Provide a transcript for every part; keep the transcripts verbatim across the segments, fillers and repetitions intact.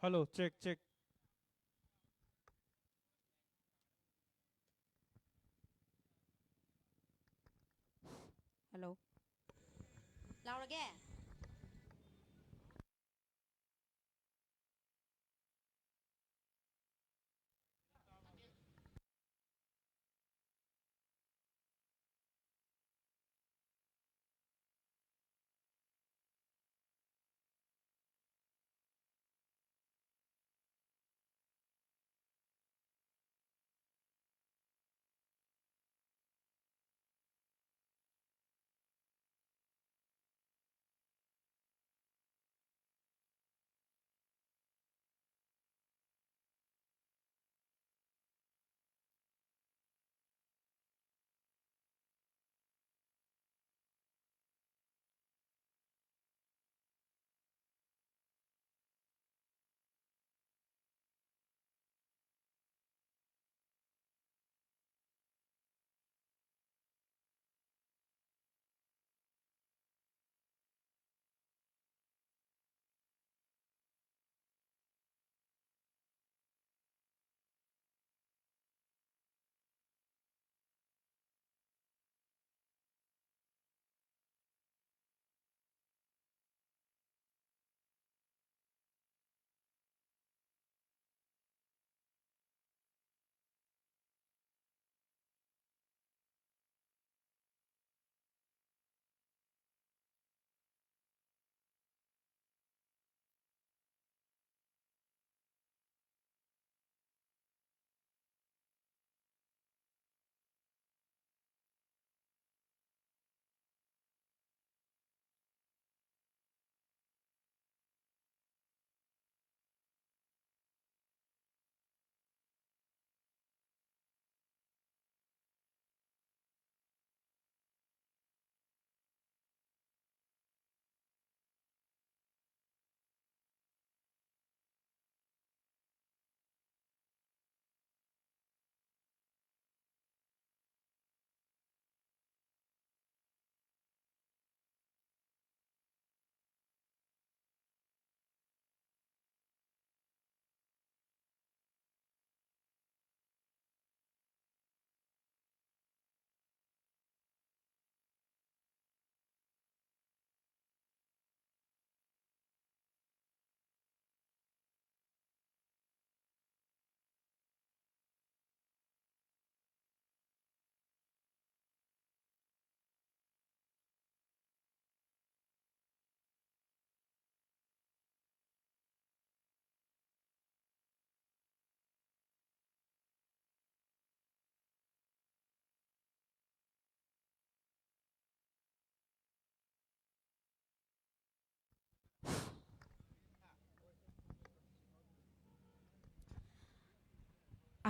Hello, check, check. Hello. ꯂꯥꯎꯔꯒꯦ?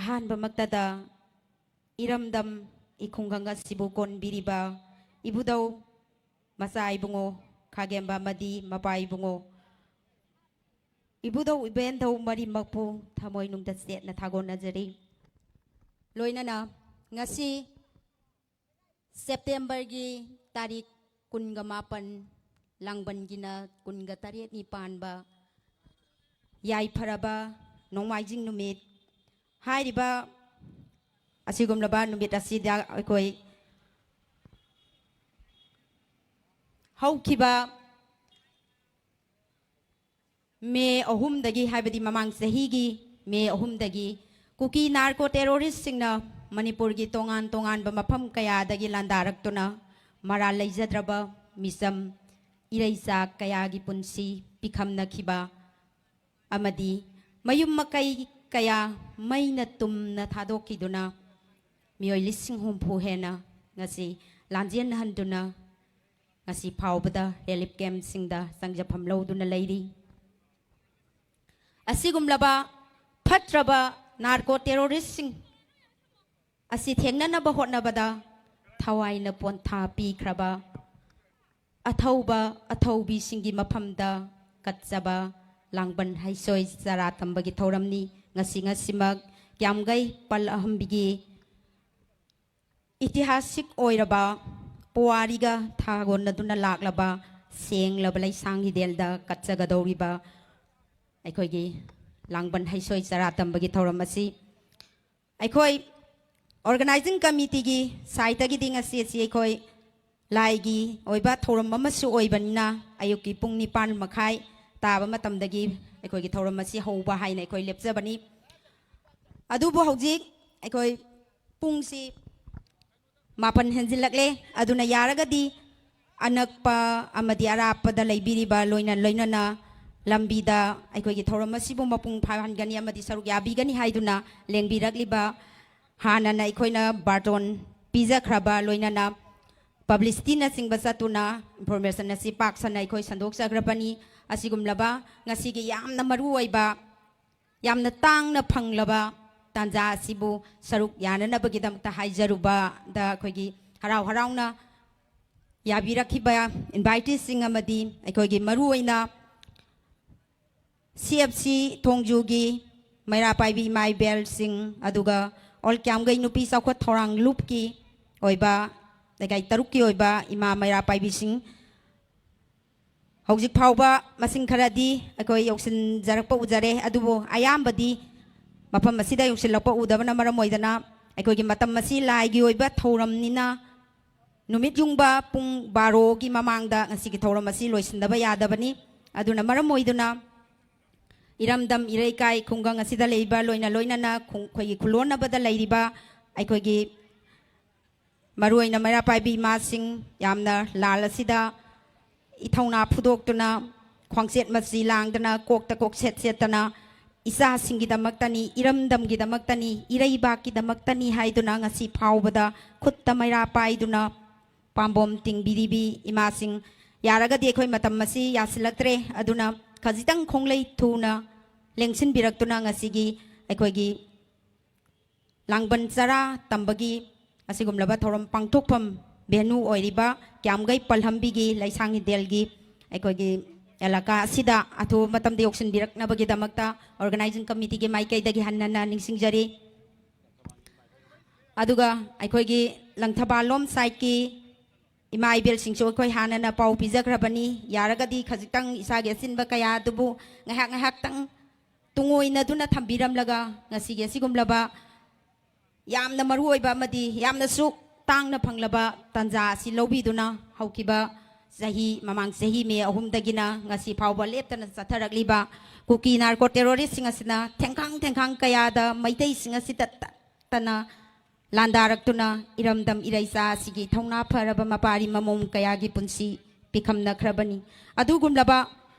ꯑꯍꯥꯟꯕꯃꯛꯇꯗ ꯏꯔꯝꯗꯝ ꯏꯈꯨꯡꯒꯪ ꯑꯁꯤꯕꯨ ꯀꯣꯟꯕꯤꯔꯤꯕ ꯏꯕꯨꯙꯧ ꯃꯆꯥ ꯏꯕꯨꯡꯉꯣ ꯈꯥꯒꯦꯝꯕ ꯑꯃꯗꯤ ꯃꯄꯥ ꯏꯕꯨꯡꯉꯣ, ꯏꯕꯨꯙꯧ ꯏꯕꯦꯟꯙꯧ ꯃꯔꯤꯃꯛꯄꯨ ꯊꯃꯣꯏꯅꯨꯡꯗ ꯆꯦꯠꯅ ꯊꯥꯒꯣꯟꯅꯖꯔꯤ꯫ ꯂꯣꯏꯅꯅ ꯉꯁꯤ ꯁꯦꯞꯇꯦꯝꯕꯔꯒꯤ ꯇꯥꯔꯤꯛ ꯀꯨꯟꯒ ꯃꯥꯄꯟ, ꯂꯥꯡꯕꯟꯒꯤꯅ ꯀꯨꯟꯒ ꯇꯔꯦꯠꯅꯤ ꯄꯥꯟꯕ ꯌꯥꯏꯐꯔꯕ ꯅꯣꯡꯃꯥꯏꯖꯤꯡ ꯅꯨꯃꯤꯠ꯫ ꯍꯥꯏꯔꯤꯕ ꯑꯁꯤꯒꯨꯝꯂꯕ ꯅꯨꯃꯤꯠ ꯑꯁꯤꯗ ꯑꯩꯈꯣꯏ ꯍꯧꯈꯤꯕ ꯃꯦ ꯑꯍꯨꯝꯗꯒꯤ, ꯍꯥꯏꯕꯗꯤ ꯃꯃꯥꯡ ꯆꯍꯤꯒꯤ ꯃꯦ ꯑꯍꯨꯝꯗꯒꯤ ꯀꯨꯀꯤ ꯅꯥꯔꯀꯣ ꯇꯦꯔꯣꯔꯤꯁꯁꯤꯡꯅ ꯃꯅꯤꯄꯨꯔꯒꯤ ꯇꯣꯉꯥꯟ ꯇꯣꯉꯥꯟꯕ ꯃꯐꯝ ꯀꯌꯥꯗꯒꯤ ꯂꯥꯟꯗꯥꯔꯛꯇꯨꯅ ꯃꯔꯥꯜ ꯂꯩꯖꯗ꯭ꯔꯕ ꯃꯤꯆꯝ ꯏꯔꯩꯆꯥ ꯀꯌꯥꯒꯤ ꯄꯨꯟꯁꯤ ꯄꯤꯈꯝꯅꯈꯤꯕ ꯑꯃꯗꯤ ꯃꯌꯨꯝ ꯃꯀꯩ ꯀꯌꯥ ꯃꯩꯅ ꯇꯨꯝꯅ ꯊꯥꯗꯣꯛꯈꯤꯗꯨꯅ ꯃꯤꯑꯣꯏ ꯂꯤꯁꯤꯡ ꯍꯨꯝꯐꯨ ꯍꯦꯟꯅ ꯉꯁꯤ ꯂꯥꯟꯖꯦꯟꯅꯍꯟꯗꯨꯅ ꯉꯁꯤ ꯐꯥꯎꯕꯗ ꯔꯤꯂꯤꯐ ꯀꯦꯝꯞꯁꯤꯡꯗ ꯆꯪꯖꯐꯝ ꯂꯧꯗꯨꯅ ꯂꯩꯔꯤ꯫ ꯑꯁꯤꯒꯨꯝꯂꯕ ꯐꯠꯇ꯭ꯔꯕ ꯅꯥꯔꯀꯣ ꯇꯦꯔꯣꯔꯤꯁꯁꯤꯡ ꯑꯁꯤ ꯊꯦꯡꯅꯅꯕ ꯍꯣꯠꯅꯕꯗ ꯊꯋꯥꯏꯅ ꯄꯣꯟꯊꯥ ꯄꯤꯈ꯭ꯔꯕ ꯑꯊꯧꯕ ꯑꯊꯧꯕꯤꯁꯤꯡꯒꯤ ꯃꯐꯝꯗ ꯀꯠꯆꯕ ꯂꯥꯡꯕꯟ ꯍꯩꯁꯣꯏ ꯆꯔꯥ ꯇꯝꯕꯒꯤ ꯊꯧꯔꯝꯅꯤ꯫ ꯉꯁꯤ ꯉꯁꯤꯃꯛ ꯀ꯭ꯌꯥꯝꯒꯩ ꯄꯜ ꯑꯍꯝꯕꯤꯒꯤ ꯏꯇꯤꯍꯥꯁꯤꯛ ꯑꯣꯏꯔꯕ ꯄꯨꯋꯥꯔꯤꯒ ꯊꯥꯒꯣꯟꯅꯗꯨꯅ ꯂꯥꯛꯂꯕ ꯁꯦꯡꯂꯕ ꯂꯩꯁꯥꯡ ꯍꯤꯗꯦꯜꯗ ꯀꯠꯆꯒꯗꯧꯔꯤꯕ ꯑꯩꯈꯣꯏꯒꯤ ꯂꯥꯡꯕꯟ ꯍꯩꯁꯣꯏ ꯆꯔꯥ ꯇꯝꯕꯒꯤ ꯊꯧꯔꯝ ꯑꯁꯤ ꯑꯩꯈꯣꯏ ꯑꯣꯔꯒꯅꯥꯏꯖꯤꯡ ꯀꯃꯤꯇꯤꯒꯤ ꯁꯥꯏꯠꯇꯒꯤꯗꯤ ꯉꯁꯤ ꯑꯁꯤ ꯑꯩꯈꯣꯏ ꯂꯥꯏꯒꯤ ꯑꯣꯏꯕ ꯊꯧꯔꯝ ꯑꯃꯁꯨ ꯑꯣꯏꯕꯅꯤꯅ ꯑꯌꯨꯛꯀꯤ ꯄꯨꯡ ꯅꯤꯄꯥꯟ ꯃꯈꯥꯏ ꯇꯥꯕ ꯃꯇꯝꯗꯒꯤ ꯑꯩꯈꯣꯏꯒꯤ ꯊꯧꯔꯝ ꯑꯁꯤ ꯍꯧꯕ ꯍꯥꯏꯅ ꯑꯩꯈꯣꯏ ꯂꯦꯞꯆꯕꯅꯤ꯫ ꯑꯗꯨꯕꯨ ꯍꯧꯖꯤꯛ ꯑꯩꯈꯣꯏ ꯄꯨꯡꯁꯤ ꯃꯥꯄꯟ ꯍꯦꯟꯖꯤꯜꯂꯛꯂꯦ꯫ ꯑꯗꯨꯅ ꯌꯥꯔꯒꯗꯤ ꯑꯅꯛꯄ ꯑꯃꯗꯤ ꯑꯔꯥꯞꯄꯗ ꯂꯩꯕꯤꯔꯤꯕ ꯂꯣꯏꯅ ꯂꯣꯏꯅꯅ ꯂꯝꯕꯤꯗ ꯑꯩꯈꯣꯏꯒꯤ ꯊꯧꯔꯝ ꯑꯁꯤꯕꯨ ꯃꯄꯨꯡ ꯐꯥꯍꯟꯒꯅꯤ ꯑꯃꯗꯤ ꯁꯔꯨꯛ ꯌꯥꯕꯤꯒꯅꯤ ꯍꯥꯏꯗꯨꯅ ꯂꯦꯡꯕꯤꯔꯛꯂꯤꯕ, ꯍꯥꯟꯅꯅ ꯑꯩꯈꯣꯏꯅ ꯕꯥꯔꯇꯣꯟ ꯄꯤꯖꯈ꯭ꯔꯕ ꯂꯣꯏꯅꯅ ꯄꯕ꯭ꯂꯤꯁꯤꯇꯤꯅꯆꯤꯡꯕ ꯆꯠꯇꯨꯅ ꯏꯟꯐꯣꯔꯃꯦꯁꯟ ꯑꯁꯤ ꯄꯥꯛ ꯁꯟꯅ ꯑꯩꯈꯣꯏ ꯁꯟꯗꯣꯛꯆꯈ꯭ꯔꯕꯅꯤ꯫ ꯑꯁꯤꯒꯨꯝꯂꯕ ꯉꯁꯤꯒꯤ ꯌꯥꯝꯅ ꯃꯔꯨ ꯑꯣꯏꯕ, ꯌꯥꯝꯅ ꯇꯥꯡꯅ ꯐꯪꯂꯕ ꯇꯥꯟꯖꯥ ꯑꯁꯤꯕꯨ ꯁꯔꯨꯛ ꯌꯥꯅꯅꯕꯒꯤꯗꯃꯛꯇ ꯍꯥꯏꯖꯔꯨꯕꯗ ꯑꯩꯈꯣꯏꯒꯤ ꯍꯔꯥꯎ ꯍꯔꯥꯎꯅ ꯌꯥꯕꯤꯔꯛꯈꯤꯕ inviteeꯁꯤꯡ ꯑꯃꯗꯤ ꯑꯩꯈꯣꯏꯒꯤ ꯃꯔꯨꯑꯣꯏꯅ C F C ꯊꯣꯡꯖꯨꯒꯤ ꯃꯩꯔꯥ ꯄꯥꯏꯕꯤ ꯏꯃꯥ ꯏꯕꯦꯜꯁꯤꯡ, ꯑꯗꯨꯒ All ꯀ꯭ꯌꯥꯝꯒꯩ ꯅꯨꯄꯤ ꯆꯥꯎꯈꯠ ꯊꯧꯔꯥꯡ ꯂꯨꯞꯀꯤ ꯑꯣꯏꯕ ꯂꯩꯀꯥꯏ ꯇꯔꯨꯛꯀꯤ ꯑꯣꯏꯕ ꯏꯃꯥ ꯃꯩꯔꯥ ꯄꯥꯏꯕꯤꯁꯤꯡ, ꯍꯧꯖꯤꯛ ꯐꯥꯎꯕ ꯃꯁꯤꯡ ꯈꯔꯗꯤ ꯑꯩꯈꯣꯏ ꯌꯧꯁꯤꯟꯖꯔꯛꯄ ꯎꯖꯔꯦ, ꯑꯗꯨꯕꯨ ꯑꯌꯥꯝꯕꯗꯤ ꯃꯐꯝ ꯑꯁꯤꯗ ꯌꯧꯁꯤꯜꯂꯛꯄ ꯎꯗꯕꯅ ꯃꯔꯝ ꯑꯣꯏꯗꯅ, ꯑꯩꯈꯣꯏꯒꯤ ꯃꯇꯝ ꯑꯁꯤ ꯂꯥꯏꯒꯤ ꯑꯣꯏꯕ ꯊꯧꯔꯝꯅꯤꯅ, ꯅꯨꯃꯤꯠ ꯌꯨꯡꯕ ꯄꯨꯡ ꯕꯥꯔꯣꯒꯤ ꯃꯃꯥꯡꯗ ꯉꯁꯤꯒꯤ ꯊꯧꯔꯝ ꯑꯁꯤ ꯂꯣꯏꯁꯤꯟꯗꯕ ꯌꯥꯗꯕꯅꯤ꯫ ꯑꯗꯨꯅ ꯃꯔꯝ ꯑꯣꯏꯗꯨꯅ ꯏꯔꯝꯗꯝ ꯏꯔꯩꯀꯥꯏ ꯈꯨꯡꯒꯪ ꯑꯁꯤꯗ ꯂꯩꯔꯤꯕ, ꯂꯣꯏꯅ ꯂꯣꯏꯅꯅ ꯈꯨꯡ-, ꯑꯩꯈꯣꯏꯒꯤ ꯈꯨꯜꯂꯣꯟꯅꯕꯗ ꯂꯩꯔꯤꯕ ꯑꯩꯈꯣꯏꯒꯤ ꯃꯔꯨꯑꯣꯏꯅ ꯃꯩꯔꯥ ꯄꯥꯏꯕꯤ ꯏꯃꯥꯁꯤꯡ, ꯌꯥꯝꯅ ꯂꯥꯜ ꯑꯁꯤꯗ ꯏꯊꯧꯅꯥ ꯐꯨꯗꯣꯛꯇꯨꯅ, ꯈ꯭ꯋꯥꯡꯆꯦꯠ ꯃꯆꯤ ꯂꯥꯡꯗꯅ, ꯀꯣꯛꯇ ꯀꯣꯛꯁꯦꯠ ꯁꯦꯠꯇꯅ, ꯏꯆꯥꯁꯤꯡꯒꯤꯗꯃꯛꯇꯅꯤ, ꯏꯔꯝꯗꯝꯒꯤꯗꯃꯛꯇꯅꯤ, ꯏꯔꯩꯕꯥꯛꯀꯤꯗꯃꯛꯇꯅꯤ ꯍꯥꯏꯗꯨꯅ ꯉꯁꯤ ꯐꯥꯎꯕꯗ ꯈꯨꯠꯇ ꯃꯩꯔꯥ ꯄꯥꯏꯗꯨꯅ ꯄꯥꯝꯕꯣꯝ ꯇꯤꯡꯕꯤꯔꯤꯕꯤ ꯏꯃꯥꯁꯤꯡ, ꯌꯥꯔꯒꯗꯤ ꯑꯩꯈꯣꯏ ꯃꯇꯝ ꯑꯁꯤ ꯌꯥꯁꯤꯜꯂꯛꯇ꯭ꯔꯦ, ꯑꯗꯨꯅ ꯈꯖꯤꯛꯇꯪ ꯈꯣꯡꯂꯩ ꯊꯨꯅ ꯂꯦꯡꯁꯤꯟꯕꯤꯔꯛꯇꯨꯅ ꯉꯁꯤꯒꯤ ꯑꯩꯈꯣꯏꯒꯤ ꯂꯥꯡꯕꯟ ꯆꯔꯥ ꯇꯝꯕꯒꯤ ꯑꯁꯤꯒꯨꯝꯂꯕ ꯊꯧꯔꯝ ꯄꯥꯡꯊꯣꯛꯐꯝ venue ꯑꯣꯏꯔꯤꯕ ꯀ꯭ꯌꯥꯝꯒꯩ ꯄꯜꯍꯝꯕꯤꯒꯤ ꯂꯩꯁꯥꯡ ꯍꯤꯗꯦꯜꯒꯤ ꯑꯩꯈꯣꯏꯒꯤ ꯑꯦꯂꯥꯀꯥ ꯑꯁꯤꯗ ꯑꯊꯨꯕ ꯃꯇꯝꯗ ꯌꯧꯁꯤꯟꯕꯤꯔꯛꯅꯕꯒꯤꯗꯃꯛꯇ organizing committeeꯒꯤ ꯃꯥꯏꯀꯩꯗꯒꯤ ꯍꯟꯅ ꯍꯟꯅ ꯅꯤꯡꯁꯤꯡꯖꯔꯤ꯫ ꯑꯗꯨꯒ ꯑꯩꯈꯣꯏꯒꯤ ꯂꯪꯊꯕꯥꯜꯂꯣꯝ sideꯀꯤ ꯏꯃꯥ ꯏꯕꯦꯜꯁꯤꯡꯁꯨ ꯑꯩꯈꯣꯏ ꯍꯥꯟꯅꯅ ꯄꯥꯎ ꯄꯤꯖꯈ꯭ꯔꯕꯅꯤ꯫ ꯌꯥꯔꯒꯗꯤ ꯈꯖꯤꯛꯇꯪ ꯏꯁꯥꯒꯤ ꯑꯆꯤꯟꯕ ꯀꯌꯥ ꯑꯗꯨꯕꯨ ꯉꯥꯏꯍꯥꯛ ꯉꯥꯏꯍꯥꯛꯇꯪ ꯇꯨꯡꯑꯣꯏꯅꯗꯨꯅ ꯊꯝꯕꯤꯔꯝꯂꯒ ꯉꯁꯤꯒꯤ ꯑꯁꯤꯒꯨꯝꯂꯕ ꯌꯥꯝꯅ ꯃꯔꯨꯑꯣꯏꯕ ꯑꯃꯗꯤ ꯌꯥꯝꯅꯁꯨ ꯇꯥꯡꯅ ꯐꯪꯂꯕ ꯇꯥꯟꯖꯥ ꯑꯁꯤ ꯂꯧꯕꯤꯗꯨꯅ ꯍꯧꯈꯤꯕ ꯆꯍꯤ, ꯃꯃꯥꯡ ꯆꯍꯤ May ꯑꯍꯨꯝꯗꯒꯤꯅ ꯉꯁꯤ ꯐꯥꯎꯕ ꯂꯦꯞꯇꯅ ꯆꯠꯊꯔꯛꯂꯤꯕ ꯀꯨꯀꯤ narco terroristꯁꯤꯡ ꯑꯁꯤꯅ ꯊꯦꯡꯈꯥꯡ ꯊꯦꯡꯈꯥꯡ ꯀꯌꯥꯗ ꯃꯩꯇꯩꯁꯤꯡ ꯑꯁꯤꯗ ꯇꯠꯇꯅ ꯂꯥꯟꯗꯥꯔꯛꯇꯨꯅ ꯏꯔꯝꯗꯝ ꯏꯔꯩꯆꯥ ꯑꯁꯤꯒꯤ ꯊꯧꯅꯥ ꯐꯔꯕ ꯃꯄꯥꯔꯤ ꯃꯃꯣꯝ ꯀꯌꯥꯒꯤ ꯄꯨꯟꯁꯤ ꯄꯤꯈꯝꯅꯈ꯭ꯔꯕꯅꯤ꯫ ꯑꯗꯨꯒꯨꯝꯂꯕ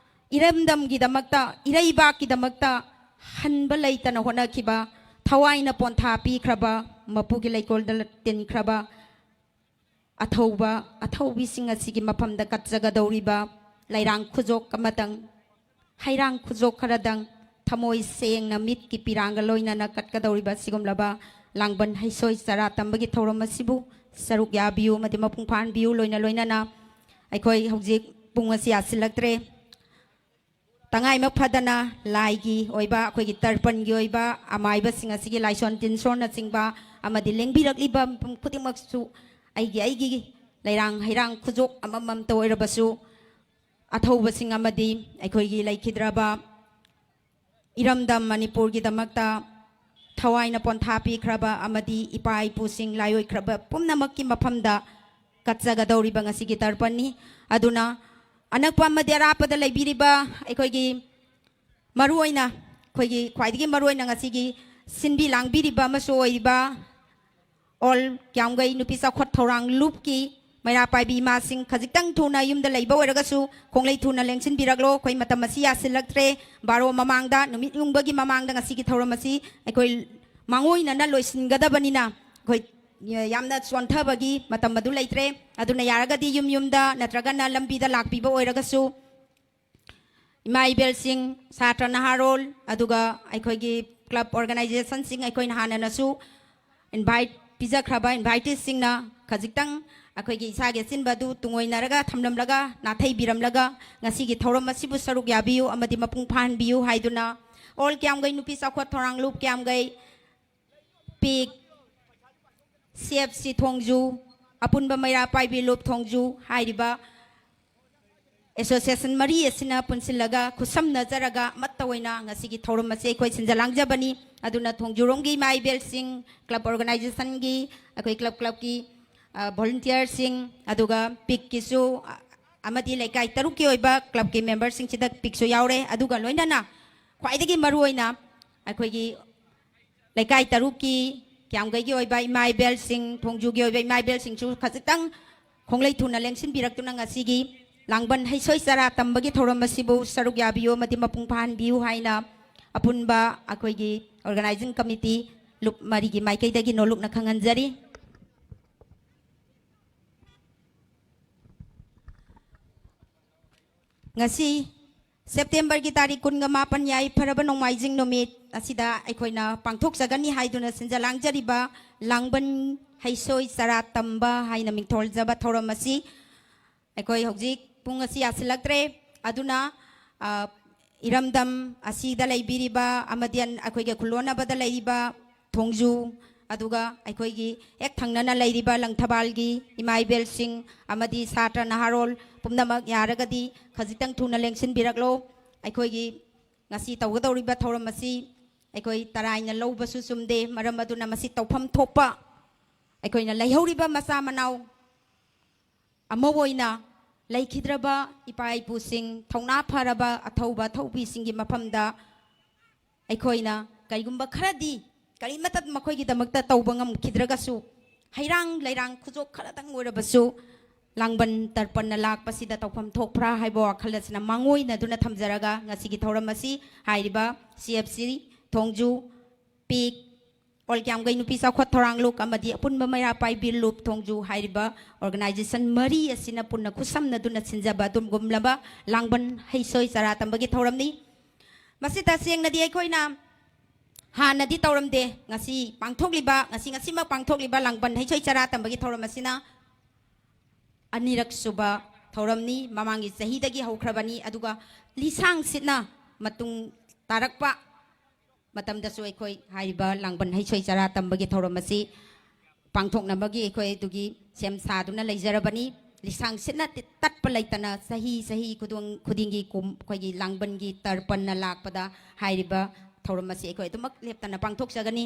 ꯏꯔꯝꯗꯝꯒꯤꯗꯃꯛꯇ, ꯏꯔꯩꯕꯥꯛꯀꯤꯗꯃꯛꯇ ꯍꯟꯕ ꯂꯩꯇꯅ ꯍꯣꯠꯅꯈꯤꯕ, ꯊꯋꯥꯏꯅ ꯄꯣꯟꯊꯥ ꯄꯤꯈ꯭ꯔꯕ, ꯃꯄꯨꯒꯤ ꯂꯩꯀꯣꯜꯗ ꯇꯤꯟꯈ꯭ꯔꯕ ꯑꯊꯧꯕ, ꯑꯊꯧꯕꯤꯁꯤꯡ ꯑꯁꯤꯒꯤ ꯃꯐꯝꯗ ꯀꯠꯆꯒꯗꯧꯔꯤꯕ ꯂꯩꯔꯥꯡ ꯈꯨꯖꯣꯛ ꯑꯃꯇꯪ, ꯍꯩꯔꯥꯡ ꯈꯨꯖꯣꯛ ꯈꯔꯗꯪ, ꯊꯃꯣꯏ ꯁꯦꯡꯅ ꯃꯤꯠꯀꯤ ꯄꯤꯔꯥꯡꯒ ꯂꯣꯏꯅꯅ ꯀꯠꯀꯗꯧꯔꯤꯕ ꯑꯁꯤꯒꯨꯝꯂꯕ ꯂꯥꯡꯕꯟ ꯍꯩꯁꯣꯏ ꯆꯔꯥ ꯇꯝꯕꯒꯤ ꯊꯧꯔꯝ ꯑꯁꯤꯕꯨ ꯁꯔꯨꯛ ꯌꯥꯕꯤꯌꯨ ꯑꯃꯗꯤ ꯃꯄꯨꯡ ꯐꯥꯍꯟꯕꯤꯌꯨ꯫ ꯂꯣꯏꯅ ꯂꯣꯏꯅꯅ ꯑꯩꯈꯣꯏ ꯍꯧꯖꯤꯛ ꯄꯨꯡ ꯑꯁꯤ ꯌꯥꯁꯤꯜꯂꯛꯇ꯭ꯔꯦ꯫ ꯇꯉꯥꯏꯃꯛ ꯐꯗꯅ ꯂꯥꯏꯒꯤ ꯑꯣꯏꯕ, ꯑꯩꯈꯣꯏꯒꯤ ꯇꯔꯄꯟꯒꯤ ꯑꯣꯏꯕ ꯑꯃꯥꯏꯕꯁꯤꯡ ꯑꯁꯤꯒꯤ ꯂꯥꯏꯁꯣꯟ ꯇꯤꯟꯁꯣꯟꯅꯆꯤꯡꯕ ꯑꯃꯗꯤ ꯂꯦꯡꯕꯤꯔꯛꯂꯤꯕ ꯃꯤꯄꯨꯝ ꯈꯨꯗꯤꯡꯃꯛꯁꯨ ꯑꯩꯒꯤ ꯑꯩꯒꯤ ꯂꯩꯔꯥꯡ ꯍꯩꯔꯥꯡ ꯈꯨꯖꯣꯞ ꯑꯃꯃꯝꯇ ꯑꯣꯏꯔꯕꯁꯨ ꯑꯊꯧꯕꯁꯤꯡ ꯑꯃꯗꯤ ꯑꯩꯈꯣꯏꯒꯤ ꯂꯩꯈꯤꯗ꯭ꯔꯕ ꯏꯔꯝꯗꯝ ꯃꯅꯤꯄꯨꯔꯒꯤꯗꯃꯛꯇ ꯊꯋꯥꯏꯅ ꯄꯣꯟꯊꯥ ꯄꯤꯈ꯭ꯔꯕ ꯑꯃꯗꯤ ꯏꯄꯥ ꯏꯄꯨꯁꯤꯡ ꯂꯥꯏꯑꯣꯏꯈ꯭ꯔꯕ ꯄꯨꯝꯅꯃꯛꯀꯤ ꯃꯐꯝꯗ ꯀꯠꯆꯒꯗꯧꯔꯤꯕ ꯉꯁꯤꯒꯤ ꯇꯔꯄꯟꯅꯤ꯫ ꯑꯗꯨꯅ ꯑꯅꯛꯄ ꯑꯃꯗꯤ ꯑꯔꯥꯞꯄꯗ ꯂꯩꯕꯤꯔꯤꯕ ꯑꯩꯈꯣꯏꯒꯤ ꯃꯔꯨꯑꯣꯏꯅ ꯑꯩꯈꯣꯏꯒꯤ ꯈ꯭ꯋꯥꯏꯗꯒꯤ ꯃꯔꯨꯑꯣꯏꯅ ꯉꯁꯤꯒꯤ ꯁꯤꯟꯕꯤ ꯂꯥꯡꯕꯤꯔꯤꯕ ꯑꯃꯁꯨ ꯑꯣꯏꯔꯤꯕ ꯑꯣꯜ ꯀ꯭ꯌꯥꯝꯒꯩ ꯅꯨꯄꯤ ꯆꯥꯎꯈꯠ ꯊꯧꯔꯥꯡ ꯂꯨꯞꯀꯤ ꯃꯩꯔꯥ ꯄꯥꯏꯕꯤ ꯏꯃꯥꯁꯤꯡ ꯈꯖꯤꯛꯇꯪ ꯊꯨꯅ ꯌꯨꯝꯗ ꯂꯩꯕ ꯑꯣꯏꯔꯒꯁꯨ ꯈꯣꯡꯂꯩ ꯊꯨꯅ ꯂꯦꯡꯁꯤꯟꯕꯤꯔꯛꯂꯣ꯫ ꯑꯩꯈꯣꯏ ꯃꯇꯝ ꯑꯁꯤ ꯌꯥꯁꯤꯜꯂꯛꯇ꯭ꯔꯦ꯫ ꯕꯥꯔꯣ ꯃꯃꯥꯡꯗ, ꯅꯨꯃꯤꯠ ꯌꯨꯡꯕꯒꯤ ꯃꯃꯥꯡꯗ ꯉꯁꯤꯒꯤ ꯊꯧꯔꯝ ꯑꯁꯤ ꯑꯩꯈꯣꯏ ꯃꯥꯡꯑꯣꯏꯅꯅ ꯂꯣꯏꯁꯤꯟꯒꯗꯕꯅꯤꯅ ꯑꯩꯈꯣꯏ ꯌꯥꯝꯅ ꯆꯣꯟꯊꯕꯒꯤ ꯃꯇꯝ ꯑꯗꯨ ꯂꯩꯇ꯭ꯔꯦ꯫ ꯑꯗꯨꯅ ꯌꯥꯔꯒꯗꯤ ꯌꯨꯝ ꯌꯨꯝꯗ ꯅꯠꯇ꯭ꯔꯒꯅ ꯂꯝꯕꯤꯗ ꯂꯥꯛꯄꯤꯕ ꯑꯣꯏꯔꯒꯁꯨ ꯏꯃꯥ ꯏꯕꯦꯜꯁꯤꯡ, ꯁꯥꯇ꯭ꯔ ꯅꯍꯥꯔꯣꯜ, ꯑꯗꯨꯒ ꯑꯩꯈꯣꯏꯒꯤ ꯀ꯭ꯂꯕ ꯑꯣꯔꯒꯅꯥꯏꯖꯦꯁꯟꯁꯤꯡ, ꯑꯩꯈꯣꯏꯅ ꯍꯥꯟꯅꯅꯁꯨ ꯏꯟꯚꯥꯏꯠ ꯄꯤꯖꯈ꯭ꯔꯕ ꯏꯟꯚꯥꯏꯇꯤꯁꯁꯤꯡꯅ ꯈꯖꯤꯛꯇꯪ ꯑꯩꯈꯣꯏꯒꯤ ꯏꯁꯥꯒꯤ ꯑꯆꯤꯟꯕ ꯑꯗꯨ ꯇꯨꯡꯑꯣꯏꯅꯔꯒ ꯊꯝꯂꯝꯂꯒ, ꯅꯥꯊꯩꯕꯤꯔꯝꯂꯒ ꯉꯁꯤꯒꯤ ꯊꯧꯔꯝ ꯑꯁꯤꯕꯨ ꯁꯔꯨꯛ ꯌꯥꯕꯤꯌꯨ ꯑꯃꯗꯤ ꯃꯄꯨꯡ ꯐꯥꯍꯟꯕꯤꯌꯨ ꯍꯥꯏꯗꯨꯅ ꯑꯣꯜ ꯀ꯭ꯌꯥꯝꯒꯩ ꯅꯨꯄꯤ ꯆꯥꯎꯈꯠ ꯊꯧꯔꯥꯡ ꯂꯨꯞ ꯀ꯭ꯌꯥꯝꯒꯩ, ꯄꯤꯛ, ꯁꯤ ꯑꯦꯐ ꯁꯤ ꯊꯣꯡꯖꯨ, ꯑꯄꯨꯟꯕ ꯃꯩꯔꯥ ꯄꯥꯏꯕꯤ ꯂꯨꯞ ꯊꯣꯡꯖꯨ ꯍꯥꯏꯔꯤꯕ ꯑꯦꯁꯣꯁꯤꯌꯦꯁꯟ ꯃꯔꯤ ꯑꯁꯤꯅ ꯄꯨꯟꯁꯤꯜꯂꯒ ꯈꯨꯠꯁꯝꯅꯖꯔꯒ ꯑꯃꯠꯇ ꯑꯣꯏꯅ ꯉꯁꯤꯒꯤ ꯊꯧꯔꯝ ꯑꯁꯤ ꯑꯩꯈꯣꯏ ꯁꯤꯟꯖ ꯂꯥꯡꯖꯕꯅꯤ꯫ ꯑꯗꯨꯅ ꯊꯣꯡꯖꯨꯔꯣꯝꯒꯤ ꯏꯃꯥ ꯏꯕꯦꯜꯁꯤꯡ, ꯀ꯭ꯂꯕ ꯑꯣꯔꯒꯅꯥꯏꯖꯦꯁꯟꯒꯤ, ꯑꯩꯈꯣꯏ ꯀ꯭ꯂꯕ ꯀ꯭ꯂꯕꯀꯤ, ꯑ, ꯚꯣꯂꯨꯟꯇꯤꯌꯔꯁꯤꯡ, ꯑꯗꯨꯒ ꯄꯤꯛꯀꯤꯁꯨ, ꯑ, ꯑꯃꯗꯤ ꯂꯩꯀꯥꯏ ꯇꯔꯨꯛꯀꯤ ꯑꯣꯏꯕ ꯀ꯭ꯂꯕꯀꯤ ꯃꯦꯝꯕꯔꯁꯤꯡꯁꯤꯗ ꯄꯤꯛꯁꯨ ꯌꯥꯎꯔꯦ꯫ ꯑꯗꯨꯒ ꯂꯣꯏꯅꯅ ꯈ꯭ꯋꯥꯏꯗꯒꯤ ꯃꯔꯨꯑꯣꯏꯅ ꯑꯩꯈꯣꯏꯒꯤ ꯂꯩꯀꯥꯏ ꯇꯔꯨꯛꯀꯤ ꯀ꯭ꯌꯥꯝꯒꯩꯒꯤ ꯑꯣꯏꯕ ꯏꯃꯥ ꯏꯕꯦꯜꯁꯤꯡ, ꯊꯣꯡꯖꯨꯒꯤ ꯑꯣꯏꯕ ꯏꯃꯥ ꯏꯕꯦꯜꯁꯤꯡꯁꯨ ꯈꯖꯤꯛꯇꯪ ꯈꯣꯡꯂꯩ ꯊꯨꯅ ꯂꯦꯡꯁꯤꯟꯕꯤꯔꯛꯇꯨꯅ ꯉꯁꯤꯒꯤ ꯂꯥꯡꯕꯟ ꯍꯩꯁꯣꯏ ꯆꯔꯥ ꯇꯝꯕꯒꯤ ꯊꯧꯔꯝ ꯑꯁꯤꯕꯨ ꯁꯔꯨꯛ ꯌꯥꯕꯤꯌꯨ ꯑꯃꯗꯤ ꯃꯄꯨꯡ ꯐꯥꯍꯟꯕꯤꯌꯨ ꯍꯥꯏꯅ ꯑꯄꯨꯟꯕ ꯑꯩꯈꯣꯏꯒꯤ ꯑꯣꯔꯒꯅꯥꯏꯖꯤꯡ ꯀꯃꯤꯇꯤ ꯂꯨꯞ ꯃꯔꯤꯒꯤ ꯃꯥꯏꯀꯩꯗꯒꯤ ꯅꯣꯂꯨꯛꯅ ꯈꯪꯍꯟꯖꯔꯤ꯫ ꯉꯁꯤ ꯁꯦꯞꯇꯦꯝꯕꯔꯒꯤ ꯇꯥꯔꯤꯛ ꯀꯨꯟꯒ ꯃꯥꯄꯟ, ꯌꯥꯏꯐꯔꯕ ꯅꯣꯡꯃꯥꯏꯖꯤꯡ ꯅꯨꯃꯤꯠ ꯑꯁꯤꯗ ꯑꯩꯈꯣꯏꯅ ꯄꯥꯡꯊꯣꯛꯆꯒꯅꯤ ꯍꯥꯏꯗꯨꯅ ꯁꯤꯟꯖ ꯂꯥꯡꯖꯔꯤꯕ ꯂꯥꯡꯕꯟ ꯍꯩꯁꯣꯏ ꯆꯔꯥ ꯇꯝꯕ ꯍꯥꯏꯅ ꯃꯤꯡꯊꯣꯜꯖꯕ ꯊꯧꯔꯝ ꯑꯁꯤ ꯑꯩꯈꯣꯏ ꯍꯧꯖꯤꯛ ꯄꯨꯡ ꯑꯁꯤ ꯌꯥꯁꯤꯜꯂꯛꯇ꯭ꯔꯦ꯫ ꯑꯗꯨꯅ, ꯑ, ꯏꯔꯝꯗꯝ ꯑꯁꯤꯗ ꯂꯩꯕꯤꯔꯤꯕ ꯑꯃꯗꯤ ꯑꯟ-, ꯑꯩꯈꯣꯏꯒꯤ ꯈꯨꯜꯂꯣꯟꯅꯕꯗ ꯂꯩꯔꯤꯕ ꯊꯣꯡꯖꯨ, ꯑꯗꯨꯒ ꯑꯩꯈꯣꯏꯒꯤ ꯍꯦꯛ ꯊꯪꯅꯅ ꯂꯩꯔꯤꯕ ꯂꯪꯊꯕꯥꯜꯒꯤ ꯏꯃꯥ ꯏꯕꯦꯜꯁꯤꯡ ꯑꯃꯗꯤ ꯁꯥꯇ꯭ꯔ ꯅꯍꯥꯔꯣꯜ ꯄꯨꯝꯅꯃꯛ, ꯌꯥꯔꯒꯗꯤ ꯈꯖꯤꯛꯇꯪ ꯊꯨꯅ ꯂꯦꯡꯁꯤꯟꯕꯤꯔꯛꯂꯣ꯫ ꯑꯩꯈꯣꯏꯒꯤ ꯉꯁꯤ ꯇꯧꯒꯗꯧꯔꯤꯕ ꯊꯧꯔꯝ ꯑꯁꯤ ꯑꯩꯈꯣꯏ ꯇꯔꯥꯏꯅ ꯂꯧꯕꯁꯨ ꯆꯨꯝꯗꯦ꯫ ꯃꯔꯝ ꯑꯗꯨꯅ ꯃꯁꯤ ꯇꯧꯐꯝ ꯊꯣꯛꯄ ꯑꯩꯈꯣꯏꯅ ꯂꯩꯍꯧꯔꯤꯕ ꯃꯆꯥ ꯃꯅꯥꯎ ꯑꯃ ꯑꯣꯏꯅ ꯂꯩꯈꯤꯗ꯭ꯔꯕ ꯏꯄꯥ ꯏꯄꯨꯁꯤꯡ, ꯊꯧꯅꯥ ꯐꯔꯕ ꯑꯊꯧꯕ ꯑꯊꯧꯕꯤꯁꯤꯡꯒꯤ ꯃꯐꯝꯗ ꯑꯩꯈꯣꯏꯅ ꯀꯔꯤꯒꯨꯝꯕ ꯈꯔꯗꯤ, ꯀꯔꯤꯃꯠꯇ ꯃꯈꯣꯏꯒꯤꯗꯃꯛꯇ ꯇꯧꯕ ꯉꯝꯈꯤꯗ꯭ꯔꯒꯁꯨ, ꯍꯩꯔꯥꯡ ꯂꯩꯔꯥꯡ ꯈꯨꯖꯣꯛ ꯈꯔꯗꯪ ꯑꯣꯏꯔꯕꯁꯨ ꯂꯥꯡꯕꯟ ꯇꯔꯄꯟꯅ ꯂꯥꯛꯄꯁꯤꯗ ꯇꯧꯐꯝ ꯊꯣꯛꯄ꯭ꯔꯥ ꯍꯥꯏꯕ ꯋꯥꯈꯜ ꯑꯁꯤꯅ ꯃꯥꯡꯑꯣꯏꯅꯗꯨꯅ ꯊꯝꯖꯔꯒ, ꯉꯁꯤꯒꯤ ꯊꯧꯔꯝ ꯑꯁꯤ ꯍꯥꯏꯔꯤꯕ ꯁꯤ ꯑꯦꯐ ꯁꯤ ꯊꯣꯡꯖꯨ, ꯄꯤꯛ, ꯑꯣꯜ ꯀ꯭ꯌꯥꯝꯒꯩ ꯅꯨꯄꯤ ꯆꯥꯎꯈꯠ ꯊꯧꯔꯥꯡ ꯂꯨꯞ ꯑꯃꯗꯤ ꯑꯄꯨꯟꯕ ꯃꯩꯔꯥ ꯄꯥꯏꯕꯤ ꯂꯨꯞ ꯊꯣꯡꯖꯨ ꯍꯥꯏꯔꯤꯕ ꯑꯣꯔꯒꯅꯥꯏꯖꯦꯁꯟ ꯃꯔꯤ ꯑꯁꯤꯅ ꯄꯨꯟꯅ ꯈꯨꯠꯁꯝꯅꯗꯨꯅ ꯁꯤꯟꯖꯕ ꯑꯗꯨꯒꯨꯝꯂꯕ ꯂꯥꯡꯕꯟ ꯍꯩꯁꯣꯏ ꯆꯔꯥ ꯇꯝꯕꯒꯤ ꯊꯧꯔꯝꯅꯤ꯫ ꯃꯁꯤ ꯇꯁꯦꯡꯅꯗꯤ ꯑꯩꯈꯣꯏꯅ ꯍꯥꯟꯅꯗꯤ ꯇꯧꯔꯝꯗꯦ꯫ ꯉꯁꯤ ꯄꯥꯡꯊꯣꯛꯂꯤꯕ, ꯉꯁꯤ, ꯉꯁꯤꯃꯛ ꯄꯥꯡꯊꯣꯛꯂꯤꯕ ꯂꯥꯡꯕꯟ ꯍꯩꯁꯣꯏ ꯆꯔꯥ ꯇꯝꯕꯒꯤ ꯊꯧꯔꯝ ꯑꯁꯤꯅ ꯑꯅꯤꯔꯛ ꯁꯨꯕ ꯊꯧꯔꯝꯅꯤ꯫ ꯃꯃꯥꯡꯒꯤ ꯆꯍꯤꯗꯒꯤ ꯍꯧꯈ꯭ꯔꯕꯅꯤ, ꯑꯗꯨꯒ ꯂꯤꯁꯥꯡ ꯁꯤꯠꯅ ꯃꯇꯨꯡ ꯇꯥꯔꯛꯄ ꯃꯇꯝꯗꯁꯨ ꯑꯩꯈꯣꯏ ꯍꯥꯏꯔꯤꯕ ꯂꯥꯡꯕꯟ ꯍꯩꯁꯣꯏ ꯆꯔꯥ ꯇꯝꯕꯒꯤ ꯊꯧꯔꯝ ꯑꯁꯤ ꯄꯥꯡꯊꯣꯛꯅꯕꯒꯤ ꯑꯩꯈꯣꯏ ꯑꯗꯨꯒꯤ ꯁꯦꯝ ꯁꯥꯗꯨꯅ ꯂꯩꯖꯔꯕꯅꯤ꯫ ꯂꯤꯁꯥꯡ ꯁꯤꯠꯅ ꯇꯠꯄ ꯂꯩꯇꯅ ꯆꯍꯤ, ꯆꯍꯤ ꯈꯨꯗꯣꯡ-, ꯈꯨꯗꯤꯡꯒꯤ ꯀꯨꯝ-, ꯑꯩꯈꯣꯏꯒꯤ ꯂꯥꯡꯕꯟꯒꯤ ꯇꯔꯄꯟꯅ ꯂꯥꯛꯄꯗ ꯍꯥꯏꯔꯤꯕ ꯊꯧꯔꯝ ꯑꯁꯤ ꯑꯩꯈꯣꯏ ꯑꯗꯨꯃꯛ ꯂꯦꯞꯇꯅ ꯄꯥꯡꯊꯣꯛꯆꯒꯅꯤ꯫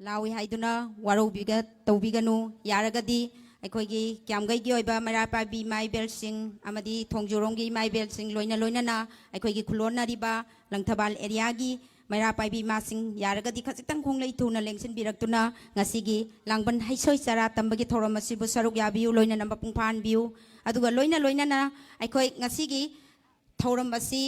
ꯌꯥꯎꯏ ꯍꯥꯏꯗꯨꯅ ꯋꯥꯔꯧꯕꯤꯒ ꯇꯧꯕꯤꯒꯅꯨ꯫ ꯌꯥꯔꯒꯗꯤ ꯑꯩꯈꯣꯏꯒꯤ ꯀꯤꯌꯥꯝꯒꯩꯒꯤ ꯑꯣꯏꯕ ꯃꯩꯔꯥ ꯄꯥꯏꯕꯤ ꯏꯃꯥ ꯏꯕꯦꯜꯁꯤꯡ ꯑꯃꯗꯤ ꯊꯣꯡꯖꯨꯔꯣꯝꯒꯤ ꯏꯃꯥ ꯏꯕꯦꯜꯁꯤꯡ ꯂꯣꯏꯅ ꯂꯣꯏꯅꯅ ꯑꯩꯈꯣꯏꯒꯤ ꯈꯨꯂꯣꯟꯅꯔꯤꯕ ꯂꯪꯊꯕꯥꯜ ꯑꯦꯔꯤꯌꯥꯒꯤ ꯃꯩꯔꯥ ꯄꯥꯏꯕꯤ ꯏꯃꯥꯁꯤꯡ ꯌꯥꯔꯒꯗꯤ ꯈꯖꯤꯛꯇꯪ ꯈꯣꯡꯂꯩ ꯊꯨꯅ ꯂꯦꯡꯁꯤꯟꯕꯤꯔꯛꯇꯨꯅ ꯉꯁꯤꯒꯤ ꯂꯥꯡꯕꯟ ꯍꯩꯁꯣꯏ ꯆꯔꯥ ꯇꯝꯕꯒꯤ ꯊꯧꯔꯝ ꯑꯁꯤꯕꯨ ꯁꯔꯨꯛ ꯌꯥꯕꯤꯌꯨ, ꯂꯣꯏꯅꯅ ꯃꯄꯨꯡ ꯐꯥꯍꯟꯕꯤꯌꯨ꯫ ꯑꯗꯨꯒ ꯂꯣꯏꯅ ꯂꯣꯏꯅꯅ ꯑꯩꯈꯣꯏ ꯉꯁꯤꯒꯤ ꯊꯧꯔꯝ ꯑꯁꯤ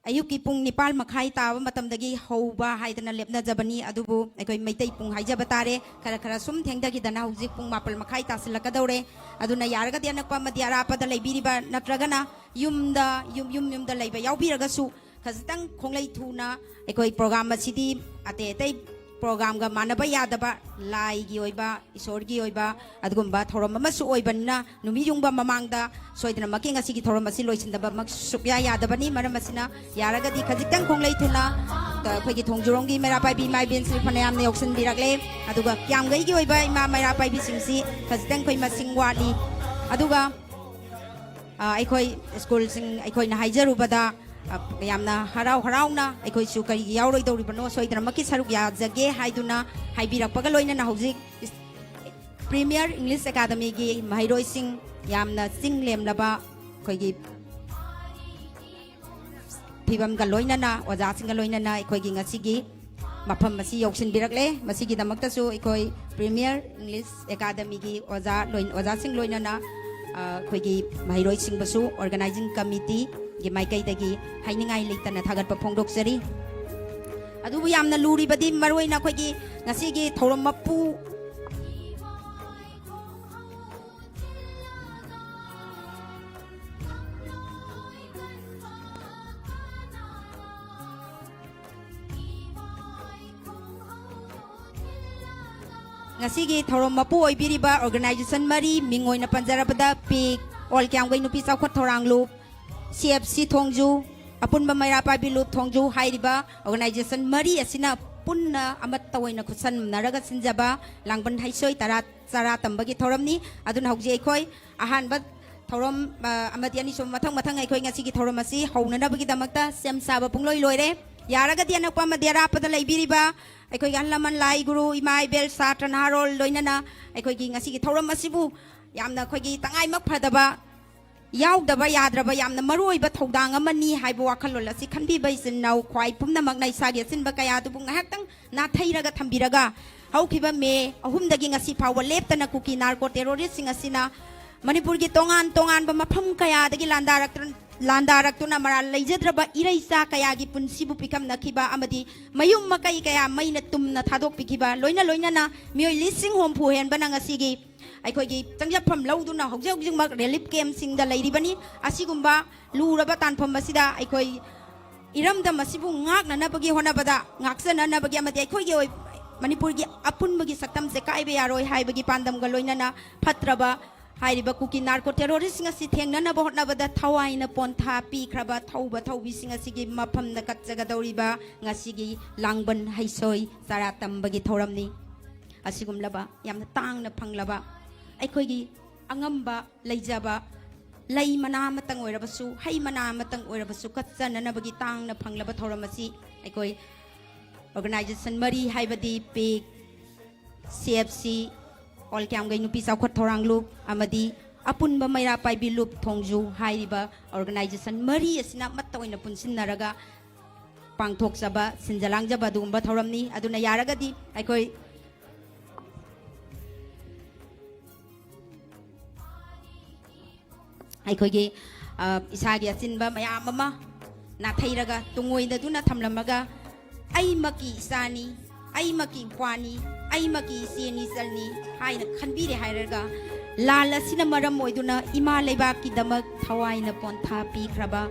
ꯑꯌꯨꯛꯀꯤ ꯄꯨꯡ ꯅꯤꯄꯥꯜ ꯃꯈꯥꯏ ꯇꯥꯕ ꯃꯇꯝꯗꯒꯤ ꯍꯧꯕ ꯍꯥꯏꯗꯅ ꯂꯦꯞꯅꯖꯕꯅꯤ꯫ ꯑꯗꯨꯕꯨ ꯑꯩꯈꯣꯏ ꯃꯩꯇꯩ ꯄꯨꯡ ꯍꯥꯏꯖꯕ ꯇꯥꯔꯦ, ꯈꯔ ꯈꯔ ꯁꯨꯝ ꯊꯦꯡꯊꯈꯤꯗꯅ ꯍꯧꯖꯤꯛ ꯄꯨꯡ ꯃꯥꯄꯜ ꯃꯈꯥꯏ ꯇꯥꯁꯤꯜꯂꯛꯀꯗꯧꯔꯦ꯫ ꯑꯗꯨꯅ ꯌꯥꯔꯒꯗꯤ ꯑꯅꯛꯄ ꯑꯃꯗꯤ ꯑꯔꯥꯞꯄꯗ ꯂꯩꯕꯤꯔꯤꯕ ꯅꯠꯇ꯭ꯔꯒꯅ ꯌꯨꯝꯗ, ꯌꯨꯝ, ꯌꯨꯝ ꯌꯨꯝꯗ ꯂꯩꯕ ꯌꯥꯎꯕꯤꯔꯒꯁꯨ ꯈꯖꯤꯛꯇꯪ ꯈꯣꯡꯂꯩ ꯊꯨꯅ ꯑꯩꯈꯣꯏ ꯄ꯭ꯔꯣꯒ꯭ꯔꯥꯝ ꯑꯁꯤꯗꯤ ꯑꯇꯩ ꯑꯇꯩ ꯄ꯭ꯔꯣꯒ꯭ꯔꯥꯝꯒ ꯃꯥꯟꯅꯕ ꯌꯥꯗꯕ, ꯂꯥꯏꯒꯤ ꯑꯣꯏꯕ, ꯏꯁꯣꯔꯒꯤ ꯑꯣꯏꯕ ꯑꯗꯨꯒꯨꯝꯕ ꯊꯧꯔꯝ ꯑꯃꯁꯨ ꯑꯣꯏꯕꯅꯤꯅ ꯅꯨꯃꯤꯠ ꯌꯨꯡꯕ ꯃꯃꯥꯡꯗ ꯁꯣꯏꯗꯅꯃꯛꯀꯤ ꯉꯁꯤꯒꯤ ꯊꯧꯔꯝ ꯑꯁꯤ ꯂꯣꯏꯁꯤꯟꯗꯕꯃꯛ ꯁꯨꯛꯌꯥ ꯌꯥꯗꯕꯅꯤ꯫ ꯃꯔꯝ ꯑꯁꯤꯅ ꯌꯥꯔꯒꯗꯤ ꯈꯖꯤꯛꯇꯪ ꯈꯣꯡꯂꯩ ꯊꯨꯅ, ꯑ, ꯑꯩꯈꯣꯏꯒꯤ ꯊꯣꯡꯖꯨꯔꯣꯝꯒꯤ ꯃꯩꯔꯥ ꯄꯥꯏꯕꯤ ꯏꯃꯥ ꯏꯕꯦꯟꯁꯤꯡ ꯐꯅꯌꯥꯝꯅ ꯌꯥꯎꯁꯤꯟꯕꯤꯔꯛꯂꯦ꯫ ꯑꯗꯨꯒ ꯀꯤꯌꯥꯝꯒꯩꯒꯤ ꯑꯣꯏꯕ ꯏꯃꯥ ꯃꯩꯔꯥ ꯄꯥꯏꯕꯤꯁꯤꯡꯁꯤ ꯈꯖꯤꯛꯇꯪ ꯑꯩꯈꯣꯏ ꯃꯁꯤꯡ ꯋꯥꯠꯂꯤ꯫ ꯑꯗꯨꯒ ꯑ, ꯑꯩꯈꯣꯏ ꯁ꯭ꯀꯨꯜꯁꯤꯡ ꯑꯩꯈꯣꯏꯅ ꯍꯥꯏꯖꯔꯨꯕꯗ, ꯑ, ꯌꯥꯝꯅ ꯍꯔꯥꯎ ꯍꯔꯥꯎꯅ ꯑꯩꯈꯣꯏꯁꯨ ꯀꯔꯤꯒꯤ ꯌꯥꯎꯔꯣꯏꯗꯧꯔꯤꯕꯅꯣ, ꯁꯣꯏꯗꯅꯃꯛꯀꯤ ꯁꯔꯨꯛ ꯌꯥꯖꯒꯦ ꯍꯥꯏꯗꯨꯅ ꯍꯥꯏꯕꯤꯔꯛꯄꯒ ꯂꯣꯏꯅꯅ ꯍꯧꯖꯤꯛ ꯏꯁ-, ꯄ꯭ꯔꯤꯃꯤꯌꯔ ꯏꯪꯂꯤꯁ ꯑꯦꯀꯥꯗꯃꯤꯒꯤ ꯃꯍꯩꯔꯣꯏꯁꯤꯡ ꯌꯥꯝꯅ ꯆꯤꯡ ꯂꯦꯝꯂꯕ ꯑꯩꯈꯣꯏꯒꯤ ꯐꯤꯕꯝꯒ ꯂꯣꯏꯅꯅ, ꯑꯣꯖꯥꯁꯤꯡꯒ ꯂꯣꯏꯅꯅ ꯑꯩꯈꯣꯏꯒꯤ ꯉꯁꯤꯒꯤ ꯃꯐꯝ ꯑꯁꯤ ꯌꯧꯁꯤꯟꯕꯤꯔꯛꯂꯦ꯫ ꯃꯁꯤꯒꯤꯗꯃꯛꯇꯁꯨ ꯑꯩꯈꯣꯏ ꯄ꯭ꯔꯤꯃꯤꯌꯔ ꯏꯪꯂꯤꯁ ꯑꯦꯀꯥꯗꯃꯤꯒꯤ ꯑꯣꯖꯥ ꯂꯣꯏ-, ꯑꯣꯖꯥꯁꯤꯡ ꯂꯣꯏꯅꯅ, ꯑ, ꯑꯩꯈꯣꯏꯒꯤ ꯃꯍꯩꯔꯣꯏꯁꯤꯡꯕꯨꯁꯨ ꯑꯣꯔꯒꯅꯥꯏꯖꯤꯡ ꯀꯃꯤꯇꯤꯒꯤ ꯃꯥꯏꯀꯩꯗꯒꯤ ꯍꯥꯏꯅꯤꯡꯉꯥꯏ ꯂꯩꯇꯅ ꯊꯥꯒꯠꯄ ꯐꯣꯡꯗꯣꯛꯆꯔꯤ꯫ ꯑꯗꯨꯕꯨ ꯌꯥꯝꯅ ꯂꯨꯔꯤꯕꯗꯤ ꯃꯔꯨꯑꯣꯏꯅ ꯑꯩꯈꯣꯏꯒꯤ ꯉꯁꯤꯒꯤ ꯊꯧꯔꯝ ꯃꯄꯨ ꯉꯁꯤꯒꯤ ꯊꯧꯔꯝ ꯃꯄꯨ ꯑꯣꯏꯕꯤꯔꯤꯕ ꯑꯣꯔꯒꯅꯥꯏꯖꯦꯁꯟ ꯃꯔꯤ, ꯃꯤꯡ ꯑꯣꯏꯅ ꯄꯟꯖꯔꯕꯗ ꯄꯤꯛ, ꯑꯣꯜ ꯀꯤꯌꯥꯝꯒꯩ ꯅꯨꯄꯤ ꯆꯥꯎꯈꯠ ꯊꯧꯔꯥꯡꯂꯨꯞ, ꯁꯤ ꯑꯦꯐ ꯁꯤ ꯊꯣꯡꯖꯨ, ꯑꯄꯨꯟꯕ ꯃꯩꯔꯥ ꯄꯥꯏꯕꯤ ꯂꯨꯞ ꯊꯣꯡꯖꯨ ꯍꯥꯏꯔꯤꯕ ꯑꯣꯔꯒꯅꯥꯏꯖꯦꯁꯟ ꯃꯔꯤ ꯑꯁꯤꯅ ꯄꯨꯟꯅ ꯑꯃꯠꯇ ꯑꯣꯏꯅ ꯈꯨꯠꯁꯝꯅꯔꯒ ꯁꯤꯟꯖꯕ ꯂꯥꯡꯕꯟ ꯍꯩꯁꯣꯏ ꯇꯔꯥ ꯆꯔꯥ ꯇꯝꯕꯒꯤ ꯊꯧꯔꯝꯅꯤ꯫ ꯑꯗꯨꯅ ꯍꯧꯖꯤꯛ ꯑꯩꯈꯣꯏ ꯑꯍꯥꯟꯕ ꯊꯧꯔꯝ, ꯑ, ꯑꯃꯗꯤ ꯑꯅꯤꯁꯨꯕ ꯃꯊꯪ ꯃꯊꯪ ꯑꯩꯈꯣꯏ ꯉꯁꯤꯒꯤ ꯊꯧꯔꯝ ꯑꯁꯤ ꯍꯧꯅꯅꯕꯒꯤꯗꯃꯛꯇ ꯁꯦꯝ ꯁꯥꯕ ꯄꯨꯡꯂꯣꯏ ꯂꯣꯏꯔꯦ꯫ ꯌꯥꯔꯒꯗꯤ ꯑꯅꯛꯄ ꯑꯃꯗꯤ ꯑꯔꯥꯞꯄꯗ ꯂꯩꯕꯤꯔꯤꯕ ꯑꯩꯈꯣꯏꯒꯤ ꯑꯍꯜ ꯂꯃꯟ, ꯂꯥꯏ ꯒꯨꯔꯨ, ꯏꯃꯥ ꯏꯕꯦꯜ, ꯁꯥꯇ꯭ꯔ ꯅꯍꯥꯔꯣꯜ, ꯂꯣꯏꯅꯅ ꯑꯩꯈꯣꯏꯒꯤ ꯉꯁꯤꯒꯤ ꯊꯧꯔꯝ ꯑꯁꯤꯕꯨ ꯌꯥꯝꯅ ꯑꯩꯈꯣꯏꯒꯤ ꯇꯉꯥꯏꯃꯛ ꯐꯗꯕ, ꯌꯥꯎꯗꯕ ꯌꯥꯗ꯭ꯔꯕ, ꯌꯥꯝꯅ ꯃꯔꯨ ꯑꯣꯏꯕ ꯊꯧꯗꯥꯡ ꯑꯃꯅꯤ ꯍꯥꯏꯕ ꯋꯥꯈꯜꯂꯣꯟ ꯑꯁꯤ ꯈꯟꯕꯤꯕ ꯏꯆꯤꯟ ꯏꯅꯥꯎ ꯈ꯭ꯋꯥꯏ ꯄꯨꯝꯅꯃꯛꯅ ꯏꯁꯥꯒꯤ ꯑꯆꯤꯟꯕ ꯀꯌꯥ ꯑꯗꯨꯕꯨ ꯉꯥꯏꯍꯥꯛꯇꯪ ꯅꯥꯊꯩꯔꯒ ꯊꯝꯕꯤꯔꯒ, ꯍꯧꯈꯤꯕ ꯃꯦ ꯑꯍꯨꯝꯗꯒꯤ ꯉꯁꯤ ꯐꯥꯎꯕ ꯂꯦꯞꯇꯅ ꯀꯨꯀꯤ ꯅꯥꯔꯀꯣ ꯇꯦꯔꯣꯔꯤꯁꯁꯤꯡ ꯑꯁꯤꯅ ꯃꯅꯤꯄꯨꯔꯒꯤ ꯇꯣꯉꯥꯟ ꯇꯣꯉꯥꯟꯕ ꯃꯐꯝ ꯀꯌꯥꯗꯒꯤ ꯂꯥꯟꯗꯥꯔꯛꯇꯨꯅ, ꯂꯥꯟꯗꯥꯔꯛꯇꯨꯅ ꯃꯔꯥꯜ ꯂꯩꯖꯗ꯭ꯔꯕ ꯏꯔꯩꯆꯥ ꯀꯌꯥꯒꯤ ꯄꯨꯟꯁꯤꯕꯨ ꯄꯤꯈꯝꯅꯈꯤꯕ ꯑꯃꯗꯤ ꯃꯌꯨꯝ ꯃꯀꯩ ꯀꯌꯥ ꯃꯩꯅ ꯇꯨꯝꯅ ꯊꯥꯗꯣꯛꯄꯤꯈꯤꯕ, ꯂꯣꯏꯅ ꯂꯣꯏꯅꯅ ꯃꯤꯑꯣꯏ ꯂꯤꯁꯤꯡ ꯍꯨꯝꯐꯨ ꯍꯦꯟꯕꯅ ꯉꯁꯤꯒꯤ ꯑꯩꯈꯣꯏꯒꯤ ꯆꯪꯖꯐꯝ ꯂꯧꯗꯨꯅ ꯍꯧꯖꯤꯛ ꯍꯧꯖꯤꯛꯃꯛ ꯔꯤꯂꯤꯐ ꯀꯦꯝꯞꯁꯤꯡꯗ ꯂꯩꯔꯤꯕꯅꯤ꯫ ꯑꯁꯤꯒꯨꯝꯕ ꯂꯨꯔꯕ ꯇꯥꯟꯐꯝ ꯑꯁꯤꯗ ꯑꯩꯈꯣꯏ ꯏꯔꯝꯗꯝ ꯑꯁꯤꯕꯨ ꯉꯥꯛꯅꯅꯕꯒꯤ ꯍꯣꯠꯅꯕꯗ, ꯉꯥꯛꯆꯅꯅꯕꯒꯤ ꯑꯃꯗꯤ ꯑꯩꯈꯣꯏꯒꯤ ꯑꯣꯏ-, ꯃꯅꯤꯄꯨꯔꯒꯤ ꯑꯄꯨꯟꯕꯒꯤ ꯁꯛꯇꯝꯁꯦ ꯀꯥꯏꯕ ꯌꯥꯔꯣꯏ ꯍꯥꯏꯕꯒꯤ ꯄꯥꯟꯗꯝꯒ ꯂꯣꯏꯅꯅ ꯐꯠꯇ꯭ꯔꯕ ꯍꯥꯏꯔꯤꯕ ꯀꯨꯀꯤ ꯅꯥꯔꯀꯣ ꯇꯦꯔꯣꯔꯤꯁꯁꯤꯡ ꯑꯁꯤ ꯊꯦꯡꯅꯅꯕ ꯍꯣꯠꯅꯕꯗ ꯊꯋꯥꯏꯅ ꯄꯣꯟꯊꯥ ꯄꯤꯈ꯭ꯔꯕ ꯊꯧꯕ ꯊꯧꯕꯤꯁꯤꯡ ꯑꯁꯤꯒꯤ ꯃꯐꯝꯗ ꯀꯠꯆꯒꯗꯧꯔꯤꯕ ꯉꯁꯤꯒꯤ ꯂꯥꯡꯕꯟ ꯍꯩꯁꯣꯏ ꯆꯔꯥ ꯇꯝꯕꯒꯤ ꯊꯧꯔꯝꯅꯤ꯫ ꯑꯁꯤꯒꯨꯝꯂꯕ ꯌꯥꯝꯅ ꯇꯥꯡꯅ ꯐꯪꯂꯕ ꯑꯩꯈꯣꯏꯒꯤ ꯑꯉꯝꯕ ꯂꯩꯖꯕ ꯂꯩ ꯃꯅꯥ ꯑꯃꯇꯪ ꯑꯣꯏꯔꯕꯁꯨ, ꯍꯩ ꯃꯅꯥ ꯑꯃꯇꯪ ꯑꯣꯏꯔꯕꯁꯨ ꯀꯠꯆꯅꯅꯕꯒꯤ ꯇꯥꯡꯅ ꯐꯪꯂꯕ ꯊꯧꯔꯝ ꯑꯁꯤ ꯑꯩꯈꯣꯏ ꯑꯣꯔꯒꯅꯥꯏꯖꯦꯁꯟ ꯃꯔꯤ, ꯍꯥꯏꯕꯗꯤ ꯄꯦꯛ, ꯁꯤ ꯑꯦꯐ ꯁꯤ, ꯑꯣꯜ ꯀ꯭ꯌꯥꯝꯒꯩ ꯅꯨꯄꯤ ꯆꯥꯎꯈꯠ ꯊꯧꯔꯥꯡ ꯂꯨꯞ ꯑꯃꯗꯤ ꯑꯄꯨꯟꯕ ꯃꯩꯔꯥ ꯄꯥꯏꯕꯤ ꯂꯨꯞ ꯊꯣꯡꯖꯨ ꯍꯥꯏꯔꯤꯕ ꯑꯣꯔꯒꯅꯥꯏꯖꯦꯁꯟ ꯃꯔꯤ ꯑꯁꯤꯅ ꯑꯃꯠꯇ ꯑꯣꯏꯅ ꯄꯨꯟꯁꯤꯟꯅꯔꯒ ꯄꯥꯡꯊꯣꯛꯆꯕ, ꯁꯤꯟꯖ ꯂꯥꯡꯖꯕ ꯑꯗꯨꯒꯨꯝꯕ ꯊꯧꯔꯝꯅꯤ꯫ ꯑꯗꯨꯅ ꯌꯥꯔꯒꯗꯤ ꯑꯩꯈꯣꯏ ꯑꯩꯈꯣꯏꯒꯤ, ꯑ, ꯏꯁꯥꯒꯤ ꯑꯆꯤꯟꯕ ꯃꯌꯥꯝ ꯑꯃ ꯅꯥꯊꯩꯔꯒ, ꯇꯨꯡꯑꯣꯏꯅꯗꯨꯅ ꯊꯝꯂꯝꯃꯒ, "ꯑꯩꯃꯛꯀꯤ ꯏꯆꯥꯅꯤ, ꯑꯩꯃꯛꯀꯤ ꯏꯄ꯭ꯋꯥꯅꯤ, ꯑꯩꯃꯛꯀꯤ ꯏꯆꯦꯅꯤ, ꯏꯆꯜꯅꯤ" ꯍꯥꯏꯅ ꯈꯟꯕꯤꯔꯦ ꯍꯥꯏꯔꯒ, ꯂꯥꯟ ꯑꯁꯤꯅ ꯃꯔꯝ ꯑꯣꯏꯗꯨꯅ ꯏꯃꯥ ꯂꯩꯕꯥꯛꯀꯤꯗꯃꯛ ꯊꯋꯥꯏꯅ ꯄꯣꯟꯊꯥ ꯄꯤꯈ꯭ꯔꯕ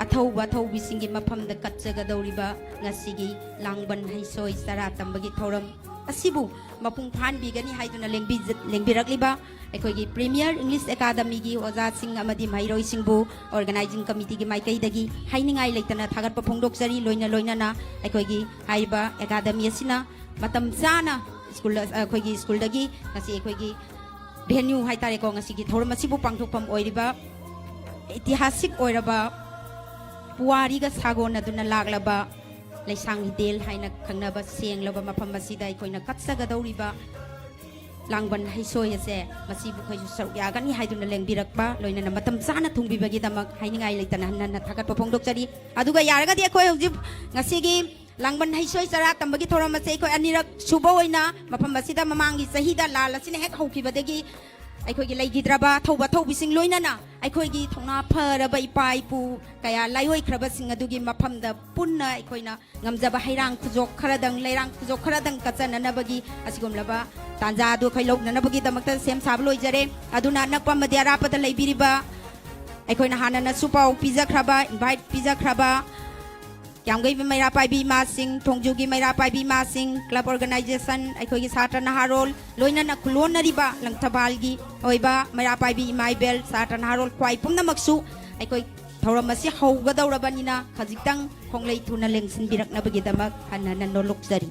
ꯑꯊꯧꯕ ꯑꯊꯧꯕꯤꯁꯤꯡꯒꯤ ꯃꯐꯝꯗ ꯀꯠꯆꯒꯗꯧꯔꯤꯕ ꯉꯁꯤꯒꯤ ꯂꯥꯡꯕꯟ ꯍꯩꯁꯣꯏ ꯆꯔꯥ ꯇꯝꯕꯒꯤ ꯊꯧꯔꯝ ꯑꯁꯤꯕꯨ ꯃꯄꯨꯡ ꯐꯥꯍꯟꯕꯤꯒꯅꯤ ꯍꯥꯏꯗꯨꯅ ꯂꯦꯡꯕꯤꯖ-, ꯂꯦꯡꯕꯤꯔꯛꯂꯤꯕ ꯑꯩꯈꯣꯏꯒꯤ ꯄ꯭ꯔꯤꯃꯤꯌꯔ ꯏꯪꯂꯤꯁ ꯑꯦꯀꯥꯗꯃꯤꯒꯤ ꯑꯣꯖꯥꯁꯤꯡ ꯑꯃꯗꯤ ꯃꯍꯩꯔꯣꯏꯁꯤꯡꯕꯨ ꯑꯣꯔꯒꯅꯥꯏꯖꯤꯡ ꯀꯃꯤꯇꯤꯒꯤ ꯃꯥꯏꯀꯩꯗꯒꯤ ꯍꯥꯏꯅꯤꯡꯉꯥꯏ ꯂꯩꯇꯅ ꯊꯥꯒꯠꯄ ꯐꯣꯡꯗꯣꯛꯆꯔꯤ꯫ ꯂꯣꯏꯅ ꯂꯣꯏꯅꯅ ꯑꯩꯈꯣꯏꯒꯤ ꯍꯥꯏꯔꯤꯕ ꯑꯦꯀꯥꯗꯃꯤ ꯑꯁꯤꯅ ꯃꯇꯝ ꯆꯥꯅ ꯁ꯭ꯀꯨꯜ ꯑ-, ꯑꯩꯈꯣꯏꯒꯤ ꯁ꯭ꯀꯨꯜꯗꯒꯤ ꯉꯁꯤ ꯑꯩꯈꯣꯏꯒꯤ ꯚꯦꯅ꯭ꯌꯨ ꯍꯥꯏꯇꯥꯔꯦꯀꯣ, ꯉꯁꯤꯒꯤ ꯊꯧꯔꯝ ꯑꯁꯤꯕꯨ ꯄꯥꯡꯊꯣꯛꯐꯝ ꯑꯣꯏꯔꯤꯕ, ꯏꯇꯤꯍꯥꯁꯤꯛ ꯑꯣꯏꯔꯕ, ꯄꯨꯋꯥꯔꯤꯒ ꯁꯥꯒꯣꯟꯅꯗꯨꯅ ꯂꯥꯛꯂꯕ ꯂꯩꯁꯥꯡ ꯍꯤꯗꯦꯜ ꯍꯥꯏꯅ ꯈꯪꯅꯕ ꯁꯦꯡꯂꯕ ꯃꯐꯝ ꯑꯁꯤꯗ ꯑꯩꯈꯣꯏꯅ ꯀꯠꯆꯒꯗꯧꯔꯤꯕ ꯂꯥꯡꯕꯟ ꯍꯩꯁꯣꯏ ꯑꯁꯦ ꯃꯁꯤꯕꯨ ꯑꯩꯈꯣꯏꯁꯨ ꯁꯔꯨꯛ ꯌꯥꯒꯅꯤ ꯍꯥꯏꯗꯨꯅ ꯂꯦꯡꯕꯤꯔꯛꯄ, ꯂꯣꯏꯅꯅ ꯃꯇꯝ ꯆꯥꯅ ꯊꯨꯡꯕꯤꯕꯒꯤꯗꯃꯛ ꯍꯥꯏꯅꯤꯡꯉꯥꯏ ꯂꯩꯇꯅ ꯍꯟꯅ ꯍꯟꯅ ꯊꯥꯒꯠꯄ ꯐꯣꯡꯗꯣꯛꯆꯔꯤ꯫ ꯑꯗꯨꯒ ꯌꯥꯔꯒꯗꯤ ꯑꯩꯈꯣꯏ ꯍꯧꯖꯤꯛ ꯉꯁꯤꯒꯤ ꯂꯥꯡꯕꯟ ꯍꯩꯁꯣꯏ ꯆꯔꯥ ꯇꯝꯕꯒꯤ ꯊꯧꯔꯝ ꯑꯁꯦ ꯑꯩꯈꯣꯏ ꯑꯅꯤꯔꯛ ꯁꯨꯕ ꯑꯣꯏꯅ ꯃꯐꯝ ꯑꯁꯤꯗ ꯃꯃꯥꯡꯒꯤ ꯆꯍꯤꯗ ꯂꯥꯜ ꯑꯁꯤꯅ ꯍꯦꯛ ꯍꯧꯈꯤꯕꯗꯒꯤ ꯑꯩꯈꯣꯏꯒꯤ ꯂꯩꯈꯤꯗ꯭ꯔꯕ ꯑꯊꯧꯕ ꯑꯊꯧꯕꯤꯁꯤꯡ, ꯂꯣꯏꯅꯅ ꯑꯩꯈꯣꯏꯒꯤ ꯊꯧꯅꯥ ꯐꯔꯕ ꯏꯄꯥ ꯏꯄꯨ ꯀꯌꯥ ꯂꯥꯏꯑꯣꯏꯈ꯭ꯔꯕꯁꯤꯡ ꯑꯗꯨꯒꯤ ꯃꯐꯝꯗ ꯄꯨꯟꯅ ꯑꯩꯈꯣꯏꯅ ꯉꯝꯖꯕ ꯍꯩꯔꯥꯡ ꯈꯨꯖꯣꯛ ꯈꯔꯗꯪ, ꯂꯩꯔꯥꯡ ꯈꯨꯖꯣꯛ ꯈꯔꯗꯪ ꯀꯠꯆꯅꯅꯕꯒꯤ ꯑꯁꯤꯒꯨꯝꯂꯕ ꯇꯥꯟꯖꯥ ꯑꯗꯨ ꯑꯩꯈꯣꯏ ꯂꯧꯅꯅꯕꯒꯤꯗꯃꯛꯇ ꯁꯦꯝ ꯁꯥꯕ ꯂꯣꯏꯖꯔꯦ꯫ ꯑꯗꯨꯅ ꯑꯅꯛꯄ ꯑꯃꯗꯤ ꯑꯔꯥꯞꯄꯗ ꯂꯩꯕꯤꯔꯤꯕ ꯑꯩꯈꯣꯏꯅ ꯍꯥꯟꯅꯅꯁꯨ ꯄꯥꯎ ꯄꯤꯖꯈ꯭ꯔꯕ, ꯏꯟꯚꯥꯏꯠ ꯄꯤꯖꯈ꯭ꯔꯕ ꯀ꯭ꯌꯥꯝꯒꯩ ꯃꯩꯔꯥ ꯄꯥꯏꯕꯤ ꯏꯃꯥꯁꯤꯡ, ꯊꯣꯡꯖꯨꯒꯤ ꯃꯩꯔꯥ ꯄꯥꯏꯕꯤ ꯏꯃꯥꯁꯤꯡ, ꯀ꯭ꯂꯕ ꯑꯣꯔꯒꯅꯥꯏꯖꯦꯁꯟ, ꯑꯩꯈꯣꯏꯒꯤ ꯁꯥꯇ꯭ꯔ ꯅꯍꯥꯔꯣꯜ, ꯂꯣꯏꯅꯅ ꯈꯨꯜꯂꯣꯟꯅꯔꯤꯕ ꯂꯪꯊꯕꯥꯜꯒꯤ ꯑꯣꯏꯕ ꯃꯩꯔꯥ ꯄꯥꯏꯕꯤ ꯏꯃꯥ ꯏꯕꯦꯜ, ꯁꯥꯇ꯭ꯔ ꯅꯍꯥꯔꯣꯜ ꯈ꯭ꯋꯥꯏ ꯄꯨꯝꯅꯃꯛꯁꯨ ꯑꯩꯈꯣꯏ ꯊꯧꯔꯝ ꯑꯁꯤ ꯍꯧꯒꯗꯧꯔꯕꯅꯤꯅ ꯈꯖꯤꯛꯇꯪ ꯈꯣꯡꯂꯩ ꯊꯨꯅ ꯂꯦꯡꯁꯤꯟꯕꯤꯔꯛꯅꯕꯒꯤꯗꯃꯛ ꯍꯟꯅ ꯍꯟꯅ ꯅꯣꯂꯨꯛꯆꯔꯤ꯫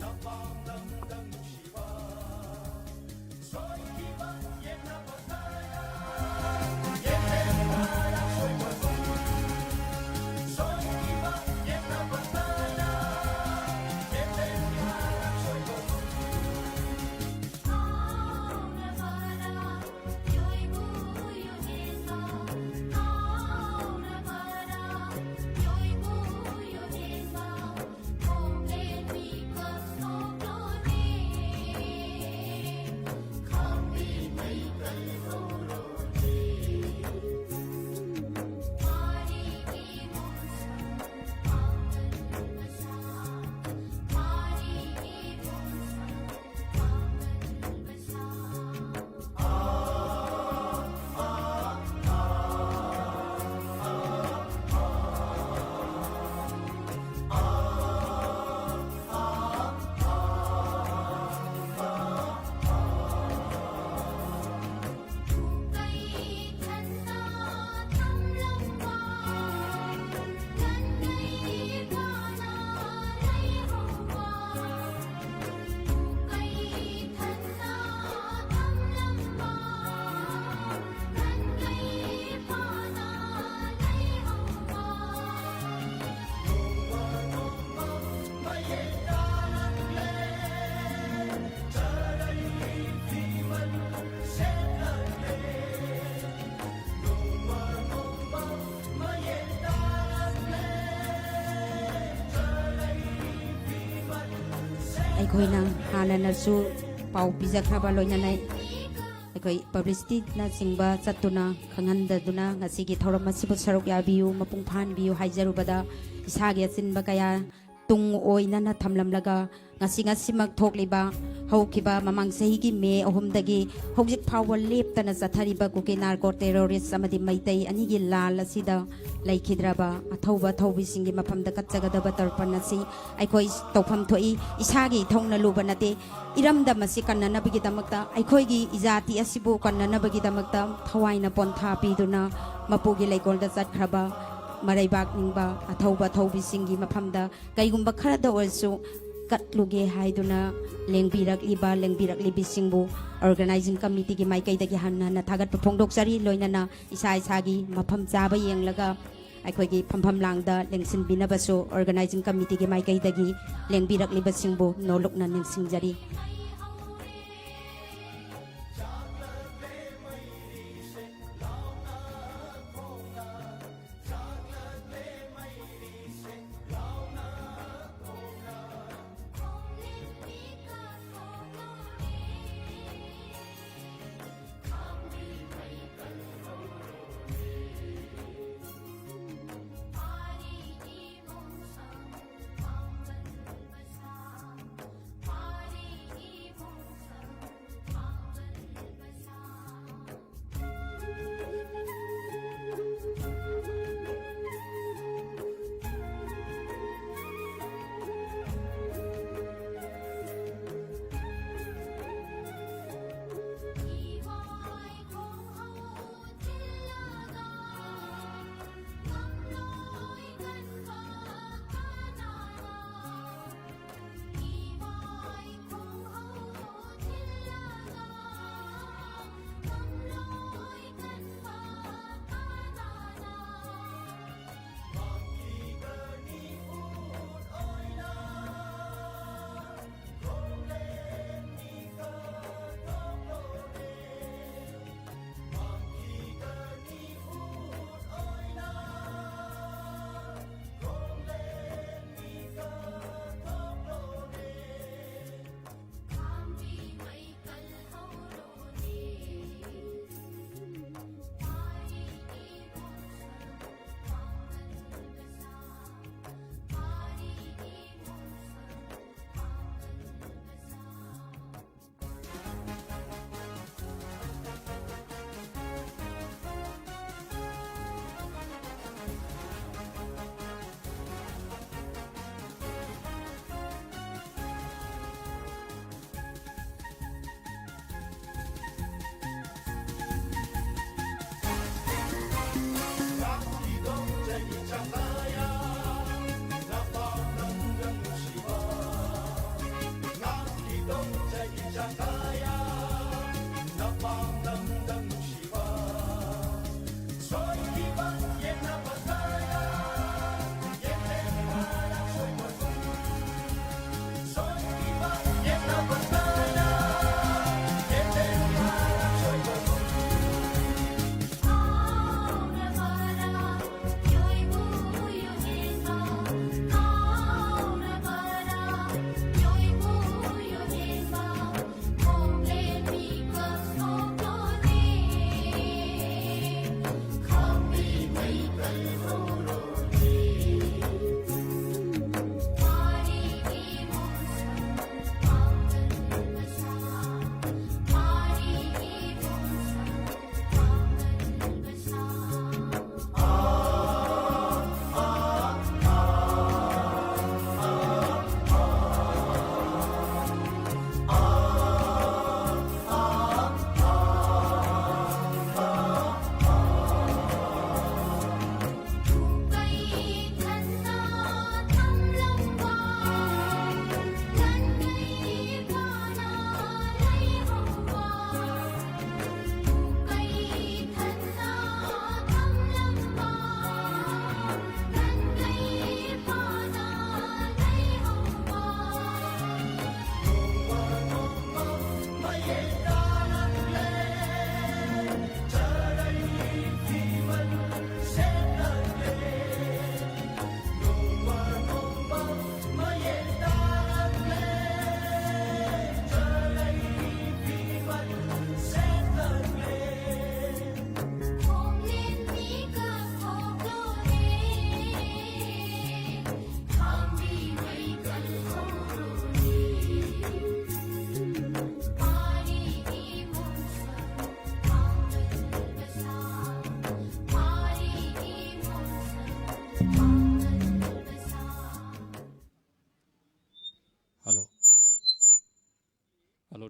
ꯑꯩꯈꯣꯏꯅ ꯍꯥꯟꯅꯅꯁꯨ ꯄꯥꯎ ꯄꯤꯖꯈ꯭ꯔꯕ ꯂꯣꯏꯅꯅ ꯑꯩꯈꯣꯏ ꯄꯕ꯭ꯂꯤꯁꯤꯇꯤꯅꯆꯤꯡꯕ ꯆꯠꯇꯨꯅ ꯈꯪꯍꯟꯗꯗꯨꯅ ꯉꯁꯤꯒꯤ ꯊꯧꯔꯝ ꯑꯁꯤꯕꯨ ꯁꯔꯨꯛ ꯌꯥꯕꯤꯌꯨ, ꯃꯄꯨꯡ ꯐꯥꯍꯟꯕꯤꯌꯨ ꯍꯥꯏꯖꯔꯨꯕꯗ ꯏꯁꯥꯒꯤ ꯑꯆꯤꯟꯕ ꯀꯌꯥ ꯇꯨꯡ ꯑꯣꯏꯅꯅ ꯊꯝꯂꯝꯂꯒ ꯉꯁꯤ ꯉꯁꯤꯃꯛ ꯊꯣꯛꯂꯤꯕ ꯍꯧꯈꯤꯕ ꯃꯃꯥꯡ ꯆꯍꯤꯒꯤ ꯃꯦ ꯑꯍꯨꯝꯗꯒꯤ ꯍꯧꯖꯤꯛ ꯐꯥꯎꯕ ꯂꯦꯞꯇꯅ ꯆꯠꯊꯔꯤꯕ ꯀꯨꯀꯤ ꯅꯥꯔꯀꯣ ꯇꯦꯔꯣꯔꯤꯁ ꯑꯃꯗꯤ ꯃꯩꯇꯩ ꯑꯅꯤꯒꯤ ꯂꯥꯜ ꯑꯁꯤꯗ ꯂꯩꯈꯤꯗ꯭ꯔꯕ ꯑꯊꯧꯕ ꯑꯊꯧꯕꯤꯁꯤꯡꯒꯤ ꯃꯐꯝꯗ ꯀꯠꯆꯒꯗꯕ ꯇꯔꯄꯟ ꯑꯁꯤ ꯑꯩꯈꯣꯏ ꯇꯧꯐꯝ ꯊꯣꯛꯏ꯫ ꯏꯁꯥꯒꯤ ꯏꯊꯧꯅ ꯂꯨꯕ ꯅꯠꯇꯦ꯫ ꯏꯔꯝꯗꯝ ꯑꯁꯤ ꯀꯟꯅꯅꯕꯒꯤꯗꯃꯛꯇ, ꯑꯩꯈꯣꯏꯒꯤ ꯏꯖꯥꯇꯤ ꯑꯁꯤꯕꯨ ꯀꯟꯅꯅꯕꯒꯤꯗꯃꯛꯇ ꯊꯋꯥꯏꯅ ꯄꯣꯟꯊꯥ ꯄꯤꯗꯨꯅ ꯃꯄꯨꯒꯤ ꯂꯩꯀꯣꯜꯗ ꯆꯠꯈ꯭ꯔꯕ ꯃꯔꯩꯕꯥꯛ ꯅꯤꯡꯕ ꯑꯊꯧꯕ ꯑꯊꯧꯕꯤꯁꯤꯡꯒꯤ ꯃꯐꯝꯗ ꯀꯩꯒꯨꯝꯕ ꯈꯔꯗ ꯑꯣꯏꯔꯁꯨ ꯀꯠꯂꯨꯒꯦ ꯍꯥꯏꯗꯨꯅ ꯂꯦꯡꯕꯤꯔꯛꯂꯤꯕ, ꯂꯦꯡꯕꯤꯔꯛꯂꯤꯕꯤꯁꯤꯡꯕꯨ ꯑꯣꯔꯒꯅꯥꯏꯖꯤꯡ ꯀꯃꯤꯇꯤꯒꯤ ꯃꯥꯏꯀꯩꯗꯒꯤ ꯍꯟꯅ ꯍꯟꯅ ꯊꯥꯒꯠꯄ ꯐꯣꯡꯗꯣꯛꯆꯔꯤ꯫ ꯂꯣꯏꯅꯅ ꯏꯁꯥ ꯏꯁꯥꯒꯤ ꯃꯐꯝ ꯆꯥꯕ ꯌꯦꯡꯂꯒ ꯑꯩꯈꯣꯏꯒꯤ ꯐꯝꯐꯝ ꯂꯥꯡꯗ ꯂꯦꯡꯁꯤꯟꯕꯤꯅꯕꯁꯨ ꯑꯣꯔꯒꯅꯥꯏꯖꯤꯡ ꯀꯃꯤꯇꯤꯒꯤ ꯃꯥꯏꯀꯩꯗꯒꯤ ꯂꯦꯡꯕꯤꯔꯛꯂꯤꯕꯁꯤꯡꯕꯨ ꯅꯣꯂꯨꯛꯅ ꯅꯤꯡꯁꯤꯡꯖꯔꯤ꯫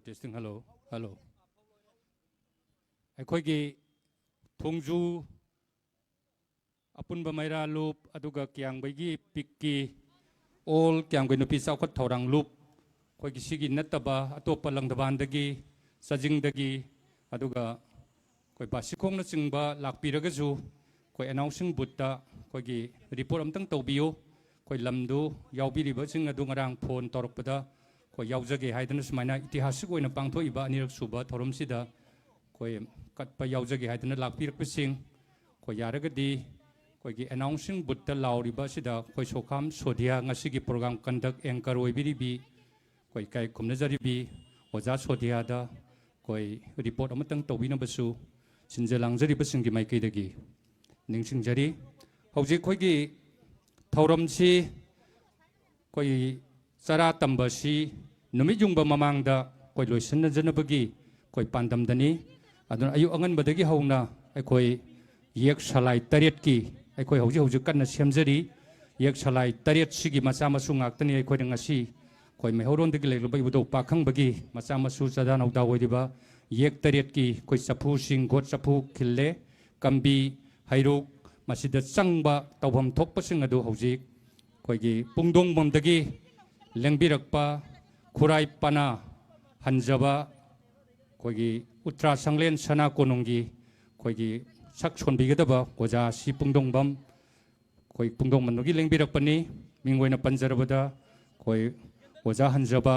Testing, hello, hello. ꯑꯩꯈꯣꯏꯒꯤ ꯊꯣꯡꯖꯨ ꯑꯄꯨꯟꯕ ꯃꯩꯔꯥ ꯂꯨꯞ, ꯑꯗꯨꯒ ꯀꯤꯌꯥꯡꯕꯩꯒꯤ ꯄꯤꯛꯀꯤ ꯑꯣꯜ ꯀꯤꯌꯥꯡꯕꯩ ꯅꯨꯄꯤ ꯆꯥꯎꯈꯠ ꯊꯧꯔꯥꯡ ꯂꯨꯞ, ꯑꯩꯈꯣꯏꯒꯤ ꯁꯤꯒꯤ ꯅꯠꯇꯕ ꯑꯇꯣꯞꯄ ꯂꯪꯗꯕꯥꯟꯗꯒꯤ, ꯆꯥꯖꯤꯡꯗꯒꯤ, ꯑꯗꯨꯒ ꯑꯩꯈꯣꯏ ꯕꯥꯁꯤꯈꯣꯡꯅꯆꯤꯡꯕ ꯂꯥꯛꯄꯤꯔꯒꯁꯨ ꯑꯩꯈꯣꯏ ꯑꯦꯅꯥꯎꯟꯁꯤꯡ ꯕꯨꯠꯇ ꯑꯩꯈꯣꯏꯒꯤ ꯔꯤꯄꯣꯔꯠ ꯑꯝꯇꯪ ꯇꯧꯕꯤꯌꯨ꯫ ꯑꯩꯈꯣꯏ ꯂꯝꯗꯨ ꯌꯥꯎꯕꯤꯔꯤꯕꯁꯤꯡ ꯑꯗꯨ ꯉꯔꯥꯡ ꯐꯣꯟ ꯇꯧꯔꯛꯄꯗ ꯑꯩꯈꯣꯏ ꯌꯥꯎꯖꯒꯦ ꯍꯥꯏꯗꯅ ꯁꯨꯃꯥꯏꯅ ꯏꯇꯤꯍꯥꯁꯤꯛ ꯑꯣꯏꯅ ꯄꯥꯡꯊꯣꯛꯏꯕ ꯑꯅꯤꯔꯛ ꯁꯨꯕ ꯊꯧꯔꯝꯁꯤꯗ ꯑꯩꯈꯣꯏ ꯀꯠꯄ ꯌꯥꯎꯖꯒꯦ ꯍꯥꯏꯗꯅ ꯂꯥꯛꯄꯤꯔꯛꯄꯁꯤꯡ, ꯑꯩꯈꯣꯏ ꯌꯥꯔꯒꯗꯤ ꯑꯩꯈꯣꯏꯒꯤ ꯑꯦꯅꯥꯎꯟꯁꯤꯡ ꯕꯨꯠꯇ ꯂꯥꯎꯔꯤꯕ ꯑꯁꯤꯗ ꯑꯩꯈꯣꯏ ꯁꯣꯈꯥꯝ ꯁꯣꯙꯤꯌꯥ, ꯉꯁꯤꯒꯤ ꯄ꯭ꯔꯣꯒ꯭ꯔꯥꯝ ꯀꯟꯗꯛ ꯑꯦꯡꯀꯔ ꯑꯣꯏꯕꯤꯔꯤꯕꯤ, ꯑꯩꯈꯣꯏ ꯏꯀꯥꯏ ꯈꯨꯝꯅꯖꯔꯤꯕꯤ ꯑꯣꯖꯥ ꯁꯣꯙꯤꯌꯥꯗ ꯑꯩꯈꯣꯏ ꯔꯤꯄꯣꯔꯠ ꯑꯃꯇꯪ ꯇꯧꯕꯤꯅꯕꯁꯨ ꯁꯤꯟꯖ ꯂꯥꯡꯖꯔꯤꯕꯁꯤꯡꯒꯤ ꯃꯥꯏꯀꯩꯗꯒꯤ ꯅꯤꯡꯁꯤꯡꯖꯔꯤ꯫ ꯍꯧꯖꯤꯛ ꯑꯩꯈꯣꯏꯒꯤ ꯊꯧꯔꯝꯁꯤ ꯑꯩꯈꯣꯏ ꯆꯔꯥ ꯇꯝꯕꯁꯤ ꯅꯨꯃꯤꯠ ꯌꯨꯡꯕ ꯃꯃꯥꯡꯗ ꯑꯩꯈꯣꯏ ꯂꯣꯏꯁꯤꯟꯅꯖꯅꯕꯒꯤ ꯑꯩꯈꯣꯏ ꯄꯥꯟꯗꯝꯗꯅꯤ꯫ ꯑꯗꯨꯅ ꯑꯌꯨꯛ ꯑꯉꯟꯕꯗꯒꯤ ꯍꯧꯅ ꯑꯩꯈꯣꯏ ꯌꯦꯛ ꯁꯂꯥꯏ ꯇꯔꯦꯠꯀꯤ ꯑꯩꯈꯣꯏ ꯍꯧꯖꯤꯛ ꯍꯧꯖꯤꯛ ꯀꯟꯅ ꯁꯦꯝꯖꯔꯤ꯫ ꯌꯦꯛ ꯁꯂꯥꯏ ꯇꯔꯦꯠꯁꯤꯒꯤ ꯃꯆꯥ ꯃꯁꯨ ꯉꯥꯛꯇꯅꯤ ꯑꯩꯈꯣꯏꯅ ꯉꯁꯤ ꯑꯩꯈꯣꯏ ꯃꯩꯍꯧꯔꯣꯟꯗꯒꯤ ꯂꯩꯔꯨꯕ ꯏꯕꯨꯙꯧ ꯄꯥꯈꯪꯕꯒꯤ ꯃꯆꯥ ꯃꯁꯨ ꯆꯥꯗꯥ ꯅꯧꯗꯥ ꯑꯣꯏꯔꯤꯕ ꯌꯦꯛ ꯇꯔꯦꯠꯀꯤ ꯑꯩꯈꯣꯏ ꯆꯐꯨꯁꯤꯡ, ꯒꯣꯠ ꯆꯐꯨ ꯈꯤꯜꯂꯦ, ꯀꯝꯕꯤ, ꯍꯩꯔꯨꯛ, ꯃꯁꯤꯗ ꯆꯪꯕ ꯇꯧꯐꯝ ꯊꯣꯛꯄꯁꯤꯡ ꯑꯗꯨ ꯍꯧꯖꯤꯛ ꯑꯩꯈꯣꯏꯒꯤ ꯄꯨꯡꯗꯣꯡꯕꯝꯗꯒꯤ ꯂꯦꯡꯕꯤꯔꯛꯄ ꯈꯨꯔꯥꯏ ꯄꯅꯥ ꯍꯟꯖꯕ ꯑꯩꯈꯣꯏꯒꯤ ꯎꯇ꯭ꯔꯥ ꯁꯪꯂꯦꯟ ꯁꯅꯥ ꯀꯣꯅꯨꯡꯒꯤ ꯑꯩꯈꯣꯏꯒꯤ ꯁꯛ ꯁꯣꯟꯕꯤꯒꯗꯕ ꯑꯣꯖꯥ ꯁꯤ ꯄꯨꯡꯗꯣꯡꯕꯝ, ꯑꯩꯈꯣꯏ ꯄꯨꯡꯗꯣꯡꯕꯝꯗꯒꯤ ꯂꯦꯡꯕꯤꯔꯛꯄꯅꯤ꯫ ꯃꯤꯡ ꯑꯣꯏꯅ ꯄꯟꯖꯔꯕꯗ ꯑꯩꯈꯣꯏ ꯑꯣꯖꯥ ꯍꯟꯖꯕ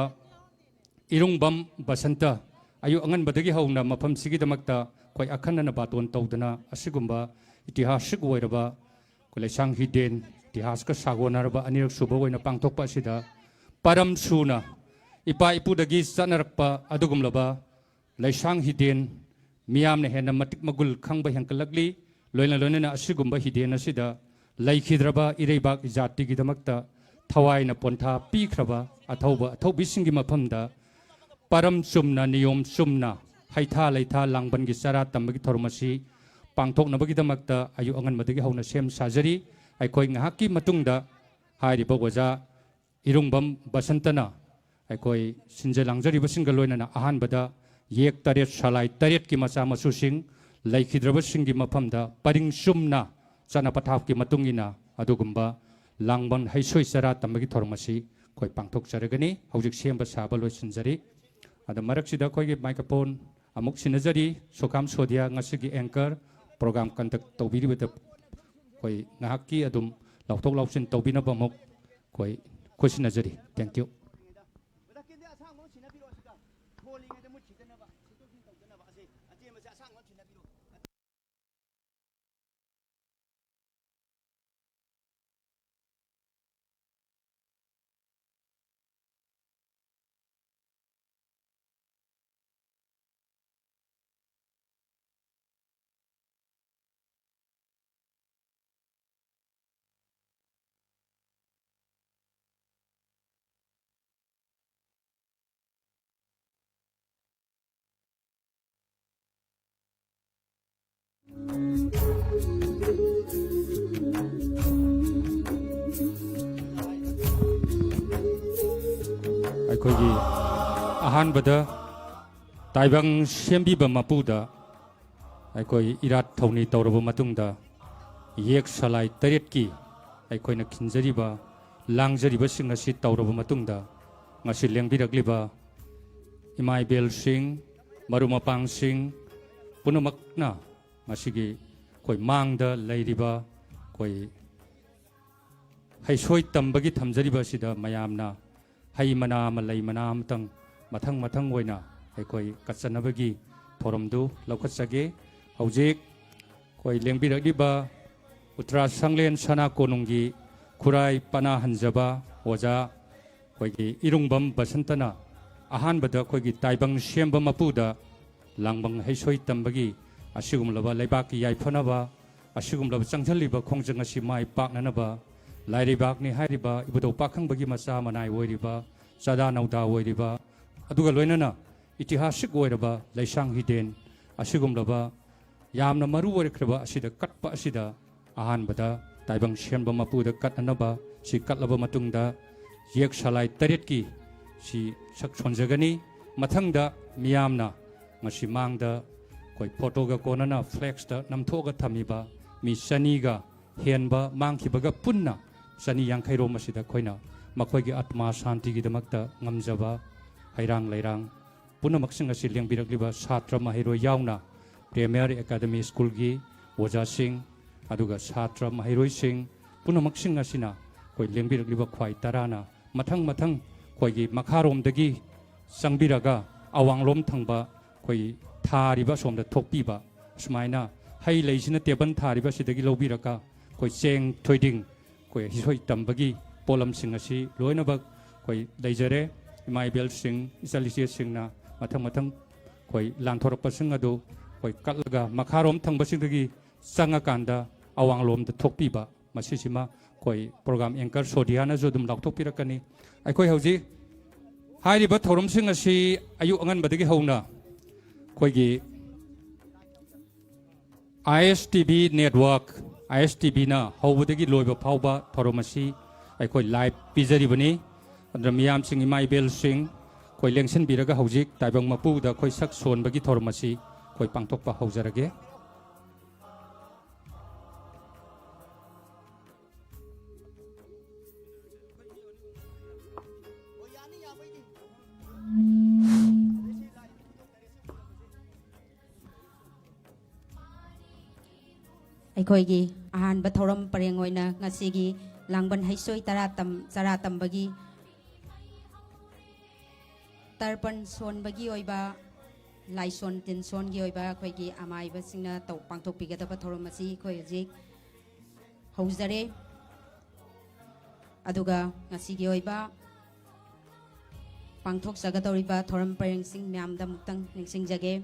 ꯏꯔꯨꯡꯕꯝ ꯕꯁꯟꯇ ꯑꯌꯨꯛ ꯑꯉꯟꯕꯗꯒꯤ ꯍꯧꯅ ꯃꯐꯝꯁꯤꯒꯤꯗꯃꯛꯇ ꯑꯩꯈꯣꯏ ꯑꯈꯟꯅꯅ ꯕꯥꯇꯣꯟ ꯇꯧꯗꯅ ꯑꯁꯤꯒꯨꯝꯕ ꯏꯇꯤꯍꯥꯁꯤꯛ ꯑꯣꯏꯔꯕ ꯑꯩꯈꯣꯏ ꯂꯩꯁꯥꯡ ꯍꯤꯗꯦꯟ ꯏꯇꯤꯍꯥꯁꯀ ꯁꯥꯒꯣꯟꯅꯔꯕ ꯑꯅꯤꯔꯛ ꯁꯨꯕ ꯑꯣꯏꯅ ꯄꯥꯡꯊꯣꯛꯄ ꯑꯁꯤꯗ ꯄꯔꯝ ꯁꯨꯅ ꯏꯄꯥ ꯏꯄꯨꯗꯒꯤ ꯆꯠꯅꯔꯛꯄ ꯑꯗꯨꯒꯨꯝꯂꯕ ꯂꯩꯁꯥꯡ ꯍꯤꯗꯦꯟ ꯃꯤꯌꯥꯝꯅ ꯍꯦꯟꯅ ꯃꯇꯤꯛ ꯃꯒꯨꯜ ꯈꯪꯕ ꯍꯦꯟꯒꯠꯂꯛꯂꯤ꯫ ꯂꯣꯏꯅ ꯂꯣꯏꯅꯅ ꯑꯁꯤꯒꯨꯝꯕ ꯍꯤꯗꯦꯟ ꯑꯁꯤꯗ ꯂꯩꯈꯤꯗ꯭ꯔꯕ ꯏꯔꯩꯕꯥꯛ ꯏꯖꯥꯇꯤꯒꯤꯗꯃꯛꯇ ꯊꯋꯥꯏꯅ ꯄꯣꯟꯊꯥ ꯄꯤꯈ꯭ꯔꯕ ꯑꯊꯧꯕ ꯑꯊꯧꯕꯤꯁꯤꯡꯒꯤ ꯃꯐꯝꯗ ꯄꯔꯝ ꯆꯨꯝꯅ, ꯅꯤꯌꯣꯝ ꯆꯨꯝꯅ, ꯍꯩꯊꯥ ꯂꯩꯊꯥ ꯂꯥꯡꯕꯟꯒꯤ ꯆꯔꯥ ꯇꯝꯕꯒꯤ ꯊꯧꯔꯝ ꯑꯁꯤ ꯄꯥꯡꯊꯣꯛꯅꯕꯒꯤꯗꯃꯛꯇ ꯑꯌꯨꯛ ꯑꯉꯟꯕꯗꯒꯤ ꯍꯧꯅ ꯁꯦꯝ ꯁꯥꯖꯔꯤ꯫ ꯑꯩꯈꯣꯏ ꯉꯥꯏꯍꯥꯛꯀꯤ ꯃꯇꯨꯡꯗ ꯍꯥꯏꯔꯤꯕ ꯑꯣꯖꯥ ꯏꯔꯨꯡꯕꯝ ꯕꯁꯟꯇꯅ ꯑꯩꯈꯣꯏ ꯁꯤꯟꯖ ꯂꯥꯡꯖꯔꯤꯕꯁꯤꯡꯒ ꯂꯣꯏꯅꯅ ꯑꯍꯥꯟꯕꯗ ꯌꯦꯛ ꯇꯔꯦꯠ ꯁꯂꯥꯏ ꯇꯔꯦꯠꯀꯤ ꯃꯆꯥ ꯃꯁꯨꯁꯤꯡ ꯂꯩꯈꯤꯗ꯭ꯔꯕꯁꯤꯡꯒꯤ ꯃꯐꯝꯗ ꯄꯔꯤꯡ ꯆꯨꯝꯅ ꯆꯠꯅ ꯄꯊꯥꯞꯀꯤ ꯃꯇꯨꯡ ꯏꯟꯅ ꯑꯗꯨꯒꯨꯝꯕ ꯂꯥꯡꯕꯟ ꯍꯩꯁꯣꯏ ꯆꯔꯥ ꯇꯝꯕꯒꯤ ꯊꯧꯔꯝ ꯑꯁꯤ ꯑꯩꯈꯣꯏ ꯄꯥꯡꯊꯣꯛꯆꯔꯒꯅꯤ꯫ ꯍꯧꯖꯤꯛ ꯁꯦꯝꯕ ꯁꯥꯕ ꯂꯣꯏꯁꯤꯟꯖꯔꯤ꯫ ꯑꯗ ꯃꯔꯛꯁꯤꯗ ꯑꯩꯈꯣꯏꯒꯤ microphone ꯑꯃꯨꯛ ꯁꯤꯟꯅꯖꯔꯤ꯫ ꯁꯣꯀꯥꯝ ꯁꯣꯗꯤꯌꯥ, ꯉꯁꯤꯒꯤ anchor, program conduct ꯇꯧꯕꯤꯔꯤꯕꯗ ꯑꯩꯈꯣꯏ ꯉꯥꯏꯍꯥꯛꯀꯤ ꯑꯗꯨꯝ ꯂꯥꯎꯊꯣꯛ ꯂꯥꯎꯁꯤꯟ ꯇꯧꯕꯤꯅꯕ ꯑꯃꯨꯛ ꯑꯩꯈꯣꯏ ꯈꯨꯠꯁꯤꯟꯅꯖꯔꯤ꯫ Thank you꯫ ꯑꯩꯈꯣꯏꯒꯤ ꯑꯍꯥꯟꯕꯗ ꯇꯥꯏꯕꯪ ꯁꯦꯝꯕꯤꯕ ꯃꯄꯨꯗ ꯑꯩꯈꯣꯏ ꯏꯔꯥꯠ ꯊꯧꯅꯤ ꯇꯧꯔꯕ ꯃꯇꯨꯡꯗ, ꯌꯦꯛ ꯁꯂꯥꯏ ꯇꯔꯦꯠꯀꯤ ꯑꯩꯈꯣꯏꯅ ꯈꯤꯟꯖꯔꯤꯕ, ꯂꯥꯡꯖꯔꯤꯕꯁꯤꯡ ꯑꯁꯤ ꯇꯧꯔꯕ ꯃꯇꯨꯡꯗ, ꯉꯁꯤ ꯂꯦꯡꯕꯤꯔꯛꯂꯤꯕ ꯏꯃꯥ ꯏꯕꯦꯜꯁꯤꯡ, ꯃꯔꯨꯞ ꯃꯄꯥꯡꯁꯤꯡ ꯄꯨꯝꯅꯃꯛꯅ ꯉꯁꯤꯒꯤ ꯑꯩꯈꯣꯏ ꯃꯥꯡꯗ ꯂꯩꯔꯤꯕ ꯑꯩꯈꯣꯏ ꯍꯩꯁꯣꯏ ꯇꯝꯕꯒꯤ ꯊꯝꯖꯔꯤꯕ ꯑꯁꯤꯗ ꯃꯌꯥꯝꯅ ꯍꯩ ꯃꯅꯥ ꯑꯃ, ꯂꯩ ꯃꯅꯥ ꯑꯃꯇꯪ ꯃꯊꯪ ꯃꯊꯪ ꯑꯣꯏꯅ ꯑꯩꯈꯣꯏ ꯀꯠꯆꯅꯕꯒꯤ ꯊꯧꯔꯝꯗꯨ ꯂꯧꯈꯠꯆꯒꯦ꯫ ꯍꯧꯖꯤꯛ ꯑꯩꯈꯣꯏ ꯂꯦꯡꯕꯤꯔꯛꯂꯤꯕ ꯎꯇ꯭ꯔꯥ ꯁꯪꯂꯦꯟ ꯁꯅꯥ ꯀꯣꯅꯨꯡꯒꯤ ꯈꯨꯔꯥꯏ ꯄꯅꯥ ꯍꯟꯖꯕ ꯑꯣꯖꯥ ꯑꯩꯈꯣꯏꯒꯤ ꯏꯔꯨꯡꯕꯝ ꯕꯁꯟꯇꯅ ꯑꯍꯥꯟꯕꯗ ꯑꯩꯈꯣꯏꯒꯤ ꯇꯥꯏꯕꯪ ꯁꯦꯝꯕ ꯃꯄꯨꯗ ꯂꯥꯡꯕꯪ ꯍꯩꯁꯣꯏ ꯇꯝꯕꯒꯤ ꯑꯁꯤꯒꯨꯝꯂꯕ ꯂꯩꯕꯥꯛꯀꯤ ꯌꯥꯏꯐꯅꯕ, ꯑꯁꯤꯒꯨꯝꯂꯕ ꯆꯪꯁꯤꯜꯂꯤꯕ ꯈꯣꯡꯖꯪ ꯑꯁꯤ ꯃꯥꯏ ꯄꯥꯛꯅꯅꯕ, ꯂꯥꯏꯔꯩꯕꯥꯛꯅꯤ ꯍꯥꯏꯔꯤꯕ ꯏꯕꯨꯙꯧ ꯄꯥꯈꯪꯕꯒꯤ ꯃꯆꯥ ꯃꯅꯥꯏ ꯑꯣꯏꯔꯤꯕ, ꯆꯥꯗꯥ ꯅꯧꯗꯥ ꯑꯣꯏꯔꯤꯕ, ꯑꯗꯨꯒ ꯂꯣꯏꯅꯅ ꯏꯇꯤꯍꯥꯁꯤꯛ ꯑꯣꯏꯔꯕ ꯂꯩꯁꯥꯡ ꯍꯤꯗꯦꯟ ꯑꯁꯤꯒꯨꯝꯂꯕ ꯌꯥꯝꯅ ꯃꯔꯨ ꯑꯣꯏꯔꯛꯈ꯭ꯔꯕ ꯑꯁꯤꯗ ꯀꯠꯄ ꯑꯁꯤꯗ ꯑꯍꯥꯟꯕꯗ ꯇꯥꯏꯕꯪ ꯁꯦꯝꯕ ꯃꯄꯨꯗ ꯀꯠꯅꯅꯕ ꯁꯤ ꯀꯠꯂꯕ ꯃꯇꯨꯡꯗ, ꯌꯦꯛ ꯁꯂꯥꯏ ꯇꯔꯦꯠꯀꯤ ꯁꯤ ꯁꯛ ꯁꯣꯟꯖꯒꯅꯤ꯫ ꯃꯊꯪꯗ ꯃꯤꯌꯥꯝꯅ ꯉꯁꯤ ꯃꯥꯡꯗ ꯑꯩꯈꯣꯏ ꯐꯣꯇꯣꯒ ꯀꯣꯟꯅꯅ ꯐ꯭ꯂꯦꯛꯁꯇ ꯅꯝꯊꯣꯛꯑꯒ ꯊꯝꯃꯤꯕ ꯃꯤ ꯆꯅꯤꯒ ꯍꯦꯟꯕ ꯃꯥꯡꯈꯤꯕꯒ ꯄꯨꯟꯅ ꯆꯅꯤ ꯌꯥꯡꯈꯩ ꯔꯣꯝ ꯑꯁꯤꯗ ꯑꯩꯈꯣꯏꯅ ꯃꯈꯣꯏꯒꯤ ꯑꯥꯠꯃꯥ ꯁꯥꯟꯇꯤꯒꯤꯗꯃꯛꯇ ꯉꯝꯖꯕ ꯍꯩꯔꯥꯡ ꯂꯩꯔꯥꯡ ꯄꯨꯝꯅꯃꯛꯁꯤꯡ ꯑꯁꯤ ꯂꯦꯡꯕꯤꯔꯛꯂꯤꯕ ꯁꯥꯇ꯭ꯔ ꯃꯍꯩꯔꯣꯏ ꯌꯥꯎꯅ ꯄ꯭ꯔꯦꯃꯤꯌꯔ ꯑꯦꯀꯥꯗꯃꯤ ꯁ꯭ꯀꯨꯜꯒꯤ ꯑꯣꯖꯥꯁꯤꯡ, ꯑꯗꯨꯒ ꯁꯥꯇ꯭ꯔ ꯃꯍꯩꯔꯣꯏꯁꯤꯡ ꯄꯨꯝꯅꯃꯛꯁꯤꯡ ꯑꯁꯤꯅ ꯑꯩꯈꯣꯏ ꯂꯦꯡꯕꯤꯔꯛꯂꯤꯕ ꯈ꯭ꯋꯥꯏ ꯇꯔꯥꯅ ꯃꯊꯪ ꯃꯊꯪ ꯑꯩꯈꯣꯏꯒꯤ ꯃꯈꯥꯔꯣꯝꯗꯒꯤ ꯆꯪꯕꯤꯔꯒ ꯑꯋꯥꯡꯂꯣꯝ ꯊꯪꯕ ꯑꯩꯈꯣꯏ ꯊꯥꯔꯤꯕ ꯑꯁꯣꯝꯗ ꯊꯣꯛꯄꯤꯕ, ꯁꯨꯃꯥꯏꯅ ꯍꯩ ꯂꯩꯁꯤꯅ ꯇꯦꯕꯜ ꯊꯥꯔꯤꯕ ꯑꯁꯤꯗꯒꯤ ꯂꯧꯕꯤꯔꯒ ꯑꯩꯈꯣꯏ ꯆꯦꯡ, ꯊꯣꯏꯗꯤꯡ, ꯑꯩꯈꯣꯏ ꯍꯤꯁꯣꯏ ꯇꯝꯕꯒꯤ ꯄꯣꯠꯂꯝꯁꯤꯡ ꯑꯁꯤ ꯂꯣꯏꯅꯃꯛ ꯑꯩꯈꯣꯏ ꯂꯩꯖꯔꯦ꯫ ꯏꯃꯥ ꯏꯕꯦꯜꯁꯤꯡ, ꯏꯆꯜ ꯏꯆꯦꯁꯤꯡꯅ ꯃꯊꯪ ꯃꯊꯪ ꯑꯩꯈꯣꯏ ꯂꯥꯟꯊꯣꯔꯛꯄꯁꯤꯡ ꯑꯗꯨ ꯑꯩꯈꯣꯏ ꯀꯠꯂꯒ ꯃꯈꯥꯔꯣꯝ ꯊꯪꯕꯁꯤꯡꯗꯒꯤ ꯆꯪꯉꯀꯥꯟꯗ ꯑꯋꯥꯡꯂꯣꯝꯗ ꯊꯣꯛꯄꯤꯕ, ꯃꯁꯤꯁꯤꯃ ꯑꯩꯈꯣꯏ ꯄ꯭ꯔꯣꯒ꯭ꯔꯥꯝ ꯑꯦꯡꯀꯔ ꯁꯣꯗꯤꯌꯥꯅꯁꯨ ꯑꯗꯨꯝ ꯂꯥꯎꯊꯣꯛꯄꯤꯔꯛꯀꯅꯤ꯫ ꯑꯩꯈꯣꯏ ꯍꯧꯖꯤꯛ ꯍꯥꯏꯔꯤꯕ ꯊꯧꯔꯝꯁꯤꯡ ꯑꯁꯤ ꯑꯌꯨꯛ ꯑꯉꯟꯕꯗꯒꯤ ꯍꯧꯅ ꯑꯩꯈꯣꯏꯒꯤ ISTV network, ISTVꯅ ꯍꯧꯕꯗꯒꯤ ꯂꯣꯏꯕ ꯐꯥꯎꯕ ꯊꯧꯔꯝ ꯑꯁꯤ ꯑꯩꯈꯣꯏ ꯂꯥꯏꯚ ꯄꯤꯖꯔꯤꯕꯅꯤ꯫ ꯑꯗꯨꯅ ꯃꯤꯌꯥꯝꯁꯤꯡ, ꯏꯃꯥ ꯏꯕꯦꯜꯁꯤꯡ, ꯑꯩꯈꯣꯏ ꯂꯦꯡꯁꯤꯟꯕꯤꯔꯒ ꯍꯧꯖꯤꯛ ꯇꯥꯏꯕꯪ ꯃꯄꯨꯗ ꯑꯩꯈꯣꯏ ꯁꯛ ꯁꯣꯟꯕꯒꯤ ꯊꯧꯔꯝ ꯑꯁꯤ ꯑꯩꯈꯣꯏ ꯄꯥꯡꯊꯣꯛꯄ ꯍꯧꯖꯔꯒꯦ꯫ ꯑꯩꯈꯣꯏꯒꯤ ꯑꯍꯥꯟꯕ ꯊꯧꯔꯝ ꯄꯔꯦꯡ ꯑꯣꯏꯅ ꯉꯁꯤꯒꯤ ꯂꯥꯡꯕꯟ ꯍꯩꯁꯣꯏ ꯇꯔꯥ ꯇꯝ-, ꯆꯔꯥ ꯇꯝꯕꯒꯤ ꯇꯔꯄꯟ ꯁꯣꯟꯕꯒꯤ ꯑꯣꯏꯕ, ꯂꯥꯏꯁꯣꯟ ꯇꯤꯟꯁꯣꯟꯒꯤ ꯑꯣꯏꯕ ꯑꯩꯈꯣꯏꯒꯤ ꯑꯃꯥꯏꯕꯁꯤꯡꯅ ꯇꯧ-, ꯄꯥꯡꯊꯣꯛꯄꯤꯒꯗꯕ ꯊꯧꯔꯝ ꯑꯁꯤ ꯑꯩꯈꯣꯏ ꯍꯧꯖꯤꯛ ꯍꯧꯖꯔꯦ꯫ ꯑꯗꯨꯒ ꯉꯁꯤꯒꯤ ꯑꯣꯏꯕ ꯄꯥꯡꯊꯣꯛꯆꯒꯗꯧꯔꯤꯕ ꯊꯧꯔꯝ ꯄꯔꯦꯡꯁꯤꯡ ꯃꯌꯥꯝꯗ ꯑꯃꯨꯛꯇꯪ ꯅꯤꯡꯁꯤꯡꯖꯒꯦ꯫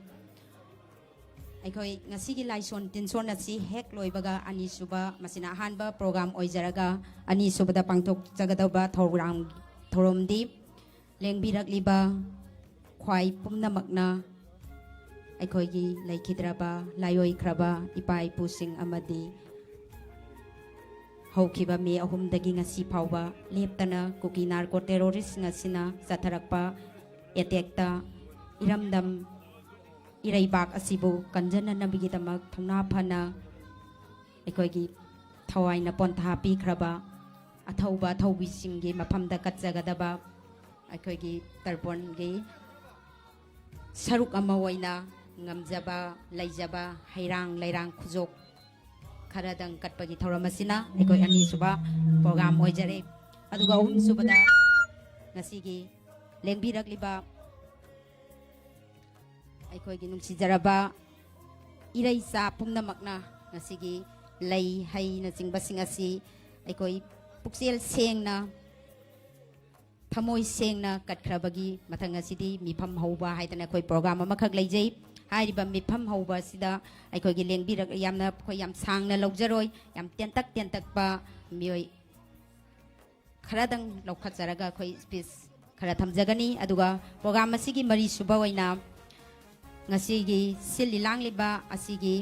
ꯑꯩꯈꯣꯏ ꯉꯁꯤꯒꯤ ꯂꯥꯏꯁꯣꯟ ꯇꯤꯟꯁꯣꯟ ꯑꯁꯤ ꯍꯦꯛ ꯂꯣꯏꯕꯒ ꯑꯅꯤꯁꯨꯕ, ꯃꯁꯤꯅ ꯑꯍꯥꯟꯕ ꯄ꯭ꯔꯣꯒ꯭ꯔꯥꯝ ꯑꯣꯏꯖꯔꯒ, ꯑꯅꯤꯁꯨꯕꯗ ꯄꯥꯡꯊꯣꯛꯆꯒꯗꯧꯕ ꯊꯧꯔꯥꯡ-, ꯊꯧꯔꯝꯗꯤ ꯂꯦꯡꯕꯤꯔꯛꯂꯤꯕ ꯈ꯭ꯋꯥꯏ ꯄꯨꯝꯅꯃꯛꯅ ꯑꯩꯈꯣꯏꯒꯤ ꯂꯩꯈꯤꯗ꯭ꯔꯕ, ꯂꯥꯏꯑꯣꯏꯈ꯭ꯔꯕ ꯏꯄꯥ ꯏꯄꯨꯁꯤꯡ ꯑꯃꯗꯤ ꯍꯧꯈꯤꯕ ꯃꯦ ꯑꯍꯨꯝꯗꯒꯤ ꯉꯁꯤ ꯐꯥꯎꯕ ꯂꯦꯞꯇꯅ ꯀꯨꯀꯤ ꯅꯥꯔꯀꯣ ꯇꯦꯔꯣꯔꯤꯁꯁꯤꯡ ꯑꯁꯤꯅ ꯆꯠꯊꯔꯛꯄ ꯑꯦꯇꯦꯛꯇ ꯏꯔꯝꯗꯝ ꯏꯔꯩꯕꯥꯛ ꯑꯁꯤꯕꯨ ꯀꯟꯖꯅꯅꯕꯒꯤꯗꯃꯛ ꯊꯧꯅꯥ ꯐꯅ ꯑꯩꯈꯣꯏꯒꯤ ꯊꯋꯥꯏꯅ ꯄꯣꯟꯊꯥ ꯄꯤꯈ꯭ꯔꯕ ꯑꯊꯧꯕ ꯑꯊꯧꯕꯤꯁꯤꯡꯒꯤ ꯃꯐꯝꯗ ꯀꯠꯆꯒꯗꯕ ꯑꯩꯈꯣꯏꯒꯤ ꯇꯔꯄꯣꯟꯒꯤ ꯁꯔꯨꯛ ꯑꯃ ꯑꯣꯏꯅ ꯉꯝꯖꯕ, ꯂꯩꯖꯕ ꯍꯩꯔꯥꯡ ꯂꯩꯔꯥꯡ ꯈꯨꯖꯣꯛ ꯈꯔꯗꯪ ꯀꯠꯄꯒꯤ ꯊꯧꯔꯝ ꯑꯁꯤꯅ ꯑꯩꯈꯣꯏ ꯑꯅꯤꯁꯨꯕ ꯄ꯭ꯔꯣꯒ꯭ꯔꯥꯝ ꯑꯣꯏꯖꯔꯦ꯫ ꯑꯗꯨꯒ ꯑꯍꯨꯝꯁꯨꯕꯗ ꯉꯁꯤꯒꯤ ꯂꯦꯡꯕꯤꯔꯛꯂꯤꯕ ꯑꯩꯈꯣꯏꯒꯤ ꯅꯨꯡꯁꯤꯖꯔꯕ ꯏꯔꯩꯆꯥ ꯄꯨꯝꯅꯃꯛꯅ ꯉꯁꯤꯒꯤ ꯂꯩ ꯍꯩꯅꯆꯤꯡꯕꯁꯤꯡ ꯑꯁꯤ ꯑꯩꯈꯣꯏ ꯄꯨꯛꯆꯦꯜ ꯁꯦꯡꯅ, ꯊꯃꯣꯏ ꯁꯦꯡꯅ ꯀꯠꯈ꯭ꯔꯕꯒꯤ ꯃꯊꯪ ꯑꯁꯤꯗꯤ ꯃꯤꯐꯝ ꯍꯧꯕ ꯍꯥꯏꯗꯅ ꯑꯩꯈꯣꯏ ꯄ꯭ꯔꯣꯒ꯭ꯔꯥꯝ ꯑꯃꯈꯛ ꯂꯩꯖꯩ꯫ ꯍꯥꯏꯔꯤꯕ ꯃꯤꯐꯝ ꯍꯧꯕ ꯑꯁꯤꯗ ꯑꯩꯈꯣꯏꯒꯤ ꯂꯦꯡꯕꯤꯔꯛ-, ꯌꯥꯝꯅ, ꯑꯩꯈꯣꯏ ꯌꯥꯝ ꯁꯥꯡꯅ ꯂꯧꯖꯔꯣꯏ, ꯌꯥꯝ ꯇꯦꯟꯇꯛ ꯇꯦꯟꯇꯛꯄ ꯃꯤꯑꯣꯏ ꯈꯔꯗꯪ ꯂꯧꯈꯠꯆꯔꯒ ꯑꯩꯈꯣꯏ ꯁ꯭ꯄꯤꯆ ꯈꯔ ꯊꯝꯖꯒꯅꯤ꯫ ꯑꯗꯨꯒ ꯄ꯭ꯔꯣꯒ꯭ꯔꯥꯝ ꯑꯁꯤꯒꯤ ꯃꯔꯤꯁꯨꯕ ꯑꯣꯏꯅ ꯉꯁꯤꯒꯤ ꯁꯤꯜꯂꯤ ꯂꯥꯡꯂꯤꯕ ꯑꯁꯤꯒꯤ,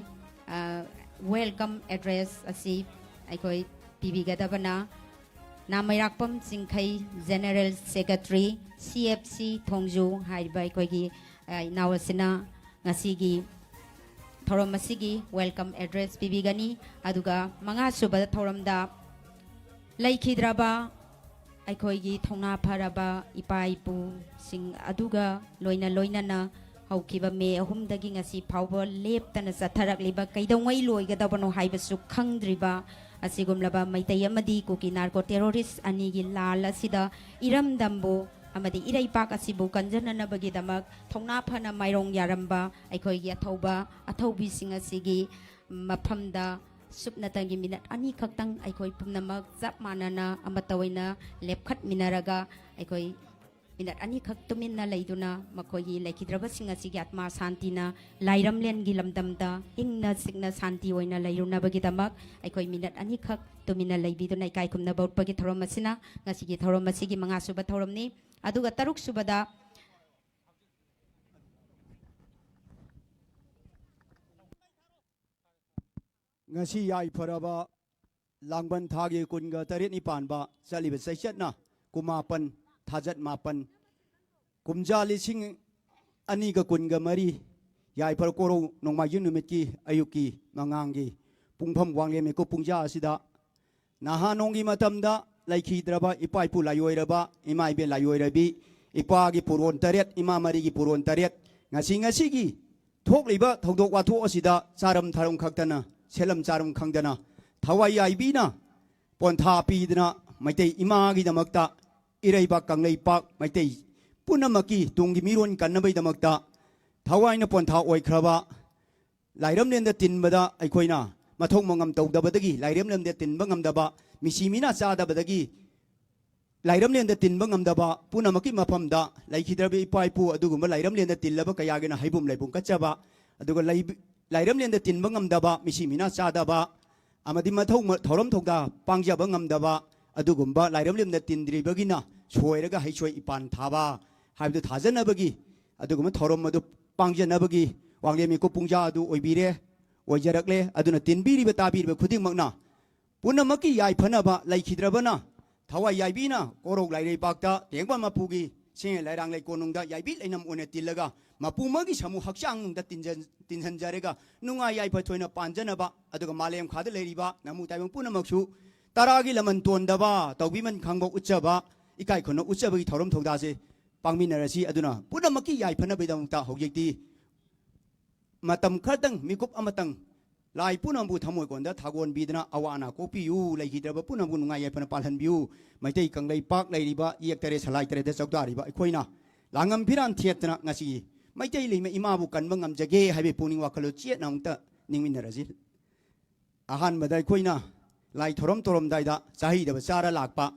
ꯑ, ꯋꯦꯜꯀꯝ ꯑꯦꯗ꯭ꯔꯦꯁ ꯑꯁꯤ ꯑꯩꯈꯣꯏ ꯄꯤꯕꯤꯒꯗꯕꯅ Nameirakpam Chingkhei, general secretary, C F C Thongju ꯍꯥꯏꯔꯤꯕ ꯑꯩꯈꯣꯏꯒꯤ, ꯑ, ꯏꯅꯥꯎ ꯑꯁꯤꯅ ꯉꯁꯤꯒꯤ ꯊꯧꯔꯝ ꯑꯁꯤꯒꯤ ꯋꯦꯜꯀꯝ ꯑꯦꯗ꯭ꯔꯦꯁ ꯄꯤꯕꯤꯒꯅꯤ꯫ ꯑꯗꯨꯒ ꯃꯉꯥꯁꯨꯕ ꯊꯧꯔꯝꯗ ꯂꯩꯈꯤꯗ꯭ꯔꯕ ꯑꯩꯈꯣꯏꯒꯤ ꯊꯧꯅꯥ ꯐꯔꯕ ꯏꯄꯥ ꯏꯄꯨꯁꯤꯡ ꯑꯗꯨꯒ ꯂꯣꯏꯅ ꯂꯣꯏꯅꯅ ꯍꯧꯈꯤꯕ ꯃꯦ ꯑꯍꯨꯝꯗꯒꯤ ꯉꯁꯤ ꯐꯥꯎꯕ ꯂꯦꯞꯇꯅ ꯆꯠꯊꯔꯛꯂꯤꯕ, ꯀꯩꯗꯧꯉꯩ ꯂꯣꯏꯒꯗꯕꯅꯣ ꯍꯥꯏꯕꯁꯨ ꯈꯪꯗ꯭ꯔꯤꯕ ꯑꯁꯤꯒꯨꯝꯂꯕ ꯃꯩꯇꯩ ꯑꯃꯗꯤ ꯀꯨꯀꯤ ꯅꯥꯔꯀꯣ ꯇꯦꯔꯣꯔꯤꯁ ꯑꯅꯤꯒꯤ ꯂꯥꯜ ꯑꯁꯤꯗ ꯏꯔꯝꯗꯝꯕꯨ ꯑꯃꯗꯤ ꯏꯔꯩꯄꯥꯛ ꯑꯁꯤꯕꯨ ꯀꯟꯖꯅꯅꯕꯒꯤꯗꯃꯛ ꯊꯧꯅꯥ ꯐꯅ ꯃꯥꯏꯔꯣꯡ ꯌꯥꯔꯝꯕ ꯑꯩꯈꯣꯏꯒꯤ ꯑꯊꯧꯕ ꯑꯊꯧꯕꯤꯁꯤꯡ ꯑꯁꯤꯒꯤ ꯃꯐꯝꯗ ꯁꯨꯞꯅꯇꯪꯒꯤ ꯃꯤꯅꯠ ꯑꯅꯤꯈꯛꯇꯪ ꯑꯩꯈꯣꯏ ꯄꯨꯝꯅꯃꯛ ꯆꯞ ꯃꯥꯟꯅꯅ ꯑꯃꯠꯇ ꯑꯣꯏꯅ ꯂꯦꯞꯈꯠꯃꯤꯟꯅꯔꯒ ꯑꯩꯈꯣꯏ ꯃꯤꯅꯠ ꯑꯅꯤꯈꯛ ꯇꯨꯃꯤꯟꯅ ꯂꯩꯗꯨꯅ ꯃꯈꯣꯏꯒꯤ ꯂꯩꯈꯤꯗ꯭ꯔꯕꯁꯤꯡ ꯑꯁꯤꯒꯤ ꯑꯥꯠꯃꯥ ꯁꯥꯟꯇꯤꯅ ꯂꯥꯏꯔꯝꯂꯦꯟꯒꯤ ꯂꯝꯗꯝꯗ ꯏꯪꯅ ꯆꯤꯛꯅ ꯁꯥꯟꯇꯤ ꯑꯣꯏꯅ ꯂꯩꯔꯨꯅꯕꯒꯤꯗꯃꯛ ꯑꯩꯈꯣꯏ ꯃꯤꯅꯠ ꯑꯅꯤꯈꯛ ꯇꯨꯃꯤꯟꯅ ꯂꯩꯕꯤꯗꯨꯅ ꯏꯀꯥꯏ ꯈꯨꯝꯅꯕ ꯎꯠꯄꯒꯤ ꯊꯧꯔꯝ ꯑꯁꯤꯅ ꯉꯁꯤꯒꯤ ꯊꯧꯔꯝ ꯑꯁꯤꯒꯤ ꯃꯉꯥꯁꯨꯕ ꯊꯧꯔꯝꯅꯤ꯫ ꯑꯗꯨꯒ ꯇꯔꯨꯛꯁꯨꯕꯗ ꯉꯁꯤ ꯌꯥꯏꯐꯔꯕ ꯂꯥꯡꯕꯟ ꯊꯥꯒꯤ ꯀꯨꯟꯒ ꯇꯔꯦꯠꯅꯤ ꯄꯥꯟꯕ ꯆꯠꯂꯤꯕ ꯆꯩꯆꯠꯅ ꯀꯨꯟꯃꯥꯄꯟ, ꯊꯥꯖꯠ ꯃꯥꯄꯟ, ꯀꯨꯝꯖꯥ ꯂꯤꯁꯤꯡ ꯑꯅꯤꯒ ꯀꯨꯟꯒ ꯃꯔꯤ, ꯌꯥꯏꯐꯔ ꯀꯣꯔꯧ ꯅꯣꯡꯃꯥꯏꯖꯤꯡ ꯅꯨꯃꯤꯠꯀꯤ ꯑꯌꯨꯛꯀꯤ ꯃꯉꯥꯡꯒꯤ ꯄꯨꯡꯐꯝ ꯋꯥꯡꯂꯦꯟ ꯃꯤꯀꯨꯞ ꯄꯨꯡꯖꯥ ꯑꯁꯤꯗ ꯅꯍꯥꯟ ꯅꯣꯡꯒꯤ ꯃꯇꯝꯗ ꯂꯩꯈꯤꯗ꯭ꯔꯕ ꯏꯄꯥ ꯏꯄꯨ ꯂꯥꯏꯑꯣꯏꯔꯕ ꯏꯃꯥ ꯏꯕꯦꯟ ꯂꯥꯏꯑꯣꯏꯔꯕꯤ ꯏꯄꯥꯒꯤ ꯄꯨꯔꯣꯟ ꯇꯔꯦꯠ, ꯏꯃꯥ ꯃꯔꯤꯒꯤ ꯄꯨꯔꯣꯟ ꯇꯔꯦꯠ, ꯉꯁꯤ ꯉꯁꯤꯒꯤ ꯊꯣꯛꯂꯤꯕ ꯊꯧꯗꯣꯛ ꯋꯥꯊꯣꯛ ꯑꯁꯤꯗ ꯆꯥꯔꯝ ꯊꯥꯔꯝ ꯈꯛꯇꯅ, ꯁꯦꯠꯂꯝ ꯆꯥꯔꯝ ꯈꯪꯗꯅ, ꯊꯋꯥꯏ ꯌꯥꯏꯕꯤꯅ ꯄꯣꯟꯊꯥ ꯄꯤꯗꯅ ꯃꯩꯇꯩ ꯏꯃꯥꯒꯤꯗꯃꯛꯇ, ꯏꯔꯩꯕꯥꯛ ꯀꯪꯂꯩꯄꯥꯛ ꯃꯩꯇꯩ ꯄꯨꯝꯅꯃꯛꯀꯤ ꯇꯨꯡꯒꯤ ꯃꯤꯔꯣꯟ ꯀꯟꯅꯕꯒꯤꯗꯃꯛꯇ ꯊꯋꯥꯏꯅ ꯄꯣꯟꯊꯥ ꯑꯣꯏꯈ꯭ꯔꯕ ꯂꯥꯏꯔꯝꯂꯦꯟꯗ ꯇꯤꯟꯕꯗ ꯑꯩꯈꯣꯏꯅ ꯃꯊꯧ ꯃꯉꯝ ꯇꯧꯗꯕꯗꯒꯤ, ꯂꯥꯏꯔꯝꯂꯦꯟꯗ ꯇꯤꯟꯕ ꯉꯝꯗꯕ, ꯃꯤꯁꯤ ꯃꯤꯅꯥ ꯆꯥꯗꯕꯗꯒꯤ ꯂꯥꯏꯔꯝꯂꯦꯟꯗ ꯇꯤꯟꯕ ꯉꯝꯗꯕ ꯄꯨꯝꯅꯃꯛꯀꯤ ꯃꯐꯝꯗ ꯂꯩꯈꯤꯗ꯭ꯔꯕ ꯏꯄꯥ ꯏꯄꯨ ꯑꯗꯨꯒꯨꯝꯕ ꯂꯥꯏꯔꯝꯂꯦꯟꯗ ꯇꯤꯜꯂꯕ ꯀꯌꯥꯒꯤꯅ ꯍꯩꯕꯨꯝ ꯂꯩꯕꯨꯡ ꯀꯠꯆꯕ, ꯑꯗꯨꯒ ꯂꯩ-, ꯂꯥꯏꯔꯝꯂꯦꯟꯗ ꯇꯤꯟꯕ ꯉꯝꯗꯕ, ꯃꯤꯁꯤ ꯃꯤꯅꯥ ꯆꯥꯗꯕ ꯑꯃꯗꯤ ꯃꯊꯧ ꯊꯧꯔꯝ ꯊꯧꯗꯥ ꯄꯥꯡꯖꯕ ꯉꯝꯗꯕ ꯑꯗꯨꯒꯨꯝꯕ ꯂꯥꯏꯔꯝꯂꯦꯟꯗ ꯇꯤꯟꯗ꯭ꯔꯤꯕꯒꯤꯅ ꯁꯣꯏꯔꯒ ꯍꯩꯁꯣꯏ ꯏꯄꯥꯟ ꯊꯥꯕ ꯍꯥꯏꯕꯗꯨ ꯊꯥꯖꯅꯕꯒꯤ, ꯑꯗꯨꯒꯨꯝꯕ ꯊꯧꯔꯝ ꯑꯗꯨ ꯄꯥꯡꯖꯅꯕꯒꯤ ꯋꯥꯡꯂꯦꯟ ꯃꯤꯀꯨꯞ ꯄꯨꯡꯖꯥ ꯑꯗꯨ ꯑꯣꯏꯕꯤꯔꯦ, ꯑꯣꯏꯖꯔꯛꯂꯦ꯫ ꯑꯗꯨꯅ ꯇꯤꯟꯕꯤꯔꯤꯕ ꯇꯥꯕꯤꯔꯤꯕ ꯈꯨꯗꯤꯡꯃꯛꯅ ꯄꯨꯝꯅꯃꯛꯀꯤ ꯌꯥꯏꯐꯅꯕ ꯂꯩꯈꯤꯗ꯭ꯔꯕꯅ ꯊꯋꯥꯏ ꯌꯥꯏꯕꯤꯅ ꯀꯣꯔꯧ ꯂꯥꯏꯔꯩꯕꯥꯛꯇ ꯇꯦꯡꯕ ꯃꯄꯨꯒꯤ ꯁꯤꯡ ꯂꯩꯔꯥꯡ ꯂꯩꯀꯣꯜꯅꯨꯡꯗ ꯌꯥꯏꯕꯤ ꯂꯩꯅꯝ ꯑꯣꯏꯅ ꯇꯤꯜꯂꯒ ꯃꯄꯨ ꯑꯃꯒꯤ ꯁꯃꯨ ꯍꯛꯆꯥꯡꯗ ꯇꯤꯟꯖꯟ-, ꯇꯤꯟꯁꯤꯟꯖꯔꯒ ꯅꯨꯡꯉꯥꯏ ꯌꯥꯏꯐ ꯊꯣꯏꯅ ꯄꯥꯟꯖꯅꯕ, ꯑꯗꯨꯒ ꯃꯥꯂꯦꯝ ꯈꯥꯗ ꯂꯩꯔꯤꯕ ꯅꯃꯨ ꯇꯥꯏꯕꯪ ꯄꯨꯝꯅꯃꯛꯁꯨ ꯇꯔꯥꯒꯤ ꯂꯃꯟ ꯇꯣꯟꯗꯕ, ꯇꯧꯕꯤꯃꯟ ꯈꯪꯕ ꯎꯠꯆꯕ, ꯏꯀꯥꯏ ꯈꯨꯝꯅ ꯎꯠꯆꯕꯒꯤ ꯊꯧꯔꯝ ꯊꯧꯗꯥꯁꯦ ꯄꯥꯡꯃꯤꯟꯅꯔꯁꯤ꯫ ꯑꯗꯨꯅ ꯄꯨꯝꯅꯃꯛꯀꯤ ꯌꯥꯏꯐꯅꯕꯒꯤꯗꯃꯛꯇ ꯍꯧꯖꯤꯛꯇꯤ ꯃꯇꯝ ꯈꯔꯇꯪ, ꯃꯤꯀꯨꯞ ꯑꯃꯇꯪ, ꯂꯥꯏ ꯄꯨꯝꯅꯃꯛꯄꯨ ꯊꯃꯣꯏ ꯀꯣꯟꯗ ꯊꯥꯒꯣꯟꯕꯤꯗꯨꯅ ꯑꯋꯥ ꯑꯅꯥ ꯀꯣꯛꯄꯤꯌꯨ, ꯂꯩꯈꯤꯗ꯭ꯔꯕ ꯄꯨꯝꯅꯃꯛꯄꯨ ꯅꯨꯡꯉꯥꯏ ꯌꯥꯏꯐꯅ ꯄꯥꯜꯍꯟꯕꯤꯌꯨ꯫ ꯃꯩꯇꯩ ꯀꯪꯂꯩꯄꯥꯛ ꯂꯩꯔꯤꯕ ꯏꯌꯦꯛ ꯇꯔꯦꯠ ꯁꯂꯥꯏ ꯇꯔꯦꯠꯇ ꯆꯥꯎꯇꯥꯔꯤꯕ ꯑꯩꯈꯣꯏꯅ ꯂꯥꯡꯉꯝ ꯐꯤꯔꯥꯟ ꯊꯦꯠꯇꯅ ꯉꯁꯤꯒꯤ ꯃꯩꯇꯩ ꯂꯩꯃ ꯏꯃꯥꯕꯨ ꯀꯟꯕ ꯉꯝꯖꯒꯦ ꯍꯥꯏꯕꯒꯤ ꯄꯨꯛꯅꯤꯡ ꯋꯥꯈꯜꯂꯣꯟ ꯆꯦꯠꯅ ꯑꯃꯨꯛꯇ ꯅꯤꯡꯃꯤꯟꯅꯔꯁꯤ꯫ ꯑꯍꯥꯟꯕꯗ ꯑꯩꯈꯣꯏꯅ ꯂꯥꯏ ꯊꯧꯔꯝ ꯇꯧꯔꯝꯗꯥꯏꯗ ꯆꯥꯍꯩꯗꯕ ꯆꯥꯔ ꯂꯥꯛꯄ,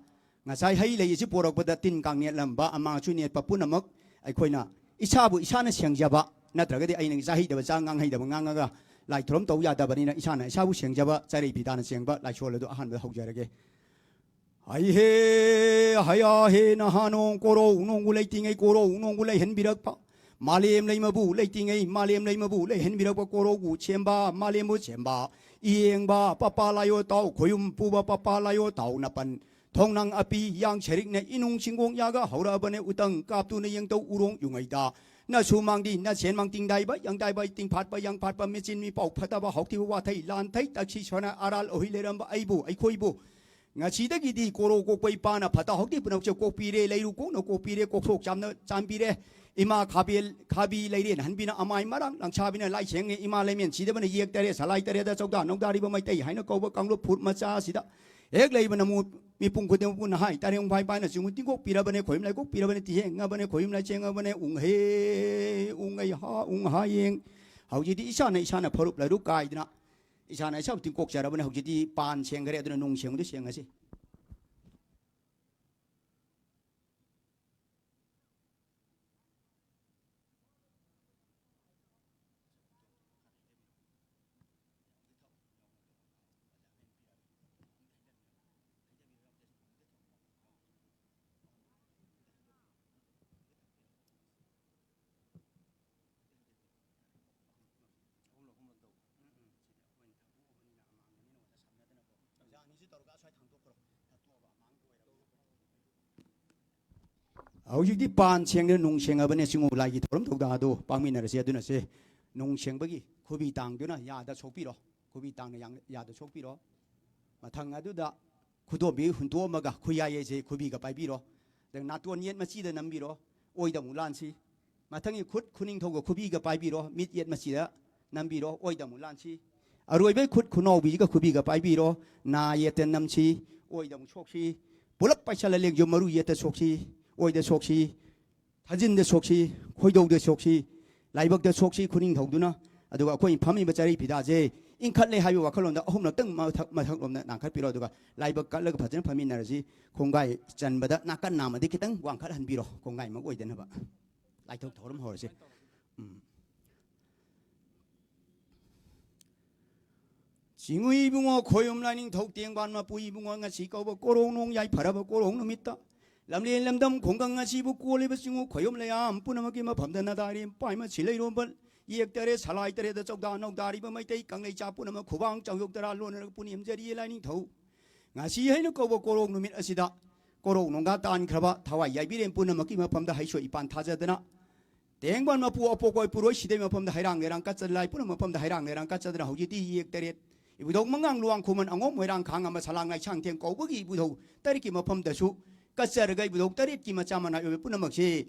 ꯉꯁꯥꯏ ꯍꯩ ꯂꯩ ꯑꯁꯤ ꯄꯣꯔꯛꯄꯗ ꯇꯤꯟ ꯀꯥꯡ ꯅꯦꯠꯂꯝꯕ, ꯑꯃꯥꯡ ꯑꯁꯣꯏ ꯅꯦꯠꯄ ꯄꯨꯝꯅꯃꯛ ꯑꯩꯈꯣꯏꯅ ꯏꯁꯥꯕꯨ ꯏꯁꯥꯅ ꯁꯦꯡꯖꯕ, ꯅꯠꯇ꯭ꯔꯒꯗꯤ ꯑꯩꯅ ꯆꯥꯍꯩꯗꯕ ꯆꯥ, ꯉꯥꯡꯍꯩꯗꯕ ꯉꯥꯡꯉꯒ ꯂꯥꯏ ꯊꯧꯔꯝ ꯇꯧ ꯌꯥꯗꯕꯅꯤꯅ ꯏꯁꯥꯅ ꯏꯁꯥꯕꯨ ꯁꯦꯡꯖꯕ ꯆꯥꯔꯩ ꯐꯤꯗꯥꯅ ꯆꯦꯡꯕ ꯂꯥꯏꯁꯣꯜ ꯑꯗꯨ ꯑꯍꯥꯟꯕꯗ ꯍꯧꯖꯔꯒꯦ꯫ ꯍꯩ ꯍꯦ, ꯍꯌꯥ ꯍꯦ, ꯅꯍꯥꯅꯣꯡ ꯀꯣꯔꯧ ꯅꯣꯡꯕꯨ ꯂꯩꯇꯤꯡꯉꯩ ꯀꯣꯔꯧ ꯅꯣꯡꯕꯨ ꯂꯩꯍꯟꯕꯤꯔꯛꯄ, ꯃꯥꯂꯦꯝ ꯂꯩꯃꯕꯨ ꯂꯩꯇꯤꯡꯉꯩ ꯃꯥꯂꯦꯝ ꯂꯩꯃꯕꯨ ꯂꯩꯍꯟꯕꯤꯔꯛꯄ ꯀꯣꯔꯧꯕꯨ ꯁꯦꯝꯕ, ꯃꯥꯂꯦꯝꯕꯨ ꯁꯦꯝꯕ, ꯌꯦꯡꯕ ꯄꯄꯥ ꯂꯥꯏꯌꯣ ꯇꯥꯎ, ꯈꯣꯌꯨꯝ ꯄꯨꯕ ꯄꯄꯥ ꯂꯥꯏꯌꯣ ꯇꯥꯎ ꯅꯄꯟ꯫ ꯊꯣꯡꯅꯥꯡ ꯑꯄꯤ ꯌꯥꯡ ꯁꯦꯔꯤꯛꯅ ꯏꯅꯨꯡ ꯁꯤꯡꯒꯣꯡ ꯌꯥꯒ ꯍꯧꯔꯛꯑꯕꯅꯦ ꯎꯇꯪ ꯀꯥꯞꯇꯨꯅ ꯌꯦꯡꯇꯧ ꯎꯔꯣꯡ ꯌꯨꯡꯉꯩꯗ꯫ ꯅꯁꯨ ꯃꯥꯡꯗꯤ ꯅꯁꯦꯟ ꯃꯥꯡ ꯇꯤꯡꯗꯥꯏꯕ ꯌꯥꯡꯗꯥꯏꯕ ꯇꯤꯡꯐꯥꯠꯄ ꯌꯥꯡꯐꯥꯠꯄ ꯃꯦꯆꯤꯟ ꯃꯤꯄꯥꯎ ꯐꯠꯇꯕ ꯍꯥꯎꯊꯤꯕ ꯋꯥꯊꯩ ꯂꯥꯟꯊꯩ ꯇꯛꯁꯤ ꯁꯣꯅ ꯑꯔꯥꯜ ꯑꯣꯏ ꯂꯩꯔꯝꯕ ꯑꯩꯕꯨ ꯑꯩꯈꯣꯏꯕꯨ ꯉꯁꯤꯗꯒꯤꯗꯤ ꯀꯣꯔꯣ ꯀꯣꯛꯄ ꯏꯄꯥꯅ ꯐꯠꯇ ꯍꯥꯎꯊꯤ ꯄꯨꯝꯅꯃꯛꯁꯦ ꯀꯣꯛꯄꯤꯔꯦ, ꯂꯩꯔꯨ ꯀꯣꯛꯅ ꯀꯣꯛꯄꯤꯔꯦ, ꯀꯣꯛꯊꯣꯛ ꯆꯥꯝꯅ ꯆꯥꯝꯕꯤꯔꯦ꯫ ꯏꯃꯥ ꯈꯥꯕꯦꯜ ꯈꯥꯕꯤ ꯂꯩꯔꯦꯟ ꯍꯟꯕꯤꯅ ꯑꯃꯥꯏ ꯃꯔꯥꯡ ꯂꯪꯁꯥꯕꯤꯅ ꯂꯥꯏꯁꯦꯡꯉꯦ, ꯏꯃꯥ ꯂꯩꯃꯦꯟ ꯁꯤꯗꯕꯅ ꯌꯦꯛ ꯇꯔꯦꯠ ꯁꯂꯥꯏ ꯇꯔꯦꯠꯇ ꯆꯧꯗꯥ ꯅꯧꯗꯥꯔꯤꯕ ꯃꯩꯇꯩ ꯍꯥꯏꯅ ꯀꯧꯕ ꯀꯥꯡꯂꯨꯞ ꯐꯨꯔꯨꯞ ꯃꯆꯥ ꯑꯁꯤꯗ ꯍꯦꯛ ꯂꯩꯕꯅ ꯃꯨ-, ꯃꯤꯄꯨꯝ ꯈꯨꯗꯤꯡꯃꯛꯄꯨ ꯅꯍꯥꯏ ꯇꯔꯦꯡ ꯐꯥꯏ ꯄꯥꯏꯅ ꯆꯤꯡꯉꯨ ꯇꯤꯡꯀꯣꯛꯄꯤꯔꯕꯅꯦ, ꯈꯣꯏꯝ ꯂꯩꯀꯣꯛꯄꯤꯔꯕꯅꯦ, ꯇꯤꯍꯦꯡꯉꯕꯅꯦ, ꯈꯣꯏꯝ ꯂꯩꯆꯦꯡꯉꯕꯅꯦ, ꯎꯪꯍꯦ, ꯎꯪꯍꯩ ꯍꯥ, ꯎꯪꯍꯥ ꯌꯦꯡ꯫ ꯍꯧꯖꯤꯛꯇꯤ ꯏꯁꯥꯅ ꯏꯁꯥꯅ ꯐꯔꯨꯞ ꯂꯩꯔꯨ ꯀꯥꯏꯗꯅ ꯏꯁꯥꯅ ꯏꯁꯥꯕꯨ ꯇꯤꯡꯀꯣꯛꯆꯔꯕꯅꯦ꯫ ꯍꯧꯖꯤꯛꯇꯤ ꯄꯥꯟ ꯁꯦꯡꯈꯔꯦ, ꯑꯗꯨꯅ ꯅꯨꯡ ꯁꯦꯡꯕꯗꯨ ꯁꯦꯡꯉꯁꯤ꯫ ꯍꯧꯖꯤꯛꯇꯤ ꯄꯥꯟ ꯁꯦꯡꯗꯅ ꯅꯨꯡ ꯁꯦꯡꯉꯕꯅꯦ꯫ ꯆꯤꯡꯉꯨ ꯂꯥꯏꯒꯤ ꯊꯧꯔꯝ ꯊꯧꯗꯥ ꯑꯗꯨ ꯄꯥꯡꯃꯤꯟꯅꯔꯁꯤ꯫ ꯑꯗꯨꯅꯁꯦ ꯅꯨꯡ ꯁꯦꯡꯕꯒꯤ ꯈꯨꯕꯤ ꯇꯥꯡꯗꯨꯅ ꯌꯥꯗ ꯁꯣꯛꯄꯤꯔꯣ꯫ ꯈꯨꯕꯤ ꯇꯥꯡꯅ ꯌꯥꯡ-, ꯌꯥꯗ ꯁꯣꯛꯄꯤꯔꯣ꯫ ꯃꯊꯪ ꯑꯗꯨꯗ ꯈꯨꯗꯣꯝꯕꯤ ꯍꯨꯟꯇꯣꯛꯑꯝꯃꯒ ꯈꯨꯌꯥꯏ ꯍꯥꯏꯁꯦ ꯈꯨꯕꯤꯒ ꯄꯥꯏꯕꯤꯔꯣ꯫ ꯑꯗꯒꯤ ꯅꯥꯇꯣꯟ ꯌꯦꯠ ꯃꯆꯤꯗ ꯅꯝꯕꯤꯔꯣ꯫ ꯑꯣꯏꯗ ꯑꯃꯨꯛ ꯂꯥꯟꯁꯤ꯫ ꯃꯊꯪꯒꯤ ꯈꯨꯠ ꯈꯨꯅꯤꯡꯊꯧꯒ ꯈꯨꯕꯤꯒ ꯄꯥꯏꯕꯤꯔꯣ, ꯃꯤꯠ ꯌꯦꯠ ꯃꯆꯤꯗ ꯅꯝꯕꯤꯔꯣ, ꯑꯣꯏꯗ ꯑꯃꯨꯛ ꯂꯥꯟꯁꯤ꯫ ꯑꯔꯣꯏꯕꯩ ꯈꯨꯠ ꯈꯨꯅꯥꯎꯕꯤꯁꯤꯒ ꯈꯨꯕꯤꯒ ꯄꯥꯏꯕꯤꯔꯣ, ꯅꯥ ꯌꯦꯠꯇ ꯅꯝꯁꯤ, ꯑꯣꯏꯗ ꯑꯃꯨꯛ ꯁꯣꯛꯁꯤ꯫ ꯄꯨꯂꯞ ꯄꯥꯏꯁꯜꯂ ꯂꯦꯡꯖꯨꯝ ꯃꯔꯨ ꯌꯦꯠꯇ ꯁꯣꯛꯁꯤ, ꯑꯣꯏꯗ ꯁꯣꯛꯁꯤ, ꯊꯥꯖꯤꯟꯗ ꯁꯣꯛꯁꯤ, ꯈꯣꯏꯗꯧꯗ ꯁꯣꯛꯁꯤ, ꯂꯥꯏꯕꯛꯇ ꯁꯣꯛꯁꯤ ꯈꯨꯅꯤꯡꯊꯧꯗꯨꯅ꯫ ꯑꯗꯨꯒ ꯑꯩꯈꯣꯏ ꯐꯝꯃꯤꯕ ꯆꯔꯩ ꯐꯤꯗꯥꯁꯦ ꯏꯟꯈꯠꯂꯦ ꯍꯥꯏꯕ ꯋꯥꯈꯜꯂꯣꯟꯗ ꯑꯍꯨꯝꯂꯛꯇꯪ ꯃꯊꯛ, ꯃꯊꯛꯂꯣꯝꯗ ꯅꯥꯟꯈꯠꯄꯤꯔꯣ꯫ ꯑꯗꯨꯒ ꯂꯥꯏꯕꯛ ꯀꯠꯂꯒ ꯐꯖꯅ ꯐꯝꯃꯤꯟꯅꯔꯁꯤ꯫ ꯈꯣꯡꯒꯥꯏ ꯆꯟꯕꯗ ꯅꯥꯀꯟ ꯅꯥꯝꯃꯗꯤ ꯈꯤꯇꯪ ꯋꯥꯡꯈꯠꯍꯟꯕꯤꯔꯣ, ꯈꯣꯡꯒꯥꯏꯃꯛ ꯑꯣꯏꯗꯅꯕ꯫ ꯂꯥꯏꯊꯣꯛ ꯊꯧꯔꯝ ꯍꯧꯔꯁꯦ꯫ ꯎꯝ꯫ ꯆꯤꯡꯉꯨ ꯏꯕꯨꯡꯉꯣ, ꯈꯣꯌꯨꯝ ꯂꯥꯏꯅꯤꯡꯊꯧ ꯇꯦꯡꯕꯥꯟ ꯃꯄꯨ ꯏꯕꯨꯡꯉꯣ, ꯉꯁꯤ ꯀꯧꯕ ꯀꯣꯔꯣꯡ ꯅꯣꯡ ꯌꯥꯏ ꯐꯔꯕ ꯀꯣꯔꯣꯡ ꯅꯨꯃꯤꯠꯇ, ꯂꯝꯂꯦꯟ ꯂꯝꯗꯝ ꯈꯨꯡꯒꯪ ꯑꯁꯤꯕꯨ ꯀꯣꯜꯂꯤꯕ ꯆꯤꯡꯉꯨ ꯈꯣꯌꯨꯝ ꯂꯩꯌꯥꯝ ꯄꯨꯝꯅꯃꯛꯀꯤ ꯃꯐꯝꯗ ꯅꯗꯥꯏꯔꯦꯝ ꯄꯥꯏꯃ ꯁꯤꯂꯩꯔꯣꯝꯕ ꯌꯦꯛ ꯇꯔꯦꯠ, ꯁꯂꯥꯏ ꯇꯔꯦꯠꯇ ꯆꯧꯗꯥ ꯅꯧꯗꯥꯔꯤꯕ ꯃꯩꯇꯩ ꯀꯪꯂꯩꯆꯥ ꯄꯨꯝꯅꯃꯛ ꯈꯨꯕꯥꯡ ꯆꯥꯎꯌꯣꯛ ꯇꯔꯥ ꯂꯣꯟꯅꯔꯒ ꯄꯨꯅꯦꯝꯖꯔꯤꯌꯦ ꯂꯥꯏꯅꯤꯡꯊꯧ꯫ ꯉꯁꯤ ꯍꯥꯏꯅ ꯀꯧꯕ ꯀꯣꯔꯧ ꯅꯨꯃꯤꯠ ꯑꯁꯤꯗ ꯀꯣꯔꯧ ꯅꯣꯡꯒꯥ ꯇꯥꯟꯈ꯭ꯔꯕ ꯊꯋꯥꯏ ꯌꯥꯏꯕꯤꯔꯦꯟ ꯄꯨꯝꯅꯃꯛꯀꯤ ꯃꯐꯝꯗ ꯍꯩꯁꯣꯏ ꯏꯄꯥꯟ ꯊꯥꯖꯗꯅ, ꯇꯦꯡꯕꯥꯟ ꯃꯄꯨ ꯑꯄꯣꯛꯄ ꯏꯄꯨꯔꯣꯏ ꯁꯤꯗꯩ ꯃꯐꯝꯗ ꯍꯩꯔꯥꯡ ꯂꯩꯔꯥꯡ ꯀꯠꯆꯗꯅ, ꯍꯧꯖꯤꯛꯇꯤ ꯌꯦꯛ ꯇꯔꯦꯠ, ꯏꯕꯨꯙꯧ ꯃꯉꯥꯡ ꯂꯨꯋꯥꯡ ꯈꯨꯃꯟ ꯑꯉꯣꯝ ꯃꯣꯏꯔꯥꯡ ꯈꯥꯡ ꯑꯃ ꯁꯂꯥꯡ ꯂꯥꯏꯁꯥꯡ ꯊꯦꯡ ꯀꯧꯕꯒꯤ ꯏꯕꯨꯙꯧ ꯇꯔꯦꯠꯀꯤ ꯃꯐꯝꯗꯁꯨ ꯀꯠꯆꯔꯒ, ꯏꯕꯨꯙꯧ ꯇꯔꯦꯠꯀꯤ ꯃꯆꯥ ꯃꯅꯥꯏ ꯑꯣꯏꯕ ꯄꯨꯝꯅꯃꯛꯁꯤ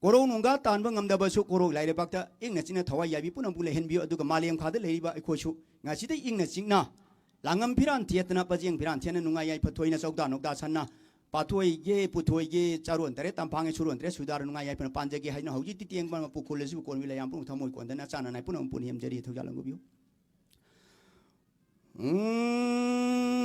ꯀꯣꯔꯧ ꯅꯣꯡꯒꯥ ꯇꯥꯟꯕ ꯉꯝꯗꯕꯁꯨ ꯀꯣꯔꯧ ꯂꯥꯏꯔꯩꯕꯥꯛꯇ ꯏꯪꯅ ꯆꯤꯛꯅ ꯊꯋꯥꯏ ꯌꯥꯏꯕꯤ ꯄꯨꯝꯅꯃꯛꯄꯨ ꯂꯩꯍꯟꯕꯤꯌꯨ꯫ ꯑꯗꯨꯒ ꯃꯥꯂꯦꯝ ꯈꯥꯗ ꯂꯩꯔꯤꯕ ꯑꯩꯈꯣꯏꯁꯨ ꯉꯁꯤꯗꯩ ꯏꯪꯅ ꯆꯤꯛꯅ ꯂꯥꯡꯉꯝ ꯐꯤꯔꯥꯟ ꯊꯦꯠꯇꯅ, ꯄꯖꯦꯡ ꯐꯤꯔꯥꯟ ꯊꯦꯠꯅ, ꯅꯨꯡꯉꯥꯏ ꯌꯥꯏꯐ ꯊꯣꯏꯅ ꯆꯧꯗꯥ ꯅꯧꯗꯥ ꯁꯟꯅ ꯄꯥꯊꯣꯏꯒꯦ, ꯄꯨꯊꯣꯏꯒꯦ, ꯆꯥꯔꯣꯟ ꯇꯔꯦꯠ ꯇꯝꯐꯥꯡꯒꯦ, ꯁꯨꯔꯣꯟ ꯇꯔꯦꯠ ꯁꯨꯗꯥꯔ ꯅꯨꯡꯉꯥꯏ ꯌꯥꯏꯐꯅ ꯄꯥꯟꯖꯒꯦ ꯍꯥꯏꯅ ꯍꯧꯖꯤꯛꯇꯤ ꯇꯦꯡꯕꯥꯟ ꯃꯄꯨ ꯈꯨꯜ ꯑꯁꯤꯕꯨ ꯀꯣꯟꯕꯤ ꯂꯩꯌꯥꯝ ꯄꯨꯝꯅꯃꯛ ꯊꯃꯣꯏ ꯀꯣꯟꯗꯅ ꯆꯥꯅꯅꯥꯏ ꯄꯨꯝꯅꯃꯛ ꯄꯨꯟꯅ ꯌꯦꯝꯖꯔꯤ꯫ ꯊꯧꯖꯥꯜ ꯂꯪꯒꯨꯕꯤꯌꯨ꯫ ꯎꯝ,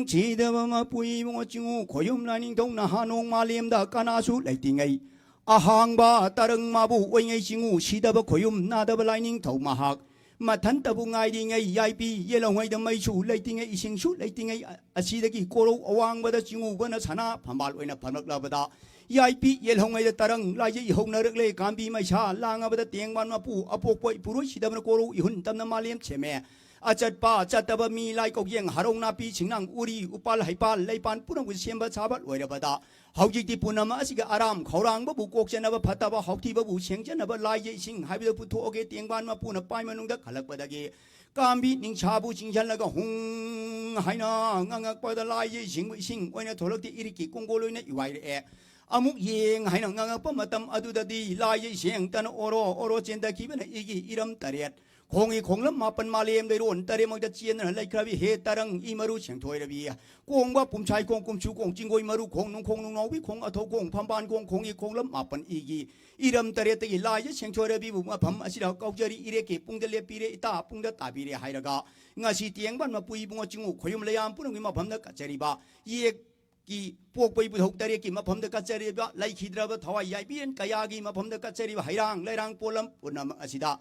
ꯁꯤꯗꯕ ꯃꯄꯨ ꯏꯕꯨꯡꯉꯣ ꯆꯤꯡꯉꯨ ꯈꯣꯌꯨꯝ ꯂꯥꯏꯅꯤꯡꯊꯧ ꯅꯍꯥ ꯅꯣꯡ ꯃꯥꯂꯦꯝꯗ ꯀꯅꯥꯁꯨ ꯂꯩꯇꯤꯉꯩ꯫ ꯑꯍꯥꯡꯕ ꯇꯔꯪ ꯃꯥꯕꯨ ꯑꯣꯏꯉꯩ ꯆꯤꯡꯉꯨ ꯁꯤꯗꯕ ꯈꯣꯌꯨꯝ ꯅꯥꯗꯕ ꯂꯥꯏꯅꯤꯡꯊꯧ ꯃꯍꯥꯛ꯫ ꯃꯊꯟꯇꯕꯨ ꯉꯥꯏꯔꯤꯉꯩ ꯌꯥꯏꯄꯤ ꯌꯦꯜꯍꯧꯉꯩꯗ ꯃꯩꯁꯨ ꯂꯩꯇꯤꯉꯩ ꯏꯁꯤꯡꯁꯨ ꯂꯩꯇꯤꯉꯩ ꯑ-, ꯑꯁꯤꯗꯒꯤ ꯀꯣꯔꯧ ꯑꯋꯥꯡꯕꯗ ꯆꯤꯡꯉꯨꯕꯅ ꯁꯅꯥ ꯐꯝꯕꯥꯜ ꯑꯣꯏꯅ ꯐꯝꯂꯛꯂꯕꯗ ꯌꯥꯏꯄꯤ ꯌꯦꯜꯍꯧꯉꯩꯗ ꯇꯔꯪ ꯂꯥꯏꯖꯩ ꯍꯧꯅꯔꯛꯂꯦ꯫ ꯀꯥꯝꯕꯤ ꯃꯩꯁꯥ ꯂꯥꯡꯉꯕꯗ ꯇꯦꯡꯕꯥꯟ ꯃꯄꯨ ꯑꯄꯣꯛꯄ ꯏꯄꯨꯔꯣꯏ ꯁꯤꯗꯕꯅ ꯀꯣꯔꯧ ꯏꯍꯨꯟ ꯇꯝꯅ ꯃꯥꯂꯦꯝ ꯁꯦꯝꯃꯦ꯫ ꯑꯆꯠꯄ ꯆꯠꯇꯕ ꯃꯤ ꯂꯥꯏ ꯀꯧꯖꯦꯡ ꯍꯔꯧ ꯅꯥꯄꯤ ꯁꯤꯡꯅꯥꯡ ꯎꯔꯤ ꯎꯄꯥꯜ ꯍꯩꯄꯥꯜ ꯂꯩꯄꯥꯟ ꯄꯨꯝꯅꯃꯛꯄꯨ ꯁꯦꯝꯕ ꯁꯥꯕ ꯂꯣꯏꯔꯕꯗ ꯍꯧꯖꯤꯛꯇꯤ ꯄꯨꯝꯅꯃꯛ ꯑꯁꯤꯒꯤ ꯑꯔꯥꯝ ꯈꯧꯔꯥꯡꯕꯕꯨ ꯀꯣꯛꯆꯅꯕ ꯐꯠꯇꯕ ꯍꯥꯎꯊꯤꯕꯕꯨ ꯁꯦꯡꯖꯅꯕ ꯂꯥꯏꯖꯩ ꯏꯁꯤꯡ ꯍꯥꯏꯕꯗꯨ ꯄꯨꯊꯣꯛꯑꯒꯦ꯫ ꯇꯦꯡꯕꯥꯟ ꯃꯄꯨꯅ ꯄꯥꯏ ꯃꯅꯨꯡꯗ ꯈꯜꯂꯛꯄꯗꯒꯤ ꯀꯥꯝꯕꯤ ꯅꯤꯡꯁꯥꯕꯨ ꯆꯤꯡꯁꯤꯜꯂꯒ ꯍꯨꯡ ꯍꯥꯏꯅ ꯉꯥꯡꯉꯛꯄꯗ ꯂꯥꯏꯖꯩ ꯏꯁꯤꯡ, ꯏꯁꯤꯡ ꯑꯣꯏꯅ ꯊꯣꯛꯂꯛꯇꯦ꯫ ꯏꯔꯤꯛꯀꯤ ꯀꯣꯡꯒꯣꯜ ꯑꯣꯏꯅ ꯏꯋꯥꯏꯔꯛꯑꯦ꯫ ꯑꯃꯨꯛ ꯌꯦꯡ ꯍꯥꯏꯅ ꯉꯥꯡꯉꯛꯄ ꯃꯇꯝ ꯑꯗꯨꯗꯗꯤ ꯂꯥꯏꯖꯩ ꯏꯁꯤꯡ ꯇꯅ ꯑꯣꯔꯣ ꯑꯣꯔꯣ ꯆꯦꯟꯊꯈꯤꯕꯅ ꯏꯒꯤ ꯏꯔꯝ ꯇꯔꯦꯠ ꯈꯣꯡꯒꯤ ꯈꯣꯡꯂꯝ ꯃꯥꯄꯟ ꯃꯥꯂꯦꯝ ꯂꯩꯔꯣꯟ ꯇꯔꯦꯠꯃꯛꯇ ꯆꯦꯟꯗꯨꯅ ꯂꯩꯈ꯭ꯔꯕꯤ ꯍꯦ ꯇꯔꯪ ꯏ ꯃꯔꯨ ꯁꯦꯡꯊꯣꯏꯔꯕꯤ꯫ ꯀꯣꯡꯕ ꯄꯨꯝꯁꯥꯏ ꯈꯣꯡ ꯀꯨꯝꯁꯨ ꯈꯣꯡ ꯆꯤꯡꯒꯣꯏ ꯃꯔꯨ ꯈꯣꯡ ꯅꯨꯡꯈꯣꯡ ꯅꯨꯡꯅꯥꯎꯕꯤ ꯈꯣꯡ ꯑꯊꯧ ꯈꯣꯡ ꯐꯝꯕꯥꯟ ꯈꯣꯡ ꯈꯣꯡꯒꯤ ꯈꯣꯡꯂꯝ ꯃꯥꯄꯟ ꯏꯒꯤ ꯏꯔꯝ ꯇꯔꯦꯠꯇꯒꯤ ꯂꯥꯏꯖ ꯁꯦꯡꯊꯣꯏꯔꯕꯤꯕꯨ ꯃꯐꯝ ꯑꯁꯤꯗ ꯀꯧꯖꯔꯤ꯫ ꯏꯔꯦꯛꯀꯤ ꯄꯨꯡꯗ ꯂꯦꯞꯄꯤꯔꯦ, ꯏꯇꯥ ꯄꯨꯡꯗ ꯇꯥꯕꯤꯔꯦ ꯍꯥꯏꯔꯒ ꯉꯁꯤ ꯇꯦꯡꯕꯥꯟ ꯃꯄꯨ ꯏꯕꯨꯡꯉꯣ ꯆꯤꯡꯉꯨ ꯈꯣꯌꯨꯝ ꯂꯩꯌꯥꯝ ꯄꯨꯝꯅꯃꯛꯀꯤ ꯃꯐꯝꯗ ꯀꯠꯆꯔꯤꯕ ꯌꯦꯛꯀꯤ ꯄꯣꯛꯄ ꯏꯕꯨꯙꯧ ꯇꯔꯦꯠꯀꯤ ꯃꯐꯝꯗ ꯀꯠꯆꯔꯤꯕ ꯂꯩꯈꯤꯗ꯭ꯔꯕ ꯊꯋꯥꯏ ꯌꯥꯏꯕꯤꯔꯦꯟ ꯀꯌꯥꯒꯤ ꯃꯐꯝꯗ ꯀꯠꯆꯔꯤꯕ ꯍꯩꯔꯥꯡ ꯂꯩꯔꯥꯡ ꯄꯣꯠꯂꯝ ꯄꯨꯝꯅꯃꯛ ꯑꯁꯤꯗ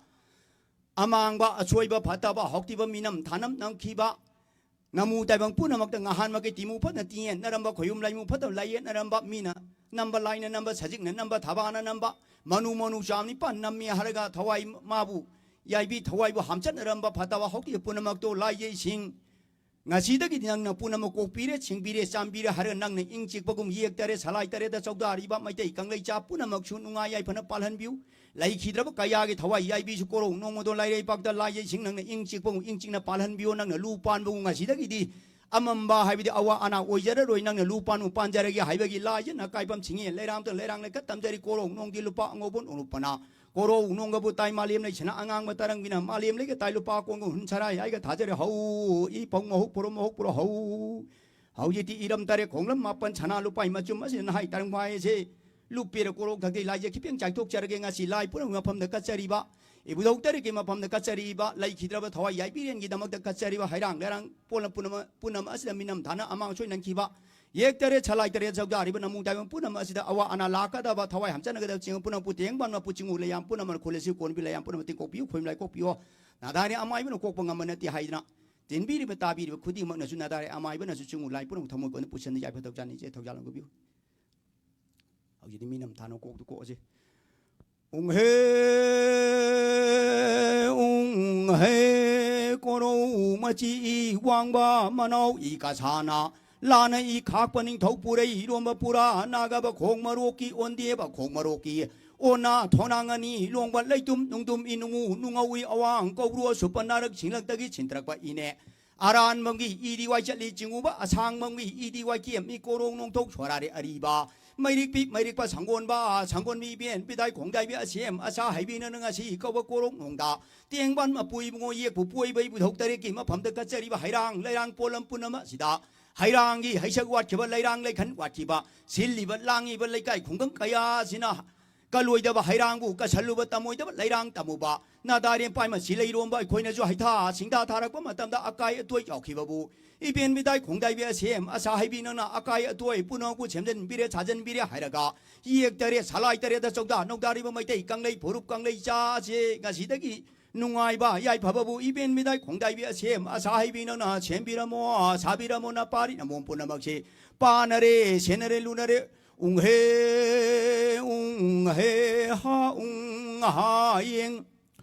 ꯑꯃꯥꯡꯕ, ꯑꯁꯣꯏꯕ, ꯐꯠꯇꯕ, ꯍꯥꯎꯇꯤꯕ, ꯃꯤꯅꯝ ꯊꯥꯅꯝ ꯅꯝꯈꯤꯕ, ꯅꯃꯨ ꯇꯥꯏꯕꯪ ꯄꯨꯝꯅꯃꯛꯇ ꯉꯍꯥꯟꯃꯛꯀꯤ ꯇꯤꯃꯨ ꯐꯠꯅ ꯇꯤꯡꯌꯦꯠꯅꯔꯝꯕ, ꯈꯣꯌꯨꯝ ꯂꯥꯏꯃꯨ ꯐꯠꯇꯕ ꯂꯥꯏꯌꯦꯠꯅꯔꯝꯕ, ꯃꯤꯅ ꯅꯝꯕ, ꯂꯥꯏꯅ ꯅꯝꯕ, ꯁꯖꯤꯛꯅ ꯅꯝꯕ, ꯊꯕꯥꯅ ꯅꯝꯕ, ꯃꯅꯨ ꯃꯅꯨ ꯆꯥꯝ ꯅꯤꯄꯥꯟ ꯅꯝꯃꯤ ꯍꯥꯏꯔꯒ ꯊꯋꯥꯏ ꯃꯥꯕꯨ ꯌꯥꯏꯕꯤ, ꯊꯋꯥꯏꯕꯨ ꯍꯥꯝꯆꯠꯅꯔꯝꯕ ꯐꯠꯇꯕ ꯍꯥꯎꯗꯤ ꯄꯨꯝꯅꯃꯛꯇꯣ ꯂꯥꯏꯖꯩꯁꯤꯡ ꯉꯁꯤꯗꯒꯤꯗꯤ ꯅꯪꯅ ꯄꯨꯝꯅꯃꯛ ꯀꯣꯛꯄꯤꯔꯦ, ꯁꯤꯡꯕꯤꯔꯦ, ꯆꯥꯝꯕꯤꯔꯦ ꯍꯥꯏꯔꯒ ꯅꯪꯅ ꯏꯪ ꯆꯤꯛꯄꯒꯨꯝ ꯌꯦꯛꯇꯔꯦ, ꯁꯂꯥꯏ ꯇꯔꯦꯠꯇ ꯆꯧꯗꯥꯔꯤꯕ ꯃꯩꯇꯩ ꯀꯪꯂꯩꯆꯥ ꯄꯨꯝꯅꯃꯛꯁꯨ ꯅꯨꯡꯉꯥꯏ ꯌꯥꯏꯐꯅ ꯄꯥꯜꯍꯟꯕꯤꯌꯨ꯫ ꯂꯩꯈꯤꯗ꯭ꯔꯕ ꯀꯌꯥꯒꯤ ꯊꯋꯥꯏ ꯌꯥꯏꯕꯤꯁꯨ ꯀꯣꯔꯧ ꯅꯣꯡꯃꯗꯣ ꯂꯥꯏꯔꯩꯄꯥꯛꯇ ꯂꯥꯏꯖꯩꯁꯤꯡ ꯅꯪꯅ ꯏꯪ ꯆꯤꯛꯄꯒꯨꯝ ꯏꯪ ꯆꯤꯛꯅ ꯄꯥꯜꯍꯟꯕꯤꯌꯨ꯫ ꯅꯪꯅ ꯂꯨ ꯄꯥꯟꯕꯒꯨꯝ ꯉꯁꯤꯗꯒꯤꯗꯤ ꯑꯃꯝꯕ ꯍꯥꯏꯕꯗꯤ ꯑꯋꯥ ꯑꯅꯥ ꯑꯣꯏꯖꯔꯔꯣꯏ꯫ ꯅꯪꯅ ꯂꯨ ꯄꯥꯟꯕꯨ ꯄꯥꯟꯖꯔꯒꯦ ꯍꯥꯏꯕꯒꯤ ꯂꯥꯏꯖꯅ ꯀꯥꯏꯐꯝ ꯁꯤꯡꯉꯦ꯫ ꯂꯩꯔꯥꯝꯇ ꯂꯩꯔꯥꯡ ꯂꯩꯈꯠ ꯇꯝꯖꯔꯤ ꯀꯣꯔꯧ ꯅꯣꯡꯒꯤ ꯂꯨꯄꯥ ꯑꯉꯧꯕ ꯎꯔꯨꯞꯄꯅ ꯀꯣꯔꯧ ꯅꯣꯡꯒꯕꯨ ꯇꯥꯏ ꯃꯥꯂꯦꯝ ꯂꯩꯁꯤꯅ ꯑꯉꯥꯡꯕ ꯇꯔꯪꯕꯤꯅ ꯃꯥꯂꯦꯝ ꯂꯩꯒ ꯇꯥꯏ ꯂꯨꯄꯥ ꯀꯣꯡꯒ ꯍꯨꯟ ꯁꯔꯥꯏ ꯍꯥꯏꯒ ꯊꯥꯖꯔꯦ꯫ ꯍꯧ ꯏ ꯄꯧ ꯃꯍꯧ ꯄꯨꯔꯣ ꯃꯍꯧ ꯄꯨꯔꯣ ꯍꯧ꯫ ꯍꯧꯖꯤꯛꯇꯤ ꯏꯔꯝ ꯇꯔꯦꯠ ꯈꯣꯡꯂꯝ ꯃꯥꯄꯟ ꯁꯅꯥ ꯂꯨꯄꯥꯏ ꯃꯆꯨꯝ ꯑꯁꯤꯅ ꯅꯍꯥꯏ ꯇꯔꯪ ꯍꯥꯏꯁꯦ ꯂꯨꯞꯄꯤꯔ ꯀꯣꯔꯧ ꯊꯛꯇꯤ ꯂꯥꯏꯖꯦ ꯈꯤꯇꯪ ꯆꯥꯏꯊꯣꯛꯆꯔꯒꯦ꯫ ꯉꯁꯤ ꯂꯥꯏ ꯄꯨꯝꯅꯃꯛ ꯃꯐꯝꯗ ꯀꯠꯆꯔꯤꯕ ꯏꯕꯨꯙꯧ ꯇꯔꯦꯠꯀꯤ ꯃꯐꯝꯗ ꯀꯠꯆꯔꯤꯕ ꯂꯩꯈꯤꯗ꯭ꯔꯕ ꯊꯋꯥꯏ ꯌꯥꯏꯕꯤꯔꯦꯟꯒꯤꯗꯃꯛꯇ ꯀꯠꯆꯔꯤꯕ ꯍꯩꯔꯥꯡ ꯂꯩꯔꯥꯡ ꯄꯣꯠꯂꯝ ꯄꯨꯝꯅꯃꯛ, ꯄꯨꯝꯅꯃꯛ ꯑꯁꯤꯗ ꯃꯤꯅꯝ ꯊꯥꯅ ꯑꯃꯥꯡ ꯑꯁꯣꯏ ꯅꯪꯈꯤꯕ ꯌꯦꯛꯇꯔꯦ ꯁꯂꯥꯏ ꯇꯔꯦꯠ ꯆꯧꯗꯥꯔꯤꯕ ꯅꯃꯨ ꯇꯥꯏꯕ ꯄꯨꯝꯅꯃꯛ ꯑꯁꯤꯗ ꯑꯋꯥ ꯑꯅꯥ ꯂꯥꯛꯀꯗꯕ ꯊꯋꯥꯏ ꯍꯥꯝꯆꯠꯅꯒꯗꯕ ꯆꯤꯡ ꯄꯨꯝꯅꯃꯛꯄꯨ ꯇꯦꯡꯕꯥꯟ ꯃꯄꯨ ꯆꯤꯡꯉꯨ ꯂꯩꯌꯥꯝ ꯄꯨꯝꯅꯃꯛ ꯈꯨꯜ ꯑꯁꯤ ꯀꯣꯟꯕꯤ ꯂꯩꯌꯥꯝ ꯄꯨꯝꯅꯃꯛ ꯇꯤꯡꯀꯣꯛꯄꯤꯌꯨ ꯈꯣꯏꯃ ꯂꯥꯏꯀꯣꯛꯄꯤꯌꯣ꯫ ꯅꯥꯗꯥꯅꯤ ꯑꯃꯥꯏꯕꯅ ꯀꯣꯛꯄ ꯉꯝꯕ ꯅꯠꯇꯦ ꯍꯥꯏꯗꯅ ꯇꯤꯟꯕꯤꯔꯤꯕ ꯇꯥꯕꯤꯔꯤꯕ ꯈꯨꯗꯤꯡꯃꯛꯅꯁꯨ ꯅꯥꯗꯥꯔꯦ ꯑꯃꯥꯏꯕꯅꯁꯨ ꯆꯤꯡꯉꯨ ꯂꯥꯏ ꯄꯨꯝꯅꯃꯛ ꯊꯃꯣꯏ ꯀꯣꯟꯗ ꯄꯨꯁꯤꯟꯅ ꯌꯥꯏꯐ ꯊꯧꯖꯥꯜ ꯅꯤꯡꯖꯩ ꯊꯧꯖꯥꯜ ꯂꯧꯕꯤꯌꯨ꯫ ꯍꯧꯖꯤꯛꯇꯤ ꯃꯤ ꯅꯝꯊꯥꯅ ꯀꯣꯛꯇꯨ ꯀꯣꯛꯑꯁꯤ꯫ ꯎꯡꯍꯦ ꯎꯡꯍꯦ ꯀꯣꯔꯧ ꯃꯆꯤ ꯏ ꯋꯥꯡꯕ ꯃꯅꯥꯎ ꯏ ꯀꯁꯥꯅ ꯂꯥꯟꯅ ꯏ ꯈꯥꯛꯄ ꯅꯤꯡꯊꯧ ꯄꯨꯔꯩ ꯏꯔꯣꯝꯕ ꯄꯨꯔꯥ ꯅꯥꯒꯕ ꯈꯣꯡ ꯃꯔꯣꯛꯀꯤ ꯑꯣꯟꯗꯦꯕ ꯈꯣꯡ ꯃꯔꯣꯛꯀꯤ ꯑꯣꯅꯥ ꯊꯣꯅꯥꯡ ꯑꯅꯤ ꯂꯣꯡꯕ ꯂꯩꯇꯨꯝ ꯅꯨꯡꯗꯨꯝ ꯏ ꯅꯨꯡꯉꯨ ꯅꯨꯡꯉꯧꯏ ꯑꯋꯥꯡ ꯀꯧꯕ꯭ꯔꯨ ꯑꯁꯨꯞꯄ ꯅꯥꯔꯛ ꯁꯤꯡꯂꯛꯇꯒꯤ ꯁꯤꯟꯊꯔꯛꯄ ꯏꯅꯦ꯫ ꯑꯔꯥꯟꯕꯝꯒꯤ ꯏꯗꯤ ꯋꯥꯏ ꯆꯠꯂꯤ ꯆꯤꯡꯉꯨꯕ ꯑꯁꯥꯡꯕꯝꯒꯤ ꯏꯗꯤ ꯋꯥꯏ ꯀꯦꯝ ꯃꯤ ꯀꯣꯔꯣꯡ ꯅꯣꯡꯊꯣꯛ ꯁꯣꯔꯥꯔꯦ ꯑꯔꯤꯕ ꯃꯩꯔꯤꯛꯄꯤ ꯃꯩꯔꯤꯛꯄ ꯁꯪꯒꯣꯟꯕ ꯁꯪꯒꯣꯟꯕꯤ ꯏꯕꯦꯟ ꯄꯤꯗꯥꯏ ꯈꯣꯡꯗꯥꯏꯕꯤ ꯑꯁꯦꯝ ꯑꯁꯥ ꯍꯩꯕꯤꯅ ꯉꯁꯤ ꯀꯧꯕ ꯀꯣꯔꯣꯛ ꯅꯣꯡꯗ ꯇꯦꯡꯕꯥꯟ ꯃꯄꯨ ꯏꯕꯨꯡꯉꯣ ꯌꯦꯛꯄꯨ ꯄꯣꯏꯕ ꯏꯕꯨꯙꯧ ꯇꯔꯦꯠꯀꯤ ꯃꯐꯝꯗ ꯀꯠꯆꯔꯤꯕ ꯍꯩꯔꯥꯡ ꯂꯩꯔꯥꯡ ꯄꯣꯂꯝ ꯄꯨꯝꯅꯃꯛ ꯑꯁꯤꯗ ꯍꯩꯔꯥꯡꯒꯤ ꯍꯩꯁꯛ ꯋꯥꯠꯈꯤꯕ ꯂꯩꯔꯥꯡ ꯂꯩꯈꯟ ꯋꯥꯠꯈꯤꯕ ꯁꯤꯜꯂꯤꯕ ꯂꯥꯡꯉꯤꯕ ꯂꯩꯀꯥꯏ ꯈꯨꯡꯒꯪ ꯀꯌꯥ ꯑꯁꯤꯅ ꯀꯜꯂꯣꯏꯗꯕ ꯍꯩꯔꯥꯡꯕꯨ ꯀꯁꯜꯂꯨꯕ ꯇꯝꯃꯣꯏꯗꯕ ꯂꯩꯔꯥꯡ ꯇꯝꯃꯨꯕ ꯅꯥꯗꯥꯔꯦꯝ ꯄꯥꯏꯃ ꯁꯤꯂꯩꯔꯣꯝꯕ ꯑꯩꯈꯣꯏꯅꯁꯨ ꯍꯩꯊꯥ ꯁꯤꯡꯊꯥ ꯊꯥꯔꯛꯄ ꯃꯇꯝꯗ ꯑꯀꯥꯏ ꯑꯇꯣꯏ ꯌꯥꯎꯈꯤꯕꯕꯨ ꯏꯕꯦꯟ ꯃꯤꯗꯥꯏ ꯈꯣꯡꯗꯥꯏꯕꯤ ꯑꯁꯦꯝ ꯑꯁꯥ ꯍꯩꯕꯤ ꯅꯪꯅ ꯑꯀꯥꯏ ꯑꯇꯣꯏ ꯄꯨꯝꯅꯃꯛꯄꯨ ꯁꯦꯝꯖꯤꯟꯕꯤꯔꯦ ꯁꯥꯖꯤꯟꯕꯤꯔꯦ ꯍꯥꯏꯔꯒ ꯌꯦꯛ ꯇꯔꯦꯠ ꯁꯂꯥꯏ ꯇꯔꯦꯠꯇ ꯆꯧꯗꯥ ꯅꯧꯗꯥꯔꯤꯕ ꯃꯩꯇꯩ ꯀꯪꯂꯩ ꯐꯨꯔꯨꯞ ꯀꯪꯂꯩ ꯆꯥꯁꯦ ꯉꯁꯤꯗꯒꯤ ꯅꯨꯡꯉꯥꯏꯕ ꯌꯥꯏꯐꯕꯕꯨ ꯏꯕꯦꯟ ꯃꯤꯗꯥꯏ ꯈꯣꯡꯗꯥꯏꯕꯤ ꯑꯁꯦꯝ ꯑꯁꯥ ꯍꯩꯕꯤ ꯅꯪꯅ ꯁꯦꯝꯕꯤꯔꯝꯃꯣ ꯁꯥꯕꯤꯔꯝꯃꯣ ꯅꯄꯥꯔꯤ ꯅꯃꯣꯝ ꯄꯨꯝꯅꯃꯛꯁꯦ ꯄꯥꯅꯔꯦ ꯁꯦꯟꯅꯔꯦ ꯂꯨꯅꯔꯦ ꯎꯪꯍꯦ ꯎꯪꯍꯦ ꯍꯥ ꯎꯪ ꯍꯥ ꯌꯦꯡ꯫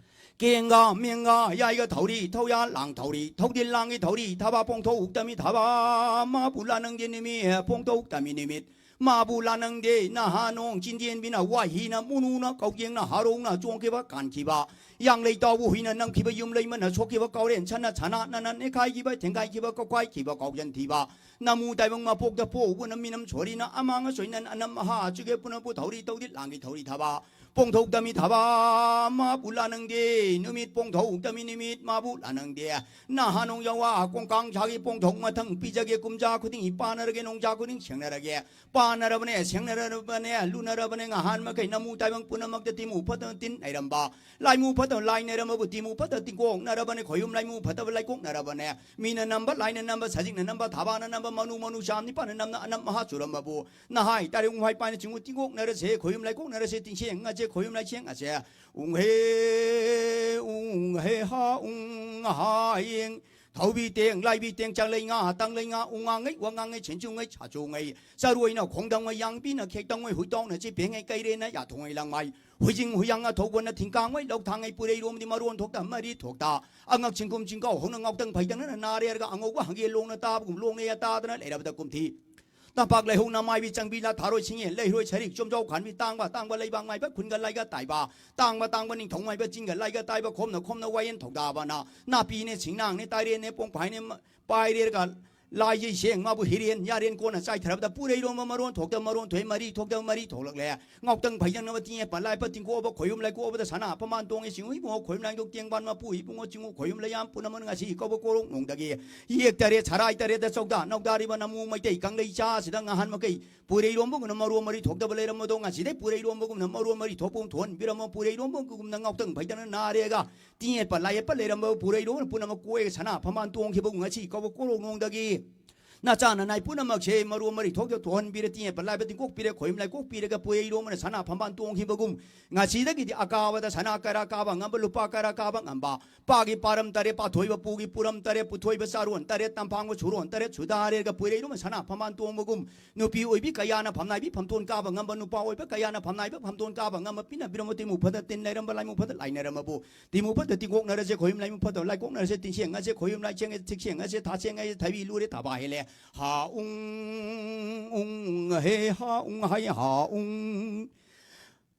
ꯀꯦꯡꯒ ꯃꯦꯡꯒ ꯌꯥꯏꯒ ꯊꯧꯔꯤ ꯊꯧꯌꯥ ꯂꯥꯡ ꯊꯧꯔꯤ ꯊꯧꯗꯤꯜ ꯂꯥꯡꯒꯤ ꯊꯧꯔꯤ ꯊꯕꯥ ꯄꯣꯡꯊꯣꯛ ꯇꯝꯃꯤ ꯊꯕꯥ ꯃꯥꯕꯨ ꯂꯥꯅꯪꯗꯦ ꯅꯨꯃꯤꯠ ꯄꯣꯡꯊꯣꯛ ꯇꯝꯃꯤ ꯅꯨꯃꯤꯠ ꯃꯥꯕꯨ ꯂꯥꯅꯪꯗꯦ ꯅꯍꯥ ꯅꯣꯡ ꯆꯤꯟꯖꯦꯟꯕꯤꯅ ꯋꯥꯍꯤꯅ ꯃꯨꯅꯨꯅ ꯀꯧꯖꯦꯡꯅ ꯍꯥꯔꯣꯡꯅ ꯆꯣꯡꯈꯤꯕ ꯀꯥꯟꯈꯤꯕ ꯌꯥꯡꯂꯩ ꯇꯥꯎꯕ ꯍꯨꯏꯅ ꯅꯝꯈꯤꯕ ꯌꯨꯝ ꯂꯩꯃꯅ ꯁꯣꯛꯈꯤꯕ ꯀꯥꯎꯔꯦꯟ ꯁꯅ ꯁꯅꯥ ꯅꯅ ꯅꯦꯈꯥꯏꯈꯤꯕ ꯊꯦꯡꯒꯥꯏꯈꯤꯕ ꯀꯧꯈꯥꯏꯈꯤꯕ ꯀꯥꯎꯖꯟ ꯊꯤꯕ ꯅꯃꯨ ꯇꯥꯏꯕꯪ ꯃꯄꯣꯛꯇ ꯄꯣꯛꯎꯕꯅ ꯃꯤꯅꯝ ꯁꯣꯔꯤꯅ ꯑꯃꯥꯡ ꯑꯁꯣꯏꯅꯟ ꯑꯅꯝ ꯑꯍꯥ ꯑꯆꯨꯒꯦ ꯄꯨꯅꯄꯨ ꯊꯧꯔꯤ ꯊꯧꯗꯤ ꯂꯥꯡꯒꯤ ꯊꯧꯔꯤ ꯊꯕ ꯄꯣꯡꯊꯣꯛꯇꯃꯤ ꯊꯕ ꯃꯥꯕꯨ ꯂꯥꯅꯪꯗꯦ ꯅꯨꯃꯤꯠ ꯄꯣꯡꯊꯣꯛꯇꯃꯤ ꯅꯨꯃꯤꯠ ꯃꯥꯕꯨ ꯂꯥꯅꯪꯗꯦ ꯅꯍꯥꯅꯣꯡ ꯌꯥꯋꯥ ꯀꯣꯡꯀꯥꯡ ꯁꯥꯒꯤ ꯄꯣꯡꯊꯣꯛ ꯃꯊꯪ ꯄꯤꯖꯒꯦ ꯀꯨꯝꯖꯥ ꯈꯨꯗꯤꯡ ꯏꯄꯥꯅꯔꯒꯦ ꯅꯣꯡꯖꯥ ꯈꯨꯗꯤꯡ ꯁꯦꯡꯅꯔꯒꯦ ꯄꯥꯅꯔꯕꯅꯦ ꯁꯦꯡꯅꯔꯕꯅꯦ ꯂꯨꯅꯔꯕꯅꯦ ꯉꯍꯥꯟ ꯃꯈꯩ ꯅꯃꯨ ꯇꯥꯏꯕꯪ ꯄꯨꯝꯅꯃꯛꯇ ꯇꯤꯃꯨ ꯐꯠꯇꯅ ꯇꯤꯟ ꯅꯩꯔꯝꯕ ꯂꯥꯏꯃꯨ ꯐꯠꯇꯕ ꯂꯥꯏ ꯅꯩꯔꯝꯕꯕꯨ ꯇꯤꯃꯨ ꯐꯠꯇ ꯇꯤꯡꯀꯣꯛꯅꯔꯕꯅꯦ ꯈꯣꯏꯌꯨꯝ ꯂꯥꯏꯃꯨ ꯐꯠꯇꯕ ꯂꯥꯏꯀꯣꯛꯅꯔꯕꯅꯦ ꯃꯤꯅ ꯅꯝꯕ ꯂꯥꯏꯅ ꯅꯝꯕ ꯁꯖꯤꯛꯅ ꯅꯝꯕ ꯊꯥꯕꯥꯅ ꯅꯝꯕ ꯃꯅꯨ ꯃꯅꯨ ꯆꯥꯝ ꯅꯤꯄꯥꯅ ꯅꯝꯅ ꯑꯅꯝ ꯑꯍꯥ ꯆꯨꯔꯝꯕꯕꯨ ꯅꯍꯥꯏ ꯇꯥꯔꯦ ꯎꯪꯍꯥꯏ ꯄꯥꯏꯅ ꯆꯤꯡꯉꯨ ꯇꯤꯡꯀꯣꯛꯅꯔꯁꯦ ꯈꯣꯏꯌꯨꯝ ꯂꯥꯏꯀꯣꯛꯅꯔꯁꯦ ꯇꯤꯡꯁꯦꯡꯉꯁꯦ ꯈꯣꯏꯌꯨꯝ ꯂꯥꯏꯁꯦꯡꯉꯁꯦ ꯎꯪꯍꯦ ꯎꯪꯍꯦ ꯍꯥ ꯎꯪ ꯍꯥ ꯌꯦꯡ ꯊꯧꯕꯤ ꯇꯦꯡ ꯂꯥꯏꯕꯤ ꯇꯦꯡ ꯆꯥꯡꯂꯩ ꯉꯥ ꯇꯥꯡꯂꯩ ꯉꯥ ꯎꯉꯥꯡꯉꯩ ꯋꯥꯉꯥꯡꯉꯩ ꯁꯦꯟꯆꯨꯉꯩ ꯁꯥꯆꯨꯉꯩ ꯆꯔꯨ ꯑꯩꯅ ꯈꯣꯡꯗꯪꯉꯩ ꯌꯥꯡꯕꯤꯅ ꯈꯦꯛꯇꯪꯉꯩ ꯍꯨꯏꯗꯥꯎꯅ ꯆꯤꯄꯦꯡꯉꯩ ꯀꯩꯔꯦꯅ ꯌꯥꯊꯣꯡꯉꯩ ꯂꯪꯃꯥꯏ ꯍꯨꯏꯖꯤꯡ ꯍꯨꯏꯌꯥꯡ ꯑꯊꯧꯕꯅ ꯊꯤꯡꯀꯥꯡꯉꯩ ꯂꯧꯊꯥꯡꯉꯩ ꯄꯨꯔꯩꯔꯣꯝꯗꯤ ꯃꯔꯣꯟ ꯊꯣꯛꯇ ꯃꯔꯤ ꯊꯣꯛꯇ ꯑꯉꯛ ꯆꯤꯡꯈꯨꯝ ꯆꯤꯡꯀꯥꯎ ꯍꯧꯅ ꯉꯥꯎꯇꯪ ꯐꯩꯗꯪꯅꯅ ꯅꯥꯔꯦꯔꯒ ꯑꯉꯧꯕ ꯍꯪꯒꯦ ꯂꯣꯡꯅ ꯇꯥꯕꯒꯨꯝ ꯂꯣꯡꯅ ꯌꯥꯇꯥꯗꯅ ꯂꯩꯔꯕꯗ ꯀꯨꯝꯊꯤ ꯇꯝꯄꯥꯛ ꯂꯩꯍꯧꯅ ꯃꯥꯏꯕꯤ ꯆꯪꯕꯤꯅ ꯊꯥꯔꯣꯏ ꯁꯤꯡꯉꯦ ꯂꯩꯔꯣꯏ ꯁꯔꯤꯛ ꯆꯣꯝꯖꯥꯎ ꯈꯥꯟꯕꯤ ꯇꯥꯡꯕ ꯇꯥꯡꯕ ꯂꯩꯕꯥꯛ ꯃꯥꯏꯕ ꯈꯨꯟꯒ ꯂꯥꯏꯒ ꯇꯥꯏꯕ ꯇꯥꯡꯕ ꯇꯥꯡꯕ ꯅꯤꯡꯊꯧ ꯃꯥꯏꯕ ꯆꯤꯡꯒ ꯂꯥꯏꯒ ꯇꯥꯏꯕ ꯈꯣꯝꯅ ꯈꯣꯝꯅ ꯋꯥꯌꯦꯟ ꯊꯧꯗꯥꯕꯅ ꯅꯥꯄꯤꯅꯦ ꯁꯤꯡꯅꯥꯡꯅꯦ ꯇꯥꯏꯔꯦꯟꯅꯦ ꯄꯣꯡꯐꯥꯏꯅꯦ ꯄꯥꯏꯔꯦꯔꯒ ꯂꯥꯏꯖꯩ ꯁꯦꯡ ꯃꯥꯕꯨ ꯍꯤꯔꯦꯟ ꯌꯥꯔꯦꯟ ꯀꯣꯟꯅ ꯆꯥꯏꯊꯔꯕꯗ ꯄꯨꯔꯩꯔꯣꯝꯕ ꯃꯔꯣꯟ ꯊꯣꯛꯇ ꯃꯔꯣꯟ ꯊꯣꯛꯑꯦ ꯃꯔꯤ ꯊꯣꯛꯇ ꯃꯔꯤ ꯊꯣꯛꯂꯛꯂꯦ ꯉꯥꯎꯇꯪ ꯐꯩꯗꯪꯅꯕ ꯇꯤꯡꯉꯦ ꯄꯜꯂꯥꯏꯄ ꯇꯤꯡꯀꯣꯛꯑꯕ ꯈꯣꯏꯌꯨꯝ ꯂꯩꯀꯣꯛꯑꯕꯗ ꯁꯅꯥ ꯄꯃꯥꯟ ꯇꯣꯡꯉꯦ ꯆꯤꯡꯉꯨ ꯏꯕꯨꯡꯉꯣ ꯈꯣꯏꯌꯨꯝ ꯂꯥꯏꯗꯣꯛ ꯇꯦꯡꯕꯥꯟ ꯃꯄꯨ ꯏꯕꯨꯡꯉꯣ ꯆꯤꯡꯉꯨ ꯈꯣꯏꯌꯨꯝ ꯂꯩꯌꯥꯝ ꯄꯨꯝꯅꯃꯛ ꯉꯁꯤ ꯀꯧꯕ ꯀꯣꯔꯣꯛ ꯅꯣꯡꯗꯒꯤ ꯌꯦꯛ ꯇꯔꯦꯠ ꯁꯔꯥꯏ ꯇꯔꯦꯠꯇ ꯆꯧꯗꯥ ꯅꯧꯗꯥꯔꯤꯕ ꯅꯃꯨ ꯃꯩꯇꯩ ꯀꯪꯂꯩ ꯆꯥꯁꯤꯗ ꯉꯍꯥꯟ ꯃꯈꯩ ꯄꯨꯔꯩꯔꯣꯝꯕꯒꯨꯝꯅ ꯃꯔꯣꯟ ꯃꯔꯤ ꯊꯣꯛꯇꯕ ꯂꯩꯔꯝꯕꯗꯣ ꯉꯁꯤꯗꯩ ꯄꯨꯔꯩꯔꯣꯝꯕꯒꯨꯝꯅ ꯃꯔꯣꯟ ꯃꯔꯤ ꯊꯣꯛꯄ ꯑꯃ ꯊꯣꯛꯍꯟꯕꯤꯔꯝꯃꯣ ꯄꯨꯔꯩꯔꯣꯝꯕꯒꯨꯝꯅ ꯉꯥꯎꯇꯪ ꯐꯩꯗꯪꯅ ꯅꯥꯔꯦꯒ ꯇꯤꯡꯌꯦꯠꯄ ꯂꯥꯏꯌꯦꯠꯄ ꯂꯩꯔꯝꯕ ꯄꯨꯔꯩꯔꯣꯝꯅ ꯄꯨꯝꯅꯃꯛ ꯀꯣꯏꯒ ꯁꯅꯥ ꯐꯝꯕꯥꯜ ꯇꯣꯡꯈꯤꯕꯒꯨꯝ ꯉꯁꯤ ꯀꯧꯕ ꯀꯣꯔꯣꯛ ꯅꯣꯡꯗꯒꯤ ꯅꯆꯥ ꯅꯅꯥꯏ ꯄꯨꯝꯅꯃꯛꯁꯦ ꯃꯔꯨ ꯃꯔꯤ ꯊꯣꯛꯇ ꯊꯣꯛꯍꯟꯕꯤꯔꯦ, ꯇꯤꯡꯉꯦ ꯄꯜꯂꯥꯏꯕ ꯇꯤꯡꯀꯣꯛꯄꯤꯔꯦ, ꯈꯣꯏꯌꯨꯝ ꯂꯥꯏꯀꯣꯛꯄꯤꯔꯒ ꯄꯣꯌꯩꯔꯣꯝꯕꯅ ꯁꯅꯥ ꯐꯝꯕꯥꯜ ꯇꯣꯡꯈꯤꯕꯒꯨꯝ, ꯉꯁꯤꯗꯒꯤꯗꯤ ꯑꯀꯥꯕꯗ ꯁꯅꯥ ꯀꯔꯥ ꯀꯥꯕ ꯉꯝꯕ, ꯂꯨꯄꯥ ꯀꯔꯥ ꯀꯥꯕ ꯉꯝꯕ, ꯄꯥꯒꯤ ꯄꯥꯔꯝ ꯇꯔꯦꯠ, ꯄꯥꯊꯣꯏꯕ ꯄꯨꯒꯤ ꯄꯨꯔꯝ ꯇꯔꯦꯠ, ꯄꯨꯊꯣꯏꯕ ꯆꯥꯔꯣꯟ ꯇꯔꯦꯠ, ꯇꯝꯐꯥꯡꯕ ꯁꯨꯔꯣꯟ ꯇꯔꯦꯠ ꯁꯨꯗꯥꯔꯦꯔꯒ ꯄꯣꯏꯔꯩꯔꯣꯝꯕ ꯁꯅꯥ ꯐꯝꯕꯥꯜ ꯇꯣꯡꯕꯒꯨꯝ, ꯅꯨꯄꯤ ꯑꯣꯏꯕꯤ ꯀꯌꯥꯅ ꯐꯝꯅꯥꯏꯕꯤ ꯐꯝꯇꯣꯟ ꯀꯥꯕ ꯉꯝꯕ, ꯅꯨꯄꯥ ꯑꯣꯏꯕ ꯀꯌꯥꯅ ꯐꯝꯅꯥꯏꯕ ꯐꯝꯇꯣꯟ ꯀꯥꯕ ꯉꯝꯕ, ꯄꯤꯅꯕꯤꯔꯝꯕ ꯇꯤꯃꯨ ꯐꯗ ꯇꯤꯟ ꯂꯩꯔꯝꯕ, ꯂꯥꯏꯃꯨ ꯐꯗ ꯂꯥꯏꯅꯔꯝꯃꯕꯨ, ꯇꯤꯃꯨ ꯐꯗ ꯇꯤꯡꯀꯣꯛꯅꯔꯁꯦ, ꯈꯣꯏꯌꯨꯝ ꯂꯥꯏꯃꯨ ꯐꯗ ꯂꯥꯏꯀꯣꯛꯅꯔꯁꯦ, ꯇꯤꯡꯁꯦꯡꯉꯁꯦ, ꯈꯣꯏꯌꯨꯝ ꯂꯥꯏꯁꯦꯡꯉꯁꯦ, ꯊꯤꯛꯁꯦꯡꯉꯁꯦ, ꯊꯥꯁꯦꯡꯉꯁꯦ, ꯊꯕꯤ ꯂꯨꯔꯦ, ꯊꯕꯥ ꯍꯦꯜꯂꯦ꯫ ꯍꯥ ꯎꯪ, ꯎꯪ ꯍꯦ, ꯍꯥ ꯎꯪ ꯍꯥꯏ, ꯍꯥ ꯎꯪ꯫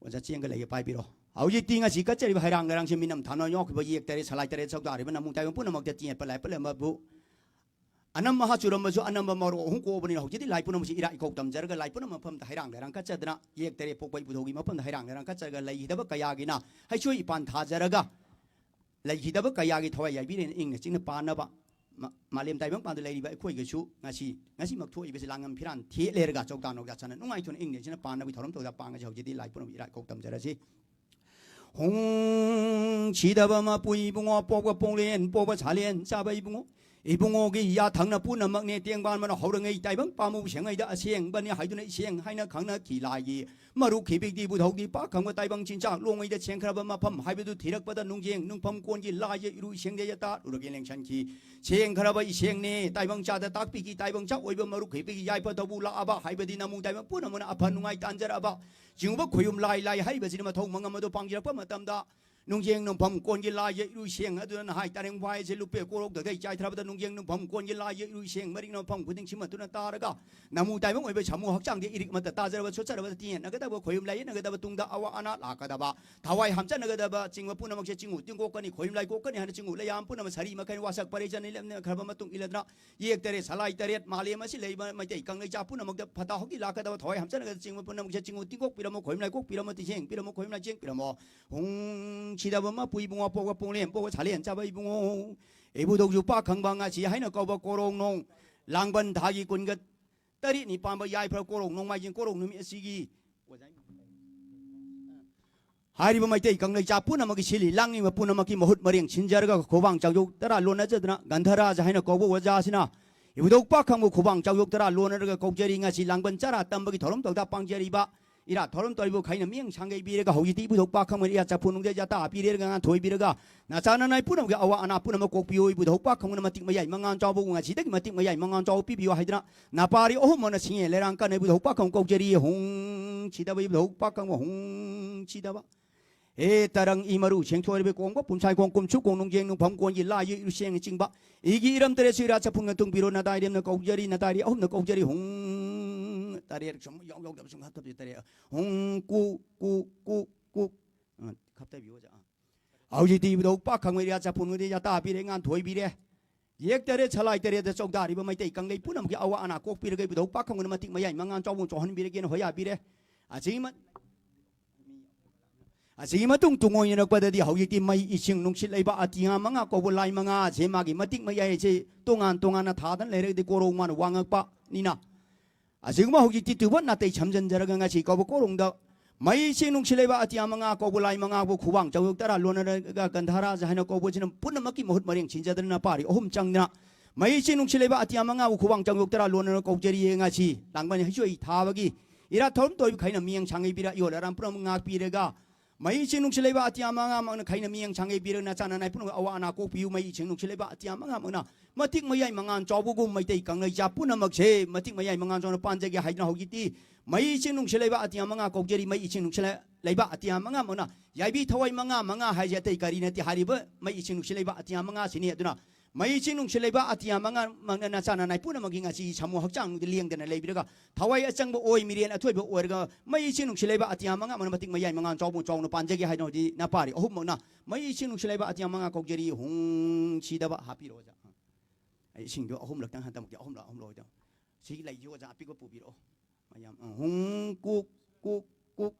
ꯑꯣꯖꯥ ꯆꯦꯡꯒ ꯂꯩꯒ ꯄꯥꯏꯕꯤꯔꯣ꯫ ꯍꯧꯖꯤꯛꯇꯤ ꯉꯁꯤ ꯀꯠꯆꯔꯤꯕ ꯍꯩꯔꯥꯡ ꯂꯩꯔꯥꯡꯁꯦ ꯃꯤꯅꯝ ꯊꯥꯅ ꯌꯥꯎꯈꯤꯕ ꯌꯦꯛ ꯇꯔꯦꯠ, ꯁꯂꯥꯏ ꯇꯔꯦꯠ, ꯆꯧꯗꯥꯔꯤꯕ ꯅꯃꯨ ꯇꯥꯏꯕꯪ ꯄꯨꯝꯅꯃꯛꯇ ꯇꯤꯌꯦꯠꯄ ꯂꯥꯏ ꯄꯨꯝꯅꯃꯛꯄꯨ ꯑꯅꯝ ꯑꯍꯥ ꯆꯨꯔꯝꯕꯁꯨ ꯑꯅꯝꯕ ꯃꯔꯣꯛ ꯑꯍꯨꯝ ꯀꯣꯛꯑꯕꯅꯤꯅ ꯍꯧꯖꯤꯛꯇꯤ ꯂꯥꯏ ꯄꯨꯝꯅꯃꯛꯁꯤ ꯏꯔꯥꯠ ꯏꯀꯧ ꯇꯝꯖꯔꯒ ꯂꯥꯏ ꯄꯨꯝꯅꯃꯛ ꯃꯐꯝꯗ ꯍꯩꯔꯥꯡ ꯂꯩꯔꯥꯡ ꯀꯠꯆꯗꯅ ꯌꯦꯛ ꯇꯔꯦꯠ ꯄꯣꯛꯄ ꯏꯕꯨꯙꯧꯒꯤ ꯃꯐꯝꯗ ꯍꯩꯔꯥꯡ ꯂꯩꯔꯥꯡ ꯀꯠꯆꯔꯒ ꯂꯩꯈꯤꯗꯕ ꯀꯌꯥꯒꯤꯅ ꯍꯩꯁꯣꯏ ꯏꯄꯥꯟ ꯊꯥꯖꯔꯒ ꯂꯩꯈꯤꯗꯕ ꯀꯌꯥꯒꯤ ꯊꯋꯥꯏ ꯌꯥꯏꯕꯤꯔꯦꯅ ꯏꯪꯅ ꯆꯤꯛꯅ ꯄꯥꯟꯅꯕ ꯃ-, ꯃꯥꯂꯦꯝ ꯇꯥꯏꯕꯪ ꯄꯥꯟꯗ ꯂꯩꯔꯤꯕ ꯑꯩꯈꯣꯏꯒꯤꯁꯨ ꯉꯁꯤ, ꯉꯁꯤꯃꯛ ꯊꯣꯛꯏꯕꯁꯤ ꯂꯥꯡꯉꯝ ꯐꯤꯔꯥꯟ ꯊꯦꯠ ꯂꯩꯔꯒ ꯆꯧꯗꯥ ꯅꯧꯗꯥ ꯆꯥꯅ ꯅꯨꯡꯉꯥꯏꯊꯣꯛꯅ ꯏꯪꯅ ꯆꯤꯛꯅ ꯄꯥꯟꯅꯕꯒꯤ ꯊꯧꯔꯝ ꯇꯧꯗ ꯄꯥꯡꯉꯁꯤ꯫ ꯍꯧꯖꯤꯛꯇꯤ ꯂꯥꯏ ꯄꯨꯝꯅꯃꯛ ꯏꯔꯥꯠ ꯏꯀꯧ ꯇꯝꯖꯔꯁꯤ꯫ ꯍꯣꯡ ꯁꯤꯗꯕ ꯃꯄꯨ ꯏꯕꯨꯡꯉꯣ, ꯄꯣꯛꯄ ꯄꯣꯡꯂꯦꯟ, ꯄꯣꯛꯄ ꯁꯥꯂꯦꯟ ꯆꯥꯕ ꯏꯕꯨꯡꯉꯣ꯫ ꯏꯕꯨꯡꯉꯣꯒꯤ ꯌꯥꯊꯪꯅ ꯄꯨꯝꯅꯃꯛꯅꯦ, ꯇꯦꯡꯕꯥꯟꯕꯅ ꯍꯧꯔꯉꯩ ꯇꯥꯏꯕꯪ ꯄꯥꯝꯃꯨ ꯁꯦꯡꯉꯩꯗ ꯑꯁꯦꯡꯕꯅꯤ ꯍꯥꯏꯗꯨꯅ ꯏꯁꯦꯡ ꯍꯥꯏꯅ ꯈꯪꯅꯈꯤ ꯂꯥꯏꯒꯤ꯫ ꯃꯔꯨꯞ ꯈꯤꯕꯤꯛꯇꯤ ꯕꯨꯙꯧꯗꯤ ꯄꯥꯛ ꯈꯪꯕ ꯇꯥꯏꯕꯪ ꯆꯤꯟꯖꯥꯛ ꯂꯣꯡꯉꯩꯗ ꯁꯦꯡꯈ꯭ꯔꯕ ꯃꯐꯝ ꯍꯥꯏꯕꯗꯨ ꯊꯤꯔꯛꯄꯗ ꯅꯨꯡꯖꯦꯡ ꯅꯨꯡꯐꯝ ꯀꯣꯟꯒꯤ ꯂꯥꯏꯁꯦ ꯏꯔꯨ ꯏꯁꯦꯡꯗ ꯌꯦꯇꯥꯔꯨꯔꯒꯦ ꯂꯦꯡꯁꯟꯈꯤ꯫ ꯁꯦꯡꯈ꯭ꯔꯕ ꯏꯁꯦꯡꯅꯦ, ꯇꯥꯏꯕꯪ ꯆꯥꯗ ꯇꯥꯛꯄꯤꯈꯤ, ꯇꯥꯏꯕꯪ ꯆꯥꯛ ꯑꯣꯏꯕ ꯃꯔꯨꯞ ꯈꯤꯕꯤꯛꯀꯤ ꯌꯥꯏꯐ ꯊꯧꯕꯨ ꯂꯥꯛꯑꯕ ꯍꯥꯏꯕꯗꯤ ꯅꯃꯨ ꯇꯥꯏꯕꯪ ꯄꯨꯝꯅꯃꯛꯅ ꯑꯐ ꯅꯨꯡꯉꯥꯏ ꯇꯥꯟꯖꯔꯛꯑꯕ꯫ ꯆꯤꯡꯉꯨꯕ ꯈꯣꯏꯌꯨꯝ ꯂꯥꯏ ꯂꯥꯏ ꯍꯥꯏꯔꯤꯕꯁꯤꯅ ꯃꯊꯧ ꯃꯉꯝ ꯑꯗꯨ ꯄꯥꯡꯖꯔꯛꯄ ꯃꯇꯝꯗ ꯅꯨꯡꯖꯦꯡ ꯅꯨꯡꯐꯝ ꯀꯣꯟꯒꯤ ꯂꯥꯏꯁꯦ ꯏꯔꯨ ꯏꯁꯦꯡ ꯑꯗꯨꯅ ꯅꯍꯥꯏ ꯇꯥꯔꯦꯡ ꯋꯥꯏꯁꯦ ꯂꯨꯄꯦ ꯀꯣꯔꯣꯛꯇꯒꯩ ꯆꯥꯏꯊꯔꯕꯗ ꯅꯨꯡꯖꯦꯡ ꯅꯨꯡꯐꯝ ꯀꯣꯟꯒꯤ ꯂꯥꯏꯁꯦ ꯏꯔꯨ ꯏꯁꯦꯡ ꯃꯔꯤꯛ ꯅꯨꯡꯐꯝ ꯈꯨꯗꯤꯡ ꯁꯤꯃꯠꯇꯨꯅ ꯇꯥꯔꯒ ꯅꯃꯨ ꯇꯥꯏꯕꯪ ꯑꯣꯏꯕ ꯁꯥꯃꯨ ꯍꯛꯆꯥꯡꯗ ꯏꯔꯤꯛ ꯑꯃꯠꯇ ꯇꯥꯖꯔꯕ ꯁꯣꯠꯆꯔꯕ ꯇꯤꯡꯍꯟꯅꯒꯗꯕ ꯈꯣꯏꯌꯨꯝ ꯂꯥꯏ ꯌꯦꯠꯅꯒꯗꯕ ꯇꯨꯡꯗ ꯑꯋꯥ ꯑꯅꯥ ꯂꯥꯛꯀꯗꯕ ꯊꯋꯥꯏ ꯍꯥꯝꯆꯠꯅꯒꯗꯕ ꯆꯤꯡꯕ ꯄꯨꯝꯅꯃꯛꯁꯦ ꯆꯤꯡꯉꯨ ꯇꯤꯡꯀꯣꯛꯀꯅꯤ꯫ ꯈꯣꯏꯌꯨꯝ ꯂꯥꯏ ꯀꯣꯛꯀꯅꯤ ꯍꯥꯏꯅ ꯆꯤꯡꯉꯨ ꯂꯩꯌꯥꯝ ꯄꯨꯝꯅꯃꯛ ꯁꯔꯤ ꯃꯈꯩ ꯋꯥꯁꯛ ꯄꯔꯦ ꯆꯅꯤ ꯂꯦꯞꯅꯈ꯭ꯔꯕ ꯃꯇꯨꯡ ꯏꯜꯂꯗꯅ ꯌꯦꯛ ꯇꯔꯦꯠ, ꯁꯂꯥꯏ ꯇꯔꯦꯠ, ꯃꯥꯂꯦꯝ ꯑꯁꯤ ꯂꯩꯕ ꯃꯩꯇꯩ ꯀꯪꯂꯩꯆꯥ ꯄꯨꯝꯅꯃꯛꯇ ꯐꯠꯇ ꯍꯥꯎꯗꯤ ꯂꯥꯛꯀꯗꯕ ꯊꯋꯥꯏ ꯍꯥꯝꯆꯠꯅꯒꯗꯕ ꯆꯤꯡꯕ ꯄꯨꯝꯅꯃꯛꯁꯦ ꯆꯤꯡꯉꯨ ꯇꯤꯡꯀꯣꯛꯄꯤꯔꯝꯃꯣ, ꯈꯣꯏꯌꯨꯝ ꯂꯥꯏ ꯀꯣꯛꯄꯤꯔꯝꯃꯣ, ꯇꯤꯡꯁꯦꯡ ꯄꯤꯔꯝꯃꯣ, ꯈꯣꯏꯌꯨꯝ ꯂꯥꯏ ꯆꯦꯡ ꯄꯤꯔꯝꯃꯣ꯫ ꯍꯨꯡ ꯁꯤꯗꯕ ꯃꯄꯨ ꯏꯕꯨꯡꯉꯣ ꯄꯣꯛꯄ ꯄꯣꯡꯂꯦꯝ ꯄꯣꯛꯄ ꯁꯥꯂꯦꯟ ꯆꯥꯕ ꯏꯕꯨꯡꯉꯣ꯫ ꯏꯕꯨꯙꯧꯁꯨ ꯄꯥꯛ ꯈꯪꯕ ꯉꯥꯁꯤ ꯍꯥꯏꯅ ꯀꯧꯕ ꯀꯣꯔꯣꯡ ꯅꯣꯡ ꯂꯥꯡꯕꯟ ꯊꯥꯒꯤ ꯀꯨꯟꯒ ꯇꯔꯦꯠꯅꯤ ꯄꯥꯟꯕ ꯌꯥꯏꯐ ꯀꯣꯔꯣꯡ ꯅꯣꯡꯃꯥꯏꯖꯤꯡ ꯀꯣꯔꯣꯡ ꯅꯨꯃꯤꯠ ꯑꯁꯤꯒꯤ ꯍꯥꯏꯔꯤꯕ ꯃꯩꯇꯩ ꯀꯪꯂꯩꯆꯥ ꯄꯨꯝꯅꯃꯛꯀꯤ ꯁꯤꯜꯂꯤ ꯂꯥꯡꯂꯤꯕ ꯄꯨꯝꯅꯃꯛꯀꯤ ꯃꯍꯨꯠ ꯃꯔꯦꯡ ꯁꯤꯟꯖꯔꯒ ꯈꯨꯕꯥꯡ ꯆꯥꯎꯖꯧ ꯇꯔꯥ ꯂꯣꯟꯅꯖꯗꯨꯅ ꯒꯟꯙꯔꯥꯖ ꯍꯥꯏꯅ ꯀꯧꯕ ꯑꯣꯖꯥ ꯑꯁꯤꯅ ꯏꯕꯨꯙꯧ ꯄꯥꯈꯪꯕ ꯈꯨꯕꯥꯡ ꯆꯥꯎꯊꯣꯛ ꯇꯔꯥ ꯂꯣꯟꯅꯔꯒ ꯀꯧꯖꯔꯤ꯫ ꯉꯁꯤ ꯂꯥꯡꯕꯟ ꯆꯔꯥ ꯇꯝꯕꯒꯤ ꯊꯧꯔꯝ ꯇꯧꯗ ꯄꯥꯡꯖꯔꯤꯕ ꯏꯔꯥꯠ ꯊꯧꯔꯝ ꯇꯧꯔꯤꯕ ꯈꯩꯅ ꯃꯤꯠꯌꯦꯡ ꯁꯥꯡꯒꯩ ꯄꯤꯔꯒ ꯍꯧꯖꯤꯛꯇꯤ ꯏꯕꯨꯙꯧ ꯄꯥꯈꯪꯕꯅ ꯏꯔꯥꯠ ꯆꯐꯨ ꯅꯨꯡꯗ ꯌꯥꯇꯥ ꯄꯤꯔꯦꯔꯒ ꯉꯥ ꯊꯣꯏ ꯄꯤꯔꯒ ꯅꯆꯥ ꯅꯅꯥꯏ ꯄꯨꯝꯅꯃꯛꯀꯤ ꯑꯋꯥ ꯑꯅꯥ ꯄꯨꯝꯅꯃꯛ ꯀꯣꯛꯄꯤꯌꯨ꯫ ꯏꯕꯨꯙꯧ ꯄꯥꯈꯪꯕꯅ ꯃꯇꯤꯛ ꯃꯌꯥꯏ ꯃꯉꯥ ꯆꯥꯎꯕ ꯉꯁꯤꯗꯒꯤ ꯃꯇꯤꯛ ꯃꯌꯥꯏ ꯃꯉꯥ ꯆꯥꯎꯕ ꯄꯤꯕꯤꯌꯨ ꯍꯥꯏꯗꯅ ꯅꯄꯥꯔꯤ ꯑꯍꯨꯝ ꯑꯃꯅ ꯁꯤꯡꯉꯦ ꯂꯩꯔꯥꯡ ꯀꯟꯅ ꯏꯕꯨꯙꯧ ꯄꯥꯈꯪ ꯀꯧꯖꯔꯤ꯫ ꯍꯨꯡ ꯁꯤꯗꯕ ꯏꯕꯨꯙꯧ ꯄꯥꯈꯪꯕ ꯍꯨꯡ ꯁꯤꯗꯕ꯫ ꯍꯦ ꯇꯔꯪ ꯏ ꯃꯔꯨ ꯁꯦꯡꯊꯣꯏꯔꯕ ꯀꯣꯡꯕ ꯄꯨꯝꯁꯥꯏ ꯀꯣꯡ ꯀꯨꯝꯁꯨ ꯀꯣꯡ ꯅꯨꯡꯖꯦꯡ ꯅꯨꯡꯐꯝ ꯀꯣꯟꯒꯤ ꯂꯥꯏ ꯏꯔꯨꯁꯦꯡ ꯆꯤꯡꯕ ꯏꯒꯤ ꯏꯔꯝ ꯇꯔꯦꯠꯁꯨ ꯏꯔꯥ ꯆꯐꯨꯟꯒ ꯇꯨꯡꯕꯤꯔꯣ꯫ ꯅꯗꯥꯏꯔꯦꯝꯅ ꯀꯧꯖꯔꯤ, ꯅꯗꯥꯏꯔꯦ ꯑꯍꯨꯝꯅ ꯀꯧꯖꯔꯤ꯫ ꯍꯨꯡ ꯇꯔꯦꯠ ꯁꯨꯝ ꯌꯥꯎ ꯌꯥꯎꯗꯕ ꯁꯨꯝ ꯍꯥꯞꯇꯕꯁꯦ ꯇꯔꯦꯠ꯫ ꯍꯨꯡ ꯀꯨ ꯀꯨ ꯀꯨ ꯀꯨ꯫ ꯑ, ꯈꯞꯇꯕꯤꯌꯨ ꯑꯣꯖꯥ꯫ ꯍꯧꯖꯤꯛꯇꯤ ꯏꯕꯨꯙꯧ ꯄꯥꯈꯪ ꯑꯣꯏꯔꯦ, ꯆꯐꯨꯟ ꯑꯣꯏꯔꯦ, ꯌꯥꯇꯥ ꯄꯤꯔꯦ, ꯉꯥꯟ ꯊꯣꯏꯕꯤꯔꯦ꯫ ꯌꯦꯛ ꯇꯔꯦꯠ ꯁꯂꯥꯏ ꯇꯔꯦꯠꯇ ꯆꯧꯗꯥꯔꯤꯕ ꯃꯩꯇꯩ ꯀꯪꯂꯩ ꯄꯨꯝꯅꯃꯛꯀꯤ ꯑꯋꯥ ꯑꯅꯥ ꯀꯣꯛꯄꯤꯔꯒ ꯏꯕꯨꯙꯧ ꯄꯥꯈꯪ ꯑꯣꯏꯅ ꯃꯇꯤꯛ ꯃꯌꯥꯏ ꯃꯉꯥꯟ ꯆꯥꯎꯕ ꯆꯥꯎꯍꯟꯕꯤꯔꯒꯦꯅ ꯍꯣꯌꯥꯕꯤꯔꯦ꯫ ꯑꯁꯤꯒꯤ ꯃ-, ꯑꯁꯤꯒꯤ ꯃꯇꯨꯡ ꯇꯨꯡꯑꯣꯏꯅꯔꯛꯄꯗꯗꯤ ꯍꯧꯖꯤꯛꯇꯤ ꯃꯩ, ꯏꯁꯤꯡ, ꯅꯨꯡꯁꯤꯠ, ꯂꯩꯕꯥꯛ, ꯑꯇꯤꯌꯥ ꯃꯉꯥ ꯀꯧꯕ ꯂꯥꯏ ꯃꯉꯥ ꯑꯁꯦ ꯃꯥꯒꯤ ꯃꯇꯤꯛ ꯃꯌꯥꯏ ꯑꯁꯦ ꯇꯣꯉꯥꯟ ꯇꯣꯉꯥꯟꯅ ꯊꯥꯗꯅ ꯂꯩꯔꯒꯗꯤ ꯀꯣꯔꯧ ꯃꯥꯅ ꯋꯥꯉꯛꯄꯅꯤꯅ, ꯑꯁꯤꯒꯨꯝꯕ ꯍꯧꯖꯤꯛꯇꯤ ꯇꯨꯕꯠ ꯅꯥꯇꯩ ꯁꯝꯖꯤꯟꯖꯔꯒ ꯉꯁꯤ ꯀꯧꯕ ꯀꯣꯔꯧꯗ ꯃꯩ, ꯏꯁꯤꯡ, ꯅꯨꯡꯁꯤꯠ, ꯂꯩꯕꯥꯛ, ꯑꯇꯤꯌꯥ ꯃꯉꯥ ꯀꯧꯕ ꯂꯥꯏ ꯃꯉꯥꯕꯨ ꯈꯨꯕꯥꯡ ꯆꯥꯎꯊꯣꯛ ꯇꯔꯥ ꯂꯣꯟꯅꯔꯒ ꯒꯟꯙꯥꯔꯥꯖ ꯍꯥꯏꯅ ꯀꯧꯕꯁꯤꯅ ꯄꯨꯝꯅꯃꯛꯀꯤ ꯃꯍꯨꯠ ꯃꯔꯦꯡ ꯁꯤꯟꯖꯗꯅ ꯄꯥꯔꯤ ꯑꯍꯨꯝ ꯆꯪꯗꯅ ꯃꯩ, ꯏꯁꯤꯡ, ꯅꯨꯡꯁꯤꯠ, ꯂꯩꯕꯥꯛ, ꯑꯇꯤꯌꯥ ꯃꯉꯥꯕꯨ ꯈꯨꯕꯥꯡ ꯆꯥꯎꯊꯣꯛ ꯇꯔꯥ ꯂꯣꯟꯅꯔꯒ ꯀꯧꯖꯔꯤꯌꯦ꯫ ꯉꯁꯤ ꯂꯥꯡꯕꯟ ꯍꯩꯁꯣꯏ ꯊꯥꯕꯒꯤ ꯏꯔꯥꯠ ꯊꯧꯔꯝ ꯇꯧꯔꯤꯕ ꯈꯩꯅ ꯃꯤꯌꯦꯡ ꯁꯥꯡꯉꯩ ꯄꯤꯔ ꯏꯌꯣꯜ ꯑꯔꯥꯝ ꯄꯨꯝꯅꯃꯛ ꯉꯥꯛꯄꯤꯔꯒ ꯃꯩ, ꯏꯁꯤꯡ, ꯅꯨꯡꯁꯤꯠ, ꯂꯩꯕꯥꯛ, ꯑꯇꯤꯌꯥ ꯃꯉꯥꯃꯛꯅ ꯈꯩꯅ ꯃꯤꯌꯦꯡ ꯁꯥꯡꯉꯩ ꯄꯤꯔꯒ ꯅꯆꯥ ꯅꯅꯥꯏ ꯄꯨꯝꯅꯃꯛ ꯑꯋꯥ ꯑꯅꯥ ꯀꯣꯛꯄꯤꯌꯨ꯫ ꯃꯩ, ꯏꯁꯤꯡ, ꯅꯨꯡꯁꯤꯠ, ꯂꯩꯕꯥꯛ, ꯑꯇꯤꯌꯥ ꯃꯉꯥꯃꯛꯅ ꯃꯇꯤꯛ ꯃꯌꯥꯏ ꯃꯉꯥꯟ ꯆꯥꯎꯕꯒꯨꯝ ꯃꯩꯇꯩ ꯀꯪꯂꯩ ꯖꯥꯠ ꯄꯨꯝꯅꯃꯛꯁꯦ ꯃꯇꯤꯛ ꯃꯌꯥꯏ ꯃꯉꯥꯟ ꯆꯥꯎꯅ ꯄꯥꯟꯖꯒꯦ ꯍꯥꯏꯗꯨꯅ ꯍꯧꯖꯤꯛꯇꯤ ꯃꯩ, ꯏꯁꯤꯡ, ꯅꯨꯡꯁꯤꯠ, ꯂꯩꯕꯥꯛ, ꯑꯇꯤꯌꯥ ꯃꯉꯥ ꯀꯧꯖꯔꯤ꯫ ꯃꯩ, ꯏꯁꯤꯡ, ꯅꯨꯡꯁꯤꯠ, ꯂꯩ-, ꯂꯩꯕꯥꯛ, ꯑꯇꯤꯌꯥ ꯃꯉꯥꯃꯛꯅ ꯌꯥꯏꯕꯤ ꯊꯋꯥꯏ ꯃꯉꯥ ꯃꯉꯥ ꯍꯥꯏꯁꯦ ꯑꯇꯩ ꯀꯔꯤ ꯅꯠꯇꯦ, ꯍꯥꯏꯔꯤꯕ ꯃꯩ, ꯏꯁꯤꯡ, ꯅꯨꯡꯁꯤꯠ, ꯂꯩꯕꯥꯛ, ꯑꯇꯤꯌꯥ ꯃꯉꯥꯁꯤꯅꯤ꯫ ꯑꯗꯨꯅ ꯃꯩ, ꯏꯁꯤꯡ, ꯅꯨꯡꯁꯤꯠ, ꯂꯩꯕꯥꯛ, ꯑꯇꯤꯌꯥ ꯃꯉꯥꯃꯛꯅ ꯅꯆꯥ ꯅꯅꯥꯏ ꯄꯨꯝꯅꯃꯛꯀꯤ ꯉꯁꯤ ꯁꯥꯃꯨ ꯍꯛꯆꯥꯡꯗ ꯂꯦꯡꯗꯅ ꯂꯩꯕꯤꯔꯒ ꯊꯋꯥꯏ ꯑꯆꯪꯕ ꯑꯣꯏ, ꯃꯤꯔꯦꯟ ꯑꯊꯣꯏꯕ ꯑꯣꯏꯔꯒ ꯃꯩ, ꯏꯁꯤꯡ, ꯅꯨꯡꯁꯤꯠ, ꯂꯩꯕꯥꯛ, ꯑꯇꯤꯌꯥ ꯃꯉꯥꯃꯛꯅ ꯃꯇꯤꯛ ꯃꯌꯥꯏ ꯃꯉꯥꯟ ꯆꯥꯎꯕ ꯆꯥꯎꯅ ꯄꯥꯟꯖꯒꯦ ꯍꯥꯏꯅ ꯍꯧꯖꯤꯛ ꯅꯄꯥꯔꯤ ꯑꯍꯨꯝꯃꯛꯅ ꯃꯩ, ꯏꯁꯤꯡ, ꯅꯨꯡꯁꯤꯠ, ꯂꯩꯕꯥꯛ, ꯑꯇꯤꯌꯥ ꯃꯉꯥ ꯀꯧꯖꯔꯤ꯫ ꯍꯨꯡ ꯁꯤꯗꯕ ꯍꯥꯞꯄꯤꯔꯣ ꯑꯣꯖꯥ꯫ ꯑꯩ ꯏꯁꯤꯡꯗꯣ ꯑꯍꯨꯝꯂꯛꯇꯪ ꯍꯟꯗꯛꯃꯛꯇꯤ ꯑꯍꯨꯝꯂꯛ, ꯑꯍꯨꯝꯂꯛ ꯑꯣꯏꯗꯣ꯫ ꯁꯤꯒꯤ ꯂꯩꯁꯤ ꯑꯣꯖꯥ ꯑꯄꯤꯛꯄ ꯄꯨꯕꯤꯔꯛꯑꯣ꯫ ꯃꯌꯥꯝ, ꯑ, ꯍꯨꯡ ꯀꯨꯛ ꯀꯨꯛ ꯀꯨꯛ꯫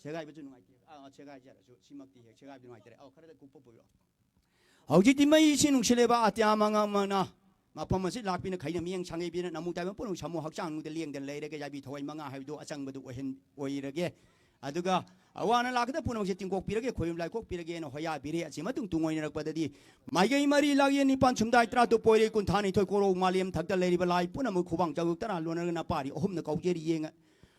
ꯁꯦꯒꯥꯏꯕꯁꯨ ꯅꯨꯡꯉꯥꯏꯇꯦ꯫ ꯑꯥ, ꯑꯥ, ꯁꯦꯒꯥꯏꯖꯔꯁꯨ ꯁꯤꯃꯛꯇꯤ ꯍꯦꯛ ꯁꯦꯒꯥꯏꯕꯗꯤ ꯅꯨꯡꯉꯥꯏꯇꯔꯦ꯫ ꯑꯧ, ꯈꯔꯗ ꯀꯨꯞꯄ ꯄꯨꯕꯤꯔꯛꯑꯣ꯫ ꯍꯧꯖꯤꯛꯇꯤ ꯃꯩ, ꯏꯁꯤꯡ, ꯅꯨꯡꯁꯤꯠ, ꯂꯩꯕꯥꯛ, ꯑꯇꯤꯌꯥ ꯃꯉꯥ ꯃꯉꯥ ꯃꯐꯝ ꯑꯁꯤ ꯂꯥꯛꯄꯤꯅ ꯈꯩꯅ ꯃꯤꯠꯌꯦꯡ ꯁꯥꯡꯉꯩꯕꯤꯅ ꯅꯃꯨ ꯇꯥꯏꯕ ꯄꯨꯝꯅꯃꯛ ꯁꯥꯃꯨ ꯍꯛꯆꯥꯡꯗ ꯂꯦꯡꯗꯅ ꯂꯩꯔꯒ ꯌꯥꯏꯕꯤ ꯊꯋꯥꯏ ꯃꯉꯥ ꯍꯥꯏꯕꯗꯨ ꯑꯆꯪꯕꯗꯨ ꯑꯣꯏꯍꯟ-, ꯑꯣꯏꯔꯒꯦ꯫ ꯑꯗꯨꯒ ꯑꯋꯥ ꯑꯅꯥ ꯂꯥꯛꯀꯗꯕ ꯄꯨꯝꯅꯃꯛꯁꯦ ꯇꯤꯡꯀꯣꯛꯄꯤꯔꯒꯦ, ꯈꯣꯏꯔꯨꯝ ꯂꯥꯏꯀꯣꯛꯄꯤꯔꯒꯦꯅ ꯍꯣꯌꯥꯕꯤꯔꯦ꯫ ꯑꯁꯤ ꯃꯇꯨꯡ ꯇꯨꯡ ꯑꯣꯏꯅꯔꯛꯄꯗꯗꯤ ꯃꯥꯏꯀꯩ ꯃꯔꯤ ꯂꯥꯛꯌꯦ ꯅꯤꯄꯥꯟ ꯁꯨꯝꯗꯥꯏ ꯇꯔꯥꯇꯔꯨꯛ ꯄꯣꯏꯔꯦ ꯀꯨꯟꯊ꯭ꯔꯥꯅꯤꯊꯣꯏ ꯀꯣꯔꯧ ꯃꯥꯂꯦꯝ ꯊꯛꯇ ꯂꯩꯔꯤꯕ ꯂꯥꯏ ꯄꯨꯝꯅꯃꯛ ꯈꯨꯕꯥꯡ ꯆꯥꯎ ꯇꯔꯥ ꯂꯣꯟꯅꯔꯒ ꯅꯄꯥꯔꯤ ꯑꯍꯨꯝꯅ ꯀꯧꯖꯔꯤ ꯌꯦꯡꯉ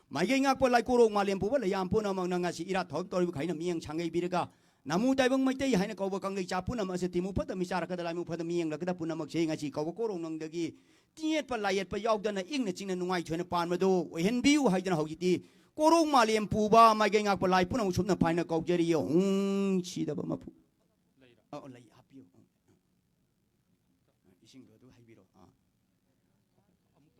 ꯃꯥꯏꯀꯩ ꯉꯥꯛꯄ ꯂꯥꯏ ꯀꯣꯔꯧ ꯃꯥꯂꯦꯝ ꯄꯨꯕ ꯂꯩꯌꯥꯝ ꯄꯨꯝꯅꯃꯛꯅ ꯉꯁꯤ ꯏꯔꯥꯠ ꯊꯧꯔꯝ ꯇꯧꯔꯤꯕ ꯈꯥꯏꯅ ꯃꯤꯠꯌꯦꯡ ꯁꯥꯡꯒꯩꯕꯤꯔꯒ ꯅꯃꯨ ꯇꯥꯏꯕꯪ ꯃꯩꯇꯩ ꯍꯥꯏꯅ ꯀꯧꯕ ꯀꯪꯂꯩ ꯆꯥ ꯄꯨꯝꯅꯃꯛ ꯑꯁꯤ ꯇꯤꯃꯨ ꯐꯠꯇ ꯃꯤꯆꯥꯔꯛꯀꯗ ꯂꯥꯏꯃꯨ ꯐꯠꯇ ꯃꯤꯠꯌꯦꯡꯂꯛꯀꯗ ꯄꯨꯝꯅꯃꯛꯁꯦ ꯉꯁꯤ ꯀꯧꯕ ꯀꯣꯔꯧ ꯅꯪꯗꯒꯤ ꯇꯤꯌꯦꯠꯄ ꯂꯥꯏꯌꯦꯠꯄ ꯌꯥꯎꯗꯅ ꯏꯪꯅ ꯆꯤꯡꯅ ꯅꯨꯡꯉꯥꯏꯊꯣꯏꯅ ꯄꯥꯟꯕꯗꯨ ꯑꯣꯏꯍꯟꯕꯤꯌꯨ ꯍꯥꯏꯗꯅ ꯍꯧꯖꯤꯛꯇꯤ ꯀꯣꯔꯧ ꯃꯥꯂꯦꯝ ꯄꯨꯕ ꯃꯥꯏꯀꯩ ꯉꯥꯛꯄ ꯂꯥꯏ ꯄꯨꯝꯅꯃꯛ ꯁꯨꯞꯅ ꯐꯥꯏꯅ ꯀꯧꯖꯔꯤꯌꯦ꯫ ꯍꯨꯡ ꯁꯤꯗꯕ ꯃꯄꯨ꯫ ꯑ, ꯑ, ꯂꯩ ꯍꯥꯞꯄꯤꯌꯨ꯫ ꯏꯁꯤꯡꯗꯣ ꯑꯗꯨ ꯍꯩꯕꯤꯔꯣ꯫ ꯑꯥ꯫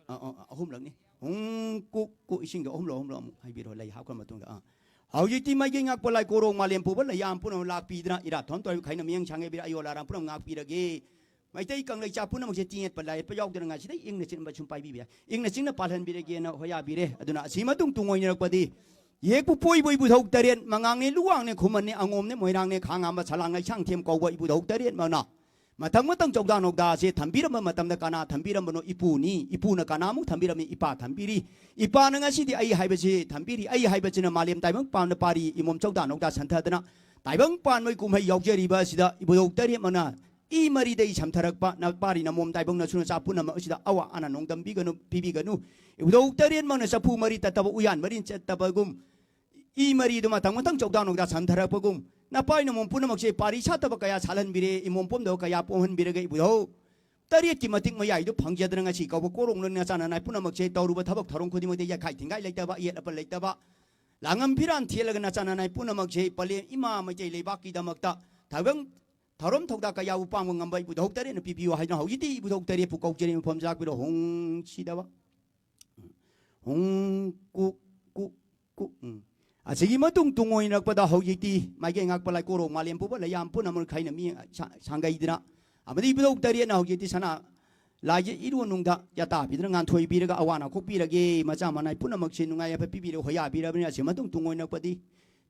ꯑ, ꯑ, ꯑ, ꯑꯍꯨꯝꯂꯛꯅꯤ꯫ ꯍꯨꯡ ꯀꯨꯛ ꯀꯨꯛ ꯏꯁꯤꯡꯗꯣ ꯑꯍꯨꯝꯂꯛ ꯑꯍꯨꯝꯂꯛ ꯑꯃꯨꯛ ꯍꯩꯕꯤꯔꯣ꯫ ꯂꯩ ꯍꯥꯞꯈ꯭ꯔ ꯃꯇꯨꯡꯗ꯫ ꯑꯥ꯫ ꯍꯧꯖꯤꯛꯇꯤ ꯃꯥꯏꯀꯩ ꯉꯥꯛꯄ ꯂꯥꯏ ꯀꯣꯔꯧ ꯃꯥꯂꯦꯝ ꯄꯨꯕ ꯂꯩꯌꯥꯝ ꯄꯨꯝꯅꯃꯛ ꯂꯥꯛꯄꯤꯗꯅ ꯏꯔꯥꯠ ꯊꯧꯔꯝ ꯇꯧꯔꯤꯕ ꯈꯥꯏꯅ ꯃꯤꯠꯌꯦꯡ ꯁꯥꯡꯉꯦꯕꯤꯔ ꯑꯌꯣ ꯂꯥꯔꯥꯝ ꯄꯨꯝꯅꯃꯛ ꯉꯥꯛꯄꯤꯔꯒꯦ꯫ ꯃꯩꯇꯩ ꯀꯪꯂꯩ ꯆꯥ ꯄꯨꯝꯅꯃꯛꯁꯦ ꯇꯤꯡꯌꯦꯠꯄ ꯂꯥꯏꯌꯦꯠꯄ ꯌꯥꯎꯗꯅ ꯉꯁꯤꯗꯩ ꯏꯪꯅ ꯆꯤꯛꯅꯕ ꯁꯨꯝ ꯄꯥꯏꯕꯤꯕ ꯌꯥꯏ꯫ ꯏꯪꯅ ꯆꯤꯡꯅ ꯄꯥꯜꯍꯟꯕꯤꯔꯒꯦꯅ ꯍꯣꯌꯥꯕꯤꯔꯦ꯫ ꯑꯗꯨꯅ ꯑꯁꯤ ꯃꯇꯨꯡ ꯇꯨꯡ ꯑꯣꯏꯅꯔꯛꯄꯗꯤ ꯌꯦꯛꯄꯨ ꯄꯣꯏꯕ ꯏꯕꯨꯙꯧ ꯇꯔꯦꯠ, ꯃꯉꯥꯡꯅꯦ, ꯂꯨꯋꯥꯡꯅꯦ, ꯈꯨꯃꯟꯅꯦ, ꯑꯉꯣꯝꯅꯦ, ꯃꯣꯏꯔꯥꯡꯅꯦ, ꯈꯥꯉꯥꯝꯕ, ꯁꯂꯥꯡ, ꯂꯩꯁꯥꯡꯊꯦꯝ ꯀꯧꯕ ꯏꯕꯨꯙꯧ ꯇꯔꯦꯠ ꯃꯅ ꯃꯊꯪ ꯃꯊꯪ ꯆꯧꯗꯥ ꯅꯧꯗꯥꯁꯦ ꯊꯝꯕꯤꯔꯝꯕ ꯃꯇꯝꯗ ꯀꯅꯥ ꯊꯝꯕꯤꯔꯝꯕꯅꯣ? ꯏꯄꯨꯅꯤ꯫ ꯏꯄꯨꯅ ꯀꯅꯥꯃꯨꯛ ꯊꯝꯕꯤꯔꯝꯃꯤ? ꯏꯄꯥ ꯊꯝꯕꯤꯔꯤ꯫ ꯏꯄꯥꯅ ꯉꯁꯤꯗꯤ ꯑꯩ ꯍꯥꯏꯕꯁꯤ ꯊꯝꯕꯤꯔꯤ꯫ ꯑꯩ ꯍꯥꯏꯕꯁꯤꯅ ꯃꯥꯂꯦꯝ ꯇꯥꯏꯕꯪ ꯄꯥꯟꯕ ꯄꯥꯔꯤ ꯏꯃꯣꯝ ꯆꯧꯗꯥ ꯅꯧꯗꯥ ꯁꯟꯊꯗꯅ ꯇꯥꯏꯕꯪ ꯄꯥꯟꯕꯒꯤ ꯀꯨꯝꯍꯩ ꯌꯥꯎꯖꯔꯤꯕ ꯑꯁꯤꯗ ꯏꯕꯨꯙꯧ ꯇꯔꯦꯠ ꯃꯅ ꯏ ꯃꯔꯤꯗꯒꯤ ꯁꯝꯊꯔꯛꯄ ꯅꯄꯥꯔꯤ ꯅꯃꯣꯝ ꯇꯥꯏꯕꯪ ꯅꯁꯨ ꯅꯆꯥ ꯄꯨꯝꯅꯃꯛ ꯑꯁꯤꯗ ꯑꯋꯥ ꯑꯅꯥ ꯅꯣꯡꯗꯝꯕꯤꯒꯅꯨ, ꯄꯤꯕꯤꯒꯅꯨ꯫ ꯏꯕꯨꯙꯧ ꯇꯔꯦꯠꯃꯛꯅ ꯆꯐꯨ ꯃꯔꯤ ꯇꯠꯇꯕ, ꯎꯌꯥꯟ ꯃꯔꯤ ꯆꯠꯇꯕꯒꯨꯝ, ꯏ ꯃꯔꯤꯗꯨ ꯃꯊꯪ ꯃꯊꯪ ꯆꯧꯗꯥ ꯅꯧꯗꯥ ꯁꯝꯊꯔꯛꯄꯒꯨꯝ, ꯅꯄꯥꯏ ꯅꯃꯣꯝ ꯄꯨꯝꯅꯃꯛꯁꯦ ꯄꯥꯔꯤ ꯁꯥꯠꯇꯕ ꯀꯌꯥ ꯁꯥꯠꯍꯟꯕꯤꯔꯦ, ꯏꯃꯣꯝ ꯄꯣꯝꯗꯕ ꯀꯌꯥ ꯄꯣꯝꯍꯟꯕꯤꯔꯒ ꯏꯕꯨꯙꯧ ꯇꯔꯦꯠꯀꯤ ꯃꯇꯤꯛ ꯃꯌꯥꯏꯗꯨ ꯐꯪꯖꯗꯅ ꯉꯁꯤ ꯀꯧꯕ ꯀꯣꯔꯣꯡꯅ ꯅꯆꯥ ꯅꯅꯥꯏ ꯄꯨꯝꯅꯃꯛꯁꯦ ꯇꯧꯔꯨꯕ ꯊꯕꯛ ꯊꯧꯔꯝ ꯈꯨꯗꯤꯡꯃꯛꯇ ꯌꯥꯈꯥꯏ ꯊꯤꯡꯒꯥꯏ ꯂꯩꯇꯕ, ꯑꯌꯦꯠ ꯑꯄꯟ ꯂꯩꯇꯕ, ꯂꯥꯡꯉꯝ ꯐꯤꯔꯥꯟ ꯊꯦꯠꯂꯒ ꯅꯆꯥ ꯅꯅꯥꯏ ꯄꯨꯝꯅꯃꯛꯁꯦ ꯄꯂꯦꯝ ꯏꯃꯥ ꯃꯩꯇꯩ ꯂꯩꯕꯥꯛꯀꯤꯗꯃꯛꯇ ꯊꯕꯛ ꯊꯧꯔꯝ ꯊꯧꯗꯥ ꯀꯌꯥꯕꯨ ꯄꯥꯡꯕ ꯉꯝꯕ ꯏꯕꯨꯙꯧ ꯇꯔꯦꯠꯅ ꯄꯤꯕꯤꯌꯨ ꯍꯥꯏꯗꯨꯅ ꯍꯧꯖꯤꯛꯇꯤ ꯏꯕꯨꯙꯧ ꯇꯔꯦꯠꯄꯨ ꯀꯧꯖꯔꯤ, ꯃꯐꯝ ꯆꯥꯛꯄꯤꯔꯣ꯫ ꯍꯨꯡ ꯁꯤꯗꯕ꯫ ꯍꯨꯡ ꯀꯨꯛ ꯀꯨꯛ ꯀꯨꯛ꯫ ꯎꯝ꯫ ꯑꯁꯤꯒꯤ ꯃꯇꯨꯡ ꯇꯨꯡ ꯑꯣꯏꯅꯔꯛꯄꯗ ꯍꯧꯖꯤꯛꯇꯤ ꯃꯥꯏꯀꯩ ꯉꯥꯛꯄ ꯂꯥꯏꯀꯣꯔꯣꯛ ꯃꯥꯂꯦꯝ ꯄꯨꯕ ꯂꯩꯌꯥꯝ ꯄꯨꯝꯅꯃꯛ ꯈꯥꯏꯅ ꯃꯤ ꯁꯥ-, ꯁꯥꯡꯒꯩꯗꯅ ꯑꯃꯗꯤ ꯏꯕꯨꯙꯧ ꯇꯔꯦꯠꯅ ꯍꯧꯖꯤꯛꯇꯤ ꯁꯅꯥ ꯂꯥꯏꯁꯦ ꯏꯔꯨ ꯅꯨꯡꯗ ꯌꯥꯇꯥꯕꯤꯗꯅ ꯉꯥꯟꯊꯣꯏꯕꯤꯔꯒ ꯑꯋꯥꯅ ꯀꯣꯛꯄꯤꯔꯒꯦ꯫ ꯃꯆꯥ ꯃꯅꯥꯏ ꯄꯨꯝꯅꯃꯛꯁꯦ ꯅꯨꯡꯉꯥꯏ ꯌꯥꯏꯐ ꯄꯤꯕꯤꯔꯒ ꯍꯣꯌꯥꯕꯤꯔꯕꯅꯤꯅ ꯑꯁꯤ ꯃꯇꯨꯡ ꯇꯨꯡ ꯑꯣꯏꯅꯔꯛꯄꯗꯤ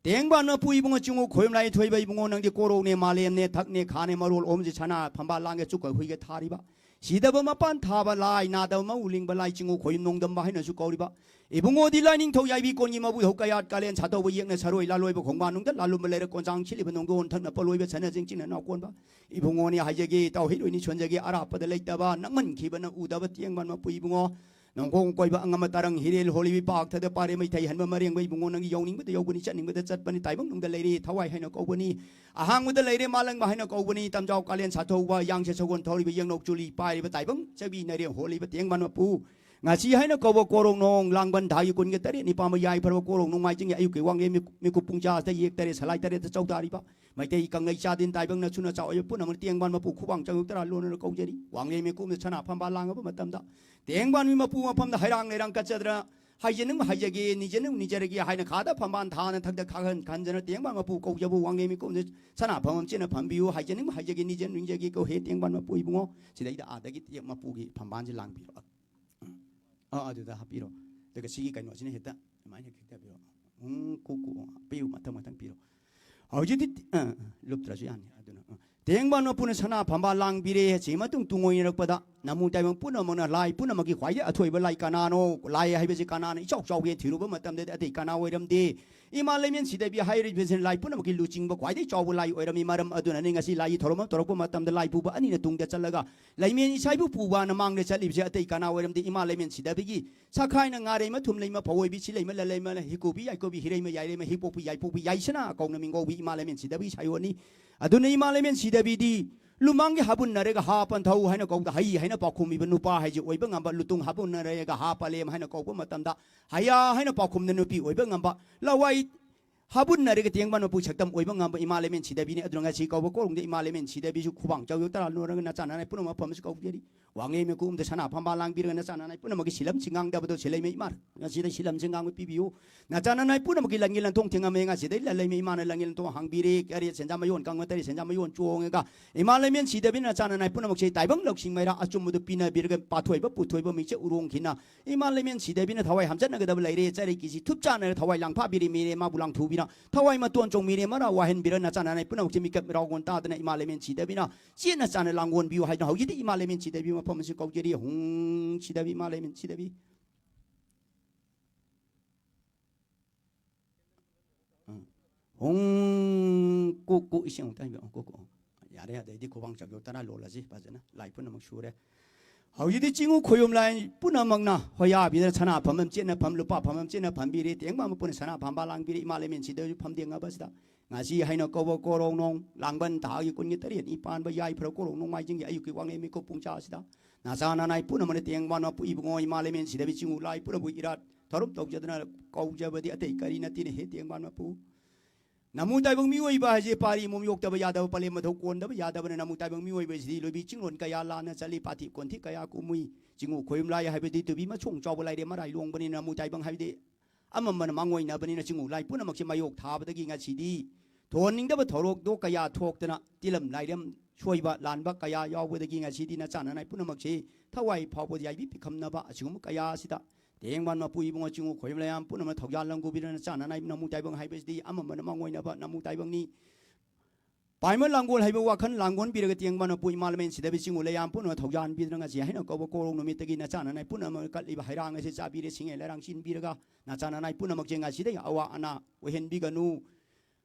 ꯇꯦꯡꯕꯥꯟ ꯃꯄꯨ ꯏꯕꯨꯡꯉꯣ ꯆꯤꯡꯉꯨ ꯈꯣꯏꯕ ꯂꯥꯏ ꯊꯣꯏꯕ ꯏꯕꯨꯡꯉꯣ ꯅꯪꯗꯤ ꯀꯣꯔꯧꯅꯦ ꯃꯥꯂꯦꯝꯅꯦ ꯊꯛꯅꯦ ꯈꯥꯅꯦ ꯃꯔꯣꯜ ꯑꯣꯝꯁꯦ ꯁꯅꯥ ꯐꯝꯕꯥꯜ ꯂꯥꯡꯒꯦ ꯆꯨꯛꯀ ꯍꯨꯏꯒ ꯊꯥꯔꯤꯕ ꯁꯤꯗꯕ ꯃꯄꯥꯟ ꯊꯥꯕ ꯂꯥꯏ ꯅꯥꯗꯕ ꯃꯧ ꯂꯤꯡꯕ ꯂꯥꯏ ꯆꯤꯡꯉꯨ ꯈꯣꯏ ꯅꯣꯡꯗꯝꯕ ꯍꯥꯏꯅꯁꯨ ꯀꯧꯔꯤꯕ ꯏꯕꯨꯡꯉꯣꯗꯤ ꯂꯥꯏꯅꯤꯡꯊꯧ ꯌꯥꯏꯕꯤ ꯀꯣꯟꯒꯤ ꯃꯕꯨ ꯙꯧ ꯀꯌꯥꯠ ꯀꯥꯂꯦꯟ ꯁꯥꯊꯧꯕ ꯌꯦꯛꯅ ꯁꯔꯣꯏ ꯂꯥꯂꯣꯏꯕ ꯈꯣꯡꯕꯥꯟ ꯅꯨꯡꯗ ꯂꯥꯂꯨꯝꯕ ꯂꯩꯔ ꯀꯣꯟꯁꯥꯡ ꯁꯤꯜꯂꯤꯕ ꯅꯣꯡꯗꯣꯟ ꯊꯛꯅ ꯄꯣꯂꯣꯏꯕ ꯁꯅ ꯆꯤꯡ ꯆꯤꯡꯅ ꯅꯥꯎꯀꯣꯟꯕ ꯏꯕꯨꯡꯉꯣꯅꯤ ꯍꯥꯏꯖꯒꯦ ꯏꯇꯥꯎ ꯍꯤꯔꯣꯏꯅꯤ ꯁꯣꯟꯖꯒꯦ ꯑꯔꯥꯞꯄꯗ ꯂꯩꯇꯕ ꯅꯛꯃꯟꯈꯤꯕꯅ ꯎꯗꯕ ꯇꯦꯡꯕꯥꯟ ꯃꯄꯨ ꯏꯕꯨꯡꯉꯣ ꯅꯣꯡꯈꯣꯡ ꯀꯣꯏꯕ ꯑꯉꯝꯕ ꯇꯔꯪ ꯍꯤꯔꯦꯜ ꯍꯣꯜꯂꯤꯕꯤ ꯄꯥꯛꯊꯗ ꯄꯥꯔꯦ ꯃꯩꯊꯩ ꯍꯟꯕ ꯃꯔꯦꯡꯕ ꯏꯕꯨꯡꯉꯣ ꯅꯪꯒꯤ ꯌꯧꯅꯤꯡꯕꯗ ꯌꯧꯒꯅꯤ ꯆꯠꯅꯤꯡꯕꯗ ꯆꯠꯄꯅꯤ ꯇꯥꯏꯕꯪ ꯅꯨꯡꯗ ꯂꯩꯔꯦ ꯊꯋꯥꯏ ꯍꯥꯏꯅ ꯀꯧꯕꯅꯤ ꯑꯍꯥꯡꯕꯗ ꯂꯩꯔꯦ ꯃꯥꯂꯪꯕ ꯍꯥꯏꯅ ꯀꯧꯕꯅꯤ ꯇꯝꯖꯥꯎ ꯀꯥꯂꯦꯟ ꯁꯥꯊꯧꯕ ꯌꯥꯡꯁꯦ ꯁꯒꯣꯜ ꯊꯧꯔꯤꯕ ꯌꯦꯡꯅꯧ ꯆꯨꯂꯤ ꯄꯥꯏꯔꯤꯕ ꯇꯥꯏꯕꯪ ꯆꯕꯤ ꯅꯔꯦ ꯍꯣꯜꯂꯤꯕ ꯇꯦꯡꯕꯥꯟ ꯃꯄꯨ ꯉꯥꯁꯤ ꯍꯥꯏꯅ ꯀꯧꯕ ꯀꯣꯔꯣꯡ ꯅꯣꯡ ꯂꯥꯡꯕꯟ ꯊꯥꯒꯤ ꯀꯨꯟꯒ ꯇꯔꯦꯠ ꯅꯤꯄꯥꯟꯕ ꯌꯥꯏꯐꯔꯕ ꯀꯣꯔꯣꯡ ꯅꯣꯡꯃꯥꯏꯖꯤꯡꯒꯤ ꯑꯌꯨꯛꯀꯤ ꯋꯥꯡꯂꯦꯟ ꯃꯤꯀꯨꯞ ꯃꯤꯀꯨꯞ ꯄꯨꯡ ꯆꯥꯁꯤꯗ ꯌꯦꯛ ꯇꯔꯦꯠ ꯁꯂꯥꯏ ꯇꯔꯦꯠꯇ ꯆꯧꯗꯥꯔꯤꯕ ꯃꯩꯇꯩ ꯀꯪꯂꯩ ꯆꯥꯗꯤꯟ ꯇꯥꯏꯕꯪ ꯅꯁꯨ ꯅꯆꯥ ꯑꯣꯏꯕ ꯄꯨꯝꯅꯃꯛ ꯇꯦꯡꯕꯥꯟ ꯃꯄꯨ ꯈꯨꯕꯥꯡ ꯆꯪꯉꯛ ꯇꯔꯥ ꯂꯣꯟꯅ ꯀꯧꯖꯔꯤ꯫ ꯋꯥꯡꯂꯦꯟ ꯃꯤꯀꯨꯞꯅ ꯁꯅꯥ ꯐꯝꯕꯥꯜ ꯂꯥꯡꯉꯕ ꯃꯇꯝꯗ ꯇꯦꯡꯕꯥꯟ ꯃꯤ ꯃꯄꯨ ꯃꯐꯝꯗ ꯍꯩꯔꯥꯡ ꯂꯩꯔꯥꯡ ꯀꯠꯆꯗꯅ ꯍꯥꯏꯖꯅꯤꯡꯕ ꯍꯥꯏꯖꯒꯦ, ꯅꯤꯖꯅꯤꯡꯕ ꯅꯤꯖꯔꯒꯦ ꯍꯥꯏꯅ ꯈꯥꯗ ꯐꯝꯕꯥꯜ ꯊꯥꯅ ꯊꯛꯇ ꯈꯥꯍꯟ ꯈꯟꯖꯅ ꯇꯦꯡꯕꯥꯟ ꯃꯄꯨ ꯀꯧꯖꯕ ꯋꯥꯡꯂꯦꯟ ꯃꯤꯀꯨꯞꯅ ꯁꯅꯥ ꯐꯝ ꯑꯃ ꯆꯦꯟꯅ ꯐꯝꯕꯤꯌꯨ ꯍꯥꯏꯖꯅꯤꯡꯕ ꯍꯥꯏꯖꯒꯦ, ꯅꯤꯖꯅꯤꯡꯕ ꯅꯤꯖꯒꯦ ꯀꯧ ꯍꯦ ꯇꯦꯡꯕꯥꯟ ꯃꯄꯨ ꯏꯕꯨꯡꯉꯣ꯫ ꯁꯤꯗꯩꯗ ꯑꯥꯗꯒꯤ ꯇꯦꯡ ꯃꯄꯨꯒꯤ ꯐꯝꯕꯥꯜꯁꯦ ꯂꯥꯡꯕꯤꯔꯣ꯫ ꯑꯥ, ꯑꯗꯨꯗ ꯍꯥꯞꯄꯤꯔꯣ꯫ ꯑꯗꯨꯒ ꯁꯤꯒꯤ ꯀꯩꯅꯣꯁꯤꯅ ꯍꯦꯛꯇ ꯑꯗꯨꯃꯥꯏꯅ ꯍꯦꯛꯇ ꯍꯥꯞꯄꯤꯔꯣ꯫ ꯎꯝ, ꯀꯨ, ꯀꯨ, ꯄꯤꯌꯨ, ꯃꯊꯪ, ꯃꯊꯪ ꯄꯤꯔꯣ꯫ ꯍꯧꯖꯤꯛꯇꯤ, ꯑ, ꯂꯨꯞꯇ꯭ꯔꯁꯨ ꯌꯥꯅꯤ꯫ ꯑꯗꯨꯅ, ꯑ, ꯇꯦꯡꯕꯥꯟ ꯃꯄꯨꯅ ꯁꯅꯥ ꯐꯝꯕꯥꯜ ꯂꯥꯡꯕꯤꯔꯦ꯫ ꯁꯤ ꯃꯇꯨꯡ ꯇꯨꯡꯑꯣꯏꯅꯔꯛꯄꯗ ꯅꯃꯨ ꯇꯥꯏꯕꯪ ꯄꯨꯝꯅꯃꯛꯅ ꯂꯥꯏ ꯄꯨꯝꯅꯃꯛꯀꯤ ꯈ꯭ꯋꯥꯏꯗꯒꯤ ꯑꯊꯣꯏꯕ ꯂꯥꯏ ꯀꯅꯥꯅꯣ? ꯂꯥꯏ ꯍꯥꯏꯕꯁꯤ ꯀꯅꯥꯅ ꯏꯆꯥꯎ ꯆꯥꯎꯒꯦ ꯊꯤꯔꯨꯕ ꯃꯇꯝꯗꯗꯤ ꯑꯇꯩ ꯀꯅꯥ ꯑꯣꯏꯔꯝꯗꯦ꯫ ꯏꯃꯥ ꯂꯩꯃꯦꯟ ꯁꯤꯗꯕꯤ ꯍꯥꯏꯔꯤꯕꯁꯤꯅ ꯂꯥꯏ ꯄꯨꯝꯅꯃꯛꯀꯤ ꯂꯨꯆꯤꯡꯕ ꯈ꯭ꯋꯥꯏꯗꯒꯤ ꯆꯥꯎꯕ ꯂꯥꯏ ꯑꯣꯏꯔꯝꯃꯤ꯫ ꯃꯔꯝ ꯑꯗꯨꯅꯅꯤ ꯉꯁꯤ ꯂꯥꯏꯒꯤ ꯊꯧꯔꯝ ꯑꯃ ꯇꯧꯔꯛꯄ ꯃꯇꯝꯗ ꯂꯥꯏ ꯄꯨꯕ ꯑꯅꯤꯅ ꯇꯨꯡꯗ ꯆꯠꯂꯒ ꯂꯩꯃꯦꯟ ꯏꯁꯥꯏꯕꯨ ꯄꯨꯕꯅ ꯃꯥꯡꯗ ꯆꯠꯂꯤꯕꯁꯦ ꯑꯇꯩ ꯀꯅꯥ ꯑꯣꯏꯔꯝꯗꯦ? ꯏꯃꯥ ꯂꯩꯃꯦꯟ ꯁꯤꯗꯕꯤꯒꯤ ꯁꯈꯥꯏꯅ ꯉꯥꯔꯩꯃ ꯊꯨꯝꯂꯩꯃ ꯐꯧꯑꯣꯏꯕꯤ ꯁꯤꯂꯩꯃ ꯂꯂꯩꯃ ꯍꯤꯀꯣꯕꯤ ꯌꯥꯏꯀꯣꯕꯤ ꯍꯤꯔꯩꯃ ꯌꯥꯏꯔꯩꯃ ꯍꯤꯄꯣꯛꯄꯤ ꯌꯥꯏꯄꯣꯛꯄꯤ ꯌꯥꯏꯁꯅꯥ ꯀꯧꯅ ꯃꯤꯡꯒꯧꯕꯤ ꯏꯃꯥ ꯂꯩꯃꯦꯟ ꯁꯤꯗꯕꯤ ꯁꯥꯏꯑꯣꯅꯤ꯫ ꯑꯗꯨꯅ ꯏꯃꯥ ꯂꯩꯃꯦꯟ ꯁꯤꯗꯕꯤꯗꯤ ꯂꯨꯃꯥꯡꯒꯤ ꯍꯥꯕꯨꯟꯅꯔꯒ ꯍꯥ ꯄꯟꯊꯧ ꯍꯥꯏꯅ ꯀꯧꯕꯗ ꯍꯩ ꯍꯥꯏꯅ ꯄꯥꯎꯈꯨꯝꯃꯤꯕ ꯅꯨꯄꯥ ꯍꯥꯏꯁꯤ ꯑꯣꯏꯕ ꯉꯝꯕ, ꯂꯨꯇꯨꯡ ꯍꯥꯕꯨꯟꯅꯔꯒ ꯍꯥ ꯄꯂꯦꯝ ꯍꯥꯏꯅ ꯀꯧꯕ ꯃꯇꯝꯗ ꯍꯌꯥ ꯍꯥꯏꯅ ꯄꯥꯎꯈꯨꯝꯅ ꯅꯨꯄꯤ ꯑꯣꯏꯕ ꯉꯝꯕ, ꯂꯋꯥꯏ ꯍꯥꯕꯨꯟꯅꯔꯒ ꯇꯦꯡꯕꯥꯟ ꯃꯄꯨ ꯁꯛꯇꯝ ꯑꯣꯏꯕ ꯉꯝꯕ ꯏꯃꯥ ꯂꯩꯃꯦꯟ ꯁꯤꯗꯕꯤꯅꯤ꯫ ꯑꯗꯨꯅ ꯉꯁꯤ ꯀꯧꯕ ꯀꯧꯔꯨꯡꯗ ꯏꯃꯥ ꯂꯩꯃꯦꯟ ꯁꯤꯗꯕꯤꯁꯨ ꯈꯨꯕꯥꯡ ꯆꯥꯎꯌꯣ ꯇꯔꯥ ꯂꯣꯟꯅꯔꯒ ꯅꯆꯥ ꯅꯅꯥꯏ ꯄꯨꯝꯅꯃꯛ ꯐꯝꯕꯁꯨ ꯀꯧꯖꯔꯤ꯫ ꯋꯥꯡꯂꯦꯟ ꯃꯤꯀꯨꯞ ꯑꯃꯗ ꯁꯅꯥ ꯐꯝꯕꯥꯜ ꯂꯥꯡꯕꯤꯔꯒ ꯅꯆꯥ ꯅꯅꯥꯏ ꯄꯨꯝꯅꯃꯛꯀꯤ ꯁꯤꯂꯝ ꯁꯤꯡꯉꯥꯡꯗꯕꯗꯣ ꯁꯤꯂꯩꯃ ꯏꯃꯥ ꯉꯁꯤꯗꯩ ꯁꯤꯂꯝ ꯁꯤꯡꯉꯥꯡꯕ ꯄꯤꯕꯤꯌꯨ꯫ ꯅꯆꯥ ꯅꯅꯥꯏ ꯄꯨꯝꯅꯃꯛꯀꯤ ꯂꯟꯒꯤ ꯂꯟꯊꯣꯡ ꯊꯤꯡꯉꯝꯃꯦ꯫ ꯉꯁꯤꯗꯩ ꯂꯟꯂꯩꯃ ꯏꯃꯥꯅ ꯂꯟꯒꯤ ꯂꯟꯊꯣꯡ ꯍꯥꯡꯕꯤꯔꯦ꯫ ꯀꯔꯦꯠ ꯁꯦꯟꯖꯥ ꯃꯌꯣꯟ ꯀꯪꯕ ꯇꯔꯦꯠ ꯁꯦꯟꯖꯥ ꯃꯌꯣꯟ ꯆꯣꯡꯉꯒ ꯏꯃꯥ ꯂꯩꯃꯦꯟ ꯁꯤꯗꯕꯤꯅ ꯅꯆꯥ ꯅꯅꯥꯏ ꯄꯨꯝꯅꯃꯛꯁꯦ ꯇꯥꯏꯕꯪ ꯂꯧꯁꯤꯡ ꯃꯩꯔꯥ ꯑꯆꯨꯝꯕꯗꯨ ꯄꯤꯅꯕꯤꯔꯒ ꯄꯥꯊꯣꯏꯕ ꯄꯨꯊꯣꯏꯕ ꯃꯤꯡꯆꯠ ꯎꯔꯣꯡꯈꯤꯅ ꯏꯃꯥ ꯂꯩꯃꯦꯟ ꯁꯤꯗꯕꯤꯅ ꯊꯋꯥꯏ ꯍꯥꯝꯆꯠꯅꯒꯗꯕ ꯂꯩꯔꯦ꯫ ꯆꯔꯩ ꯀꯤꯁꯤ ꯊꯨꯞ ꯆꯥꯅꯔ ꯊꯋꯥꯏ ꯂꯥꯡꯐꯥꯕꯤꯔꯦ ꯃꯤꯔꯦ ꯃꯥꯕꯨ ꯂꯥꯡꯊꯨꯕꯤꯅ ꯊꯋꯥꯏ ꯃꯇꯣꯟ ꯆꯣꯡꯃꯤꯔꯦ ꯃꯔꯥ ꯋꯥꯍꯟꯕꯤꯔ ꯅꯆꯥ ꯅꯅꯥꯏ ꯄꯨꯝꯅꯃꯛꯁꯦ ꯃꯤꯀꯞ ꯃꯤꯔꯥꯎꯒꯣꯟ ꯇꯥꯗꯅ ꯏꯃꯥ ꯂꯩꯃꯦꯟ ꯁꯤꯗꯕꯤꯅ ꯆꯦꯠꯅ ꯆꯥꯅ ꯂꯥꯡꯒꯣꯟꯕꯤꯌꯨ ꯍꯥꯏꯗꯅ ꯍꯧꯖꯤꯛꯇꯤ ꯏꯃꯥ ꯂꯩꯃꯦꯟ ꯁꯤꯗꯕꯤ ꯃꯐꯝ ꯑꯁꯤ ꯀꯧꯖꯔꯤ꯫ ꯍꯨꯡ ꯁꯤꯗꯕꯤ ꯏꯃꯥ ꯂꯩꯃꯦꯟ ꯁꯤꯗꯕꯤ꯫ ꯍꯣꯡ ꯀꯨꯛ ꯀꯨꯛ ꯏꯁꯤꯡ ꯑꯃꯨꯛꯇ ꯍꯩꯕꯤꯔꯛꯑꯣ꯫ Cook cook. ꯌꯥꯔꯦ, ꯑꯗꯩꯗꯤ ꯈꯨꯕꯥꯡ ꯆꯥꯎꯖꯧ ꯇꯔꯥ ꯂꯣꯜꯂꯁꯤ ꯐꯖꯅ꯫ ꯂꯥꯏ ꯄꯨꯝꯅꯃꯛ ꯁꯨꯔꯦ꯫ ꯍꯧꯖꯤꯛꯇꯤ ꯆꯤꯡꯉꯨ ꯈꯣꯌꯨꯝ ꯂꯥꯏ ꯄꯨꯝꯅꯃꯛꯅ ꯍꯣꯌꯥꯕꯤꯗꯅ ꯁꯅꯥ ꯐꯝꯕꯝ ꯆꯦꯠꯅ ꯐꯝ, ꯂꯨꯄꯥ ꯐꯝꯕꯝ ꯆꯦꯠꯅ ꯐꯝꯕꯤꯔꯦ꯫ ꯇꯦꯡꯕꯥꯡ ꯃꯄꯨꯅ ꯁꯅꯥ ꯐꯝꯕ ꯂꯥꯡꯕꯤꯔꯦ꯫ ꯏꯃꯥ ꯂꯩꯃꯦꯟ ꯁꯤꯗꯁꯨ ꯐꯝꯗꯦꯡꯉꯕꯁꯤꯗ ꯉꯁꯤ ꯍꯥꯏꯅ ꯀꯧꯕ ꯀꯣꯔꯣꯡ ꯅꯣꯡ ꯂꯥꯡꯕꯟ ꯊꯥꯒꯤ ꯀꯨꯟꯒꯤ ꯇꯔꯦꯠꯅꯤ ꯄꯥꯟꯕ ꯌꯥꯏꯐꯔ ꯀꯣꯔꯣꯡ ꯅꯣꯡꯃꯥꯏꯖꯤꯡꯒꯤ ꯑꯌꯨꯛꯀꯤ ꯋꯥꯡꯂꯦꯟ ꯃꯤꯀꯨꯞ ꯄꯨꯡ ꯆꯥꯁꯤꯗ ꯅꯆꯥ ꯅꯅꯥꯏ ꯄꯨꯝꯅꯃꯛꯅ ꯇꯦꯡꯕꯥꯟ ꯃꯄꯨ ꯏꯕꯨꯡꯉꯣ ꯏꯃꯥ ꯂꯩꯃꯦꯟ ꯁꯤꯗꯕꯤ ꯆꯤꯡꯉꯨ ꯂꯥꯏ ꯄꯨꯝꯅꯃꯛꯄꯨ ꯏꯔꯥꯠ ꯊꯧꯔꯝ ꯇꯧꯖꯗꯅ ꯀꯧꯖꯕꯗꯤ ꯑꯇꯩ ꯀꯔꯤ ꯅꯠꯇꯦꯅꯦ ꯍꯦ ꯇꯦꯡꯕꯥꯟ ꯃꯄꯨ꯫ ꯅꯃꯨ ꯇꯥꯏꯕꯪ ꯃꯤꯑꯣꯏꯕ ꯍꯥꯏꯁꯦ ꯄꯥꯔꯤ ꯑꯃꯨꯝ ꯌꯣꯛꯇꯕ ꯌꯥꯗꯕ, ꯄꯂꯦꯝ ꯃꯊꯧ ꯀꯣꯟꯗꯕ ꯌꯥꯗꯕꯅ ꯅꯃꯨ ꯇꯥꯏꯕꯪ ꯃꯤꯑꯣꯏꯕꯁꯤꯗꯤ ꯂꯣꯏꯕꯤ ꯆꯤꯡꯂꯣꯟ ꯀꯌꯥ ꯂꯥꯟꯅ ꯆꯠꯂꯤ, ꯄꯥꯊꯤ ꯀꯣꯟꯊꯤ ꯀꯌꯥ ꯀꯨꯝꯃꯨꯏ꯫ ꯆꯤꯡꯉꯨ ꯈꯣꯌꯨꯝ ꯂꯥꯏ ꯍꯥꯏꯕꯗꯤ ꯇꯨꯕꯤ ꯃꯁꯣꯡ ꯆꯥꯎꯕ ꯂꯥꯏꯔꯦꯝ ꯃꯔꯥꯏ ꯂꯣꯡꯕꯅꯤꯅ ꯅꯃꯨ ꯇꯥꯏꯕꯪ ꯍꯥꯏꯕꯗꯤ ꯑꯃꯝꯕꯅ ꯃꯥꯡꯑꯣꯏꯅꯕꯅꯤꯅ ꯆꯤꯡꯉꯨ ꯂꯥꯏ ꯄꯨꯝꯅꯃꯛꯁꯦ ꯃꯥꯌꯣꯛ ꯊꯥꯕꯗꯒꯤ ꯉꯁꯤꯗꯤ ꯊꯣꯟꯅꯤꯡꯗꯕ ꯊꯧꯔꯣꯛꯇꯣ ꯀꯌꯥ ꯊꯣꯛꯇꯅ ꯇꯤꯂꯝ ꯂꯥꯏꯔꯝ ꯁꯣꯏꯕ ꯂꯥꯟꯕ ꯀꯌꯥ ꯌꯥꯎꯕꯗꯒꯤ ꯉꯁꯤꯗꯤ ꯅꯆꯥ ꯅꯅꯥꯏ ꯄꯨꯝꯅꯃꯛꯁꯦ ꯊꯋꯥꯏ ꯐꯥꯎꯕꯗ ꯌꯥꯏꯕꯤ ꯄꯤꯈꯝꯅꯕ ꯑꯁꯤꯒꯨꯝꯕ ꯀꯌꯥ ꯑꯁꯤꯗ ꯇꯦꯡꯕꯥꯟ ꯃꯄꯨ ꯏꯕꯨꯡꯉꯣ ꯆꯤꯡꯉꯨ ꯈꯣꯏꯕ ꯂꯩꯌꯥꯝ ꯄꯨꯝꯅꯃꯛ ꯊꯧꯖꯥꯜ ꯂꯪꯒꯨꯕꯤꯗꯅ ꯆꯥꯅꯅꯥꯏ ꯅꯃꯨ ꯇꯥꯏꯕꯪ ꯍꯥꯏꯕꯁꯤꯗꯤ ꯑꯃꯝꯕꯅ ꯃꯥꯡꯑꯣꯏꯅꯕ ꯅꯃꯨ ꯇꯥꯏꯕꯪꯅꯤ꯫ ꯄꯥꯏꯃ ꯂꯥꯡꯒꯣꯜ ꯍꯥꯏꯕ ꯋꯥꯈꯜ ꯂꯥꯡꯒꯣꯟꯕꯤꯔꯒ ꯇꯦꯡꯕꯥꯟ ꯃꯄꯨ ꯏꯃꯥ ꯂꯃꯦꯟ ꯁꯤꯗꯕꯤ ꯆꯤꯡꯉꯨ ꯂꯩꯌꯥꯝ ꯄꯨꯝꯅꯃꯛ ꯊꯧꯖꯥꯟꯕꯤꯗꯅ ꯉꯁꯤ ꯍꯥꯏꯅ ꯀꯧꯕ ꯀꯣꯔꯣꯡ ꯅꯨꯃꯤꯠꯇꯒꯤ ꯅꯆꯥꯅꯅꯥꯏ ꯄꯨꯝꯅꯃꯛ ꯀꯠꯂꯤꯕ ꯍꯩꯔꯥꯡ ꯑꯁꯤ ꯆꯥꯕꯤꯔꯦ ꯁꯤꯡꯉꯦ ꯂꯩꯔꯥꯡ ꯆꯤꯟꯕꯤꯔꯒ ꯅꯆꯥꯅꯅꯥꯏ ꯄꯨꯝꯅꯃꯛꯁꯦ ꯉꯁꯤꯗꯒꯤ ꯑꯋꯥ ꯑꯅꯥ ꯑꯣꯏꯍꯟꯕꯤꯒꯅꯨ꯫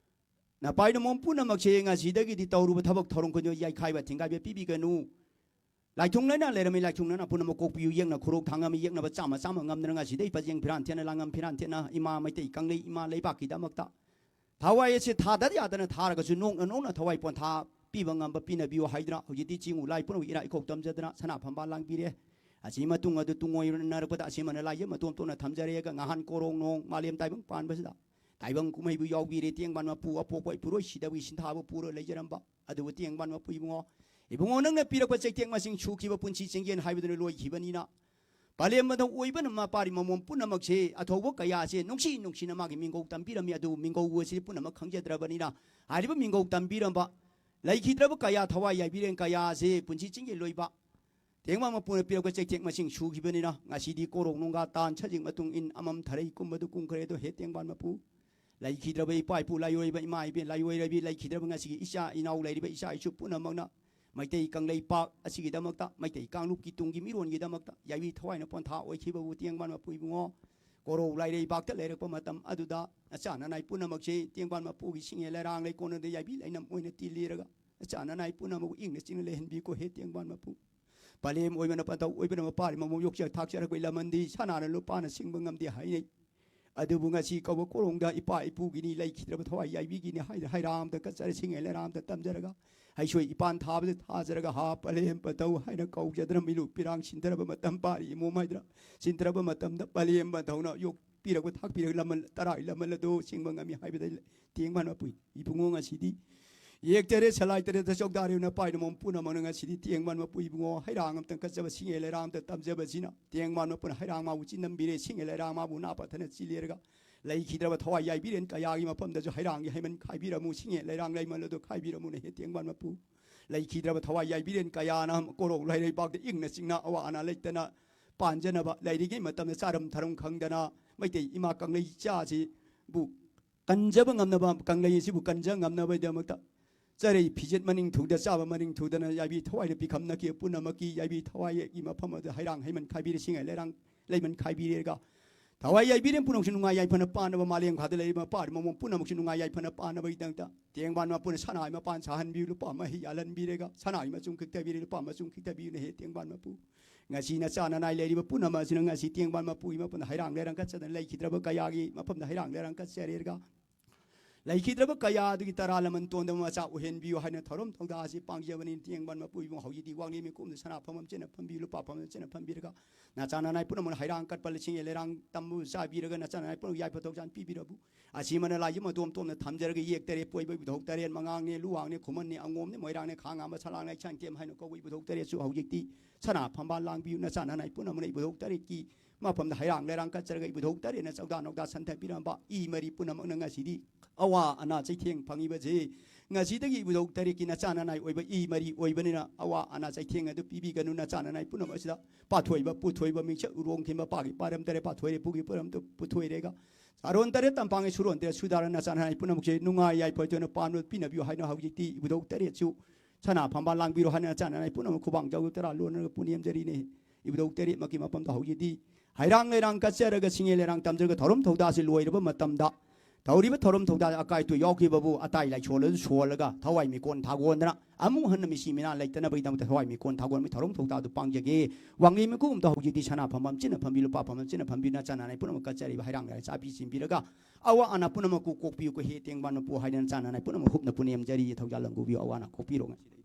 ꯅꯄꯥꯏ ꯅꯃꯣꯝ ꯄꯨꯝꯅꯃꯛꯁꯦ ꯉꯁꯤꯗꯒꯤꯗꯤ ꯇꯧꯔꯨꯕ ꯊꯕꯛ ꯊꯧꯔꯝ ꯈꯨꯗꯤꯡꯃꯛ ꯌꯥꯏꯈꯥꯏꯕ ꯊꯤꯡꯒꯥꯏꯕ ꯄꯤꯕꯤꯒꯅꯨ꯫ ꯂꯥꯏꯊꯨꯡ ꯂꯩꯅ ꯂꯩꯔꯝꯃꯤ, ꯂꯥꯏꯊꯨꯡ ꯂꯩꯅ ꯄꯨꯝꯅꯃꯛ ꯀꯣꯛꯄꯤꯌꯨ꯫ ꯌꯦꯛꯅ ꯈꯨꯔꯣꯛ ꯊꯥꯡꯉꯝꯃꯤ, ꯌꯦꯛꯅꯕ ꯆꯥꯝꯃ ꯆꯥꯝꯃ ꯉꯝꯗꯅ ꯉꯁꯤꯗꯩ ꯄꯖꯦꯡ ꯐꯤꯔꯥꯟ ꯊꯦꯠꯅ, ꯂꯥꯡꯉꯝ ꯐꯤꯔꯥꯟ ꯊꯦꯠꯅ, ꯏꯃꯥ ꯃꯩꯇꯩ ꯀꯪꯂꯩ ꯏꯃꯥ ꯂꯩꯕꯥꯛꯀꯤꯗꯃꯛꯇ ꯊꯋꯥꯏ ꯑꯁꯤ ꯊꯥꯗ ꯌꯥꯗꯅ ꯊꯥꯔꯒꯁꯨ ꯅꯣꯛꯅ ꯅꯣꯛꯅ ꯊꯋꯥꯏ ꯄꯣꯟꯊꯥ ꯄꯤꯕ ꯉꯝꯕ ꯄꯤꯅꯕꯤꯌꯨ ꯍꯥꯏꯗꯨꯅ ꯍꯧꯖꯤꯛꯇꯤ ꯆꯤꯡꯉꯨ ꯂꯥꯏ ꯄꯨꯝꯅꯃꯛ ꯏꯔꯥ ꯏꯈꯧ ꯇꯝꯖꯗꯅ ꯁꯅꯥ ꯐꯝꯕꯥꯜ ꯂꯥꯡꯕꯤꯔꯦ꯫ ꯑꯁꯤ ꯃꯇꯨꯡ ꯑꯗꯨ ꯇꯨꯡꯑꯣꯏꯅꯔꯛꯄꯗ ꯑꯁꯤꯃꯅ ꯂꯥꯏꯖ ꯃꯇꯣꯝ ꯇꯣꯟꯅ ꯊꯝꯖꯔꯦꯒ ꯉꯍꯥꯟ ꯀꯣꯔꯣꯡ ꯅꯣꯡ ꯃꯥꯂꯦꯝ ꯇꯥꯏꯕꯪ ꯄꯥꯟꯕꯁꯤꯗ ꯇꯥꯏꯕꯪ ꯀꯨꯝꯍꯩꯕꯨ ꯌꯥꯎꯕꯤꯔꯦ꯫ ꯇꯦꯡꯕꯥꯟ ꯃꯄꯨ ꯑꯄꯣꯛꯄ ꯏꯄꯨꯔꯣꯏ ꯁꯤꯗꯕꯒꯤ ꯁꯤꯟꯊꯥꯕ ꯄꯨꯔ ꯂꯩꯖꯔꯝꯕ ꯑꯗꯨꯕꯨ ꯇꯦꯡꯕꯥꯟ ꯃꯄꯨ ꯏꯕꯨꯡꯉꯣ, ꯏꯕꯨꯡꯉꯣ ꯅꯪꯅ ꯄꯤꯔꯛꯄ ꯆꯩꯇꯦꯛ ꯃꯁꯤꯡ ꯁꯨꯈꯤꯕ ꯄꯨꯟꯁꯤ ꯆꯤꯡꯒꯦꯟ ꯍꯥꯏꯕꯗꯨꯅ ꯂꯣꯏꯈꯤꯕꯅꯤꯅ ꯄꯂꯦꯝ ꯃꯊꯧ ꯑꯣꯏꯕꯅ ꯃꯄꯥꯔꯤ ꯃꯃꯣꯝ ꯄꯨꯝꯅꯃꯛꯁꯦ ꯑꯊꯧꯕ ꯀꯌꯥꯁꯦ ꯅꯨꯡꯁꯤ ꯅꯨꯡꯁꯤꯅ ꯃꯥꯒꯤ ꯃꯤꯡꯒꯧ ꯇꯝꯕꯤꯔꯝꯃꯤ꯫ ꯑꯗꯨꯕꯨ ꯃꯤꯡꯒꯧ ꯑꯁꯤ ꯄꯨꯝꯅꯃꯛ ꯈꯪꯖꯗ꯭ꯔꯕꯅꯤꯅ ꯍꯥꯏꯔꯤꯕ ꯃꯤꯡꯒꯧ ꯇꯝꯕꯤꯔꯝꯕ ꯂꯩꯈꯤꯗ꯭ꯔꯕ ꯀꯌꯥ ꯊꯋꯥꯏ ꯌꯥꯏꯕꯤꯔꯦꯟ ꯀꯌꯥꯁꯦ ꯄꯨꯟꯁꯤ ꯆꯤꯡꯒꯦꯟ ꯂꯣꯏꯕ ꯇꯦꯡꯕꯥꯡ ꯃꯄꯨꯅ ꯄꯤꯔꯛꯄ ꯆꯩꯊꯦꯛ ꯃꯁꯤꯡ ꯁꯨꯈꯤꯕꯅꯤꯅ ꯉꯁꯤꯗꯤ ꯀꯣꯔꯣꯛ ꯅꯣꯡꯒꯥ ꯇꯥꯟ ꯁꯖꯤꯛ ꯃꯇꯨꯡ ꯏꯟ ꯑꯃꯝ ꯊꯔꯩ ꯀꯨꯝꯕꯗꯨ ꯀꯨꯝꯈ꯭ꯔꯦ꯫ ꯑꯗꯣ ꯍꯦ ꯇꯦꯡꯕꯥꯟ ꯃꯄꯨ, ꯂꯩꯈꯤꯗ꯭ꯔꯕ ꯏꯄꯥ ꯏꯄꯨ ꯂꯥꯏꯑꯣꯏꯕ ꯏꯃꯥ ꯏꯕꯦꯟ ꯂꯥꯏꯑꯣꯏꯔꯕꯤ ꯂꯩꯈꯤꯗ꯭ꯔꯕ ꯉꯁꯤꯒꯤ ꯏꯆꯥ ꯏꯅꯥꯎ ꯂꯩꯔꯤꯕ ꯏꯆꯥ ꯏꯁꯨ ꯄꯨꯝꯅꯃꯛꯅ ꯃꯩꯇꯩ ꯀꯪꯂꯩꯄꯥꯛ ꯑꯁꯤꯒꯤꯗꯃꯛꯇ ꯃꯩꯇꯩ ꯀꯥꯡꯂꯨꯞꯀꯤ ꯇꯨꯡꯒꯤ ꯃꯤꯔꯣꯟꯒꯤꯗꯃꯛꯇ ꯌꯥꯏꯕꯤ ꯊꯋꯥꯏꯅ ꯄꯣꯟꯊꯥ ꯑꯣꯏꯈꯤꯕꯕꯨ ꯇꯦꯡꯕꯥꯟ ꯃꯄꯨ ꯏꯕꯨꯡꯉꯣ ꯀꯣꯔꯧ ꯂꯥꯏꯔꯩꯕꯥꯛꯇ ꯂꯩꯔꯛꯄ ꯃꯇꯝ ꯑꯗꯨꯗ ꯅꯆꯥ ꯅꯅꯥꯏ ꯄꯨꯝꯅꯃꯛꯁꯦ ꯇꯦꯡꯕꯥꯟ ꯃꯄꯨꯒꯤ ꯁꯤꯡꯉꯦ ꯂꯩꯔꯥꯡ ꯂꯩꯀꯣꯟ ꯑꯗꯨꯗ ꯌꯥꯏꯕꯤ ꯂꯩꯅꯝ ꯑꯣꯏꯅ ꯇꯤꯜꯂꯤꯔꯒ ꯅꯆꯥ ꯅꯅꯥꯏ ꯄꯨꯝꯅꯃꯛꯄꯨ ꯏꯪꯅ ꯆꯤꯛꯅ ꯂꯩꯍꯟꯕꯤꯀꯣ ꯍꯦ ꯇꯦꯡꯕꯥꯟ ꯃꯄꯨ꯫ ꯄꯂꯦꯝ ꯑꯣꯏꯕꯅ ꯄꯟꯊꯧ ꯑꯣꯏꯕꯅ ꯃꯄꯥꯔꯤ ꯃꯃꯧ ꯌꯣꯛꯆ ꯊꯥꯛꯆꯔꯛꯄꯒꯤ ꯂꯃꯟꯗꯤ ꯁꯅꯥꯅ ꯂꯨꯄꯥꯅ ꯁꯤꯡꯕ ꯉꯝꯗꯦ ꯍꯥꯏꯅꯩ꯫ ꯑꯗꯨꯕꯨ ꯉꯁꯤ ꯀꯧꯕ ꯀꯣꯔꯣꯡꯗ ꯏꯄꯥ ꯏꯄꯨꯒꯤꯅꯤ ꯂꯩꯈꯤꯗ꯭ꯔꯕ ꯊꯋꯥꯏ ꯌꯥꯏꯕꯤꯒꯤꯅꯤ ꯍꯥꯏꯗꯅ ꯍꯩꯔꯥꯡꯗ ꯀꯠꯆꯔ ꯁꯤꯡꯉꯦ ꯂꯩꯔꯥꯡꯗ ꯇꯝꯖꯔꯒ ꯍꯩꯁꯣꯏ ꯏꯄꯥꯟ ꯊꯥꯕꯗ ꯊꯥꯖꯔꯒ ꯍꯥ ꯄꯂꯦꯝ ꯄꯟꯊꯧ ꯍꯥꯏꯅ ꯀꯧꯖꯗꯅ ꯃꯤꯂꯨ ꯄꯤꯔꯥꯡ ꯁꯤꯟꯊꯔꯕ ꯃꯇꯝ ꯄꯥꯔꯤ ꯏꯃꯣꯝ ꯍꯥꯏꯗꯅ ꯁꯤꯟꯊꯔꯕ ꯃꯇꯝꯗ ꯄꯂꯦꯝ ꯄꯟꯊꯧꯅ ꯌꯣꯛꯄꯤꯔꯛꯄ ꯊꯥꯛꯄꯤꯔꯒ ꯂꯃꯟ ꯇꯔꯥꯒꯤ ꯂꯃꯟ ꯑꯗꯨ ꯁꯤꯡꯕ ꯉꯝꯃꯤ ꯍꯥꯏꯕꯗ ꯇꯦꯡꯕꯥꯟ ꯃꯄꯨꯏ ꯏꯕꯨꯡꯉꯣ ꯉꯁꯤꯗꯤ ꯌꯦꯛ ꯇꯔꯦꯠ ꯁꯂꯥꯏ ꯇꯔꯦꯠꯇ ꯆꯧꯗꯥꯔꯤꯕꯅ ꯄꯥꯏꯅ ꯃꯣꯝ ꯄꯨꯝꯅꯃꯛꯅ ꯉꯁꯤꯗꯤ ꯇꯦꯡꯕꯥꯟ ꯃꯄꯨ ꯏꯕꯨꯡꯉꯣ ꯍꯩꯔꯥꯡ ꯑꯝꯇꯪ ꯀꯠꯆꯕ ꯁꯤꯡꯉꯦ ꯂꯩꯔꯥꯡ ꯑꯝꯇ ꯇꯝꯖꯕꯁꯤꯅ ꯇꯦꯡꯕꯥꯟ ꯃꯄꯨꯅ ꯍꯩꯔꯥꯡ ꯃꯥꯕꯨ ꯆꯤꯟꯅꯝꯕꯤꯔꯦ ꯁꯤꯡꯉꯦ ꯂꯩꯔꯥꯡ ꯃꯥꯕꯨ ꯅꯥ ꯄꯠꯊꯅ ꯆꯤꯜꯂꯦꯔꯒ ꯂꯩꯈꯤꯗ꯭ꯔꯕ ꯊꯋꯥꯏ ꯌꯥꯏꯕꯤꯔꯦꯟ ꯀꯌꯥꯒꯤ ꯃꯐꯝꯗꯁꯨ ꯍꯩꯔꯥꯡꯒꯤ ꯍꯩꯃꯟ ꯈꯥꯏꯕꯤꯔꯝꯃꯨ ꯁꯤꯡꯉꯦ ꯂꯩꯔꯥꯡ ꯂꯩꯃꯜ ꯑꯗꯨ ꯈꯥꯏꯕꯤꯔꯝꯃꯨꯅ ꯍꯦ ꯇꯦꯡꯕꯥꯟ ꯃꯄꯨ꯫ ꯂꯩꯈꯤꯗ꯭ꯔꯕ ꯊꯋꯥꯏ ꯌꯥꯏꯕꯤꯔꯦꯟ ꯀꯌꯥꯅ ꯀꯣꯔꯧ ꯂꯩꯔꯩꯕꯥꯛꯇ ꯏꯪꯅ ꯆꯤꯡꯅ ꯑꯋꯥ ꯑꯅꯥ ꯂꯩꯇꯅ ꯄꯥꯟꯖꯅꯕ ꯂꯩꯔꯤꯉꯩ ꯃꯇꯝꯗ ꯆꯥꯔꯝ ꯊꯔꯝ ꯈꯪꯗꯅ ꯃꯩꯇꯩ ꯏꯃꯥ ꯀꯪꯂꯩ ꯏꯆꯥꯁꯤꯕꯨ ꯀꯟꯖꯕ ꯉꯝꯅꯕ ꯀꯪꯂꯩ ꯑꯁꯤꯕꯨ ꯀꯟꯖ ꯉꯝꯅꯕꯒꯤꯗꯃꯛꯇ ꯆꯔꯩ ꯐꯤꯖꯦꯠ ꯃꯅꯤꯡ ꯊꯨꯡꯗ ꯆꯥꯕ ꯃꯅꯤꯡ ꯊꯨꯡꯗꯅ ꯌꯥꯏꯕꯤ ꯊꯋꯥꯏꯅ ꯄꯤꯈꯝꯅꯈꯤ ꯄꯨꯝꯅꯃꯛꯀꯤ ꯌꯥꯏꯕꯤ ꯊꯋꯥꯏꯒꯤ ꯃꯐꯝ ꯑꯗꯨꯗ ꯍꯩꯔꯥꯡ ꯍꯩꯃꯟ ꯈꯥꯏꯕꯤꯔꯦ ꯁꯤꯡꯉꯩ ꯂꯩꯔꯥꯡ ꯂꯩꯃꯟ ꯈꯥꯏꯕꯤꯔꯦꯒ ꯊꯋꯥꯏ ꯌꯥꯏꯕꯤꯔꯦ ꯄꯨꯝꯅꯃꯛꯁꯨ ꯅꯨꯡꯉꯥꯏ ꯌꯥꯏꯐꯅ ꯄꯥꯟꯅꯕ ꯃꯥꯂꯦꯝ ꯈꯥꯗ ꯂꯩꯔꯤꯕ ꯃꯄꯥ ꯃꯃꯣꯟ ꯄꯨꯝꯅꯃꯛꯁꯨ ꯅꯨꯡꯉꯥꯏ ꯌꯥꯏꯐꯅ ꯄꯥꯟꯅꯕꯒꯤꯗꯃꯛꯇ ꯇꯦꯡꯕꯥꯟ ꯃꯄꯨꯅ ꯁꯅꯥꯒꯤ ꯃꯄꯥꯟ ꯁꯥꯍꯟꯕꯤꯌꯨ ꯂꯨꯄꯥ ꯃꯍꯤ ꯌꯥꯜꯍꯟꯕꯤꯔꯦꯒ ꯁꯅꯥꯒꯤ ꯃꯆꯨꯝ ꯈꯤꯛꯇꯕꯤꯔꯦ ꯂꯨꯄꯥ ꯃꯆꯨꯝ ꯈꯤꯛꯇꯕꯤꯌꯨꯅ ꯍꯦ ꯇꯦꯡꯕꯥꯟ ꯃꯄꯨ꯫ ꯉꯁꯤ ꯅꯆꯥ ꯅꯅꯥꯏ ꯂꯩꯔꯤꯕ ꯄꯨꯝꯅꯃꯛ ꯑꯁꯤꯅ ꯉꯁꯤ ꯇꯦꯡꯕꯥꯟ ꯃꯄꯨꯒꯤ ꯃꯄꯨꯅ ꯍꯩꯔꯥꯡ ꯂꯩꯔꯥꯡ ꯀꯠꯆꯗꯅ ꯂꯩꯈꯤꯗ꯭ꯔꯕ ꯀꯌꯥꯒꯤ ꯃꯐꯝꯗ ꯍꯩꯔꯥꯡ ꯂꯩꯔꯥꯡ ꯀꯠꯆꯔꯦꯒ ꯂꯩꯈꯤꯗ꯭ꯔꯕ ꯀꯌꯥ ꯑꯗꯨꯒꯤ ꯇꯔꯥ ꯂꯃꯟ ꯇꯣꯟꯗꯕ ꯃꯆꯥ ꯑꯣꯏꯍꯟꯕꯤꯌꯨ ꯍꯥꯏꯅ ꯊꯧꯔꯝ ꯊꯧꯗꯥ ꯑꯁꯤ ꯄꯥꯡꯖꯕꯅꯤ ꯇꯦꯡꯕꯥꯟ ꯃꯄꯨ ꯏꯕꯨꯡ ꯍꯧꯖꯤꯛꯇꯤ ꯋꯥꯡꯂꯦꯟ ꯃꯤꯀꯨꯞꯅ ꯁꯅꯥ ꯐꯝꯐꯝ ꯆꯦꯠꯅ ꯐꯝꯕꯤꯌꯨ ꯂꯨꯄꯥ ꯐꯝꯐꯝ ꯆꯦꯠꯅ ꯐꯝꯕꯤꯔꯒ ꯅꯆꯥ ꯅꯅꯥꯏ ꯄꯨꯝꯅꯃꯛꯅ ꯍꯩꯔꯥꯡ ꯀꯠꯄ ꯂꯤꯁꯤꯡ ꯂꯩꯔꯥꯡ ꯇꯝꯕ ꯆꯥꯕꯤꯔꯒ ꯅꯆꯥ ꯅꯅꯥꯏ ꯄꯨꯝꯅꯃꯛ ꯌꯥꯏꯐ ꯊꯧꯖꯥꯟ ꯄꯤꯕꯤꯔꯕꯨ ꯑꯁꯤꯃꯅ ꯂꯥꯏꯖ ꯃꯇꯣꯝ ꯇꯣꯝꯅ ꯊꯝꯖꯔꯒ ꯌꯦꯛꯇꯔꯦ ꯄꯣꯏꯕ ꯏꯕꯨꯙꯧ ꯇꯔꯦꯠ ꯃꯉꯥꯡꯅꯦ ꯂꯨꯋꯥꯡꯅꯦ ꯈꯨꯃꯟꯅꯦ ꯑꯉꯣꯝꯅꯦ ꯃꯣꯏꯔꯥꯡꯅꯦ ꯈꯥꯡꯉꯥꯝꯕ ꯁꯂꯥꯡꯅꯦ ꯁꯥꯡꯊꯦꯝ ꯍꯥꯏꯅ ꯀꯧꯕ ꯏꯕꯨꯙꯧ ꯇꯔꯦꯠꯁꯨ ꯍꯧꯖꯤꯛꯇꯤ ꯁꯅꯥ ꯐꯝꯕꯥꯜ ꯂꯥꯡꯕꯤꯌꯨ ꯅꯆꯥ ꯅꯅꯥꯏ ꯄꯨꯝꯅꯃꯛꯅ ꯏꯕꯨꯙꯧ ꯇꯔꯦꯠꯀꯤ ꯃꯐꯝꯗ ꯍꯩꯔꯥꯡ ꯂꯩꯔꯥꯡ ꯀꯠꯆꯔꯒ ꯏꯕꯨꯙꯧ ꯇꯔꯦꯠꯅ ꯆꯧꯗꯥ ꯅꯧꯗꯥ ꯁꯟꯊ ꯄꯤꯔꯝꯕ ꯏ ꯃꯔꯤ ꯄꯨꯝꯅꯃꯛꯅ ꯉꯁꯤꯗꯤ ꯑꯋꯥ ꯑꯅꯥ ꯆꯩꯊꯦꯡ ꯐꯪꯉꯤꯕꯁꯤ ꯉꯁꯤꯗꯒꯤ ꯏꯕꯨꯙꯧ ꯇꯔꯦꯠꯀꯤ ꯅꯆꯥ ꯅꯅꯥꯏ ꯑꯣꯏꯕ ꯏ ꯃꯔꯤ ꯑꯣꯏꯕꯅꯤꯅ ꯑꯋꯥ ꯑꯅꯥ ꯆꯩꯊꯦꯡ ꯑꯗꯨ ꯄꯤꯕꯤꯒꯅꯨ ꯅꯆꯥ ꯅꯅꯥꯏ ꯄꯨꯝꯅꯃꯛ ꯑꯁꯤꯗ ꯄꯥꯊꯣꯏꯕ ꯄꯨꯊꯣꯏꯕ ꯃꯤꯡꯆꯠ ꯎꯔꯣꯡ ꯊꯤꯟꯕ ꯄꯥꯒꯤ ꯄꯥꯔꯝ ꯇꯔꯦꯠ ꯄꯥꯊꯣꯏꯔꯦ ꯄꯨꯒꯤ ꯄꯨꯔꯝꯗꯨ ꯄꯨꯊꯣꯏꯔꯦꯒ ꯆꯥꯔꯣꯟ ꯇꯔꯦꯠ ꯇꯝꯄꯥꯡꯒꯤ ꯁꯨꯔꯣꯟ ꯇꯔꯦꯠ ꯁꯨꯗꯥꯔ ꯅꯆꯥ ꯅꯅꯥꯏ ꯄꯨꯝꯅꯃꯛꯁꯦ ꯅꯨꯡꯉꯥꯏ ꯌꯥꯏꯐꯗꯨꯅ ꯄꯥꯟꯕ ꯄꯤꯅꯕꯤꯌꯨ ꯍꯥꯏꯅ ꯍꯧꯖꯤꯛꯇꯤ ꯏꯕꯨꯙꯧ ꯇꯔꯦꯠꯁꯨ ꯁꯅꯥ ꯐꯝꯕꯥꯜ ꯂꯥꯡꯕꯤꯔꯣ ꯍꯥꯏꯅ ꯅꯆꯥ ꯅꯅꯥꯏ ꯄꯨꯝꯅꯃꯛ ꯈꯨꯕꯥꯡ ꯆꯥꯎꯗꯨ ꯇꯔꯥ ꯂꯣꯟꯅꯔꯒ ꯄꯨꯅꯦꯝꯖꯔꯤꯅꯦ꯫ ꯏꯕꯨꯙꯧ ꯇꯔꯦꯠꯃꯛꯀꯤ ꯃꯐꯝꯗ ꯍꯧꯖꯤꯛꯇꯤ ꯍꯩꯔꯥꯡ ꯂꯩꯔꯥꯡ ꯀꯠꯆꯔꯒ, ꯁꯤꯡꯉꯦ ꯂꯩꯔꯥꯡ ꯇꯝꯖꯔꯒ, ꯊꯧꯔꯝ ꯊꯧꯗꯥꯁꯤ ꯂꯣꯏꯔꯕ ꯃꯇꯝꯗ, ꯇꯧꯔꯤꯕ ꯊꯧꯔꯝ ꯊꯧꯗꯥ ꯑꯀꯥꯏ ꯑꯇꯣꯏ ꯌꯥꯎꯈꯤꯕꯕꯨ ꯑꯇꯥꯏ ꯂꯥꯏꯁꯣꯜ ꯑꯗꯨ ꯁꯣꯜꯂꯒ, ꯊꯋꯥꯏ ꯃꯤꯀꯣꯟ ꯊꯥꯒꯣꯟꯗꯅ, ꯑꯃꯨꯛ ꯍꯟꯅ ꯃꯤꯁꯤ ꯃꯤꯅꯥ ꯂꯩꯇꯅꯕꯒꯤꯗꯃꯛꯇ ꯊꯋꯥꯏ ꯃꯤꯀꯣꯟ ꯊꯥꯒꯣꯟꯕꯒꯤ ꯊꯧꯔꯝ ꯊꯧꯗꯥꯗꯨ ꯄꯥꯡꯖꯒꯦ꯫ ꯋꯥꯡꯂꯦꯟ ꯃꯀꯣꯛ ꯑꯝꯗ ꯍꯧꯖꯤꯛꯇꯤ ꯁꯅꯥ ꯐꯝꯐꯝ, ꯆꯤꯟꯅ ꯐꯝꯕꯤ, ꯂꯨꯄꯥ ꯐꯝꯐꯝ, ꯆꯤꯟꯅ ꯐꯝꯕꯤ, ꯅꯆꯥ ꯅꯅꯥꯏ ꯄꯨꯝꯅꯃꯛ ꯀꯠꯆꯔꯤꯕ ꯍꯩꯔꯥꯡ ꯂꯩꯔꯥꯡ ꯆꯥꯕꯤ ꯆꯤꯟꯕꯤꯔꯒ, ꯑꯋꯥ ꯑꯅꯥ ꯄꯨꯝꯅꯃꯛꯄꯨ ꯀꯣꯛꯄꯤꯌꯨ, ꯀꯣꯏꯍꯦ ꯇꯦꯡꯕꯥꯟ ꯃꯄꯨ ꯍꯥꯏꯗꯅ ꯆꯥ ꯅꯅꯥꯏ ꯄꯨꯝꯅꯃꯛ ꯍꯨꯞꯅ ꯄꯨꯅꯦꯝꯖꯔꯤ, ꯊꯧꯖꯥꯜ ꯂꯪꯒꯨꯕꯤꯌꯨ, ꯑꯋꯥ ꯑꯅꯥ ꯀꯣꯛꯄꯤꯔꯣ ꯉꯁꯤꯗꯒꯤꯗꯤ꯫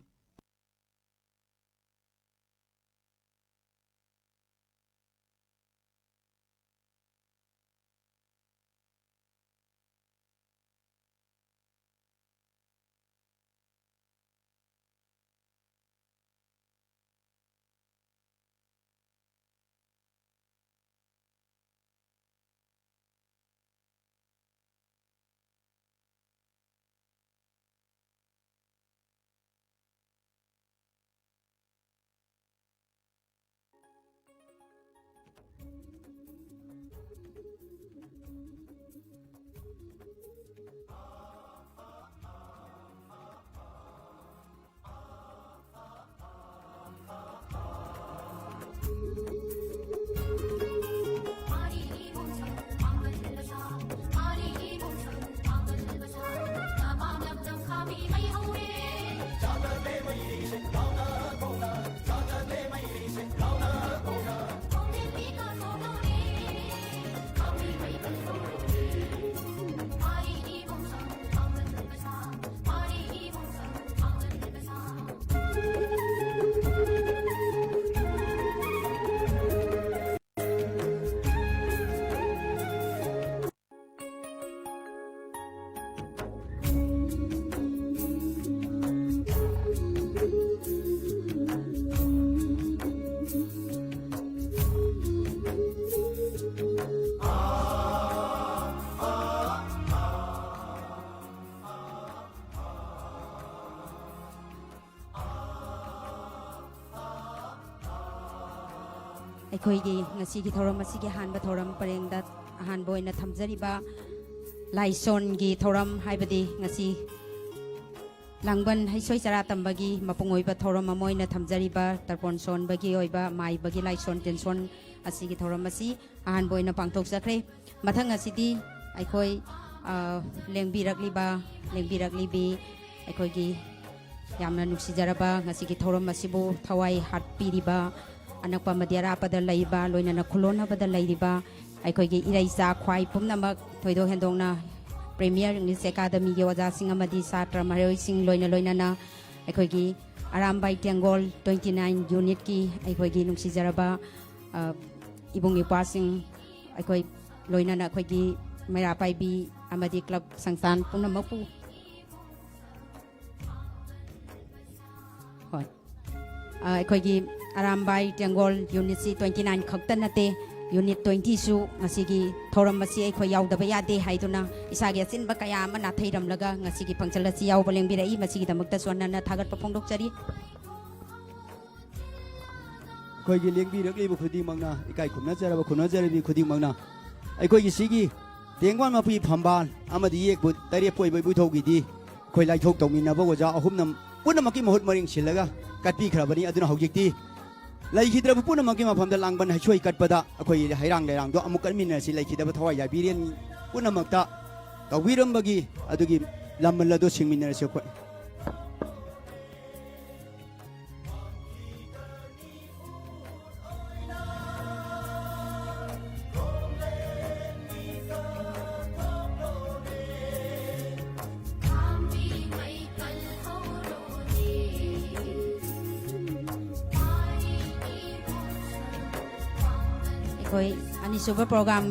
ꯑꯩꯈꯣꯏꯒꯤ ꯉꯁꯤꯒꯤ ꯊꯧꯔꯝ ꯑꯁꯤꯒꯤ ꯑꯍꯥꯟꯕ ꯊꯧꯔꯝ ꯄꯔꯦꯡꯗ ꯑꯍꯥꯟꯕ ꯑꯣꯏꯅ ꯊꯝꯖꯔꯤꯕ ꯂꯥꯏꯁꯣꯟꯒꯤ ꯊꯧꯔꯝ, ꯍꯥꯏꯕꯗꯤ ꯉꯁꯤ ꯂꯥꯡꯕꯟ ꯍꯩꯁꯣꯏ ꯆꯔꯥ ꯇꯝꯕꯒꯤ ꯃꯄꯨꯡ ꯑꯣꯏꯕ ꯊꯧꯔꯝ ꯑꯃ ꯑꯣꯏꯅ ꯊꯝꯖꯔꯤꯕ ꯇꯔꯄꯣꯟ ꯁꯣꯟꯕꯒꯤ ꯑꯣꯏꯕ ꯃꯥꯏꯕꯒꯤ ꯂꯥꯏꯁꯣꯟ ꯇꯤꯟꯁꯣꯟ ꯑꯁꯤꯒꯤ ꯊꯧꯔꯝ ꯑꯁꯤ ꯑꯍꯥꯟꯕ ꯑꯣꯏꯅ ꯄꯥꯡꯊꯣꯛꯆꯈ꯭ꯔꯦ꯫ ꯃꯊꯪ ꯑꯁꯤꯗꯤ ꯑꯩꯈꯣꯏ, ꯑ, ꯂꯦꯡꯕꯤꯔꯛꯂꯤꯕ, ꯂꯦꯡꯕꯤꯔꯛꯂꯤꯕꯤ ꯑꯩꯈꯣꯏꯒꯤ ꯌꯥꯝꯅ ꯅꯨꯡꯁꯤꯖꯔꯕ, ꯉꯁꯤꯒꯤ ꯊꯧꯔꯝ ꯑꯁꯤꯕꯨ ꯊꯋꯥꯏ ꯍꯥꯞꯄꯤꯔꯤꯕ, ꯑꯅꯛꯄ ꯑꯃꯗꯤ ꯑꯔꯥꯞꯄꯗ ꯂꯩꯕ, ꯂꯣꯏꯅꯅ ꯈꯨꯂꯣꯟꯅꯕꯗ ꯂꯩꯔꯤꯕ ꯑꯩꯈꯣꯏꯒꯤ ꯏꯔꯩꯆꯥ ꯈ꯭ꯋꯥꯏ ꯄꯨꯝꯅꯃꯛ, ꯊꯣꯏꯗꯣꯛ ꯍꯦꯟꯗꯣꯛꯅ Premier English Academyꯒꯤ ꯑꯣꯖꯥꯁꯤꯡ ꯑꯃꯗꯤ ꯁꯥꯇ꯭ꯔ ꯃꯍꯩꯔꯣꯏꯁꯤꯡ, ꯂꯣꯏꯅ ꯂꯣꯏꯅꯅ ꯑꯩꯈꯣꯏꯒꯤ ꯑꯔꯥꯝꯕꯥꯏ ꯇꯦꯡꯒꯣꯜ twenty nine unitꯀꯤ ꯑꯩꯈꯣꯏꯒꯤ ꯅꯨꯡꯁꯤꯖꯔꯕ, ꯑ, ꯏꯕꯨꯡ ꯏꯄ꯭ꯋꯥꯁꯤꯡ, ꯑꯩꯈꯣꯏ ꯂꯣꯏꯅꯅ ꯑꯩꯈꯣꯏꯒꯤ ꯃꯩꯔꯥ ꯄꯥꯏꯕꯤ ꯑꯃꯗꯤ club ꯁꯪꯁꯊꯥꯟ ꯄꯨꯝꯅꯃꯛꯄꯨ, ꯍꯣꯏ, ꯑ, ꯑꯩꯈꯣꯏꯒꯤ ꯑꯔꯥꯝꯕꯥꯏ ꯇꯦꯡꯒꯣꯜ unitꯁꯤ twenty nine ꯈꯛꯇ ꯅꯠꯇꯦ, unit twentyꯁꯨ ꯉꯁꯤꯒꯤ ꯊꯧꯔꯝ ꯑꯁꯤ ꯑꯩꯈꯣꯏ ꯌꯥꯎꯗꯕ ꯌꯥꯗꯦ ꯍꯥꯏꯗꯨꯅ ꯏꯁꯥꯒꯤ ꯑꯆꯤꯟꯕ ꯀꯌꯥ ꯑꯃ ꯅꯥꯊꯩꯔꯝꯂꯒ ꯉꯁꯤꯒꯤ function ꯑꯁꯤ ꯌꯥꯎꯕ ꯂꯦꯡꯕꯤꯔꯛꯏ꯫ ꯃꯁꯤꯒꯤꯗꯃꯛꯇꯁꯨ ꯍꯟꯅ ꯍꯟꯅ ꯊꯥꯒꯠꯄ ꯐꯣꯡꯗꯣꯛꯆꯔꯤ꯫ ꯑꯩꯈꯣꯏꯒꯤ ꯂꯦꯡꯕꯤꯔꯛꯂꯤꯕ ꯈꯨꯗꯤꯡꯃꯛꯅ, ꯏꯀꯥꯏ ꯈꯨꯝꯅꯖꯔꯕ ꯈꯨꯝꯅꯖꯔꯕꯤ ꯈꯨꯗꯤꯡꯃꯛꯅ, ꯑꯩꯈꯣꯏꯒꯤ ꯁꯤꯒꯤ ꯇꯦꯡꯒꯣꯜ ꯃꯄꯤ ꯐꯝꯕꯥꯜ ꯑꯃꯗꯤ ꯌꯦꯛꯄꯨ ꯇꯔꯦꯠꯄꯨ ꯑꯣꯏꯕ ꯏꯕꯨꯙꯧꯒꯤꯗꯤ ꯑꯩꯈꯣꯏ ꯂꯥꯏꯊꯣꯛ ꯇꯧꯃꯤꯟꯅꯕ ꯑꯣꯖꯥ ꯑꯍꯨꯝꯅ ꯄꯨꯝꯅꯃꯛꯀꯤ ꯃꯍꯨꯠ ꯃꯔꯤꯡ ꯁꯤꯜꯂꯒ ꯀꯠꯄꯤꯈ꯭ꯔꯕꯅꯤ꯫ ꯑꯗꯨꯅ ꯍꯧꯖꯤꯛꯇꯤ ꯂꯩꯈꯤꯗ꯭ꯔꯕ ꯄꯨꯝꯅꯃꯛꯀꯤ ꯃꯐꯝꯗ ꯂꯥꯡꯕꯟ ꯍꯩꯁꯣꯏ ꯀꯠꯄꯗ ꯑꯩꯈꯣꯏ ꯍꯩꯔꯥꯡ ꯂꯩꯔꯥꯡꯗꯣ ꯑꯃꯨꯛ ꯀꯠꯃꯤꯟꯅꯔꯁꯤ꯫ ꯂꯩꯈꯤꯗꯕ ꯊꯋꯥꯏ ꯌꯥꯕꯤꯔꯦꯟ ꯄꯨꯝꯅꯃꯛꯇ ꯇꯧꯕꯤꯔꯝꯕꯒꯤ ꯑꯗꯨꯒꯤ ꯂꯃꯟ ꯑꯗꯨ ꯁꯤꯡꯃꯤꯟꯅꯔꯁꯤ ꯑꯩꯈꯣꯏ꯫ ꯑꯩꯈꯣꯏ ꯑꯅꯤꯁꯨꯕ program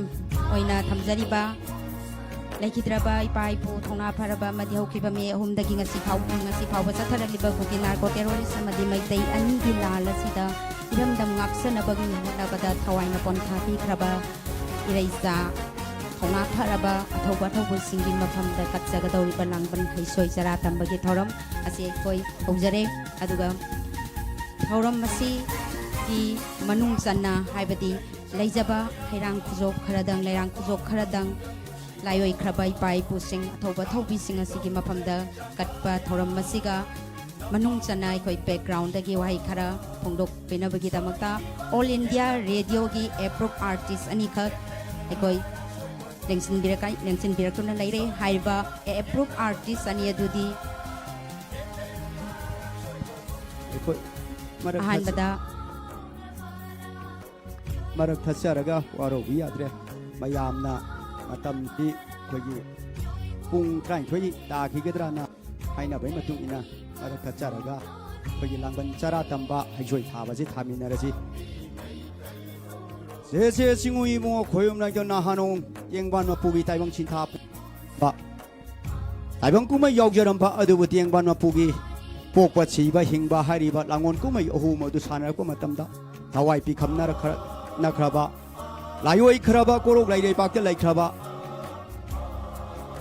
ꯑꯣꯏꯅ ꯊꯝꯖꯔꯤꯕ ꯂꯩꯈꯤꯗ꯭ꯔꯕ ꯏꯄꯥ ꯏꯄꯨ ꯊꯧꯅꯥ ꯐꯔꯕ ꯑꯃꯗꯤ ꯍꯧꯈꯤꯕ ꯃꯦ ꯑꯍꯨꯝꯗꯒꯤ ꯉꯁꯤ ꯐꯥꯎ, ꯉꯁꯤ ꯐꯥꯎꯕ ꯆꯠꯊꯔꯛꯂꯤꯕ ꯀꯨꯀꯤ narco terrorist ꯑꯃꯗꯤ ꯃꯩꯇꯩ ꯑꯅꯤꯒꯤ ꯂꯥꯜ ꯑꯁꯤꯗ ꯏꯔꯝꯗꯝ ꯉꯥꯛꯆꯅꯕꯒꯤ ꯍꯣꯠꯅꯕꯗ ꯊꯋꯥꯏꯅ ꯄꯣꯟꯊꯥ ꯄꯤꯈ꯭ꯔꯕ ꯏꯔꯩꯆꯥ ꯊꯧꯅꯥ ꯐꯔꯕ ꯑꯊꯧꯕ ꯑꯊꯧꯕꯁꯤꯡꯒꯤ ꯃꯐꯝꯗ ꯀꯠꯆꯒꯗꯧꯔꯤꯕ ꯂꯥꯡꯕꯟ ꯍꯩꯁꯣꯏ ꯆꯔꯥ ꯇꯝꯕꯒꯤ ꯊꯧꯔꯝ ꯑꯁꯤ ꯑꯩꯈꯣꯏ ꯍꯧꯖꯔꯦ꯫ ꯑꯗꯨꯒ ꯊꯧꯔꯝ ꯑꯁꯤꯒꯤ ꯃꯅꯨꯡ ꯆꯟꯅ, ꯍꯥꯏꯕꯗꯤ ꯂꯩꯖꯕ ꯍꯩꯔꯥꯡ ꯈꯨꯖꯣꯞ ꯈꯔꯗꯪ, ꯂꯩꯔꯥꯡ ꯈꯨꯖꯣꯞ ꯈꯔꯗꯪ ꯂꯥꯏꯑꯣꯏꯈ꯭ꯔꯕ ꯏꯄꯥ ꯏꯄꯨꯁꯤꯡ, ꯑꯊꯧꯕ ꯑꯊꯧꯕꯤꯁꯤꯡ ꯑꯁꯤꯒꯤ ꯃꯐꯝꯗ ꯀꯠꯄ ꯊꯧꯔꯝ ꯑꯁꯤꯒ ꯃꯅꯨꯡ ꯆꯟꯅ ꯑꯩꯈꯣꯏ ꯕꯦꯛꯒ꯭ꯔꯥꯎꯟꯗꯒꯤ ꯋꯥꯍꯩ ꯈꯔ ꯐꯣꯡꯗꯣꯛꯄꯤꯅꯕꯒꯤꯗꯃꯛꯇ ꯑꯣꯜ ꯏꯟꯗꯤꯌꯥ ꯔꯦꯗꯤꯑꯣꯒꯤ ꯑꯦꯄ꯭ꯔꯨꯞ ꯑꯥꯔꯇꯤꯁ ꯑꯅꯤꯈꯛ ꯑꯩꯈꯣꯏ ꯂꯦꯡꯁꯤꯟꯕꯤꯔꯛꯀ-, ꯂꯦꯡꯁꯤꯟꯕꯤꯔꯛꯇꯨꯅ ꯂꯩꯔꯦ꯫ ꯍꯥꯏꯔꯤꯕ ꯑꯦꯄ꯭ꯔꯨꯞ ꯑꯥꯔꯇꯤꯁ ꯑꯅꯤ ꯑꯗꯨꯗꯤ ꯑꯩꯈꯣꯏ ꯃꯔꯛ ꯑꯍꯥꯟꯕꯗ ꯃꯔꯛ ꯊꯠꯆꯔꯒ ꯋꯥꯔꯧꯕꯤ ꯌꯥꯗ꯭ꯔꯦ꯫ ꯃꯌꯥꯝꯅ ꯃꯇꯝꯗꯤ ꯑꯩꯈꯣꯏꯒꯤ ꯄꯨꯡ ꯇꯔꯥꯅꯤꯊꯣꯏ ꯇꯥꯈꯤꯒꯗ꯭ꯔꯥꯅ ꯍꯥꯏꯅꯕꯒꯤ ꯃꯇꯨꯡ ꯏꯟꯅ ꯃꯔꯛ ꯊꯠꯆꯔꯒ ꯑꯩꯈꯣꯏꯒꯤ ꯂꯥꯡꯕꯟ ꯆꯔꯥ ꯇꯝꯕ ꯍꯩꯖꯣꯏ ꯊꯥꯕꯁꯤ ꯊꯥꯃꯤꯟꯅꯔꯁꯤ꯫ ꯁꯦ ꯁꯦ ꯆꯤꯡꯉꯨ ꯏꯕꯨꯡꯉꯣ ꯈꯣꯏꯔꯨꯝ ꯂꯩꯗꯣ ꯅꯍꯥꯅꯣꯡ ꯇꯦꯡꯕꯥꯟ ꯃꯄꯨꯒꯤ ꯇꯥꯏꯕꯪ ꯁꯤꯟꯊꯥ ꯄꯨꯕ ꯇꯥꯏꯕꯪ ꯀꯨꯝꯍꯩ ꯌꯥꯎꯖꯔꯝꯕ ꯑꯗꯨꯕꯨ ꯇꯦꯡꯕꯥꯟ ꯃꯄꯨꯒꯤ ꯄꯣꯛꯄ, ꯁꯤꯕ, ꯍꯤꯡꯕ ꯍꯥꯏꯔꯤꯕ ꯂꯥꯡꯒꯣꯜ ꯀꯨꯝꯍꯩ ꯑꯍꯨꯝ ꯑꯗꯨ ꯁꯥꯟꯅꯔꯛꯄ ꯃꯇꯝꯗ ꯊꯋꯥꯏ ꯄꯤꯈꯝꯅꯔꯛꯈ꯭ꯔ-, ꯅꯈ꯭ꯔꯕ, ꯂꯥꯏꯑꯣꯏꯈ꯭ꯔꯕ, ꯀꯣꯔꯧ ꯂꯩꯔꯩꯕꯥꯛꯇ ꯂꯩꯈ꯭ꯔꯕ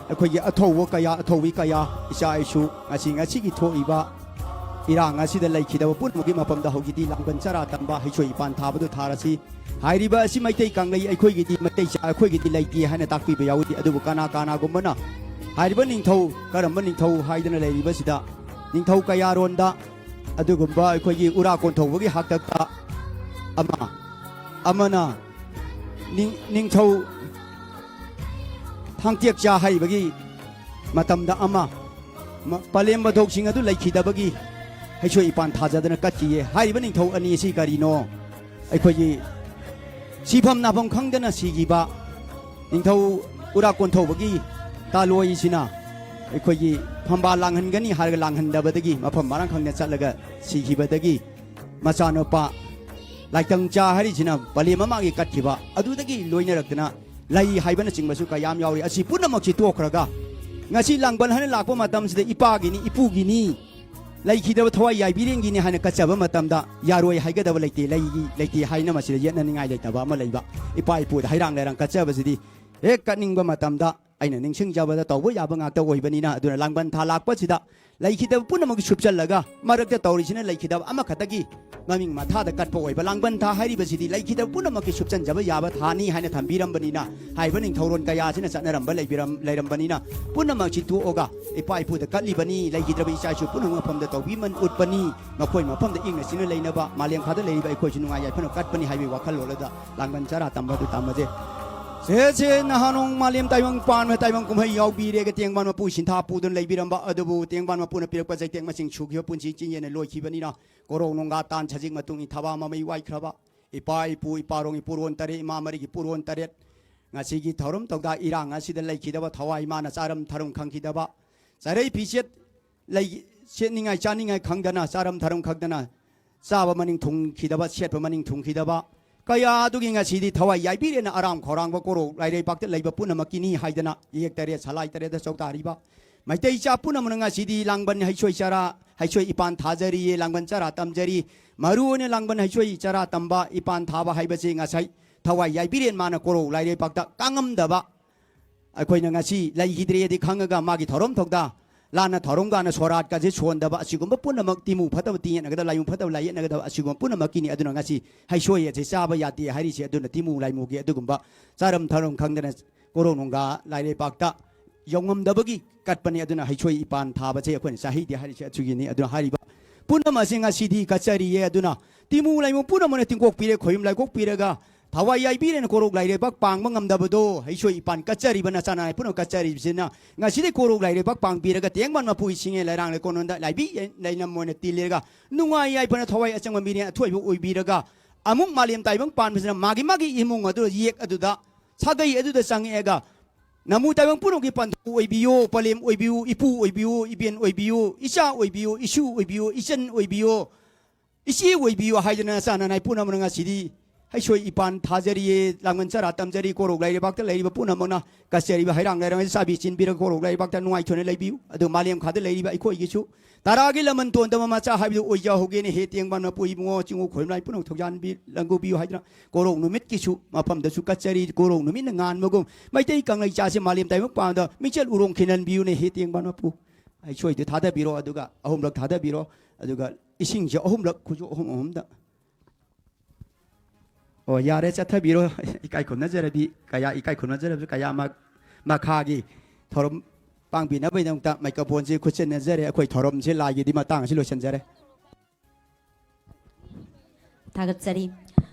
ꯑꯩꯈꯣꯏꯒꯤ ꯑꯊꯧꯕ ꯀꯌꯥ, ꯑꯊꯧꯕꯤ ꯀꯌꯥ, ꯏꯆꯥ ꯏꯁꯨ, ꯉꯁꯤ ꯉꯁꯤꯒꯤ ꯊꯣꯛꯏꯕ ꯏꯔꯥꯡ ꯑꯁꯤꯗ ꯂꯩꯈꯤꯗꯕ ꯄꯨꯝꯅꯃꯛꯀꯤ ꯃꯐꯝꯗ ꯍꯧꯖꯤꯛꯇꯤ ꯂꯥꯡꯕꯟ ꯆꯔꯥ ꯇꯝꯕ, ꯍꯩꯁꯣꯏ ꯏꯄꯥꯟ ꯊꯥꯕꯗꯨ ꯊꯥꯔꯁꯤ꯫ ꯍꯥꯏꯔꯤꯕ ꯑꯁꯤ ꯃꯩꯇꯩ ꯀꯪꯂꯩ ꯑꯩꯈꯣꯏꯒꯤꯗꯤ, ꯃꯩꯇꯩ ꯆꯥ ꯑꯩꯈꯣꯏꯒꯤꯗꯤ ꯂꯩꯇꯦ ꯍꯥꯏꯅ ꯇꯥꯛꯄꯤꯕ ꯌꯥꯎꯏ꯫ ꯑꯗꯨꯕꯨ ꯀꯅꯥ ꯀꯅꯥꯒꯨꯝꯕꯅ ꯍꯥꯏꯔꯤꯕ ꯅꯤꯡꯊꯧ, ꯀꯔꯝꯕ ꯅꯤꯡꯊꯧ ꯍꯥꯏꯗꯅ ꯂꯩꯔꯤꯕꯁꯤꯗ, ꯅꯤꯡꯊꯧ ꯀꯌꯥꯔꯣꯟꯗ ꯑꯗꯨꯒꯨꯝꯕ ꯑꯩꯈꯣꯏꯒꯤ ꯎꯔꯥ ꯀꯣꯟꯊꯧꯕꯒꯤ ꯍꯥꯛꯇꯛꯇ ꯑꯃ, ꯑꯃꯅ ꯅꯤꯡ-, ꯅꯤꯡꯊꯧ ꯊꯥꯡꯇꯦꯛꯆꯥ ꯍꯥꯏꯔꯤꯕꯒꯤ ꯃꯇꯝꯗ ꯑꯃ, ꯃ-, ꯄꯂꯦꯝ ꯃꯙꯧꯁꯤꯡ ꯑꯗꯨ ꯂꯩꯈꯤꯗꯕꯒꯤ ꯍꯩꯁꯣꯏ ꯏꯄꯥꯟ ꯊꯥꯖꯗꯅ ꯀꯠꯈꯤꯌꯦ꯫ ꯍꯥꯏꯔꯤꯕ ꯅꯤꯡꯊꯧ ꯑꯅꯤ ꯑꯁꯤ ꯀꯔꯤꯅꯣ? ꯑꯩꯈꯣꯏꯒꯤ ꯁꯤꯐꯝ ꯅꯥꯐꯝ ꯈꯪꯗꯅ ꯁꯤꯈꯤꯕ ꯅꯤꯡꯊꯧ ꯎꯔꯥ ꯀꯣꯟꯊꯧꯕꯒꯤ ꯇꯥꯂꯣꯏꯁꯤꯅ ꯑꯩꯈꯣꯏꯒꯤ ꯐꯝꯕꯥꯜ ꯂꯥꯡꯍꯟꯒꯅꯤ ꯍꯥꯏꯔꯒ ꯂꯥꯡꯍꯟꯗꯕꯗꯒꯤ ꯃꯐꯝ ꯃꯔꯥꯡ ꯈꯪꯗꯅ ꯆꯠꯂꯒ ꯁꯤꯈꯤꯕꯗꯒꯤ ꯃꯆꯥꯅꯨꯄꯥ ꯂꯥꯏꯇꯪꯆꯥ ꯍꯥꯏꯔꯤꯁꯤꯅ ꯄꯂꯦꯝ ꯃꯃꯥꯡꯒꯤ ꯀꯠꯈꯤꯕ ꯑꯗꯨꯗꯒꯤ ꯂꯣꯏꯅꯔꯛꯇꯅ ꯂꯩ ꯍꯥꯏꯕꯅꯆꯤꯡꯕꯁꯨ ꯀꯌꯥꯝ ꯌꯥꯎꯔꯤ꯫ ꯑꯁꯤ ꯄꯨꯝꯅꯃꯛꯁꯤ ꯇꯣꯛꯈ꯭ꯔꯒ ꯉꯁꯤ ꯂꯥꯡꯕꯟ ꯍꯥꯏꯅ ꯂꯥꯛꯄ ꯃꯇꯝꯁꯤꯗ ꯏꯄꯥꯒꯤꯅꯤ, ꯏꯄꯨꯒꯤꯅꯤ, ꯂꯩꯈꯤꯗꯕ ꯊꯋꯥꯏ ꯌꯥꯏꯕꯤꯔꯦꯟꯒꯤꯅꯤ ꯍꯥꯏꯅ ꯀꯠꯆꯕ ꯃꯇꯝꯗ ꯌꯥꯔꯣꯏ ꯍꯥꯏꯒꯗꯕ ꯂꯩꯇꯦ, ꯂꯩꯒꯤ, ꯂꯩꯇꯦ ꯍꯥꯏꯅ ꯃꯁꯤꯗ ꯌꯦꯠꯅꯅꯤꯡꯉꯥꯏ ꯂꯩꯇꯕ ꯑꯃ ꯂꯩꯕ꯫ ꯏꯄꯥ ꯏꯄꯨꯗ ꯍꯩꯔꯥꯡ ꯂꯩꯔꯥꯡ ꯀꯠꯆꯕꯁꯤꯗꯤ ꯍꯦꯛ ꯀꯠꯅꯤꯡꯕ ꯃꯇꯝꯗ ꯑꯩꯅ ꯅꯤꯡꯁꯤꯡꯖꯕꯗ ꯇꯧꯕ ꯌꯥꯕ ꯉꯥꯛꯇ ꯑꯣꯏꯕꯅꯤꯅ, ꯑꯗꯨꯅ ꯂꯥꯡꯕꯟ ꯊꯥ ꯂꯥꯛꯄꯁꯤꯗ ꯂꯩꯈꯤꯗꯕ ꯄꯨꯝꯅꯃꯛ ꯁꯨꯞꯆꯜꯂꯒ ꯃꯔꯛꯇ ꯇꯧꯔꯤꯁꯤꯅ ꯂꯩꯈꯤꯗꯕ ꯑꯃꯈꯛꯇꯒꯤ ꯃꯃꯤꯡ ꯃꯊꯥꯗ ꯀꯠꯄ ꯑꯣꯏꯕ꯫ ꯂꯥꯡꯕꯟ ꯊꯥ ꯍꯥꯏꯔꯤꯕꯁꯤꯗꯤ ꯂꯩꯈꯤꯗꯕ ꯄꯨꯝꯅꯃꯛꯀꯤ ꯁꯨꯞꯆꯟꯖꯕ ꯌꯥꯕ ꯊꯥꯅꯤ ꯍꯥꯏꯅ ꯊꯝꯕꯤꯔꯝꯕꯅꯤꯅ, ꯍꯥꯏꯔꯤꯕ ꯅꯤꯡꯊꯧꯔꯣꯟ ꯀꯌꯥ ꯑꯁꯤꯅ ꯆꯠꯅꯔꯝꯕ ꯂꯩꯕꯤꯔꯝ-, ꯂꯩꯔꯝꯕꯅꯤꯅ, ꯄꯨꯝꯅꯃꯛꯁꯤ ꯇꯣꯛꯑꯒ ꯏꯄꯥ ꯏꯄꯨꯗ ꯀꯠꯂꯤꯕꯅꯤ꯫ ꯂꯩꯈꯤꯗ꯭ꯔꯕ ꯏꯆꯥ ꯏꯁꯨ ꯄꯨꯝꯅꯃꯛ ꯃꯐꯝꯗ ꯇꯧꯕꯤꯃꯟ ꯎꯠꯄꯅꯤ꯫ ꯃꯈꯣꯏ ꯃꯐꯝꯗ ꯏꯪꯅ ꯆꯤꯛꯅ ꯂꯩꯅꯕ, ꯃꯥꯂꯦꯝ ꯊꯥꯗ ꯂꯩꯔꯤꯕ ꯑꯩꯈꯣꯏꯁꯨ ꯅꯨꯡꯉꯥꯏ ꯌꯥꯏꯐꯅ ꯀꯠꯄꯅꯤ ꯍꯥꯏꯕꯒꯤ ꯋꯥꯈꯜꯂꯣꯟ ꯑꯗꯨꯗ ꯂꯥꯡꯕꯟ ꯆꯔꯥ ꯇꯝꯕ ꯑꯗꯨ ꯇꯝꯃꯁꯦ꯫ ꯁꯦ ꯁꯦ ꯅꯍꯥꯟ ꯅꯣꯡ ꯃꯥꯂꯦꯝ ꯇꯥꯏꯕꯪ ꯄꯥꯟꯕ ꯇꯥꯏꯕꯪ ꯀꯨꯝꯍꯩ ꯌꯥꯎꯕꯤꯔꯦꯒ ꯇꯦꯡꯕꯥꯟ ꯃꯄꯨ ꯁꯤꯟꯊꯥ ꯄꯨꯗꯨꯅ ꯂꯩꯕꯤꯔꯝꯕ ꯑꯗꯨꯕꯨ ꯇꯦꯡꯕꯥꯟ ꯃꯄꯨꯅ ꯄꯤꯔꯛꯄ ꯆꯩꯇꯦꯛ ꯃꯁꯤꯡ ꯁꯨꯈꯤꯕ ꯄꯨꯟꯁꯤ ꯆꯤꯡꯌꯦꯅ ꯂꯣꯏꯈꯤꯕꯅꯤꯅ, ꯀꯣꯔꯧ ꯅꯣꯡꯒꯥ ꯇꯥꯟ ꯁꯖꯤꯛ ꯃꯇꯨꯡ ꯏꯟꯊꯕ ꯃꯃꯩ ꯋꯥꯏꯈ꯭ꯔꯕ ꯏꯄꯥ ꯏꯄꯨ ꯏꯄꯥꯔꯣꯡ ꯏꯄꯨꯔꯣꯟ ꯇꯔꯦꯠ ꯏꯃꯥ ꯃꯔꯤꯒꯤ ꯄꯨꯔꯣꯟ ꯇꯔꯦꯠ ꯉꯁꯤꯒꯤ ꯊꯧꯔꯝ ꯊꯧꯗꯥ ꯏꯔꯥꯡ ꯑꯁꯤꯗ ꯂꯩꯈꯤꯗꯕ ꯊꯋꯥꯏ ꯏꯃꯥꯅ ꯆꯥꯔꯝ ꯊꯔꯝ ꯈꯪꯈꯤꯗꯕ ꯆꯔꯩ ꯐꯤꯁꯦꯠ ꯂꯩ-, ꯁꯦꯠꯅꯤꯡꯉꯥꯏ ꯆꯥꯅꯤꯡꯉꯥꯏ ꯈꯪꯗꯅ, ꯆꯥꯔꯝ ꯊꯔꯝ ꯈꯪꯗꯅ, ꯆꯥꯕ ꯃꯅꯤꯡ ꯊꯨꯡꯈꯤꯗꯕ, ꯁꯦꯠꯄ ꯃꯅꯤꯡ ꯊꯨꯡꯈꯤꯗꯕ ꯀꯌꯥ ꯑꯗꯨꯒꯤ ꯉꯁꯤꯗꯤ ꯊꯋꯥꯏ ꯌꯥꯏꯕꯤꯔꯦꯅ ꯑꯔꯥꯝ ꯈꯧꯔꯥꯡꯕ ꯀꯣꯔꯧ ꯂꯥꯏꯔꯩꯕꯥꯛꯇ ꯂꯩꯕ ꯄꯨꯝꯅꯃꯛꯀꯤꯅꯤ ꯍꯥꯏꯗꯅ ꯏꯌꯦꯛ ꯇꯔꯦꯠ ꯁꯂꯥꯏ ꯇꯔꯦꯠꯇ ꯆꯧꯗꯥꯔꯤꯕ ꯃꯩꯇꯩ ꯏꯆꯥ ꯄꯨꯝꯅꯃꯛꯅ ꯉꯁꯤꯗꯤ ꯂꯥꯡꯕꯟ ꯍꯩꯁꯣꯏ ꯆꯔꯥ, ꯍꯩꯁꯣꯏ ꯏꯄꯥꯟ ꯊꯥꯖꯔꯤꯌꯦ, ꯂꯥꯡꯕꯟ ꯆꯔꯥ ꯇꯝꯖꯔꯤ꯫ ꯃꯔꯨꯑꯣꯏꯅ ꯂꯥꯡꯕꯟ ꯍꯩꯁꯣꯏ ꯆꯔꯥ ꯇꯝꯕ, ꯏꯄꯥꯟ ꯊꯥꯕ ꯍꯥꯏꯕꯁꯤ ꯉꯁꯥꯏ ꯊꯋꯥꯏ ꯌꯥꯏꯕꯤꯔꯦꯟ ꯃꯥꯅ ꯀꯣꯔꯧ ꯂꯥꯏꯔꯩꯕꯥꯛꯇ ꯀꯥꯡꯉꯝꯗꯕ ꯑꯩꯈꯣꯏꯅ ꯉꯁꯤ ꯂꯩꯈꯤꯗ꯭ꯔꯦꯗꯤ ꯈꯪꯉꯒ ꯃꯥꯒꯤ ꯊꯧꯔꯝ ꯊꯧꯗꯥ, ꯂꯥꯟꯅ ꯊꯧꯔꯝꯒꯥꯅ ꯁꯣꯔꯥꯠꯀꯁꯦ ꯁꯣꯟꯗꯕ, ꯑꯁꯤꯒꯨꯝꯕ ꯄꯨꯝꯅꯃꯛ ꯇꯤꯃꯨ ꯐꯠꯇꯕ ꯇꯤꯡꯌꯦꯠꯅꯒꯗꯕ, ꯂꯥꯏꯃꯨ ꯐꯠꯇꯕ ꯂꯥꯏꯌꯦꯠꯅꯒꯗꯕ, ꯑꯁꯤꯒꯨꯝꯕ ꯄꯨꯝꯅꯃꯛꯀꯤꯅꯤ꯫ ꯑꯗꯨꯅ ꯉꯁꯤ ꯍꯩꯁꯣꯏ ꯑꯁꯦ ꯆꯥꯕ ꯌꯥꯗꯦ ꯍꯥꯏꯔꯤꯁꯦ꯫ ꯑꯗꯨꯅ ꯇꯤꯃꯨ ꯂꯥꯏꯃꯨꯒꯤ ꯑꯗꯨꯒꯨꯝꯕ ꯆꯥꯔꯝ ꯊꯧꯔꯝ ꯈꯪꯗꯅ ꯀꯣꯔꯧ ꯅꯨꯡꯒꯥ ꯂꯥꯏꯔꯩꯕꯥꯛꯇ ꯌꯧꯉꯝꯗꯕꯒꯤ ꯀꯠꯄꯅꯤ꯫ ꯑꯗꯨꯅ ꯍꯩꯁꯣꯏ ꯏꯄꯥꯟ ꯊꯥꯕꯁꯦ ꯑꯩꯈꯣꯏꯅ ꯆꯥꯍꯩꯗꯦ ꯍꯥꯏꯔꯤꯁꯦ ꯑꯗꯨꯒꯤꯅꯤ꯫ ꯑꯗꯨꯅ ꯍꯥꯏꯔꯤꯕ ꯄꯨꯝꯅꯃꯛ ꯑꯁꯤ ꯉꯁꯤꯗꯤ ꯀꯠꯆꯔꯤꯌꯦ꯫ ꯑꯗꯨꯅ ꯇꯤꯃꯨ ꯂꯥꯏꯃꯨ ꯄꯨꯝꯅꯃꯛꯅ ꯇꯤꯡꯀꯣꯛꯄꯤꯔꯦ, ꯈꯣꯌꯨꯝ ꯂꯥꯏꯀꯣꯛꯄꯤꯔꯒ ꯊꯋꯥꯏ ꯌꯥꯏꯕꯤꯔꯦꯅ ꯀꯣꯔꯧ ꯂꯥꯏꯔꯩꯕꯥꯛ ꯄꯥꯡꯕ ꯉꯝꯗꯕꯗꯣ ꯍꯩꯁꯣꯏ ꯏꯄꯥꯟ ꯀꯠꯆꯔꯤꯕ ꯅꯆꯥ ꯅꯅꯥꯏ ꯄꯨꯝꯅꯃꯛ ꯀꯠꯆꯔꯤꯕꯁꯤꯅ ꯉꯁꯤꯗꯤ ꯀꯣꯔꯧ ꯂꯥꯏꯔꯩꯕꯥꯛ ꯄꯥꯡꯕꯤꯔꯒ ꯇꯦꯡꯕꯥꯟ ꯃꯄꯨ ꯏꯁꯤꯡꯉꯦ ꯂꯩꯔꯥꯡ ꯂꯩꯀꯣꯟꯗ ꯂꯥꯏꯕꯤ ꯂꯩꯅꯝ ꯑꯣꯏꯅ ꯇꯤꯜꯂꯤꯔꯒ ꯅꯨꯡꯉꯥꯏ ꯌꯥꯏꯐꯅ ꯊꯋꯥꯏ ꯑꯆꯪꯕ ꯃꯤꯔꯦꯟ ꯑꯊꯣꯏꯕ ꯑꯣꯏꯕꯤꯔꯒ ꯑꯃꯨꯛ ꯃꯥꯂꯦꯝ ꯇꯥꯏꯕꯪ ꯄꯥꯟꯕꯁꯤꯅ ꯃꯥꯒꯤ ꯃꯥꯒꯤ ꯏꯃꯨꯡ ꯑꯗꯨ ꯌꯦꯛ ꯑꯗꯨꯗ ꯁꯥꯒꯩ ꯑꯗꯨꯗ ꯆꯪꯉꯛꯑꯒ ꯅꯃꯨ ꯇꯥꯏꯕꯪ ꯄꯨꯝꯅꯃꯛꯀꯤ ꯄꯟꯊꯨ ꯑꯣꯏꯕꯤꯌꯨ, ꯄꯂꯦꯝ ꯑꯣꯏꯕꯤꯌꯨ, ꯏꯄꯨ ꯑꯣꯏꯕꯤꯌꯨ, ꯏꯕꯦꯟ ꯑꯣꯏꯕꯤꯌꯨ, ꯏꯆꯥ ꯑꯣꯏꯕꯤꯌꯨ, ꯏꯁꯨ ꯑꯣꯏꯕꯤꯌꯨ, ꯏꯆꯟ ꯑꯣꯏꯕꯤꯌꯨ, ꯏꯆꯦ ꯑꯣꯏꯕꯤꯌꯨ ꯍꯥꯏꯗꯅ ꯅꯆꯥ ꯅꯅꯥꯏ ꯄꯨꯝꯅꯃꯛꯅ ꯉꯁꯤꯗꯤ ꯍꯩꯁꯣꯏ ꯏꯄꯥꯟ ꯊꯥꯖꯔꯤꯌꯦ, ꯂꯥꯡꯕꯟ ꯆꯔꯥ ꯇꯝꯖꯔꯤ꯫ ꯀꯣꯔꯧ ꯂꯩꯔꯩꯕꯥꯛꯇ ꯂꯩꯔꯤꯕ ꯄꯨꯝꯅꯃꯛꯅ ꯀꯠꯆꯔꯤꯕ ꯍꯩꯔꯥꯡ ꯂꯩꯔꯥꯡ ꯆꯥꯕꯤ ꯆꯤꯟꯕꯤꯔꯒ ꯀꯣꯔꯧ ꯂꯩꯔꯩꯕꯥꯛꯇ ꯅꯨꯡꯉꯥꯏꯊꯣꯛꯅ ꯂꯩꯕꯤꯌꯨ꯫ ꯑꯗꯨ ꯃꯥꯂꯦꯝ ꯈꯥꯗ ꯂꯩꯔꯤꯕ ꯑꯩꯈꯣꯏꯒꯤꯁꯨ ꯇꯔꯥꯒꯤ ꯂꯃꯟ ꯇꯣꯟꯗꯕ ꯃꯆꯥ ꯍꯥꯏꯕꯗꯨ ꯑꯣꯏꯖꯍꯧꯒꯦꯅ ꯍꯦ ꯇꯦꯡꯕꯥꯟ ꯃꯄꯨ ꯏꯕꯨꯡꯉꯣ ꯆꯤꯡꯉꯨ ꯈꯣꯏꯃꯂꯥꯏ ꯄꯨꯝꯅꯃꯛ ꯊꯧꯖꯥꯟꯕꯤ ꯂꯪꯒꯨꯕꯤꯌꯨ ꯍꯥꯏꯗꯅ ꯀꯣꯔꯧ ꯅꯨꯃꯤꯠꯀꯤꯁꯨ ꯃꯐꯝꯗꯁꯨ ꯀꯠꯆꯔꯤ꯫ ꯀꯣꯔꯧ ꯅꯨꯃꯤꯠꯅ ꯉꯥꯟꯕꯒꯨꯝ ꯃꯩꯇꯩ ꯀꯪꯂꯩꯆꯥꯁꯦ ꯃꯥꯂꯦꯝ ꯇꯥꯏꯕꯪ ꯄꯥꯟꯗ ꯃꯤꯡꯆꯠ ꯎꯔꯣꯡ ꯈꯤꯜꯍꯟꯕꯤꯌꯨꯅꯦ ꯍꯦ ꯇꯦꯡꯕꯥꯟ ꯃꯄꯨ꯫ ꯑꯩꯁꯣꯏꯗꯨ ꯊꯥꯗꯕꯤꯔꯣ, ꯑꯗꯨꯒ ꯑꯍꯨꯝꯂꯛ ꯊꯥꯗꯕꯤꯔꯣ, ꯑꯗꯨꯒ ꯏꯁꯤꯡꯁꯦ ꯑꯍꯨꯝꯂꯛ ꯈꯨꯖꯣꯞ ꯑꯍꯨꯝ ꯑꯍꯨꯝꯗ꯫ ꯑꯣ, ꯌꯥꯔꯦ, ꯆꯠꯊꯕꯤꯔꯣ꯫ ꯏꯀꯥꯏ ꯈꯨꯝꯅꯖꯔꯕꯤ, ꯀꯌꯥ ꯏꯀꯥꯏ ꯈꯨꯝꯅꯖꯔꯕꯁꯨ ꯀꯌꯥ ꯃ-, ꯃꯈꯥꯒꯤ ꯊꯧꯔꯝ ꯄꯥꯡꯕꯤꯅꯕꯒꯤꯗꯃꯛꯇ ꯃꯥꯏꯀ꯭ꯔꯣꯐꯣꯟꯁꯤ ꯈꯨꯠꯁꯤꯟꯅꯖꯔꯦ꯫ ꯑꯩꯈꯣꯏ ꯊꯧꯔꯝꯁꯤ ꯂꯥꯏꯒꯤꯗꯤ ꯃꯇꯥꯡ ꯑꯁꯤ ꯂꯣꯏꯁꯤꯟꯖꯔꯦ꯫ ꯊꯥꯒꯠꯆꯔꯤ꯫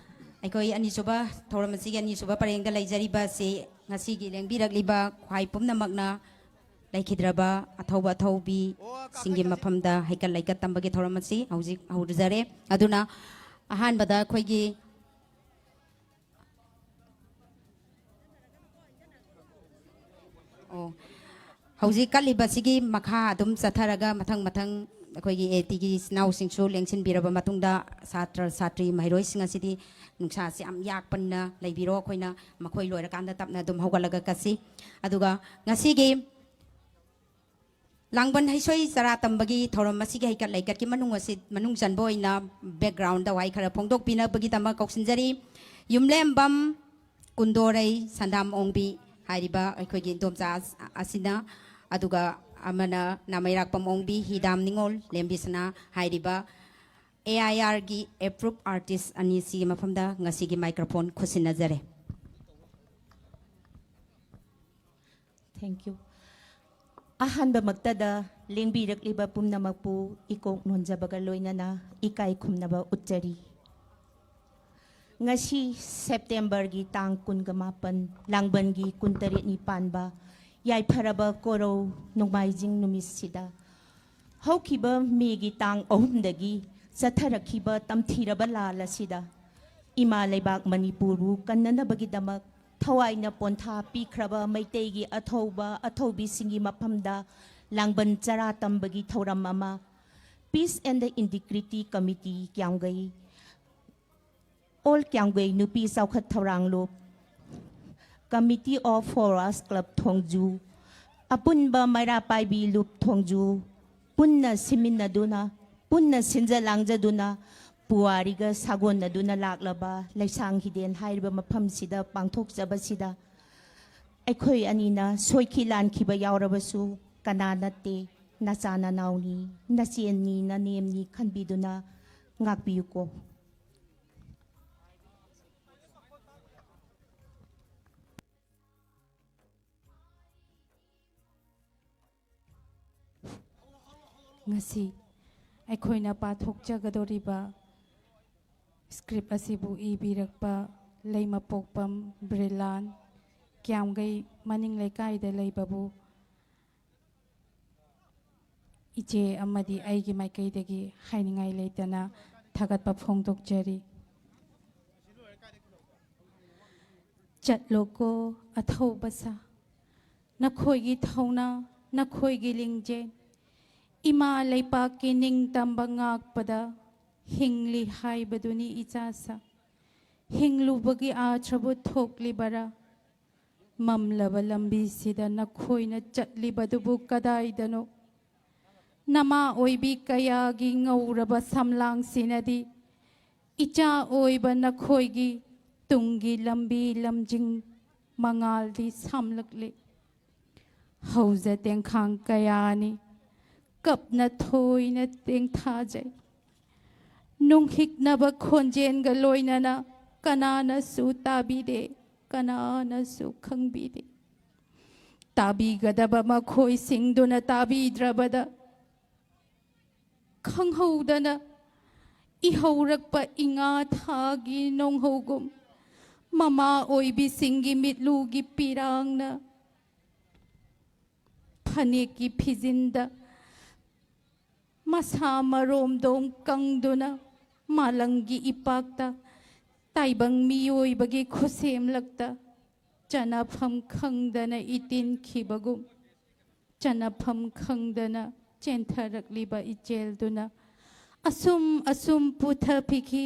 ꯑꯩꯈꯣꯏ ꯑꯅꯤꯁꯨꯕ, ꯊꯧꯔꯝ ꯑꯁꯤꯒꯤ ꯑꯅꯤꯁꯨꯕ ꯄꯔꯦꯡꯗ ꯂꯩꯖꯔꯤꯕ ꯑꯁꯤ ꯉꯁꯤꯒꯤ ꯂꯦꯡꯕꯤꯔꯛꯂꯤꯕ ꯈ꯭ꯋꯥꯏ ꯄꯨꯝꯅꯃꯛꯅ ꯂꯩꯈꯤꯗ꯭ꯔꯕ ꯑꯊꯧꯕ ꯑꯊꯧꯕꯤꯁꯤꯡꯒꯤ ꯃꯐꯝꯗ ꯍꯩꯀꯠ ꯂꯩꯀꯠ ꯇꯝꯕꯒꯤ ꯊꯧꯔꯝ ꯑꯁꯤ ꯍꯧꯖꯤꯛ ꯍꯧꯖꯔꯦ꯫ ꯑꯗꯨꯅ ꯑꯍꯥꯟꯕꯗ ꯑꯩꯈꯣꯏꯒꯤ ꯑꯣ, ꯍꯧꯖꯤꯛ ꯀꯠꯂꯤꯕꯁꯤꯒꯤ ꯃꯈꯥ ꯑꯗꯨꯝ ꯆꯠꯊꯔꯒ ꯃꯊꯪ ꯃꯊꯪ ꯑꯩꯈꯣꯏꯒꯤ ꯑꯦ ꯇꯤꯒꯤ ꯏꯆꯤꯟ ꯏꯅꯥꯎꯁꯤꯡꯁꯨ ꯂꯦꯡꯁꯤꯟꯕꯤꯔꯕ ꯃꯇꯨꯡꯗ ꯁꯥꯇ꯭ꯔ ꯁꯥꯇ꯭ꯔꯤ ꯃꯍꯩꯔꯣꯏꯁꯤꯡ ꯑꯁꯤꯗꯤ ꯅꯨꯡꯁꯥꯁꯤ ꯌꯥꯝ ꯌꯥꯛꯄꯅꯤꯅ ꯂꯩꯕꯤꯔꯣ꯫ ꯑꯩꯈꯣꯏꯅ ꯃꯈꯣꯏ ꯂꯣꯏꯔꯀꯥꯟꯗ ꯇꯞꯅ ꯑꯗꯨꯝ ꯍꯧꯒꯠꯂꯒ ꯀꯠꯁꯤ꯫ ꯑꯗꯨꯒ ꯉꯁꯤꯒꯤ ꯂꯥꯡꯕꯟ ꯍꯩꯁꯣꯏ ꯆꯔꯥ ꯇꯝꯕꯒꯤ ꯊꯧꯔꯝ ꯑꯁꯤꯒꯤ ꯍꯩꯀꯠ ꯂꯩꯀꯠꯀꯤ ꯃꯅꯨꯡ ꯑꯁꯤ, ꯃꯅꯨꯡ ꯆꯟꯕ ꯑꯣꯏꯅ background ꯗ ꯋꯥꯍꯩ ꯈꯔ ꯐꯣꯡꯗꯣꯛꯄꯤꯅꯕꯒꯤꯗꯃꯛ ꯀꯧꯁꯤꯟꯖꯔꯤ꯫ ꯌꯨꯝꯂꯦꯝꯕꯝ ꯀꯨꯟꯗꯣꯔꯩ ꯁꯟꯗꯥꯝ ꯑꯣꯡꯕꯤ ꯍꯥꯏꯔꯤꯕ ꯑꯩꯈꯣꯏꯒꯤ ꯏꯟꯗꯣꯝꯆꯥ ꯑꯁ-, ꯑꯁꯤꯅ, ꯑꯗꯨꯒ ꯑꯃꯅ ꯅꯥꯃꯩꯔꯥꯛꯄꯝ ꯑꯣꯡꯕꯤ, ꯍꯤꯗꯥꯝ ꯅꯤꯉꯣꯜ, ꯂꯦꯝꯕꯤꯁꯅꯥ ꯍꯥꯏꯔꯤꯕ ꯑꯦ ꯑꯥꯏ ꯑꯥꯔꯒꯤ approved artist ꯑꯅꯤꯁꯤꯒꯤ ꯃꯐꯝꯗ ꯉꯁꯤꯒꯤ microphone ꯈꯨꯠꯁꯤꯟꯅꯖꯔꯦ꯫ Thank you. ꯑꯍꯥꯟꯕꯃꯛꯇꯗ ꯂꯦꯡꯕꯤꯔꯛꯂꯤꯕ ꯄꯨꯝꯅꯃꯛꯄꯨ ꯏꯀꯣꯛ ꯅꯣꯟꯖꯕꯒ ꯂꯣꯏꯅꯅ ꯏꯀꯥꯏ ꯈꯨꯝꯅꯕ ꯎꯠꯆꯔꯤ꯫ ꯉꯁꯤ ꯁꯦꯞꯇꯦꯝꯕꯔꯒꯤ ꯇꯥꯡ ꯀꯨꯟꯒ ꯃꯥꯄꯟ, ꯂꯥꯡꯕꯟꯒꯤ ꯀꯨꯟꯇꯔꯦꯠꯅꯤ ꯄꯥꯟꯕ ꯌꯥꯏꯐꯔꯕ ꯀꯣꯔꯧ ꯅꯣꯡꯃꯥꯏꯖꯤꯡ ꯅꯨꯃꯤꯠꯁꯤꯗ ꯍꯧꯈꯤꯕ ꯃꯦꯒꯤ ꯇꯥꯡ ꯑꯍꯨꯝꯗꯒꯤ ꯆꯠꯊꯔꯛꯈꯤꯕ ꯇꯝꯊꯤꯔꯕ ꯂꯥꯜ ꯑꯁꯤꯗ ꯏꯃꯥ ꯂꯩꯕꯥꯛ ꯃꯅꯤꯄꯨꯔꯕꯨ ꯀꯟꯅꯅꯕꯒꯤꯗꯃꯛ ꯊꯋꯥꯏꯅ ꯄꯣꯟꯊꯥ ꯄꯤꯈ꯭ꯔꯕ ꯃꯩꯇꯩꯒꯤ ꯑꯊꯧꯕ ꯑꯊꯧꯕꯤꯁꯤꯡꯒꯤ ꯃꯐꯝꯗ ꯂꯥꯡꯕꯟ ꯆꯔꯥ ꯇꯝꯕꯒꯤ ꯊꯧꯔꯝ ꯑꯃ Peace and Integrity Committee Kyamgei all Kyamgei ꯅꯨꯄꯤ ꯆꯥꯎꯈꯠ ꯊꯧꯔꯥꯡ ꯂꯨꯞ, Committee of Forest Club ꯊꯣꯡꯖꯨ, ꯑꯄꯨꯟꯕ ꯃꯩꯔꯥ ꯄꯥꯏꯕꯤ ꯂꯨꯞ ꯊꯣꯡꯖꯨ, ꯄꯨꯟꯅ ꯁꯤꯟꯃꯤꯟꯅꯗꯨꯅ, ꯄꯨꯟꯅ ꯁꯤꯟꯖ ꯂꯥꯡꯖꯗꯨꯅ, ꯄꯨꯋꯥꯔꯤꯒ ꯁꯥꯒꯣꯟꯅꯗꯨꯅ ꯂꯥꯛꯂꯕ ꯂꯩꯁꯥꯡ ꯍꯤꯗꯦꯟ ꯍꯥꯏꯔꯤꯕ ꯃꯐꯝꯁꯤꯗ ꯄꯥꯡꯊꯣꯛꯆꯕꯁꯤꯗ ꯑꯩꯈꯣꯏ ꯑꯅꯤꯅ ꯁꯣꯏꯈꯤ ꯂꯥꯟꯈꯤꯕ ꯌꯥꯎꯔꯕꯁꯨ ꯀꯅꯥ ꯅꯠꯇꯦ, ꯅꯆꯥ ꯅꯅꯥꯎꯅꯤ, ꯅꯆꯦꯅꯤ, ꯅꯅꯦꯝꯅꯤ ꯈꯟꯕꯤꯗꯨꯅ ꯉꯥꯛꯄꯤꯌꯨꯀꯣ꯫ ꯉꯁꯤ ꯑꯩꯈꯣꯏꯅ ꯄꯥꯊꯣꯛꯆꯒꯗꯧꯔꯤꯕ script ꯑꯁꯤꯕꯨ ꯏꯕꯤꯔꯛꯄ ꯂꯩꯃꯄꯣꯛꯄꯝ ꯕ꯭ꯔꯤꯂꯥꯟ, ꯀ꯭ꯌꯥꯝꯒꯩ ꯃꯅꯤꯡ ꯂꯩꯀꯥꯏꯗ ꯂꯩꯕꯕꯨ ꯏꯆꯦ ꯑꯃꯗꯤ ꯑꯩꯒꯤ ꯃꯥꯏꯀꯩꯗꯒꯤ ꯍꯥꯏꯅꯤꯡꯉꯥꯏ ꯂꯩꯇꯅ ꯊꯥꯒꯠꯄ ꯐꯣꯡꯗꯣꯛꯆꯔꯤ꯫ ꯆꯠꯂꯣꯀꯣ ꯑꯊꯧꯕ ꯁꯥ, ꯅꯈꯣꯏꯒꯤ ꯊꯧꯅꯥ, ꯅꯈꯣꯏꯒꯤ ꯂꯤꯡꯖꯦꯜ, ꯏꯃꯥ ꯂꯩꯄꯥꯛꯀꯤ ꯅꯤꯡꯇꯝꯕ ꯉꯥꯛꯄꯗ ꯍꯤꯡꯂꯤ ꯍꯥꯏꯕꯗꯨꯅꯤ ꯏꯆꯥꯁꯥ꯫ ꯍꯤꯡꯂꯨꯕꯒꯤ ꯑꯥꯊ꯭ꯔꯕꯨ ꯊꯣꯛꯂꯤꯕꯔꯥ? ꯃꯝꯂꯕ ꯂꯝꯕꯤꯁꯤꯗ ꯅꯈꯣꯏꯅ ꯆꯠꯂꯤꯕꯗꯨꯕꯨ ꯀꯗꯥꯏꯗꯅꯣ? ꯅꯃꯥ ꯑꯣꯏꯕꯤ ꯀꯌꯥꯒꯤ ꯉꯧꯔꯕ ꯁꯝꯂꯥꯡꯁꯤꯅꯗꯤ ꯏꯆꯥ ꯑꯣꯏꯕ ꯅꯈꯣꯏꯒꯤ ꯇꯨꯡꯒꯤ ꯂꯝꯕꯤ ꯂꯝꯖꯤꯡ ꯃꯉꯥꯜꯗꯤ ꯁꯥꯝꯂꯛꯂꯤ꯫ ꯍꯧꯖ ꯇꯦꯡꯈꯥꯡ ꯀꯌꯥꯅꯤ ꯀꯞꯅ ꯊꯣꯏꯅ ꯇꯦꯡꯊꯥꯖꯩ꯫ ꯅꯨꯡꯍꯤꯛꯅꯕ ꯈꯣꯟꯖꯦꯜꯒ ꯂꯣꯏꯅꯅ ꯀꯅꯥꯅꯁꯨ ꯇꯥꯕꯤꯗꯦ, ꯀꯅꯥꯅꯁꯨ ꯈꯪꯕꯤꯗꯦ꯫ ꯇꯥꯕꯤꯒꯗꯕ ꯃꯈꯣꯏꯁꯤꯡꯗꯨꯅ ꯇꯥꯕꯤꯗ꯭ꯔꯕꯗ, ꯈꯪꯍꯧꯗꯅ ꯏꯍꯧꯔꯛꯄ ꯏꯉꯥ ꯊꯥꯒꯤ ꯅꯣꯡꯍꯧꯒꯨꯝ, ꯃꯃꯥ ꯑꯣꯏꯕꯤꯁꯤꯡꯒꯤ ꯃꯤꯠꯂꯨꯒꯤ ꯄꯤꯔꯥꯡꯅ ꯐꯅꯦꯛꯀꯤ ꯐꯤꯖꯤꯟꯗ ꯃꯁꯥ ꯃꯔꯣꯝꯗꯣꯝ ꯀꯪꯗꯨꯅ ꯃꯥꯂꯪꯒꯤ ꯏꯄꯥꯛꯇ ꯇꯥꯏꯕꯪ ꯃꯤꯑꯣꯏꯕꯒꯤ ꯈꯨꯠꯁꯦꯝꯂꯛꯇ ꯆꯅꯐꯝ ꯈꯪꯗꯅ ꯏꯇꯤꯟꯈꯤꯕꯒꯨꯝ, ꯆꯅꯐꯝ ꯈꯪꯗꯅ ꯆꯦꯟꯊꯔꯛꯂꯤꯕ ꯏꯆꯦꯜꯗꯨꯅ ꯑꯁꯨꯝ ꯑꯁꯨꯝ ꯄꯨꯊ ꯄꯤꯈꯤ꯫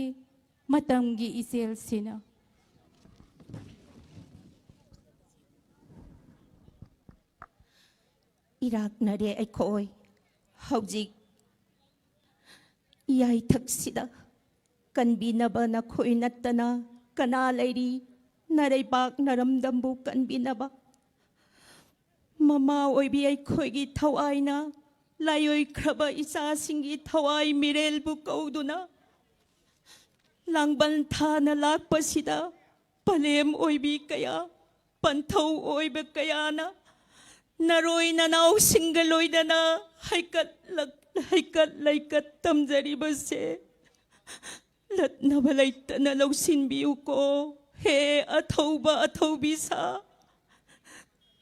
ꯃꯇꯝꯒꯤ ꯏꯆꯦꯜꯁꯤꯅ꯫ ꯏꯔꯥꯛꯅꯔꯦ ꯑꯩꯈꯣꯏ ꯍꯧꯖꯤꯛ ꯏꯌꯥꯏꯊꯛꯁꯤꯗ꯫ ꯀꯟꯕꯤꯅꯕ ꯅꯈꯣꯏ ꯅꯠꯇꯅ ꯀꯅꯥ ꯂꯩꯔꯤ? ꯅꯔꯩꯕꯥꯛ ꯅꯔꯝꯗꯝꯕꯨ ꯀꯟꯕꯤꯅꯕ꯫ ꯃꯃꯥ ꯑꯣꯏꯕꯤ ꯑꯩꯈꯣꯏꯒꯤ ꯊꯋꯥꯏꯅ ꯂꯥꯏꯑꯣꯏꯈ꯭ꯔꯕ ꯏꯆꯥꯁꯤꯡꯒꯤ ꯊꯋꯥꯏ ꯃꯤꯔꯦꯜꯕꯨ ꯀꯧꯗꯨꯅ ꯂꯥꯡꯕꯟ ꯊꯥꯅ ꯂꯥꯛꯄꯁꯤꯗ ꯄꯂꯦꯝ ꯑꯣꯏꯕꯤ ꯀꯌꯥ, ꯄꯟꯊꯧ ꯑꯣꯏꯕ ꯀꯌꯥꯅ ꯅꯔꯣꯏ ꯅꯅꯥꯎꯁꯤꯡꯒ ꯂꯣꯏꯅꯅ ꯍꯩꯀꯠꯂꯛ-, ꯍꯩꯀꯠ ꯂꯩꯀꯠ ꯇꯝꯖꯔꯤꯕꯁꯦ ꯂꯠꯅꯕ ꯂꯩꯇꯅ ꯂꯧꯁꯤꯟꯕꯤꯌꯨꯀꯣ꯫ ꯍꯦ ꯑꯊꯧꯕ ꯑꯊꯧꯕꯤ ꯁꯥ,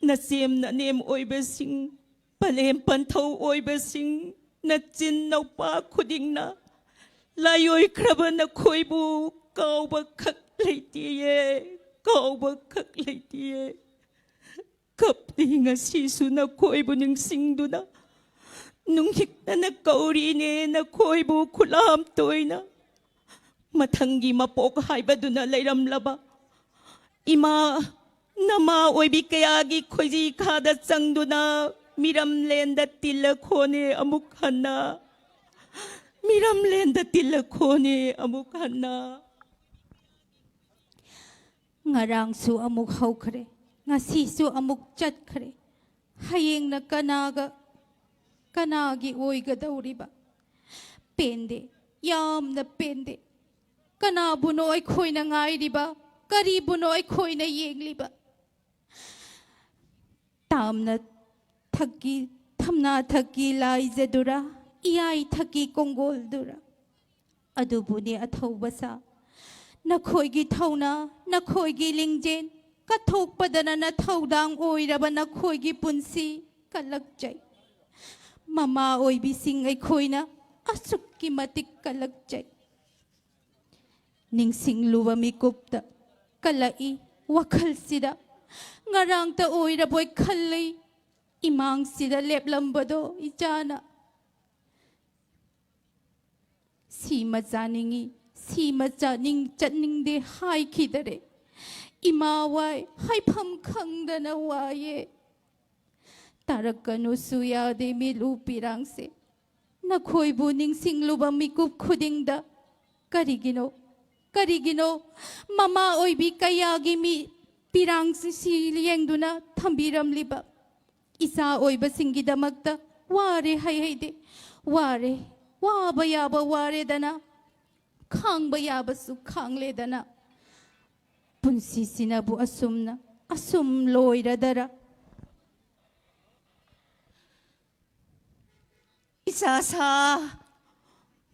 ꯅꯆꯦꯝ ꯅꯅꯦꯝ ꯑꯣꯏꯕꯁꯤꯡ, ꯄꯂꯦꯝ ꯄꯟꯊꯧ ꯑꯣꯏꯕꯁꯤꯡ, ꯅꯆꯤꯟ ꯅꯧꯄꯥ ꯈꯨꯗꯤꯡꯅ ꯂꯥꯏꯑꯣꯏꯈ꯭ꯔꯕ ꯅꯈꯣꯏꯕꯨ ꯀꯥꯎꯕ ꯈꯛ ꯂꯩꯇꯦꯌꯦ, ꯀꯥꯎꯕ ꯈꯛ ꯂꯩꯇꯦꯌꯦ꯫ ꯀꯞꯂꯤ ꯉꯁꯤꯁꯨ ꯅꯈꯣꯏꯕꯨ ꯅꯤꯡꯁꯤꯡꯗꯨꯅ, ꯅꯨꯡꯁꯤꯛꯅꯅ ꯀꯧꯔꯤꯅꯦ ꯅꯈꯣꯏꯕꯨ ꯈꯨꯂꯥꯝ ꯇꯣꯏꯅ꯫ ꯃꯊꯪꯒꯤ ꯃꯄꯣꯛ ꯍꯥꯏꯕꯗꯨꯅ ꯂꯩꯔꯝꯂꯕ ꯏꯃꯥ, ꯅꯃꯥ ꯑꯣꯏꯕꯤ ꯀꯌꯥꯒꯤ ꯈꯣꯏꯖꯤ ꯈꯥꯗ ꯆꯪꯗꯨꯅ ꯃꯤꯔꯝꯂꯦꯟꯗ ꯇꯤꯜꯂꯈꯣꯅꯦ ꯑꯃꯨꯛ ꯍꯟꯅ꯫ ꯃꯤꯔꯝꯂꯦꯟꯗ ꯇꯤꯜꯂꯈꯣꯅꯦ ꯑꯃꯨꯛ ꯍꯟꯅ꯫ ꯉꯔꯥꯡꯁꯨ ꯑꯃꯨꯛ ꯍꯧꯈ꯭ꯔꯦ, ꯉꯁꯤꯁꯨ ꯑꯃꯨꯛ ꯆꯠꯈ꯭ꯔꯦ꯫ ꯍꯌꯦꯡꯅ ꯀꯅꯥꯒ, ꯀꯅꯥꯒꯤ ꯑꯣꯏꯒꯗꯧꯔꯤꯕ? ꯄꯦꯟꯗꯦ, ꯌꯥꯝꯅ ꯄꯦꯟꯗꯦ꯫ ꯀꯅꯥꯕꯨꯅꯣ ꯑꯩꯈꯣꯏꯅ ꯉꯥꯏꯔꯤꯕ? ꯀꯔꯤꯕꯨꯅꯣ ꯑꯩꯈꯣꯏꯅ ꯌꯦꯡꯂꯤꯕ? ꯇꯥꯝꯅ ꯊꯛꯀꯤ, ꯊꯝꯅꯥ ꯊꯛꯀꯤ ꯂꯥꯏꯖꯗꯨꯔꯥ, ꯏꯌꯥꯏ ꯊꯛꯀꯤ ꯀꯣꯡꯒꯣꯜꯗꯨꯔꯥ? ꯑꯗꯨꯕꯨꯅꯦ ꯑꯊꯧꯕ ꯁꯥ, ꯅꯈꯣꯏꯒꯤ ꯊꯧꯅꯥ, ꯅꯈꯣꯏꯒꯤ ꯂꯤꯡꯖꯦꯜ ꯀꯠꯊꯣꯛꯄꯗꯅ ꯅꯊꯧꯗꯥꯡ ꯑꯣꯏꯔꯕ ꯅꯈꯣꯏꯒꯤ ꯄꯨꯟꯁꯤ ꯀꯜꯂꯛꯆꯩ꯫ ꯃꯃꯥ ꯑꯣꯏꯕꯤꯁꯤꯡ ꯑꯩꯈꯣꯏꯅ ꯑꯁꯨꯛꯀꯤ ꯃꯇꯤꯛ ꯀꯜꯂꯛꯆꯩ꯫ ꯅꯤꯡꯁꯤꯡꯂꯨꯕ ꯃꯤꯀꯨꯞꯇ ꯀꯜꯂꯛꯏ ꯋꯥꯈꯜꯁꯤꯗ꯫ ꯉꯔꯥꯡꯇ ꯑꯣꯏꯔꯕꯣꯏ ꯈꯜꯂꯤ ꯏꯃꯥꯡꯁꯤꯗ ꯂꯦꯞꯂꯝꯕꯗꯣ ꯏꯆꯥꯅ꯫ ꯁꯤꯃ ꯆꯥꯅꯤꯡꯏ, ꯁꯤꯃ ꯆꯥꯅꯤꯡ ꯆꯠꯅꯤꯡꯗꯦ ꯍꯥꯏꯈꯤꯗꯔꯦ꯫ ꯏꯃꯥ ꯋꯥꯏ, ꯍꯥꯏꯐꯝ ꯈꯪꯗꯅ ꯋꯥꯏꯌꯦ꯫ ꯇꯥꯔꯛꯀꯅꯨꯁꯨ ꯌꯥꯗꯦ ꯃꯤꯠꯂꯨ ꯄꯤꯔꯥꯡꯁꯦ꯫ ꯅꯈꯣꯏꯕꯨ ꯅꯤꯡꯁꯤꯡꯂꯨꯕ ꯃꯤꯀꯨꯞ ꯈꯨꯗꯤꯡꯗ ꯀꯔꯤꯒꯤꯅꯣ, ꯀꯔꯤꯒꯤꯅꯣ ꯃꯃꯥ ꯑꯣꯏꯕꯤ ꯀꯌꯥꯒꯤ ꯃꯤ ꯄꯤꯔꯥꯡꯁꯤ ꯌꯦꯡꯗꯨꯅ ꯊꯝꯕꯤꯔꯝꯂꯤꯕ? ꯏꯆꯥ ꯑꯣꯏꯕꯁꯤꯡꯒꯤꯗꯃꯛꯇ ꯋꯥꯔꯦ ꯍꯥꯏ ꯍꯩꯗꯦ, ꯋꯥꯔꯦ, ꯋꯥꯕ ꯌꯥꯕ ꯋꯥꯔꯦꯗꯅ, ꯈꯥꯡꯕ ꯌꯥꯕꯁꯨ ꯈꯥꯡꯂꯦꯗꯅ꯫ ꯄꯨꯟꯁꯤꯁꯤꯅꯕꯨ ꯑꯁꯨꯝꯅ, ꯑꯁꯨꯝ ꯂꯣꯏꯔꯗꯔ? ꯏꯆꯥꯁꯥ,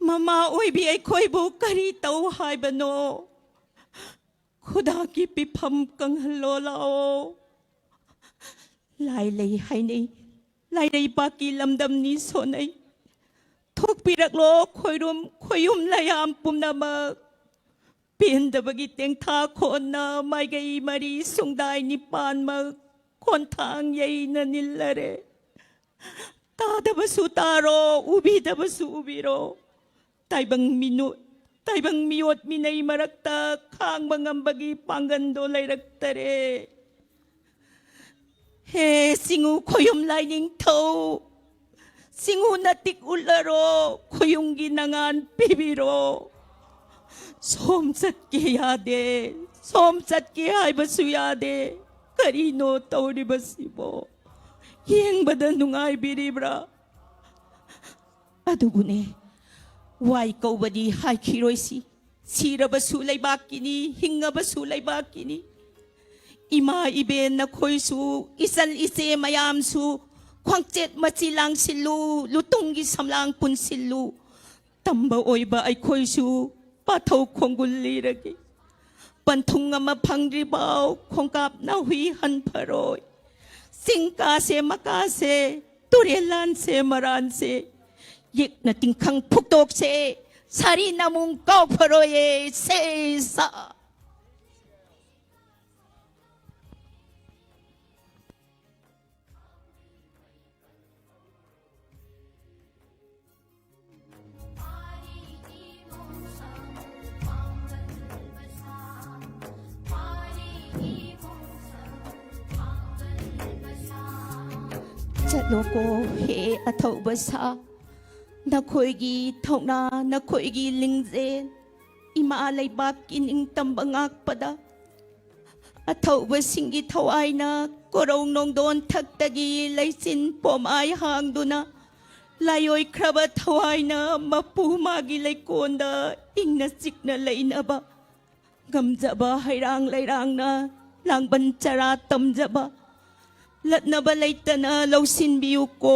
ꯃꯃꯥ ꯑꯣꯏꯕꯤ ꯑꯩꯈꯣꯏꯕꯨ ꯀꯔꯤ ꯇꯧ ꯍꯥꯏꯕꯅꯣ? ꯈꯨꯗꯥꯛꯀꯤ ꯄꯤꯐꯝ ꯀꯪꯍꯜꯂꯣ ꯂꯥꯛꯑꯣ꯫ ꯂꯥꯏ ꯂꯩ ꯍꯥꯏꯅꯩ, ꯂꯥꯏꯔꯩꯕꯥꯛꯀꯤ ꯂꯝꯗꯝꯅꯤ ꯁꯣꯟꯅꯩ꯫ ꯊꯣꯛꯄꯤꯔꯛꯂꯣ ꯈꯣꯏꯔꯨꯝ ꯈꯣꯌꯨꯝ ꯂꯌꯥꯝ ꯄꯨꯝꯅꯃꯛ꯫ ꯄꯦꯟꯗꯕꯒꯤ ꯇꯦꯡꯊꯥ ꯈꯣꯟꯅ ꯃꯥꯏꯀꯩ ꯃꯔꯤ ꯁꯨꯡꯗꯥꯏ ꯅꯤꯄꯥꯟꯃꯛ ꯈꯣꯟꯊꯥꯡ ꯌꯩꯅ ꯅꯤꯜꯂꯔꯦ꯫ ꯇꯥꯗꯕꯁꯨ ꯇꯥꯔꯣ, ꯎꯕꯤꯗꯕꯁꯨ ꯎꯕꯤꯔꯣ꯫ ꯇꯥꯏꯕꯪ ꯃꯤꯅꯨ-, ꯇꯥꯏꯕꯪ ꯃꯤꯑꯣꯠ ꯃꯤꯅꯩ ꯃꯔꯛꯇ ꯈꯥꯡꯕ ꯉꯝꯕꯒꯤ ꯄꯥꯡꯒꯟꯗꯣ ꯂꯩꯔꯛꯇꯔꯦ꯫ ꯍꯦ ꯆꯤꯡꯉꯨ ꯈꯣꯌꯨꯝ ꯂꯥꯏꯅꯤꯡꯊꯧ, ꯆꯤꯡꯉꯨ ꯅꯇꯤꯛ ꯎꯠꯂꯔꯣ, ꯈꯣꯌꯨꯝꯒꯤ ꯅꯉꯥꯟ ꯄꯤꯕꯤꯔꯣ꯫ ꯁꯣꯝ ꯆꯠꯀꯦ ꯌꯥꯗꯦ, ꯁꯣꯝ ꯆꯠꯀꯦ ꯍꯥꯏꯕꯁꯨ ꯌꯥꯗꯦ꯫ ꯀꯔꯤꯅꯣ ꯇꯧꯔꯤꯕꯁꯤꯕꯣ? ꯌꯦꯡꯕꯗ ꯅꯨꯡꯉꯥꯏꯕꯤꯔꯤꯕ꯭ꯔꯥ? ꯑꯗꯨꯕꯨꯅꯦ, ꯋꯥꯏ ꯀꯧꯕꯗꯤ ꯍꯥꯏꯈꯤꯔꯣꯏꯁꯤ꯫ ꯁꯤꯔꯕꯁꯨ ꯂꯩꯕꯥꯛꯀꯤꯅꯤ, ꯍꯤꯡꯉꯕꯁꯨ ꯂꯩꯕꯥꯛꯀꯤꯅꯤ꯫ ꯏꯃꯥ ꯏꯕꯦꯟ ꯅꯈꯣꯏꯁꯨ, ꯏꯆꯟ ꯏꯆꯦ ꯃꯌꯥꯝꯁꯨ, ꯈ꯭ꯋꯥꯡꯆꯦꯠ ꯃꯆꯤ ꯂꯥꯡꯁꯤꯜꯂꯨ, ꯂꯨꯇꯨꯡꯒꯤ ꯁꯝꯂꯥꯡ ꯄꯨꯟꯁꯤꯜꯂꯨ꯫ ꯇꯝꯕ ꯑꯣꯏꯕ ꯑꯩꯈꯣꯏꯁꯨ ꯄꯥꯊꯧ ꯈꯣꯡꯒꯨꯜ ꯂꯤꯔꯒꯦ꯫ ꯄꯟꯊꯨꯡ ꯑꯃ ꯐꯪꯗ꯭ꯔꯤꯐꯥꯎ ꯈꯣꯡꯀꯥꯞ ꯅꯥꯍꯨꯏ ꯍꯟꯐꯔꯣꯏ꯫ ꯆꯤꯡ ꯀꯥꯁꯦ ꯃꯀꯥꯁꯦ, ꯇꯨꯔꯦꯜ ꯂꯥꯟꯁꯦ ꯃꯔꯥꯟꯁꯦ, ꯌꯦꯛꯅ ꯇꯤꯡꯈꯪ ꯐꯨꯛꯇꯣꯛꯁꯦ, ꯁꯥꯔꯤ ꯅꯃꯨꯡ ꯀꯥꯎꯐꯔꯣꯏꯌꯦ ꯁꯦ ꯁꯥ꯫ ꯆꯠꯂꯣꯀꯣ ꯍꯦ ꯑꯊꯧꯕ ꯁꯥ, ꯅꯈꯣꯏꯒꯤ ꯊꯧꯅꯥ, ꯅꯈꯣꯏꯒꯤ ꯂꯤꯡꯖꯦꯜ, ꯏꯃꯥ ꯂꯩꯕꯥꯛꯀꯤ ꯅꯤꯡꯇꯝꯕ ꯉꯥꯛꯄꯗ ꯑꯊꯧꯕꯁꯤꯡꯒꯤ ꯊꯋꯥꯏꯅ ꯀꯣꯔꯧ ꯅꯣꯡꯗꯣꯟ ꯊꯛꯇꯒꯤ ꯂꯩꯆꯤꯟ ꯄꯣꯝꯃꯥꯏ ꯍꯥꯡꯗꯨꯅ, ꯂꯥꯏꯑꯣꯏꯈ꯭ꯔꯕ ꯊꯋꯥꯏꯅ ꯃꯄꯨ ꯃꯥꯒꯤ ꯂꯩꯀꯣꯟꯗ ꯏꯪꯅ ꯆꯤꯛꯅ ꯂꯩꯅꯕ, ꯉꯝꯖꯕ ꯍꯩꯔꯥꯡ ꯂꯩꯔꯥꯡꯅ ꯂꯥꯡꯕꯟ ꯆꯔꯥ ꯇꯝꯖꯕ, ꯂꯠꯅꯕ ꯂꯩꯇꯅ ꯂꯧꯁꯤꯟꯕꯤꯌꯨꯀꯣ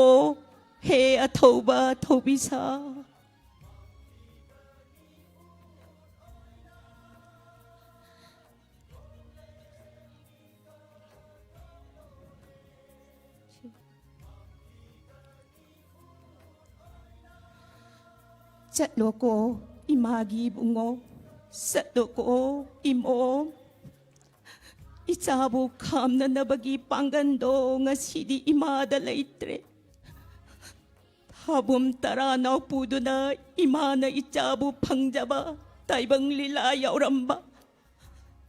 ꯍꯦ ꯑꯊꯧꯕ ꯊꯧꯕꯤꯁꯥ꯫ ꯆꯠꯂꯣꯀꯣ ꯏꯃꯥꯒꯤ ꯏꯕꯨꯡꯉꯣ, ꯆꯠꯂꯣꯀꯣ ꯏꯃꯣꯝ꯫ ꯏꯆꯥꯕꯨ ꯈꯥꯝꯅꯅꯕꯒꯤ ꯄꯥꯡꯒꯟꯗꯣ ꯉꯁꯤꯗꯤ ꯏꯃꯥꯗ ꯂꯩꯇ꯭ꯔꯦ꯫ ꯊꯥꯕꯨꯝ ꯇꯔꯥ ꯅꯥꯎꯄꯨꯗꯨꯅ ꯏꯃꯥꯅ ꯏꯆꯥꯕꯨ ꯐꯪꯖꯕ ꯇꯥꯏꯕꯪ ꯂꯤꯂꯥ ꯌꯥꯎꯔꯝꯕ,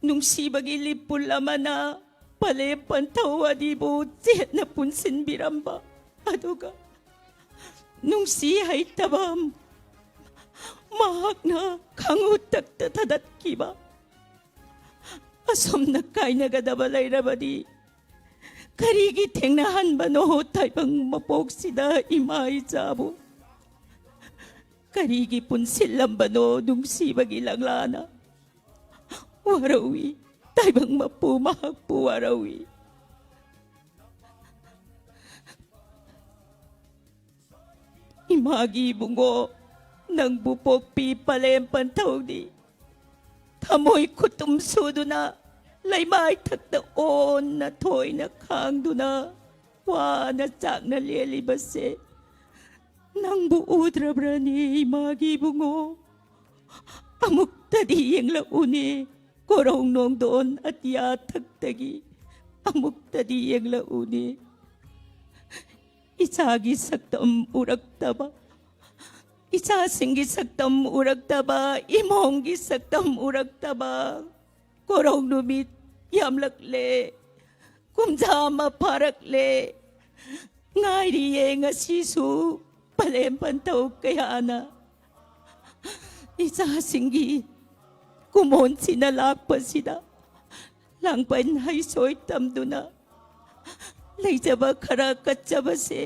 ꯅꯨꯡꯁꯤꯕꯒꯤ ꯂꯤꯄꯨꯜ ꯑꯃꯅ ꯄꯂꯦꯝ ꯄꯟꯊꯧ ꯑꯅꯤꯕꯨ ꯆꯦꯠꯅ ꯄꯨꯟꯁꯤꯟꯕꯤꯔꯝꯕ, ꯑꯗꯨꯒ ꯅꯨꯡꯁꯤ ꯍꯩꯇꯕ ꯃꯍꯥꯛꯅ ꯈꯪꯎ ꯇꯛꯇ ꯊꯥꯗꯠꯈꯤꯕ꯫ ꯑꯁꯨꯝꯅ ꯀꯥꯏꯅꯒꯗꯕ ꯂꯩꯔꯕꯗꯤ ꯀꯔꯤꯒꯤ ꯊꯦꯡꯅꯍꯟꯕꯅꯣ ꯇꯥꯏꯕꯪ ꯃꯄꯣꯛꯁꯤꯗ ꯏꯃꯥ ꯏꯆꯥꯕꯨ? ꯀꯔꯤꯒꯤ ꯄꯨꯟꯁꯤꯜꯂꯝꯕꯅꯣ ꯅꯨꯡꯁꯤꯕꯒꯤ ꯂꯪꯂꯥꯅ? ꯋꯥꯔꯧꯏ, ꯇꯥꯏꯕꯪ ꯃꯄꯨ ꯃꯍꯥꯛꯄꯨ ꯋꯥꯔꯧꯏ꯫ ꯏꯃꯥꯒꯤ ꯏꯕꯨꯡꯉꯣ, ꯅꯪꯕꯨ ꯄꯣꯛꯄꯤ ꯄꯂꯦꯝ ꯄꯟꯊꯧꯗꯤ ꯊꯃꯣꯏ ꯈꯨꯇꯨꯝ ꯁꯨꯗꯨꯅ, ꯂꯩꯃꯥꯏ ꯊꯛꯇ ꯑꯣꯟꯅ ꯊꯣꯏꯅ ꯈꯥꯡꯗꯨꯅ ꯋꯥꯅ ꯆꯥꯛꯅ ꯂꯦꯜꯂꯤꯕꯁꯦ ꯅꯪꯕꯨ ꯎꯗ꯭ꯔꯕ꯭ꯔꯅꯦ ꯏꯃꯥꯒꯤ ꯏꯕꯨꯡꯉꯣ? ꯑꯃꯨꯛꯇꯗꯤ ꯌꯦꯡꯂꯛꯎꯅꯦ, ꯀꯣꯔꯧ ꯅꯣꯡꯗꯣꯟ ꯑꯇꯤꯌꯥ ꯊꯛꯇꯒꯤ ꯑꯃꯨꯛꯇꯗꯤ ꯌꯦꯡꯂꯛꯎꯅꯦ꯫ ꯏꯆꯥꯒꯤ ꯁꯛꯇꯝ ꯎꯔꯛꯇꯕ, ꯏꯆꯥꯁꯤꯡꯒꯤ ꯁꯛꯇꯝ ꯎꯔꯛꯇꯕ, ꯏꯃꯣꯝꯒꯤ ꯁꯛꯇꯝ ꯎꯔꯛꯇꯕ꯫ ꯀꯣꯔꯧ ꯅꯨꯃꯤꯠ ꯌꯥꯝꯂꯛꯂꯦ, ꯀꯨꯝꯖꯥ ꯑꯃ ꯐꯥꯔꯛꯂꯦ꯫ ꯉꯥꯏꯔꯤꯌꯦ ꯉꯁꯤꯁꯨ ꯄꯂꯦꯝ ꯄꯟꯊꯧ ꯀꯌꯥꯅ ꯏꯆꯥꯁꯤꯡꯒꯤ ꯀꯨꯃꯣꯟꯁꯤꯅ ꯂꯥꯛꯄꯁꯤꯗ ꯂꯥꯡꯕꯟ ꯍꯩꯁꯣꯏ ꯇꯝꯗꯨꯅ ꯂꯩꯖꯕ ꯈꯔ ꯀꯠꯆꯕꯁꯦ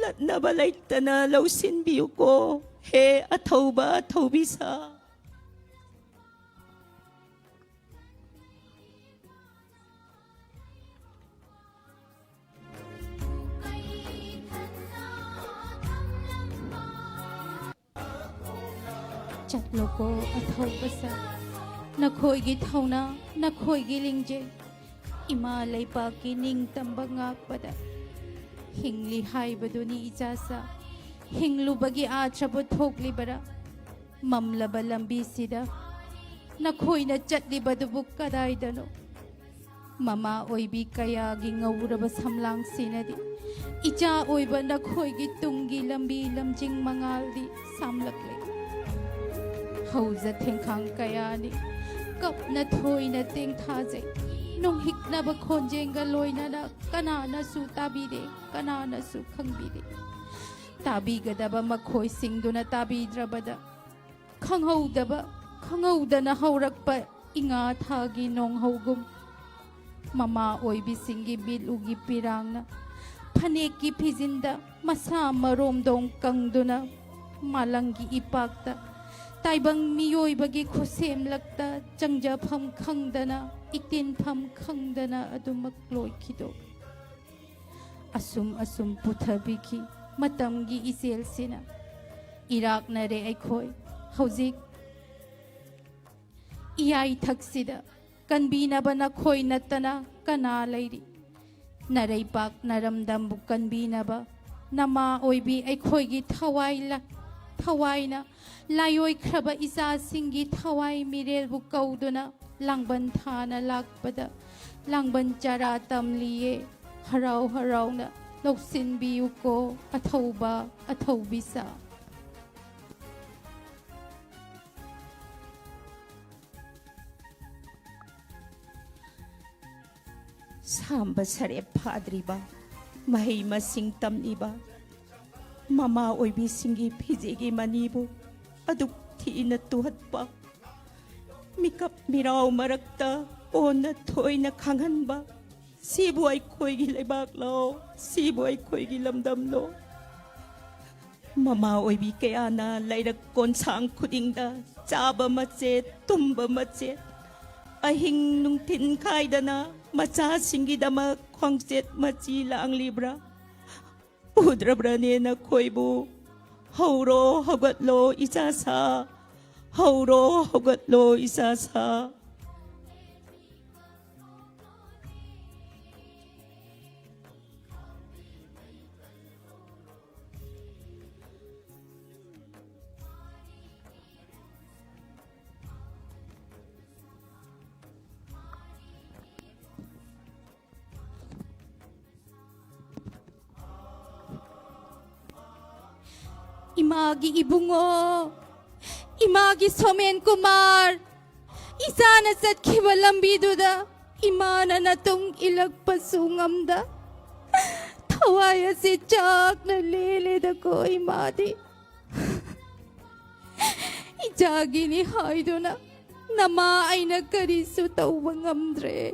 ꯂꯠꯅꯕ ꯂꯩꯇꯅ ꯂꯧꯁꯤꯟꯕꯤꯌꯨꯀꯣ꯫ ꯍꯦ ꯑꯊꯧꯕ ꯑꯊꯧꯕꯤꯁꯥ꯫ ꯆꯠꯂꯣꯀꯣ ꯑꯊꯧꯕꯁꯥ, ꯅꯈꯣꯏꯒꯤ ꯊꯧꯅꯥ, ꯅꯈꯣꯏꯒꯤ ꯂꯤꯡꯖꯦꯜ, ꯏꯃꯥ ꯂꯩꯕꯥꯛꯀꯤ ꯅꯤꯡꯇꯝꯕ ꯉꯥꯛꯄꯗ ꯍꯤꯡꯂꯤ ꯍꯥꯏꯕꯗꯨꯅꯤ ꯏꯆꯥꯁꯥ꯫ ꯍꯤꯡꯂꯨꯕꯒꯤ ꯑꯥꯊ꯭ꯔꯕꯨ ꯊꯣꯛꯂꯤꯕꯔꯥ? ꯃꯝꯂꯕ ꯂꯝꯕꯤꯁꯤꯗ ꯅꯈꯣꯏꯅ ꯆꯠꯂꯤꯕꯗꯨꯕꯨ ꯀꯗꯥꯏꯗꯅꯣ? ꯃꯃꯥ ꯑꯣꯏꯕꯤ ꯀꯌꯥꯒꯤ ꯉꯧꯔꯕ ꯁꯝꯂꯥꯡꯁꯤꯅꯗꯤ ꯏꯆꯥ ꯑꯣꯏꯕ ꯅꯈꯣꯏꯒꯤ ꯇꯨꯡꯒꯤ ꯂꯝꯕꯤ ꯂꯝꯖꯤꯡ ꯃꯉꯥꯜꯗꯤ ꯁꯥꯝꯂꯛꯂꯦ꯫ ꯍꯧꯖ ꯊꯦꯡꯈꯥꯡ ꯀꯌꯥꯅꯤ ꯀꯞꯅ ꯊꯣꯏꯅ ꯇꯦꯡꯊꯥꯖꯩ꯫ ꯅꯨꯡꯍꯤꯛꯅꯕ ꯈꯣꯟꯖꯦꯜꯒ ꯂꯣꯏꯅꯅ ꯀꯅꯥꯅꯁꯨ ꯇꯥꯕꯤꯗꯦ, ꯀꯅꯥꯅꯁꯨ ꯈꯪꯕꯤꯗꯦ꯫ ꯇꯥꯕꯤꯒꯗꯕ ꯃꯈꯣꯏꯁꯤꯡꯗꯨꯅ ꯇꯥꯕꯤꯗ꯭ꯔꯕꯗ, ꯈꯪꯍꯧꯗꯕ, ꯈꯪꯍꯧꯗꯅ ꯍꯧꯔꯛꯄ ꯏꯉꯥ ꯊꯥꯒꯤ ꯅꯣꯡꯍꯧꯒꯨꯝ, ꯃꯃꯥ ꯑꯣꯏꯕꯤꯁꯤꯡꯒꯤ ꯃꯤꯠꯂꯨꯒꯤ ꯄꯤꯔꯥꯡꯅ ꯐꯅꯦꯛꯀꯤ ꯐꯤꯖꯤꯟꯗ ꯃꯁꯥ ꯃꯔꯣꯝꯗꯣꯝ ꯀꯪꯗꯨꯅ ꯃꯥꯂꯪꯒꯤ ꯏꯄꯥꯛꯇ ꯇꯥꯏꯕꯪ ꯃꯤꯑꯣꯏꯕꯒꯤ ꯈꯨꯠꯁꯦꯝꯂꯛꯇ ꯆꯪꯖꯐꯝ ꯈꯪꯗꯅ, ꯏꯇꯤꯟꯐꯝ ꯈꯪꯗꯅ ꯑꯗꯨꯃꯛ ꯂꯣꯏꯈꯤꯗꯣ꯫ ꯑꯁꯨꯝ ꯑꯁꯨꯝ ꯄꯨꯊꯕꯤꯈꯤ ꯃꯇꯝꯒꯤ ꯏꯆꯦꯜꯁꯤꯅ꯫ ꯏꯔꯥꯛꯅꯔꯦ ꯑꯩꯈꯣꯏ ꯍꯧꯖꯤꯛ ꯏꯌꯥꯏꯊꯛꯁꯤꯗ꯫ ꯀꯟꯕꯤꯅꯕ ꯅꯈꯣꯏ ꯅꯠꯇꯅ ꯀꯅꯥ ꯂꯩꯔꯤ? ꯅꯔꯩꯄꯥꯛ ꯅꯔꯝꯗꯝꯕꯨ ꯀꯟꯕꯤꯅꯕ ꯅꯃꯥ ꯑꯣꯏꯕꯤ ꯑꯩꯈꯣꯏꯒꯤ ꯊꯋꯥꯏ ꯂ-, ꯊꯋꯥꯏꯅ ꯂꯥꯏꯑꯣꯏꯈ꯭ꯔꯕ ꯏꯆꯥꯁꯤꯡꯒꯤ ꯊꯋꯥꯏ ꯃꯤꯔꯦꯜꯕꯨ ꯀꯧꯗꯨꯅ ꯂꯥꯡꯕꯟ ꯊꯥꯅ ꯂꯥꯛꯄꯗ ꯂꯥꯡꯕꯟ ꯆꯔꯥ ꯇꯝꯂꯤꯌꯦ꯫ ꯍꯔꯥꯎ ꯍꯔꯥꯎꯅ ꯂꯧꯁꯤꯟꯕꯤꯌꯨꯀꯣ ꯑꯊꯧꯕ ꯑꯊꯧꯕꯤꯁꯥ꯫ ꯁꯥꯝꯕ ꯁꯔꯦꯞ ꯐꯥꯗ꯭ꯔꯤꯕ ꯃꯍꯩ ꯃꯁꯤꯡ ꯇꯝꯂꯤꯕ ꯃꯃꯥ ꯑꯣꯏꯕꯤꯁꯤꯡꯒꯤ ꯐꯤꯖꯦꯒꯤ ꯃꯅꯤꯕꯨ ꯑꯗꯨꯛ ꯊꯤꯅ ꯇꯨꯍꯠꯄ, ꯃꯤꯀꯞ ꯃꯤꯔꯥꯎ ꯃꯔꯛꯇ ꯑꯣꯟꯅ ꯊꯣꯏꯅ ꯈꯪꯍꯟꯕ, ꯁꯤꯕꯨ ꯑꯩꯈꯣꯏꯒꯤ ꯂꯩꯕꯥꯛꯂꯣ? ꯁꯤꯕꯨ ꯑꯩꯈꯣꯏꯒꯤ ꯂꯝꯗꯝꯂꯣ? ꯃꯃꯥ ꯑꯣꯏꯕꯤ ꯀꯌꯥꯅ ꯂꯩꯔꯛ ꯀꯣꯟꯁꯥꯡ ꯈꯨꯗꯤꯡꯗ ꯆꯥꯕ ꯃꯆꯦꯠ, ꯇꯨꯝꯕ ꯃꯆꯦꯠ, ꯑꯍꯤꯡ ꯅꯨꯡꯊꯤꯟ ꯈꯥꯏꯗꯅ ꯃꯆꯥꯁꯤꯡꯒꯤꯗꯃꯛ ꯈ꯭ꯋꯥꯡꯆꯦꯠ ꯃꯆꯤ ꯂꯥꯡꯂꯤꯕ꯭ꯔꯥ? ꯎꯗ꯭ꯔꯕ꯭ꯔꯅꯦ ꯅꯈꯣꯏꯕꯨ? ꯍꯧꯔꯣ, ꯍꯧꯒꯠꯂꯣ, ꯏꯆꯥ ꯁꯥ꯫ ꯍꯧꯔꯣ, ꯍꯧꯒꯠꯂꯣ, ꯏꯆꯥ ꯁꯥ꯫ ꯏꯃꯥꯒꯤ ꯏꯕꯨꯡꯉꯣ, ꯏꯃꯥꯒꯤ ꯁꯣꯃꯦꯟ ꯀꯨꯃꯥꯔ, ꯏꯆꯥꯅ ꯆꯠꯈꯤꯕ ꯂꯝꯕꯤꯗꯨꯗ ꯏꯃꯥꯅ ꯅꯇꯨꯡ ꯏꯜꯂꯛꯄꯁꯨ ꯉꯝꯗ, ꯊꯋꯥꯏ ꯑꯁꯤ ꯆꯥꯛꯅ ꯂꯦꯜꯂꯦꯗꯀꯣ ꯏꯃꯥꯗꯤ꯫ ꯏꯆꯥꯒꯤꯅꯤ ꯍꯥꯏꯗꯨꯅ ꯅꯃꯥ ꯑꯩꯅ ꯀꯔꯤꯁꯨ ꯇꯧꯕ ꯉꯝꯗ꯭ꯔꯦ꯫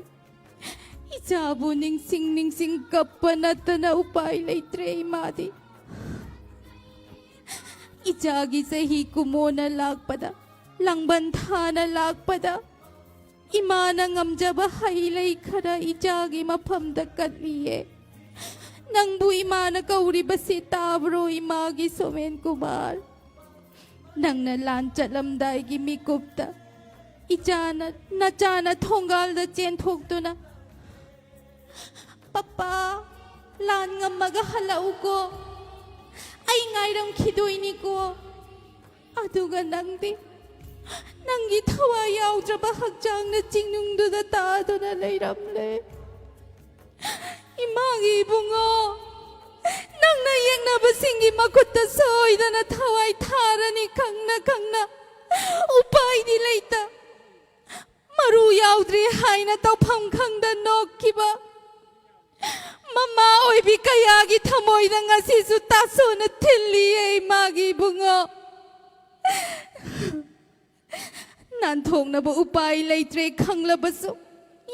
ꯏꯆꯥꯕꯨ ꯅꯤꯡꯁꯤꯡ ꯅꯤꯡꯁꯤꯡ ꯀꯞꯄ ꯅꯠꯇꯅ ꯎꯄꯥꯏ ꯂꯩꯇ꯭ꯔꯦ ꯏꯃꯥꯗꯤ꯫ ꯏꯆꯥꯒꯤ ꯆꯍꯤ ꯀꯨꯃꯣꯅ ꯂꯥꯛꯄꯗ, ꯂꯥꯡꯕꯟ ꯊꯥꯅ ꯂꯥꯛꯄꯗ, ꯏꯃꯥꯅ ꯉꯝꯖꯕ ꯍꯩ ꯂꯩ ꯈꯔ ꯏꯆꯥꯒꯤ ꯃꯐꯝꯗ ꯀꯠꯂꯤꯌꯦ꯫ ꯅꯪꯕꯨ ꯏꯃꯥꯅ ꯀꯧꯔꯤꯕꯁꯤ ꯇꯥꯕ꯭ꯔꯣ, ꯏꯃꯥꯒꯤ ꯁꯣꯃꯦꯟ ꯀꯨꯃꯥꯔ? ꯅꯪꯅ ꯂꯥꯟ ꯆꯠꯂꯝꯗꯥꯏꯒꯤ ꯃꯤꯀꯨꯞꯇ ꯏꯆꯥꯅ, ꯅꯆꯥꯅ ꯊꯣꯡꯒꯥꯜꯗ ꯆꯦꯟꯊꯣꯛꯇꯨꯅ, "ꯄꯄꯥ, ꯂꯥꯟ ꯉꯝꯃꯒ ꯍꯜꯂꯛꯎꯀꯣ, ꯑꯩ ꯉꯥꯏꯔꯝꯈꯤꯗꯣꯏꯅꯤꯀꯣ"꯫ ꯑꯗꯨꯒ ꯅꯪꯗꯤ ꯅꯪꯒꯤ ꯊꯋꯥꯏ ꯌꯥꯎꯗ꯭ꯔꯕ ꯍꯛꯆꯥꯡꯅ ꯆꯤꯡꯅꯨꯡꯗꯨꯗ ꯇꯥꯗꯨꯅ ꯂꯩꯔꯝꯂꯦ꯫ ꯏꯃꯥꯒꯤ ꯏꯕꯨꯡꯉꯣ, ꯅꯪꯅ ꯌꯦꯛꯅꯕꯁꯤꯡꯒꯤ ꯃꯈꯨꯠꯇ ꯁꯣꯏꯗꯅ ꯊꯋꯥꯏ ꯊꯥꯔꯅꯤ ꯈꯪꯅ ꯈꯪꯅ꯫ ꯎꯄꯥꯏꯗꯤ ꯂꯩꯇ, ꯃꯔꯨ ꯌꯥꯎꯗ꯭ꯔꯦ ꯍꯥꯏꯅ ꯇꯧꯐꯝ ꯈꯪꯗ ꯅꯣꯛꯈꯤꯕ꯫ ꯃꯃꯥ ꯑꯣꯏꯕꯤ ꯀꯌꯥꯒꯤ ꯊꯃꯣꯏꯗ ꯉꯁꯤꯁꯨ ꯇꯥꯁꯣꯟꯅ ꯊꯤꯜꯂꯤꯌꯦ ꯏꯃꯥꯒꯤ ꯏꯕꯨꯡꯉꯣ꯫ ꯅꯥꯟꯊꯣꯛꯅꯕ ꯎꯄꯥꯏ ꯂꯩꯇ꯭ꯔꯦ ꯈꯪꯂꯕꯁꯨ,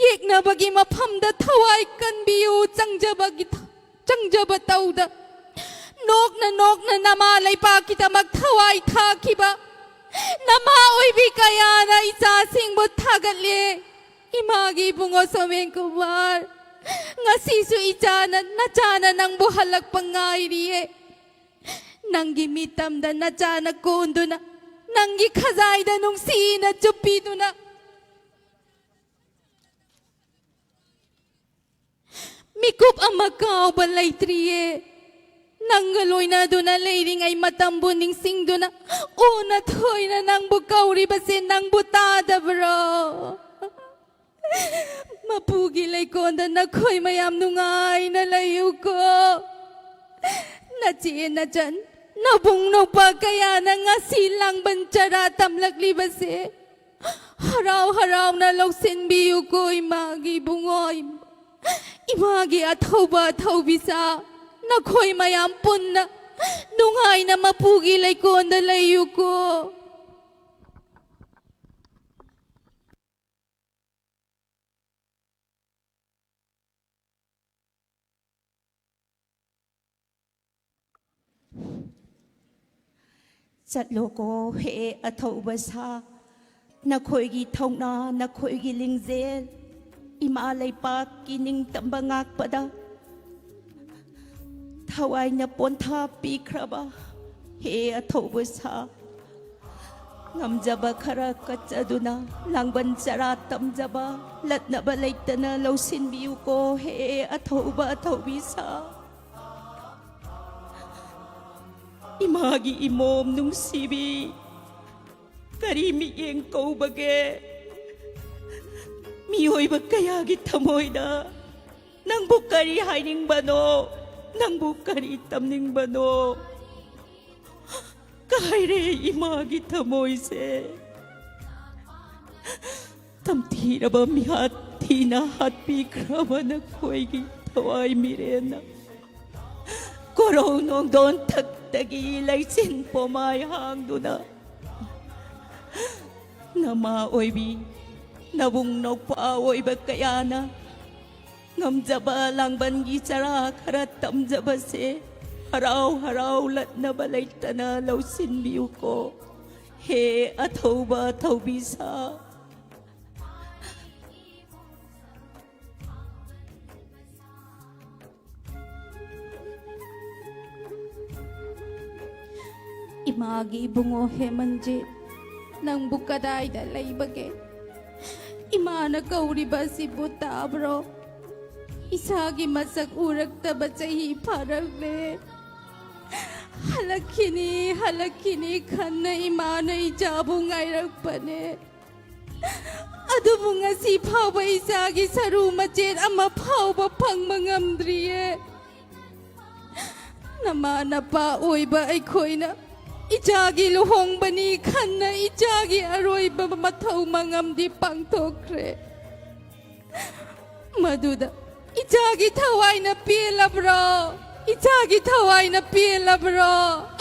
ꯌꯦꯛꯅꯕꯒꯤ ꯃꯐꯝꯗ ꯊꯋꯥꯏ ꯀꯟꯕꯤꯌꯨ ꯆꯪꯖꯕꯒꯤ ꯊ-, ꯆꯪꯖꯕ ꯇꯧꯗ꯫ ꯅꯣꯛꯅ ꯅꯣꯛꯅ ꯅꯃꯥ ꯂꯩꯄꯥꯛꯀꯤꯗꯃꯛ ꯊꯋꯥꯏ ꯊꯥꯈꯤꯕ ꯅꯃꯥ ꯑꯣꯏꯕꯤ ꯀꯌꯥꯅ ꯏꯆꯥꯁꯤꯡꯕꯨ ꯊꯥꯒꯠꯂꯦ꯫ ꯏꯃꯥꯒꯤ ꯏꯕꯨꯡꯉꯣ ꯁꯣꯃꯦꯟ ꯀꯨꯃꯥꯔ, ꯉꯁꯤꯁꯨ ꯏꯆꯥꯅ, ꯅꯆꯥꯅ ꯅꯪꯕꯨ ꯍꯜꯂꯛꯄ ꯉꯥꯏꯔꯤꯌꯦ꯫ ꯅꯪꯒꯤ ꯃꯤꯇꯝꯗ ꯅꯆꯥꯅ ꯀꯣꯟꯗꯨꯅ, ꯅꯪꯒꯤ ꯈꯖꯥꯏꯗ ꯅꯨꯡꯁꯤꯅ ꯆꯨꯞꯄꯤꯗꯨꯅ, ꯃꯤꯀꯨꯞ ꯑꯃ ꯀꯥꯎꯕ ꯂꯩꯇ꯭ꯔꯤꯌꯦ꯫ ꯅꯪꯒ ꯂꯣꯏꯅꯗꯨꯅ ꯂꯩꯔꯤꯉꯩ ꯃꯇꯝꯕꯨ ꯅꯤꯡꯁꯤꯡꯗꯨꯅ, ꯑꯣꯟꯅ ꯊꯣꯏꯅ ꯅꯪꯕꯨ ꯀꯧꯔꯤꯕꯁꯦ ꯅꯪꯕꯨ ꯇꯥꯗꯕ꯭ꯔꯣ? ꯃꯄꯨꯒꯤ ꯂꯩꯀꯣꯜꯗ ꯅꯈꯣꯏ ꯃꯌꯥꯝ ꯅꯨꯡꯉꯥꯏꯅ ꯂꯩꯌꯨꯀꯣ꯫ ꯅꯆꯦ ꯅꯆꯟ, ꯅꯕꯨꯡ ꯅꯧꯄꯥ ꯀꯌꯥꯅ ꯉꯁꯤ ꯂꯥꯡꯕꯟ ꯆꯔꯥ ꯇꯝꯂꯛꯂꯤꯕꯁꯦ ꯍꯔꯥꯎ ꯍꯔꯥꯎꯅ ꯂꯧꯁꯤꯟꯕꯤꯌꯨꯀꯣ ꯏꯃꯥꯒꯤ ꯏꯕꯨꯡꯉꯣ, ꯏꯃꯥꯒꯤ ꯑꯊꯧꯕ ꯑꯊꯧꯕꯤꯁꯥ꯫ ꯅꯈꯣꯏ ꯃꯌꯥꯝ ꯄꯨꯟꯅ ꯅꯨꯡꯉꯥꯏꯅ ꯃꯄꯨꯒꯤ ꯂꯩꯀꯣꯜꯗ ꯂꯩꯌꯨꯀꯣ꯫ ꯆꯠꯂꯣꯀꯣ ꯍꯦ ꯑꯊꯧꯕ ꯁꯥ, ꯅꯈꯣꯏꯒꯤ ꯊꯧꯅꯥ, ꯅꯈꯣꯏꯒꯤ ꯂꯤꯡꯖꯦꯜ, ꯏꯃꯥ ꯂꯩꯄꯥꯛꯀꯤ ꯅꯤꯡꯇꯝꯕ ꯉꯥꯛꯄꯗ ꯊꯋꯥꯏꯅ ꯄꯣꯟꯊꯥ ꯄꯤꯈ꯭ꯔꯕ ꯍꯦ ꯑꯊꯧꯕ ꯁꯥ, ꯉꯝꯖꯕ ꯈꯔ ꯀꯠꯆꯗꯨꯅ ꯂꯥꯡꯕꯟ ꯆꯔꯥ ꯇꯝꯖꯕ ꯂꯠꯅꯕ ꯂꯩꯇꯅ ꯂꯧꯁꯤꯟꯕꯤꯌꯨꯀꯣ ꯍꯦ ꯑꯊꯧꯕ ꯑꯊꯧꯕꯤ ꯁꯥ꯫ ꯏꯃꯥꯒꯤ ꯏꯃꯣꯝ ꯅꯨꯡꯁꯤꯕꯤ, ꯀꯔꯤ ꯃꯤꯠꯌꯦꯡ ꯀꯧꯕꯒꯦ? ꯃꯤꯑꯣꯏꯕ ꯀꯌꯥꯒꯤ ꯊꯃꯣꯏꯗ ꯅꯪꯕꯨ ꯀꯔꯤ ꯍꯥꯏꯅꯤꯡꯕꯅꯣ? ꯅꯪꯕꯨ ꯀꯔꯤ ꯇꯝꯅꯤꯡꯕꯅꯣ? ꯀꯥꯏꯔꯦ ꯏꯃꯥꯒꯤ ꯊꯃꯣꯏꯁꯦ꯫ ꯇꯝꯊꯤꯔꯕ ꯃꯤꯍꯥꯠ ꯊꯤꯅ ꯍꯥꯠꯄꯤꯈ꯭ꯔꯕ ꯅꯈꯣꯏꯒꯤ ꯊꯋꯥꯏ ꯃꯤꯔꯦꯟꯅ ꯀꯣꯔꯧ ꯅꯣꯡꯗꯣꯟ ꯊꯛꯇꯒꯤ ꯂꯩꯆꯤꯟ ꯄꯣꯃꯥꯏ ꯍꯥꯡꯗꯨꯅ, ꯅꯃꯥ ꯑꯣꯏꯕꯤ ꯅꯕꯨꯡ ꯅꯧꯄꯥ ꯑꯣꯏꯕ ꯀꯌꯥꯅ ꯉꯝꯖꯕ ꯂꯥꯡꯕꯟꯒꯤ ꯆꯔꯥ ꯈꯔ ꯇꯝꯖꯕꯁꯦ ꯍꯔꯥꯎ ꯍꯔꯥꯎ ꯂꯠꯅꯕ ꯂꯩꯇꯅ ꯂꯧꯁꯤꯟꯕꯤꯌꯨꯀꯣ꯫ ꯍꯦ ꯑꯊꯧꯕ ꯊꯧꯕꯤꯁꯥ꯫ ꯏꯃꯥꯒꯤ ꯏꯕꯨꯡꯉꯣ ꯍꯦꯃꯟꯖꯤꯠ, ꯅꯪꯕꯨ ꯀꯗꯥꯏꯗ ꯂꯩꯕꯒꯦ? ꯏꯃꯥꯅ ꯀꯧꯔꯤꯕ ꯑꯁꯤꯕꯨ ꯇꯥꯕ꯭ꯔꯣ? ꯏꯁꯥꯒꯤ ꯃꯁꯛ ꯎꯔꯛꯇꯕ ꯆꯍꯤ ꯐꯥꯔꯛꯂꯦ꯫ ꯍꯜꯂꯛꯈꯤꯅꯤ, ꯍꯜꯂꯛꯈꯤꯅꯤ ꯈꯟꯅ ꯏꯃꯥꯅ ꯏꯆꯥꯕꯨ ꯉꯥꯏꯔꯛꯄꯅꯦ꯫ ꯑꯗꯨꯕꯨ ꯉꯁꯤ ꯐꯥꯎꯕ ꯏꯆꯥꯒꯤ ꯁꯔꯨ ꯃꯆꯦꯠ ꯑꯃ ꯐꯥꯎꯕ ꯐꯪꯕ ꯉꯝꯗ꯭ꯔꯤꯌꯦ꯫ ꯅꯃꯥ ꯅꯄꯥ ꯑꯣꯏꯕ ꯑꯩꯈꯣꯏꯅ ꯏꯆꯥꯒꯤ ꯂꯨꯍꯣꯡꯕꯅꯤ ꯈꯟꯅ ꯏꯆꯥꯒꯤ ꯑꯔꯣꯏꯕ ꯃꯊꯧ ꯃꯉꯝꯗꯤ ꯄꯥꯡꯊꯣꯛꯈ꯭ꯔꯦ꯫ ꯃꯗꯨꯗ ꯏꯆꯥꯒꯤ ꯊꯋꯥꯏꯅ ꯄꯦꯜꯂꯕ꯭ꯔꯣ? ꯏꯆꯥꯒꯤ ꯊꯋꯥꯏꯅ ꯄꯦꯜꯂꯕ꯭ꯔꯣ?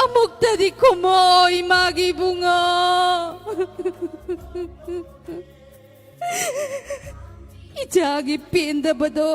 ꯑꯃꯨꯛꯇꯗꯤ ꯈꯨꯝꯃꯣ, ꯏꯃꯥꯒꯤ ꯏꯕꯨꯡꯉꯣ꯫ ꯏꯆꯥꯒꯤ ꯄꯦꯟꯗꯕꯗꯣ꯫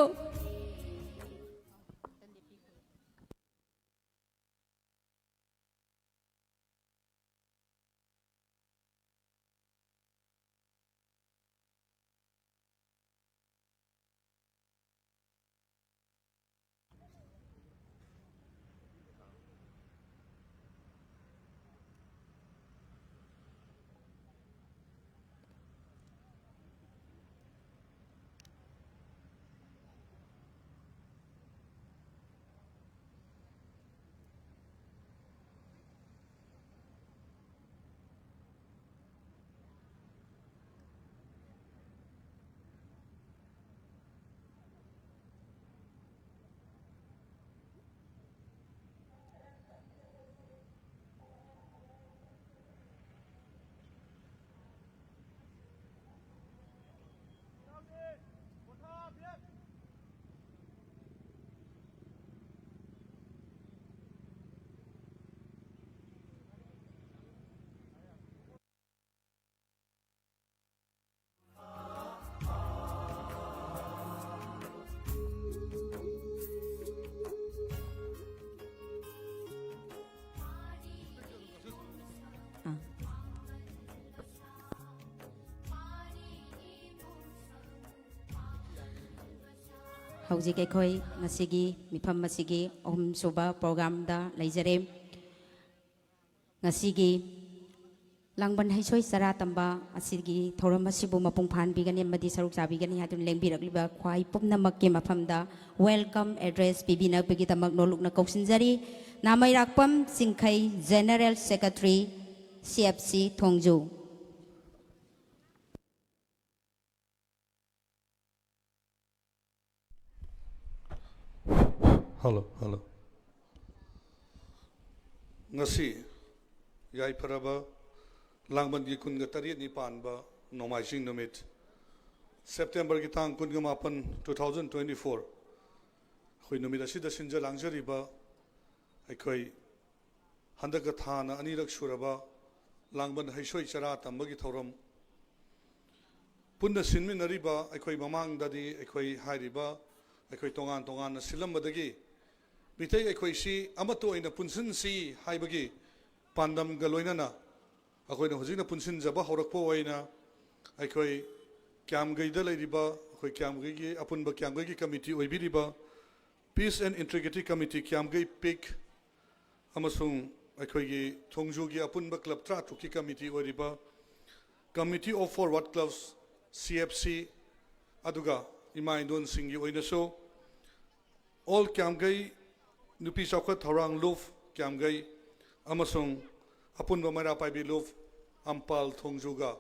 ꯍꯧꯖꯤꯛ ꯑꯩꯈꯣꯏ ꯉꯁꯤꯒꯤ ꯃꯤꯐꯝ ꯑꯁꯤꯒꯤ ꯑꯍꯨꯝꯁꯨꯕ ꯄ꯭ꯔꯣꯒ꯭ꯔꯥꯝꯗ ꯂꯩꯖꯔꯦ꯫ ꯉꯁꯤꯒꯤ ꯂꯥꯡꯕꯟ ꯍꯩꯁꯣꯏ ꯆꯔꯥ ꯇꯝꯕ ꯑꯁꯤꯒꯤ ꯊꯧꯔꯝ ꯑꯁꯤꯕꯨ ꯃꯄꯨꯡ ꯐꯥꯍꯟꯕꯤꯒꯅꯤ ꯑꯃꯗꯤ ꯁꯔꯨꯛ ꯆꯥꯕꯤꯒꯅꯤ ꯍꯥꯏꯗꯨꯅ ꯂꯦꯡꯕꯤꯔꯛꯂꯤꯕ ꯈ꯭ꯋꯥꯏ ꯄꯨꯝꯅꯃꯛꯀꯤ ꯃꯐꯝꯗ welcome address ꯄꯤꯕꯤꯅꯕꯒꯤꯗꯃꯛ ꯅꯣꯂꯨꯛꯅ ꯀꯧꯁꯤꯟꯖꯔꯤ꯫ Nameirakpam Chingkhei, General Secretary, C F C Thongju. Hello, hello. ꯉꯁꯤ ꯌꯥꯏꯐꯔꯕ ꯂꯥꯡꯕꯟꯒꯤ ꯀꯨꯟꯒ ꯇꯔꯦꯠꯅꯤ ꯄꯥꯟꯕ ꯅꯣꯡꯃꯥꯏꯖꯤꯡ ꯅꯨꯃꯤꯠ, ꯁꯦꯞꯇꯦꯝꯕꯔꯒꯤ ꯇꯥꯡ ꯀꯨꯟꯒ ꯃꯥꯄꯟ, two thousand twenty-four, ꯑꯩꯈꯣꯏ ꯅꯨꯃꯤꯠ ꯑꯁꯤꯗ ꯁꯤꯟꯖ ꯂꯥꯡꯖꯔꯤꯕ ꯑꯩꯈꯣꯏ ꯍꯟꯗꯛꯀ ꯊꯥꯅ ꯑꯅꯤꯔꯛ ꯁꯨꯔꯕ ꯂꯥꯡꯕꯟ ꯍꯩꯁꯣꯏ ꯆꯔꯥ ꯇꯝꯕꯒꯤ ꯊꯧꯔꯝ ꯄꯨꯟꯅ ꯁꯤꯟꯃꯤꯟꯅꯔꯤꯕ ꯑꯩꯈꯣꯏ ꯃꯃꯥꯡꯗꯗꯤ ꯑꯩꯈꯣꯏ ꯍꯥꯏꯔꯤꯕ ꯑꯩꯈꯣꯏ ꯇꯣꯉꯥꯟ ꯇꯣꯉꯥꯟꯅ ꯁꯤꯜꯂꯝꯕꯗꯒꯤ ꯃꯤꯇꯩ ꯑꯩꯈꯣꯏꯁꯤ ꯑꯃꯠꯇ ꯑꯣꯏꯅ ꯄꯨꯟꯁꯤꯟꯁꯤ ꯍꯥꯏꯕꯒꯤ ꯄꯥꯟꯗꯝꯒ ꯂꯣꯏꯅꯅ ꯑꯩꯈꯣꯏꯅ ꯍꯧꯖꯤꯛꯅ ꯄꯨꯟꯁꯤꯟꯖꯕ ꯍꯧꯔꯛꯄ ꯑꯣꯏꯅ ꯑꯩꯈꯣꯏ ꯀ꯭ꯌꯥꯝꯒꯩꯗ ꯂꯩꯔꯤꯕ ꯑꯩꯈꯣꯏ ꯀ꯭ꯌꯥꯝꯒꯩꯒꯤ ꯑꯄꯨꯟꯕ ꯀ꯭ꯌꯥꯝꯒꯩꯒꯤ ꯀꯃꯤꯇꯤ ꯑꯣꯏꯕꯤꯔꯤꯕ Peace and Integrity Committee Kyamgei peak ꯑꯃꯁꯨꯡ ꯑꯩꯈꯣꯏꯒꯤ ꯊꯣꯡꯖꯨꯒꯤ ꯑꯄꯨꯟꯕ ꯀ꯭ꯂꯕ ꯇꯔꯥꯇꯔꯨꯛꯀꯤ ꯀꯃꯤꯇꯤ ꯑꯣꯏꯔꯤꯕ Committee of Forward Clubs, C F C, ꯑꯗꯨꯒ ꯏꯃꯥ ꯏꯟꯗꯣꯟꯁꯤꯡꯒꯤ ꯑꯣꯏꯅꯁꯨ All ꯀ꯭ꯌꯥꯝꯒꯩ ꯅꯨꯄꯤ ꯆꯥꯎꯈꯠ ꯊꯧꯔꯥꯡ ꯂꯨꯞ ꯀ꯭ꯌꯥꯝꯒꯩ ꯑꯃꯁꯨꯡ ꯑꯄꯨꯟꯕ ꯃꯩꯔꯥ ꯄꯥꯏꯕꯤ ꯂꯨꯞ ꯑꯝꯄꯥꯜ ꯊꯣꯡꯖꯨꯒ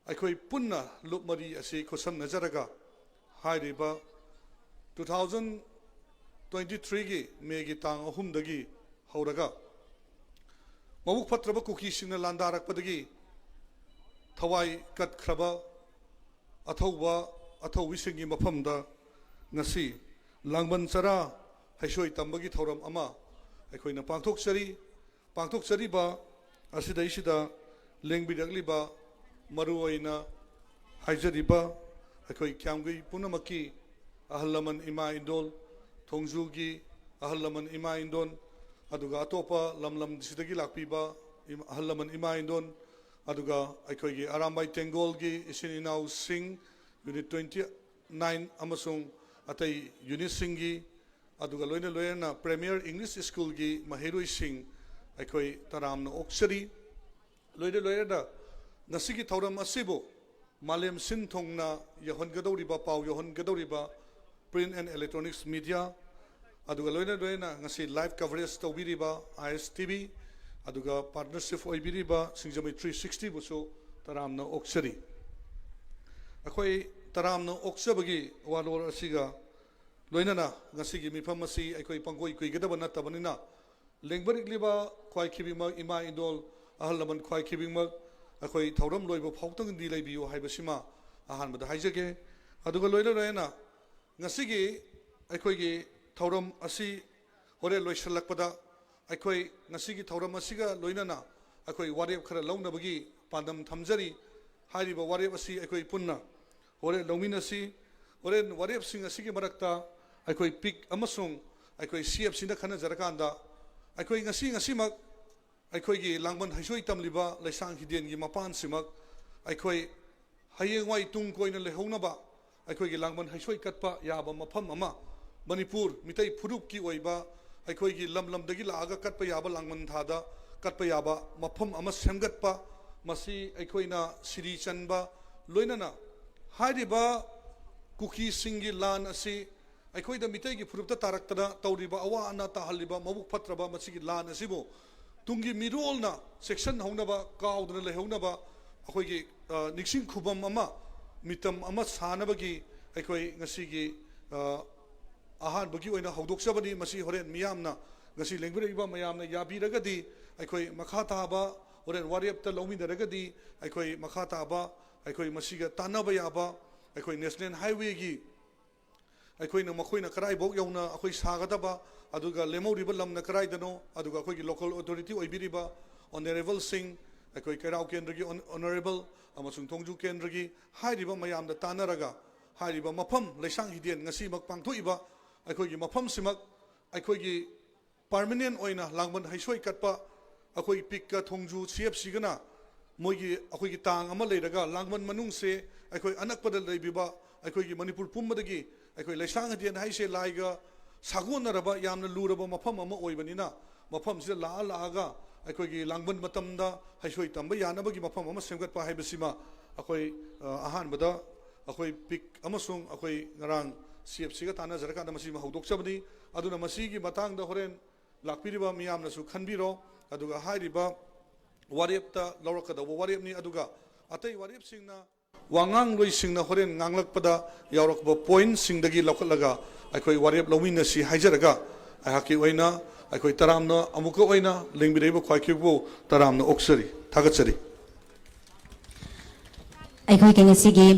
ꯑꯩꯈꯣꯏ ꯄꯨꯟꯅ ꯂꯨꯞ ꯃꯔꯤ ꯑꯁꯤ ꯈꯨꯠꯁꯝꯅꯖꯔꯒ ꯍꯥꯏꯔꯤꯕ two thousand twenty-threeꯒꯤ ꯃꯦꯒꯤ ꯇꯥꯡ ꯑꯍꯨꯝꯗꯒꯤ ꯍꯧꯔꯒ ꯃꯕꯨꯛ ꯐꯠꯇ꯭ꯔꯕ ꯀꯨꯀꯤꯁꯤꯡꯅ ꯂꯥꯟꯗꯥꯔꯛꯄꯗꯒꯤ ꯊꯋꯥꯏ ꯀꯠꯈ꯭ꯔꯕ ꯑꯊꯧꯕ ꯑꯊꯧꯕꯤꯁꯤꯡꯒꯤ ꯃꯐꯝꯗ ꯉꯁꯤ ꯂꯥꯡꯕꯟ ꯆꯔꯥ ꯍꯩꯁꯣꯏ ꯇꯝꯕꯒꯤ ꯊꯧꯔꯝ ꯑꯃ ꯑꯩꯈꯣꯏꯅ ꯄꯥꯡꯊꯣꯛꯆꯔꯤ꯫ ꯄꯥꯡꯊꯣꯛꯆꯔꯤꯕ ꯑꯁꯤꯗꯩꯁꯤꯗ ꯂꯦꯡꯕꯤꯔꯛꯂꯤꯕ ꯃꯔꯨꯑꯣꯏꯅ ꯍꯥꯏꯖꯔꯤꯕ ꯑꯩꯈꯣꯏ ꯀ꯭ꯌꯥꯝꯒꯩ ꯄꯨꯝꯅꯃꯛꯀꯤ ꯑꯍꯜ ꯂꯃꯟ ꯏꯃꯥ ꯏꯟꯗꯣꯜ, ꯊꯣꯡꯖꯨꯒꯤ ꯑꯍꯜ ꯂꯃꯟ ꯏꯃꯥ ꯏꯟꯗꯣꯜ, ꯑꯗꯨꯒ ꯑꯇꯣꯞꯄ ꯂꯝ ꯂꯝꯁꯤꯗꯒꯤ ꯂꯥꯛꯄꯤꯕ ꯏꯃ-, ꯑꯍꯜ ꯂꯃꯟ ꯏꯃꯥ ꯏꯟꯗꯣꯜ, ꯑꯗꯨꯒ ꯑꯩꯈꯣꯏꯒꯤ ꯑꯔꯥꯝꯕꯥꯏ ꯇꯦꯡꯒꯣꯜꯒꯤ ꯏꯆꯤꯟ ꯏꯅꯥꯎꯁꯤꯡ, unit twenty nine ꯑꯃꯁꯨꯡ ꯑꯇꯩ ꯌꯨꯅꯤꯠꯁꯤꯡꯒꯤ, ꯑꯗꯨꯒ ꯂꯣꯏꯅ ꯂꯣꯏꯅꯅ ꯄ꯭ꯔꯦꯃꯤꯌꯔ ꯏꯪꯂꯤꯁ ꯁ꯭ꯀꯨꯜꯒꯤ ꯃꯍꯩꯔꯣꯏꯁꯤꯡ ꯑꯩꯈꯣꯏ ꯇꯔꯥꯝꯅ ꯑꯣꯛꯆꯔꯤ꯫ ꯂꯣꯏꯅ ꯂꯣꯏꯅꯅ ꯉꯁꯤꯒꯤ ꯊꯧꯔꯝ ꯑꯁꯤꯕꯨ ꯃꯥꯂꯦꯝ ꯁꯤꯟ ꯊꯨꯡꯅ ꯌꯧꯍꯟꯒꯗꯧꯔꯤꯕ, ꯄꯥꯎ ꯌꯧꯍꯟꯒꯗꯧꯔꯤꯕ print and electronics media, ꯑꯗꯨꯒ ꯂꯣꯏꯅ ꯂꯣꯏꯅꯅ ꯉꯁꯤ live coverage ꯇꯧꯕꯤꯔꯤꯕ ꯑꯥꯏ ꯑꯦꯁ ꯇꯤ ꯚꯤ, ꯑꯗꯨꯒ partnership ꯑꯣꯏꯕꯤꯔꯤꯕ ꯁꯤꯡꯖꯃꯩ ꯊ꯭ꯔꯤ ꯁꯤꯛꯁꯇꯤꯕꯨꯁꯨ ꯇꯔꯥꯝꯅ ꯑꯣꯛꯆꯔꯤ꯫ ꯑꯩꯈꯣꯏ ꯇꯔꯥꯝꯅ ꯑꯣꯛꯆꯕꯒꯤ ꯋꯥꯔꯣꯜ ꯑꯁꯤꯒ ꯂꯣꯏꯅꯅ ꯉꯁꯤꯒꯤ ꯃꯤꯐꯝ ꯑꯁꯤ ꯑꯩꯈꯣꯏ ꯄꯪꯀꯨꯏ ꯀꯨꯏꯒꯗꯕ ꯅꯠꯇꯕꯅꯤꯅ, ꯂꯦꯡꯕꯔꯤꯛꯂꯤꯕ ꯈ꯭ꯋꯥꯏ ꯈꯤꯕꯤꯃꯛ, ꯏꯃꯥ ꯏꯗꯣꯜ, ꯑꯍꯜ ꯂꯃꯟ ꯈ꯭ꯋꯥꯏ ꯈꯤꯕꯤꯃꯛ, ꯑꯩꯈꯣꯏ ꯊꯧꯔꯝ ꯂꯣꯏꯕ ꯐꯥꯎꯗꯪꯗꯤ ꯂꯩꯕꯤꯌꯨ ꯍꯥꯏꯕꯁꯤꯃ ꯑꯍꯥꯟꯕꯗ ꯍꯥꯏꯖꯒꯦ꯫ ꯑꯗꯨꯒ ꯂꯣꯏꯅ ꯂꯣꯏꯅꯅ ꯉꯁꯤꯒꯤ ꯑꯩꯈꯣꯏꯒꯤ ꯊꯧꯔꯝ ꯑꯁꯤ ꯍꯣꯔꯦꯟ ꯂꯣꯏꯁꯤꯜꯂꯛꯄꯗ ꯑꯩꯈꯣꯏ ꯉꯁꯤꯒꯤ ꯊꯧꯔꯝ ꯑꯁꯤꯒ ꯂꯣꯏꯅꯅ ꯑꯩꯈꯣꯏ ꯋꯥꯔꯦꯞ ꯈꯔ ꯂꯧꯅꯕꯒꯤ ꯄꯥꯟꯗꯝ ꯊꯝꯖꯔꯤ꯫ ꯍꯥꯏꯔꯤꯕ ꯋꯥꯔꯦꯞ ꯑꯁꯤ ꯑꯩꯈꯣꯏ ꯄꯨꯟꯅ ꯍꯣꯔꯦꯟ ꯂꯧꯃꯤꯟꯅꯁꯤ꯫ ꯍꯣꯔꯦꯟ ꯋꯥꯔꯦꯞꯁꯤꯡ ꯑꯁꯤꯒꯤ ꯃꯔꯛꯇ ꯑꯩꯈꯣꯏ ꯄꯤꯛ ꯑꯃꯁꯨꯡ ꯑꯩꯈꯣꯏ ꯁꯤ ꯑꯦꯐ ꯁꯤꯅ ꯈꯟꯅꯖꯔꯀꯥꯟꯗ, ꯑꯩꯈꯣꯏ ꯉꯁꯤ, ꯉꯁꯤꯃꯛ ꯑꯩꯈꯣꯏꯒꯤ ꯂꯥꯡꯕꯟ ꯍꯩꯁꯣꯏ ꯇꯝꯂꯤꯕ ꯂꯩꯁꯥꯡ ꯍꯤꯗꯦꯟꯒꯤ ꯃꯄꯥꯟꯁꯤꯃꯛ ꯑꯩꯈꯣꯏ ꯍꯌꯦꯡꯋꯥꯏ ꯇꯨꯡ ꯀꯣꯏꯅ ꯂꯩꯍꯧꯅꯕ ꯑꯩꯈꯣꯏꯒꯤ ꯂꯥꯡꯕꯟ ꯍꯩꯁꯣꯏ ꯀꯠꯄ ꯌꯥꯕ ꯃꯐꯝ ꯑꯃ, ꯃꯅꯤꯄꯨꯔ ꯃꯤꯇꯩ ꯐꯨꯔꯨꯞꯀꯤ ꯑꯣꯏꯕ ꯑꯩꯈꯣꯏꯒꯤ ꯂꯝ ꯂꯝꯗꯒꯤ ꯂꯥꯛꯑꯒ ꯀꯠꯄ ꯌꯥꯕ, ꯂꯥꯡꯕꯟ ꯊꯥꯗ ꯀꯠꯄ ꯌꯥꯕ ꯃꯐꯝ ꯑꯃ ꯁꯦꯝꯒꯠꯄ, ꯃꯁꯤ ꯑꯩꯈꯣꯏꯅ ꯁꯤꯔꯤ ꯆꯟꯕ, ꯂꯣꯏꯅꯅ ꯍꯥꯏꯔꯤꯕ ꯀꯨꯀꯤꯁꯤꯡꯒꯤ ꯂꯥꯟ ꯑꯁꯤ ꯑꯩꯈꯣꯏꯗ ꯃꯤꯇꯩꯒꯤ ꯐꯨꯔꯨꯞꯇ ꯇꯥꯔꯛꯇꯅ ꯇꯧꯔꯤꯕ ꯑꯋꯥ ꯑꯅꯥ ꯇꯥꯍꯜꯂꯤꯕ ꯃꯕꯨꯛ ꯐꯠꯇ꯭ꯔꯕ ꯃꯁꯤꯒꯤ ꯂꯥꯟ ꯑꯁꯤꯕꯨ ꯇꯨꯡꯒꯤ ꯃꯤꯔꯣꯜꯅ ꯆꯦꯛꯁꯤꯟꯍꯧꯅꯕ, ꯀꯥꯎꯗꯅ ꯂꯩꯍꯧꯅꯕ ꯑꯩꯈꯣꯏꯒꯤ, ꯑ, ꯅꯤꯡꯁꯤꯡ ꯈꯨꯕꯝ ꯑꯃ, ꯃꯤꯇꯝ ꯑꯃ ꯁꯥꯅꯕꯒꯤ ꯑꯩꯈꯣꯏ ꯉꯁꯤꯒꯤ, ꯑ, ꯑꯍꯥꯟꯕꯒꯤ ꯑꯣꯏꯅ ꯍꯧꯗꯣꯛꯆꯕꯅꯤ꯫ ꯃꯁꯤ ꯍꯣꯔꯦꯟ ꯃꯤꯌꯥꯝꯅ, ꯉꯁꯤ ꯂꯦꯡꯕꯤꯔꯛꯏꯕ ꯃꯌꯥꯝꯅ ꯌꯥꯕꯤꯔꯒꯗꯤ, ꯑꯩꯈꯣꯏ ꯃꯈꯥ ꯇꯥꯕ ꯍꯣꯔꯦꯟ ꯋꯥꯔꯦꯞꯇ ꯂꯧꯃꯤꯟꯅꯔꯒꯗꯤ, ꯑꯩꯈꯣꯏ ꯃꯈꯥ ꯇꯥꯕ ꯑꯩꯈꯣꯏ ꯃꯁꯤꯒ ꯇꯥꯟꯅꯕ ꯌꯥꯕ, ꯑꯩꯈꯣꯏ ꯅꯦꯁꯅꯦꯜ ꯍꯥꯏꯋꯦꯒꯤ ꯑꯩꯈꯣꯏꯅ, ꯃꯈꯣꯏꯅ ꯀꯗꯥꯏꯐꯥꯎ ꯌꯧꯅ ꯑꯩꯈꯣꯏ ꯁꯥꯒꯗꯕ, ꯑꯗꯨꯒ ꯂꯦꯝꯍꯧꯔꯤꯕ ꯂꯝꯅ ꯀꯗꯥꯏꯗꯅꯣ, ꯑꯗꯨꯒ ꯑꯩꯈꯣꯏꯒꯤ ꯂꯣꯀꯦꯜ ꯑꯣꯊꯣꯔꯤꯇꯤ ꯑꯣꯏꯕꯤꯔꯤꯕ ꯑꯣꯅꯔꯦꯕꯜꯁꯤꯡ, ꯑꯩꯈꯣꯏ ꯀꯩꯔꯥꯎ ꯀꯦꯟꯗ꯭ꯔꯒꯤ ꯑꯣꯟ-, ꯑꯣꯅꯔꯦꯕꯜ ꯑꯃꯁꯨꯡ ꯊꯣꯡꯖꯨ ꯀꯦꯟꯗ꯭ꯔꯒꯤ ꯍꯥꯏꯔꯤꯕ ꯃꯌꯥꯝꯗ ꯇꯥꯟꯅꯔꯒ, ꯍꯥꯏꯔꯤꯕ ꯃꯐꯝ ꯂꯩꯁꯥꯡ ꯍꯤꯗꯦꯟ ꯉꯁꯤꯃꯛ ꯄꯥꯡꯊꯣꯛꯏꯕ ꯑꯩꯈꯣꯏꯒꯤ ꯃꯐꯝꯁꯤꯃꯛ ꯑꯩꯈꯣꯏꯒꯤ ꯄꯥꯔꯃꯤꯅꯦꯟ ꯑꯣꯏꯅ ꯂꯥꯡꯕꯟ ꯍꯩꯁꯣꯏ ꯀꯠꯄ, ꯑꯩꯈꯣꯏ ꯄꯤꯛꯀ ꯊꯣꯡꯖꯨ ꯁꯤ ꯑꯦꯐ ꯁꯤꯒꯅ ꯃꯣꯏꯒꯤ, ꯑꯩꯈꯣꯏꯒꯤ ꯇꯥꯡ ꯑꯃ ꯂꯩꯔꯒ ꯂꯥꯡꯕꯟ ꯃꯅꯨꯡꯁꯦ ꯑꯩꯈꯣꯏ ꯑꯅꯛꯄꯗ ꯂꯩꯕꯤꯕ ꯑꯩꯈꯣꯏꯒꯤ ꯃꯅꯤꯄꯨꯔ ꯄꯨꯝꯕꯗꯒꯤ ꯑꯩꯈꯣꯏ ꯂꯩꯁꯥꯡ ꯍꯗꯦꯟ ꯍꯥꯏꯁꯦ ꯂꯥꯏꯒ ꯁꯥꯒꯣꯟꯅꯔꯕ ꯌꯥꯝꯅ ꯂꯨꯔꯕ ꯃꯐꯝ ꯑꯃ ꯑꯣꯏꯕꯅꯤꯅ, ꯃꯐꯝꯁꯤꯗ ꯂꯥꯛꯑ ꯂꯥꯛꯑꯒ ꯑꯩꯈꯣꯏꯒꯤ ꯂꯥꯡꯕꯟ ꯃꯇꯝꯗ ꯍꯩꯁꯣꯏ ꯇꯝꯕ ꯌꯥꯅꯕꯒꯤ ꯃꯐꯝ ꯑꯃ ꯁꯦꯝꯒꯠꯄ ꯍꯥꯏꯕꯁꯤꯃ ꯑꯩꯈꯣꯏ, ꯑ, ꯑꯍꯥꯟꯕꯗ ꯑꯩꯈꯣꯏ ꯄꯤꯛ ꯑꯃꯁꯨꯡ ꯑꯩꯈꯣꯏ ꯉꯔꯥꯡ ꯁꯤ ꯑꯦꯐ ꯁꯤꯒ ꯇꯥꯟꯅꯖꯔꯀꯥꯟꯗ ꯃꯁꯤꯃ ꯍꯧꯗꯣꯛꯆꯕꯅꯤ꯫ ꯑꯗꯨꯅ ꯃꯁꯤꯒꯤ ꯃꯇꯥꯡꯗ ꯍꯣꯔꯦꯟ ꯂꯥꯛꯄꯤꯔꯤꯕ ꯃꯤꯌꯥꯝꯅꯁꯨ ꯈꯟꯕꯤꯔꯣ꯫ ꯑꯗꯨꯒ ꯍꯥꯏꯔꯤꯕ ꯋꯥꯔꯦꯞꯇ ꯂꯧꯔꯛꯀꯗꯧꯕ ꯋꯥꯔꯦꯞꯅꯤ꯫ ꯑꯗꯨꯒ ꯑꯇꯩ ꯋꯥꯔꯦꯞꯁꯤꯡꯅ ꯋꯥꯉꯥꯡꯂꯣꯏꯁꯤꯡꯅ ꯍꯣꯔꯦꯟ ꯉꯥꯡꯂꯛꯄꯗ ꯌꯥꯎꯔꯛꯄ ꯄꯣꯏꯟꯠꯁꯤꯡꯗꯒꯤ ꯂꯧꯈꯠꯂꯒ ꯑꯩꯈꯣꯏ ꯋꯥꯔꯦꯞ ꯂꯧꯃꯤꯟꯅꯁꯤ ꯍꯥꯏꯖꯔꯒ, ꯑꯩꯍꯥꯛꯀꯤ ꯑꯣꯏꯅ ꯑꯩꯈꯣꯏ ꯇꯔꯥꯝꯅ ꯑꯃꯨꯛꯀ ꯑꯣꯏꯅ ꯂꯦꯡꯕꯤꯔꯛꯏꯕ ꯈ꯭ꯋꯥꯏꯈꯤꯕꯕꯨ ꯇꯔꯥꯝꯅ ꯑꯣꯛꯆꯔꯤ, ꯊꯥꯒꯠꯆꯔꯤ꯫ ꯑꯩꯈꯣꯏꯒꯤ ꯉꯁꯤꯒꯤ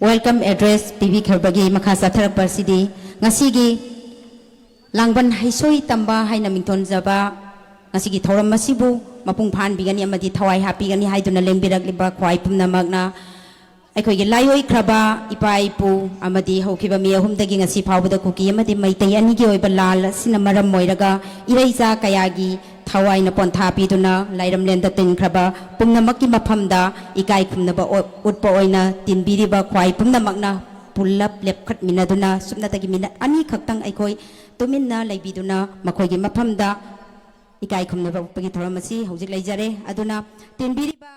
welcome address ꯄꯤꯕꯤꯈ꯭ꯔꯕꯒꯤ ꯃꯈꯥ ꯆꯠꯊꯔꯛꯄ ꯑꯁꯤꯗꯤ ꯉꯁꯤꯒꯤ ꯂꯥꯡꯕꯟ ꯍꯩꯁꯣꯏ ꯇꯝꯕ ꯍꯥꯏꯅ ꯃꯤꯡꯊꯣꯟꯖꯕ ꯉꯁꯤꯒꯤ ꯊꯧꯔꯝ ꯑꯁꯤꯕꯨ ꯃꯄꯨꯡ ꯐꯥꯍꯟꯕꯤꯒꯅꯤ ꯑꯃꯗꯤ ꯊꯋꯥꯏ ꯍꯥꯞꯄꯤꯒꯅꯤ ꯍꯥꯏꯗꯨꯅ ꯂꯦꯡꯕꯤꯔꯛꯂꯤꯕ ꯈ꯭ꯋꯥꯏ ꯄꯨꯝꯅꯃꯛꯅ ꯑꯩꯈꯣꯏꯒꯤ ꯂꯥꯏꯑꯣꯏꯈ꯭ꯔꯕ ꯏꯄꯥ ꯏꯄꯨ ꯑꯃꯗꯤ ꯍꯧꯈꯤꯕ ꯃꯤ ꯑꯍꯨꯝꯗꯒꯤ ꯉꯁꯤ ꯐꯥꯎꯕꯗ ꯀꯨꯀꯤ ꯑꯃꯗꯤ ꯃꯩꯇꯩ ꯑꯅꯤꯒꯤ ꯑꯣꯏꯕ ꯂꯥꯜ ꯑꯁꯤꯅ ꯃꯔꯝ ꯑꯣꯏꯔꯒ ꯏꯔꯩꯆꯥ ꯀꯌꯥꯒꯤ ꯊꯋꯥꯏꯅ ꯄꯣꯟꯊꯥ ꯄꯤꯗꯨꯅ ꯂꯥꯏꯔꯝꯂꯦꯟꯗ ꯇꯤꯟꯈ꯭ꯔꯕ ꯄꯨꯝꯅꯃꯛꯀꯤ ꯃꯐꯝꯗ ꯏꯀꯥꯏ ꯈꯨꯝꯅꯕ ꯑꯣ-, ꯎꯠꯄ ꯑꯣꯏꯅ ꯇꯤꯟꯕꯤꯔꯤꯕ ꯈ꯭ꯋꯥꯏ ꯄꯨꯝꯅꯃꯛꯅ ꯄꯨꯜꯂꯞ ꯂꯦꯞꯈꯠꯃꯤꯟꯅꯗꯨꯅ ꯁꯨꯞꯅꯇꯒꯤ ꯃꯤꯅꯠ ꯑꯅꯤ ꯈꯛꯇꯪ ꯑꯩꯈꯣꯏ ꯇꯨꯃꯤꯟꯅ ꯂꯩꯕꯤꯗꯨꯅ ꯃꯈꯣꯏꯒꯤ ꯃꯐꯝꯗ ꯏꯀꯥꯏ ꯈꯨꯝꯅꯕ ꯎꯠꯄꯒꯤ ꯊꯧꯔꯝ ꯑꯁꯤ ꯍꯧꯖꯤꯛ ꯂꯩꯖꯔꯦ꯫ ꯑꯗꯨꯅ ꯇꯤꯟꯕꯤꯔꯤꯕ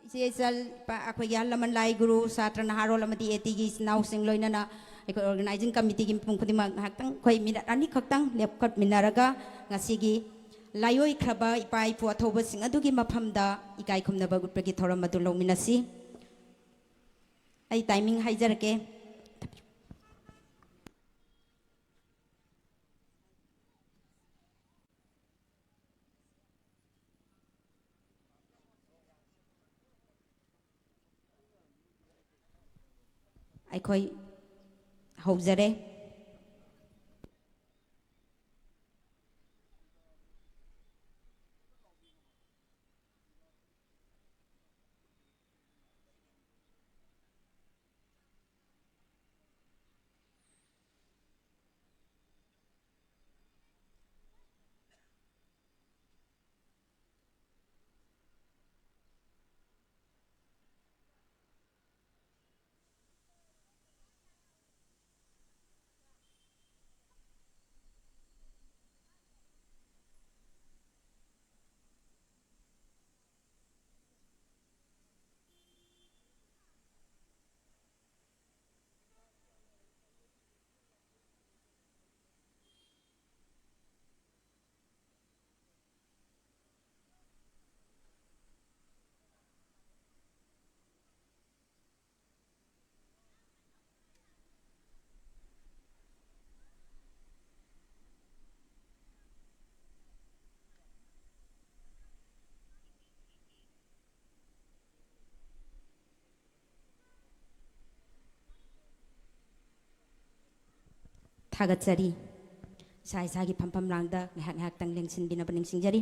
ꯏꯆꯦ ꯏꯆꯜ, ꯄ-, ꯑꯩꯈꯣꯏꯒꯤ ꯑꯍꯜ ꯂꯃꯟ, ꯂꯥꯏ ꯒꯨꯔꯨ, ꯁꯥꯇ꯭ꯔ ꯅꯍꯥꯔꯣꯜ ꯑꯃꯗꯤ ꯑꯦ ꯇꯤꯒꯤ ꯏꯆꯤꯟ ꯏꯅꯥꯎꯁꯤꯡ ꯂꯣꯏꯅꯅ ꯑꯩꯈꯣꯏ organizing committeeꯒꯤ ꯃꯤꯄꯨꯝ ꯈꯨꯗꯤꯡꯃꯛ ꯉꯥꯏꯍꯥꯛꯇꯪ ꯑꯩꯈꯣꯏ ꯃꯤꯅꯠ ꯑꯅꯤꯈꯛꯇꯪ ꯂꯦꯞꯈꯠꯃꯤꯟꯅꯔꯒ ꯉꯁꯤꯒꯤ ꯂꯥꯏꯑꯣꯏꯈ꯭ꯔꯕ ꯏꯄꯥ ꯏꯄꯨ ꯑꯊꯧꯕꯁꯤꯡ ꯑꯗꯨꯒꯤ ꯃꯐꯝꯗ ꯏꯀꯥꯏ ꯈꯨꯝꯅꯕ ꯎꯠꯄꯒꯤ ꯊꯧꯔꯝ ꯑꯗꯨ ꯂꯧꯃꯤꯟꯅꯁꯤ꯫ ꯑꯩ timing ꯍꯥꯏꯖꯔꯛꯀꯦ꯫ ꯑꯩꯈꯣꯏ ꯍꯧꯖꯔꯦ꯫ ꯊꯥꯒꯠꯆꯔꯤ꯫ ꯏꯁꯥ ꯏꯁꯥꯒꯤ ꯐꯝꯐꯝ ꯂꯥꯡꯗ ꯉꯥꯏꯍꯥꯛ ꯉꯥꯏꯍꯥꯛꯇꯪ ꯂꯦꯡꯁꯤꯟꯕꯤꯅꯕ ꯅꯤꯡꯁꯤꯡꯖꯔꯤ꯫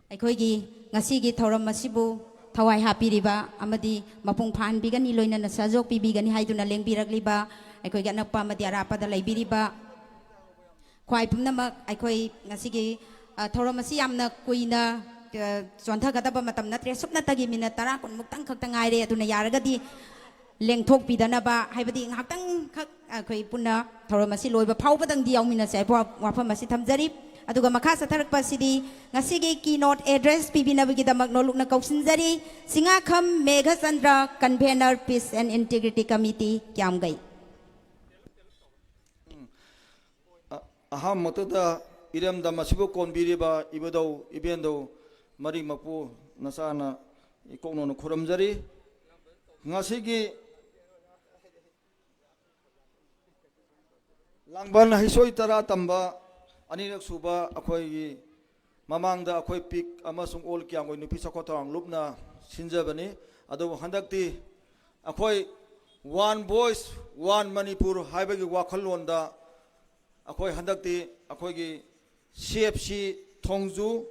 ꯑꯩꯈꯣꯏꯒꯤ ꯉꯁꯤꯒꯤ ꯊꯧꯔꯝ ꯑꯁꯤꯕꯨ ꯊꯋꯥꯏ ꯍꯥꯞꯄꯤꯔꯤꯕ ꯑꯃꯗꯤ ꯃꯄꯨꯡ ꯐꯥꯍꯟꯕꯤꯒꯅꯤ, ꯂꯣꯏꯅꯅ ꯁꯍꯌꯣꯒ ꯄꯤꯕꯤꯒꯅꯤ ꯍꯥꯏꯗꯨꯅ ꯂꯦꯡꯕꯤꯔꯛꯂꯤꯕ ꯑꯩꯈꯣꯏꯒꯤ ꯑꯅꯛꯄ ꯑꯃꯗꯤ ꯑꯔꯥꯞꯄꯗ ꯂꯩꯕꯤꯔꯤꯕ ꯈ꯭ꯋꯥꯏ ꯄꯨꯝꯅꯃꯛ, ꯑꯩꯈꯣꯏ ꯉꯁꯤꯒꯤ, ꯑ, ꯊꯧꯔꯝ ꯑꯁꯤ ꯌꯥꯝꯅ ꯀꯨꯏꯅ, ꯑ, ꯆꯣꯟꯊꯒꯗꯕ ꯃꯇꯝ ꯅꯠꯇ꯭ꯔꯦ꯫ ꯁꯨꯞꯅꯇꯒꯤ ꯃꯤꯅꯠ ꯇꯔꯥ ꯀꯨꯟꯃꯨꯛꯇꯪ ꯈꯛꯇ ꯉꯥꯏꯔꯦ꯫ ꯑꯗꯨꯅ ꯌꯥꯔꯒꯗꯤ ꯂꯦꯡꯊꯣꯛꯄꯤꯗꯅꯕ, ꯍꯥꯏꯕꯗꯤ ꯉꯥꯏꯍꯥꯛꯇꯪꯈꯛ ꯑꯩꯈꯣꯏ ꯄꯨꯟꯅ ꯊꯧꯔꯝ ꯑꯁꯤ ꯂꯣꯏꯕ ꯐꯥꯎꯕꯗꯪꯗꯤ ꯌꯥꯎꯃꯤꯟꯅꯁꯦ ꯍꯥꯏꯕ ꯋꯥꯐꯝ ꯑꯁꯤ ꯊꯝꯖꯔꯤ꯫ ꯑꯗꯨꯒ ꯃꯈꯥ ꯆꯠꯊꯔꯛꯄ ꯑꯁꯤꯗꯤ ꯉꯁꯤꯒꯤ keynote address ꯄꯤꯕꯤꯅꯕꯒꯤꯗꯃꯛ ꯅꯣꯂꯨꯛꯅ ꯀꯧꯁꯤꯟꯖꯔꯤ, ꯁꯤꯡꯉꯥꯈꯝ Meghachandra, convener, Peace and Integrity Committee, ꯀ꯭ꯌꯥꯝꯒꯩ꯫ ꯑ-, ꯑꯍꯥꯟꯕꯃꯛꯇꯗ ꯏꯔꯝꯗꯝ ꯑꯁꯤꯕꯨ ꯀꯣꯟꯕꯤꯔꯤꯕ ꯏꯕꯨꯙꯧ ꯏꯕꯦꯟꯙꯧ ꯃꯔꯤꯃꯛꯄꯨ ꯅꯆꯥꯅ ꯏꯀꯣꯛꯅꯣꯅ ꯈꯨꯔꯨꯝꯖꯔꯤ꯫ ꯉꯁꯤꯒꯤ ꯂꯥꯡꯕꯟ ꯍꯩꯁꯣꯏ ꯇꯔꯥ ꯇꯝꯕ ꯑꯅꯤꯔꯛ ꯁꯨꯕ ꯑꯩꯈꯣꯏꯒꯤ ꯃꯃꯥꯡꯗ ꯑꯩꯈꯣꯏ ꯄꯤꯛ ꯑꯃꯁꯨꯡ ꯑꯣꯜ ꯀ꯭ꯌꯥꯝꯒꯩ ꯅꯨꯄꯤ ꯆꯥꯎꯈꯠ ꯊꯧꯔꯥꯡ ꯂꯨꯞꯅ ꯁꯤꯟꯖꯕꯅꯤ꯫ ꯑꯗꯨꯕꯨ ꯍꯟꯗꯛꯇꯤ ꯑꯩꯈꯣꯏ One Voice, One Manipur ꯍꯥꯏꯕꯒꯤ ꯋꯥꯈꯜꯂꯣꯟꯗ ꯑꯩꯈꯣꯏ ꯍꯟꯗꯛꯇꯤ ꯑꯩꯈꯣꯏꯒꯤ C F C Thongju,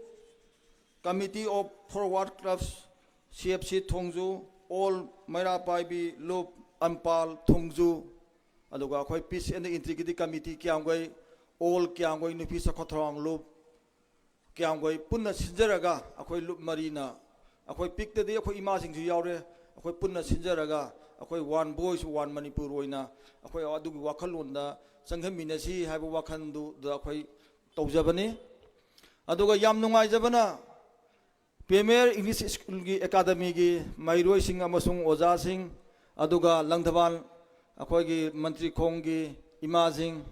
Committee of Forward Clubs, C F C Thongju, All ꯃꯩꯔꯥ ꯄꯥꯏꯕꯤ ꯂꯨꯞ ꯑꯝꯄꯥꯜ ꯊꯣꯡꯖꯨ, ꯑꯗꯨꯒ ꯑꯩꯈꯣꯏ Peace and Integrity Committee ꯀ꯭ꯌꯥꯝꯒꯩ, All ꯀ꯭ꯌꯥꯝꯒꯩ ꯅꯨꯄꯤ ꯆꯥꯎꯈꯠ ꯊꯧꯔꯥꯡ ꯂꯨꯞ ꯀ꯭ꯌꯥꯝꯒꯩ ꯄꯨꯟꯅ ꯁꯤꯟꯖꯔꯒ, ꯑꯩꯈꯣꯏ ꯂꯨꯞ ꯃꯔꯤꯅ, ꯑꯩꯈꯣꯏ ꯄꯤꯛꯇꯗꯤ ꯑꯩꯈꯣꯏ ꯏꯃꯥꯁꯤꯡꯁꯨ ꯌꯥꯎꯔꯦ, ꯑꯩꯈꯣꯏ ꯄꯨꯟꯅ ꯁꯤꯟꯖꯔꯒ ꯑꯩꯈꯣꯏ One Voice, One Manipur ꯑꯣꯏꯅ ꯑꯩꯈꯣꯏ ꯑꯗꯨꯒꯤ ꯋꯥꯈꯜꯂꯣꯟꯗ ꯆꯪꯍꯟꯃꯤꯟꯅꯁꯤ ꯍꯥꯏꯕ ꯋꯥꯈꯜꯗꯨꯗ ꯑꯩꯈꯣꯏ ꯇꯧꯖꯕꯅꯤ꯫ ꯑꯗꯨꯒ ꯌꯥꯝ ꯅꯨꯡꯉꯥꯏꯖꯕꯅ, Premier English Schoolꯒꯤ academyꯒꯤ ꯃꯍꯩꯔꯣꯏꯁꯤꯡ ꯑꯃꯁꯨꯡ ꯑꯣꯖꯥꯁꯤꯡ, ꯑꯗꯨꯒ ꯂꯪꯊꯕꯥꯜ ꯑꯩꯈꯣꯏꯒꯤ ꯃꯟꯇ꯭ꯔꯤ ꯈꯣꯡꯒꯤ ꯏꯃꯥꯁꯤꯡ,